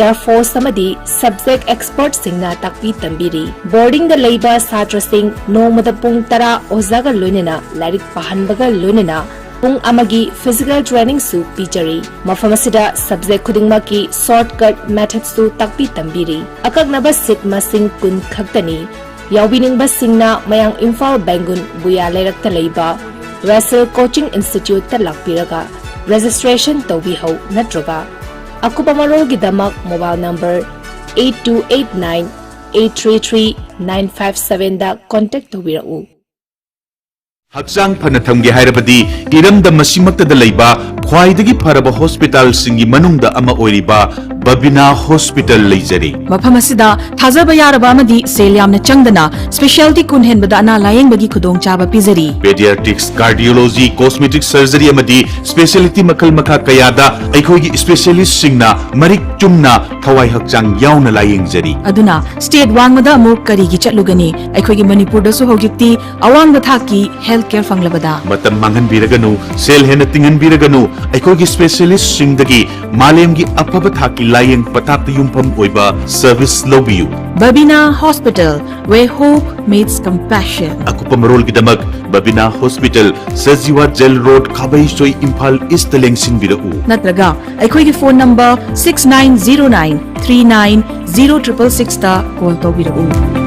Air Force ꯑꯃꯗꯤ subject expertꯁꯤꯡꯅ ꯇꯥꯛꯄꯤ ꯇꯝꯕꯤꯔꯤ꯫ Boardingꯗ ꯂꯩꯕ ꯁꯥꯇ꯭ꯔꯁꯤꯡ ꯅꯣꯡꯃꯗ ꯄꯨꯡ ꯇꯔꯥ ꯑꯣꯖꯥꯒ ꯂꯣꯏꯅꯅ ꯂꯥꯏꯔꯤꯛ ꯄꯥꯍꯟꯕꯒ ꯂꯣꯏꯅꯅ ꯄꯨꯡ ꯑꯃꯒꯤ physical trainingꯁꯨ ꯄꯤꯖꯔꯤ꯫ ꯃꯐꯝ ꯑꯁꯤꯗ subject ꯈꯨꯗꯤꯡꯃꯛꯀꯤ shortcut methodꯁꯨ ꯇꯥꯛꯄꯤ ꯇꯝꯕꯤꯔꯤ꯫ ꯑꯀꯛꯅꯕ seat ꯃꯁꯤꯡ ꯀꯨꯟ ꯈꯛꯇꯅꯤ꯫ ꯌꯥꯎꯕꯤꯅꯤꯡꯕꯁꯤꯡꯅ ꯃꯌꯥꯡ ꯏꯝꯐꯥꯜ ꯕꯦꯡꯒꯨꯟ ꯕꯨꯌꯥ ꯂꯩꯔꯛꯇ ꯂꯩꯕ Russell Coaching Instituteꯇ ꯂꯥꯛꯄꯤꯔꯒ registration ꯇꯧꯕꯤꯍꯧ, ꯅꯠꯇ꯭ꯔꯒ ꯑꯀꯨꯞꯄ ꯃꯔꯣꯜꯒꯤꯗꯃꯛ mobile number eight two eight nine eight three three nine five sevenꯗ contact ꯇꯧꯕꯤꯔꯛꯎ꯫ ꯍꯛꯆꯥꯡ ꯐꯅ ꯊꯝꯒꯦ ꯍꯥꯏꯔꯕꯗꯤ ꯏꯔꯝꯗꯝ ꯑꯁꯤꯃꯛꯇꯗ ꯂꯩꯕ ꯈ꯭ꯋꯥꯏꯗꯒꯤ ꯐꯔꯕ ꯍꯣꯁꯄꯤꯇꯥꯜꯁꯤꯡꯒꯤ ꯃꯅꯨꯡꯗ ꯑꯃ ꯑꯣꯏꯔꯤꯕ ꯕꯕꯤꯅꯥ ꯍꯣꯁꯄꯤꯇꯥꯜ ꯂꯩꯖꯔꯤ꯫ ꯃꯐꯝ ꯑꯁꯤꯗ ꯊꯥꯖꯕ ꯌꯥꯔꯕ ꯑꯃꯗꯤ ꯁꯦꯜ ꯌꯥꯝꯅ ꯆꯪꯗꯅ ꯁ꯭ꯄꯦꯁꯤꯌꯥꯂꯤꯇꯤ ꯀꯨꯟ ꯍꯦꯟꯕꯗ ꯑꯅꯥ ꯂꯥꯌꯦꯡꯕꯒꯤ ꯈꯨꯗꯣꯡꯆꯥꯕ ꯄꯤꯖꯔꯤ꯫ ꯄꯦꯗꯤꯌꯥꯇ꯭ꯔꯤꯛꯁ, ꯀꯥꯔꯗꯤꯑꯣꯂꯣꯖꯤ, ꯀꯣꯁꯃꯦꯇꯤꯛ ꯁꯔꯖꯔꯤ ꯑꯃꯗꯤ ꯁ꯭ꯄꯦꯁꯤꯌꯦꯂꯤꯇꯤ ꯃꯈꯜ ꯃꯈꯥ ꯀꯌꯥꯗ ꯑꯩꯈꯣꯏꯒꯤ ꯁ꯭ꯄꯦꯁꯤꯌꯦꯂꯤꯁꯁꯤꯡꯅ ꯃꯔꯤꯛ ꯆꯨꯝꯅ ꯊꯋꯥꯏ ꯍꯛꯆꯥꯡ ꯌꯥꯎꯅ ꯂꯥꯌꯦꯡꯖꯔꯤ꯫ ꯑꯗꯨꯅ ꯁ꯭ꯇꯦꯠ ꯋꯥꯡꯃꯗ ꯑꯃꯨꯛ ꯀꯔꯤꯒꯤ ꯆꯠꯂꯨꯒꯅꯤ? ꯑꯩꯈꯣꯏꯒꯤ ꯃꯅꯤꯄꯨꯔꯗꯁꯨ ꯍꯧꯖꯤꯛꯇꯤ ꯑꯋꯥꯡꯕ ꯊꯥꯛꯀꯤ ꯍꯦꯜꯊ ꯀꯦꯌꯔ ꯐꯪꯂꯕꯗ꯫ ꯃꯇꯝ ꯃꯥꯡꯍꯟꯕꯤꯔꯒꯅꯨ, ꯁꯦꯜ ꯍꯦꯟꯅ ꯇꯤꯡꯍꯟꯕꯤꯔꯒꯅꯨ, ꯑꯩꯈꯣꯏꯒꯤ ꯁ꯭ꯄꯦꯁꯤꯌꯦꯂꯤꯁ꯭ꯠꯁꯤꯡꯗꯒꯤ ꯃꯥꯂꯦꯝꯒꯤ ꯑꯐꯕ ꯊꯥꯛꯀꯤ ꯂꯥꯌꯦꯡ ꯄꯊꯥꯞꯇ ꯌꯨꯝꯐꯝ ꯑꯣꯏꯕ ꯁꯔꯚꯤꯁ ꯂꯧꯕꯤꯌꯨ꯫ Babina Hospital, where hope meets compassion. ꯑꯀꯨꯞꯄ ꯃꯔꯣꯜꯒꯤꯗꯃꯛ Babina hospital, Sajiwa jail road, Khabeisoi, Imphal ꯏꯁ꯭ꯠꯇ ꯂꯦꯡꯁꯤꯟꯕꯤꯔꯛꯎ꯫ ꯅꯠꯇ꯭ꯔꯒ ꯑꯩꯈꯣꯏꯒꯤ phone number six nine zero nine three nine zero triple sixꯇ ꯀꯣꯜ ꯇꯧꯕꯤꯔꯛꯎ꯫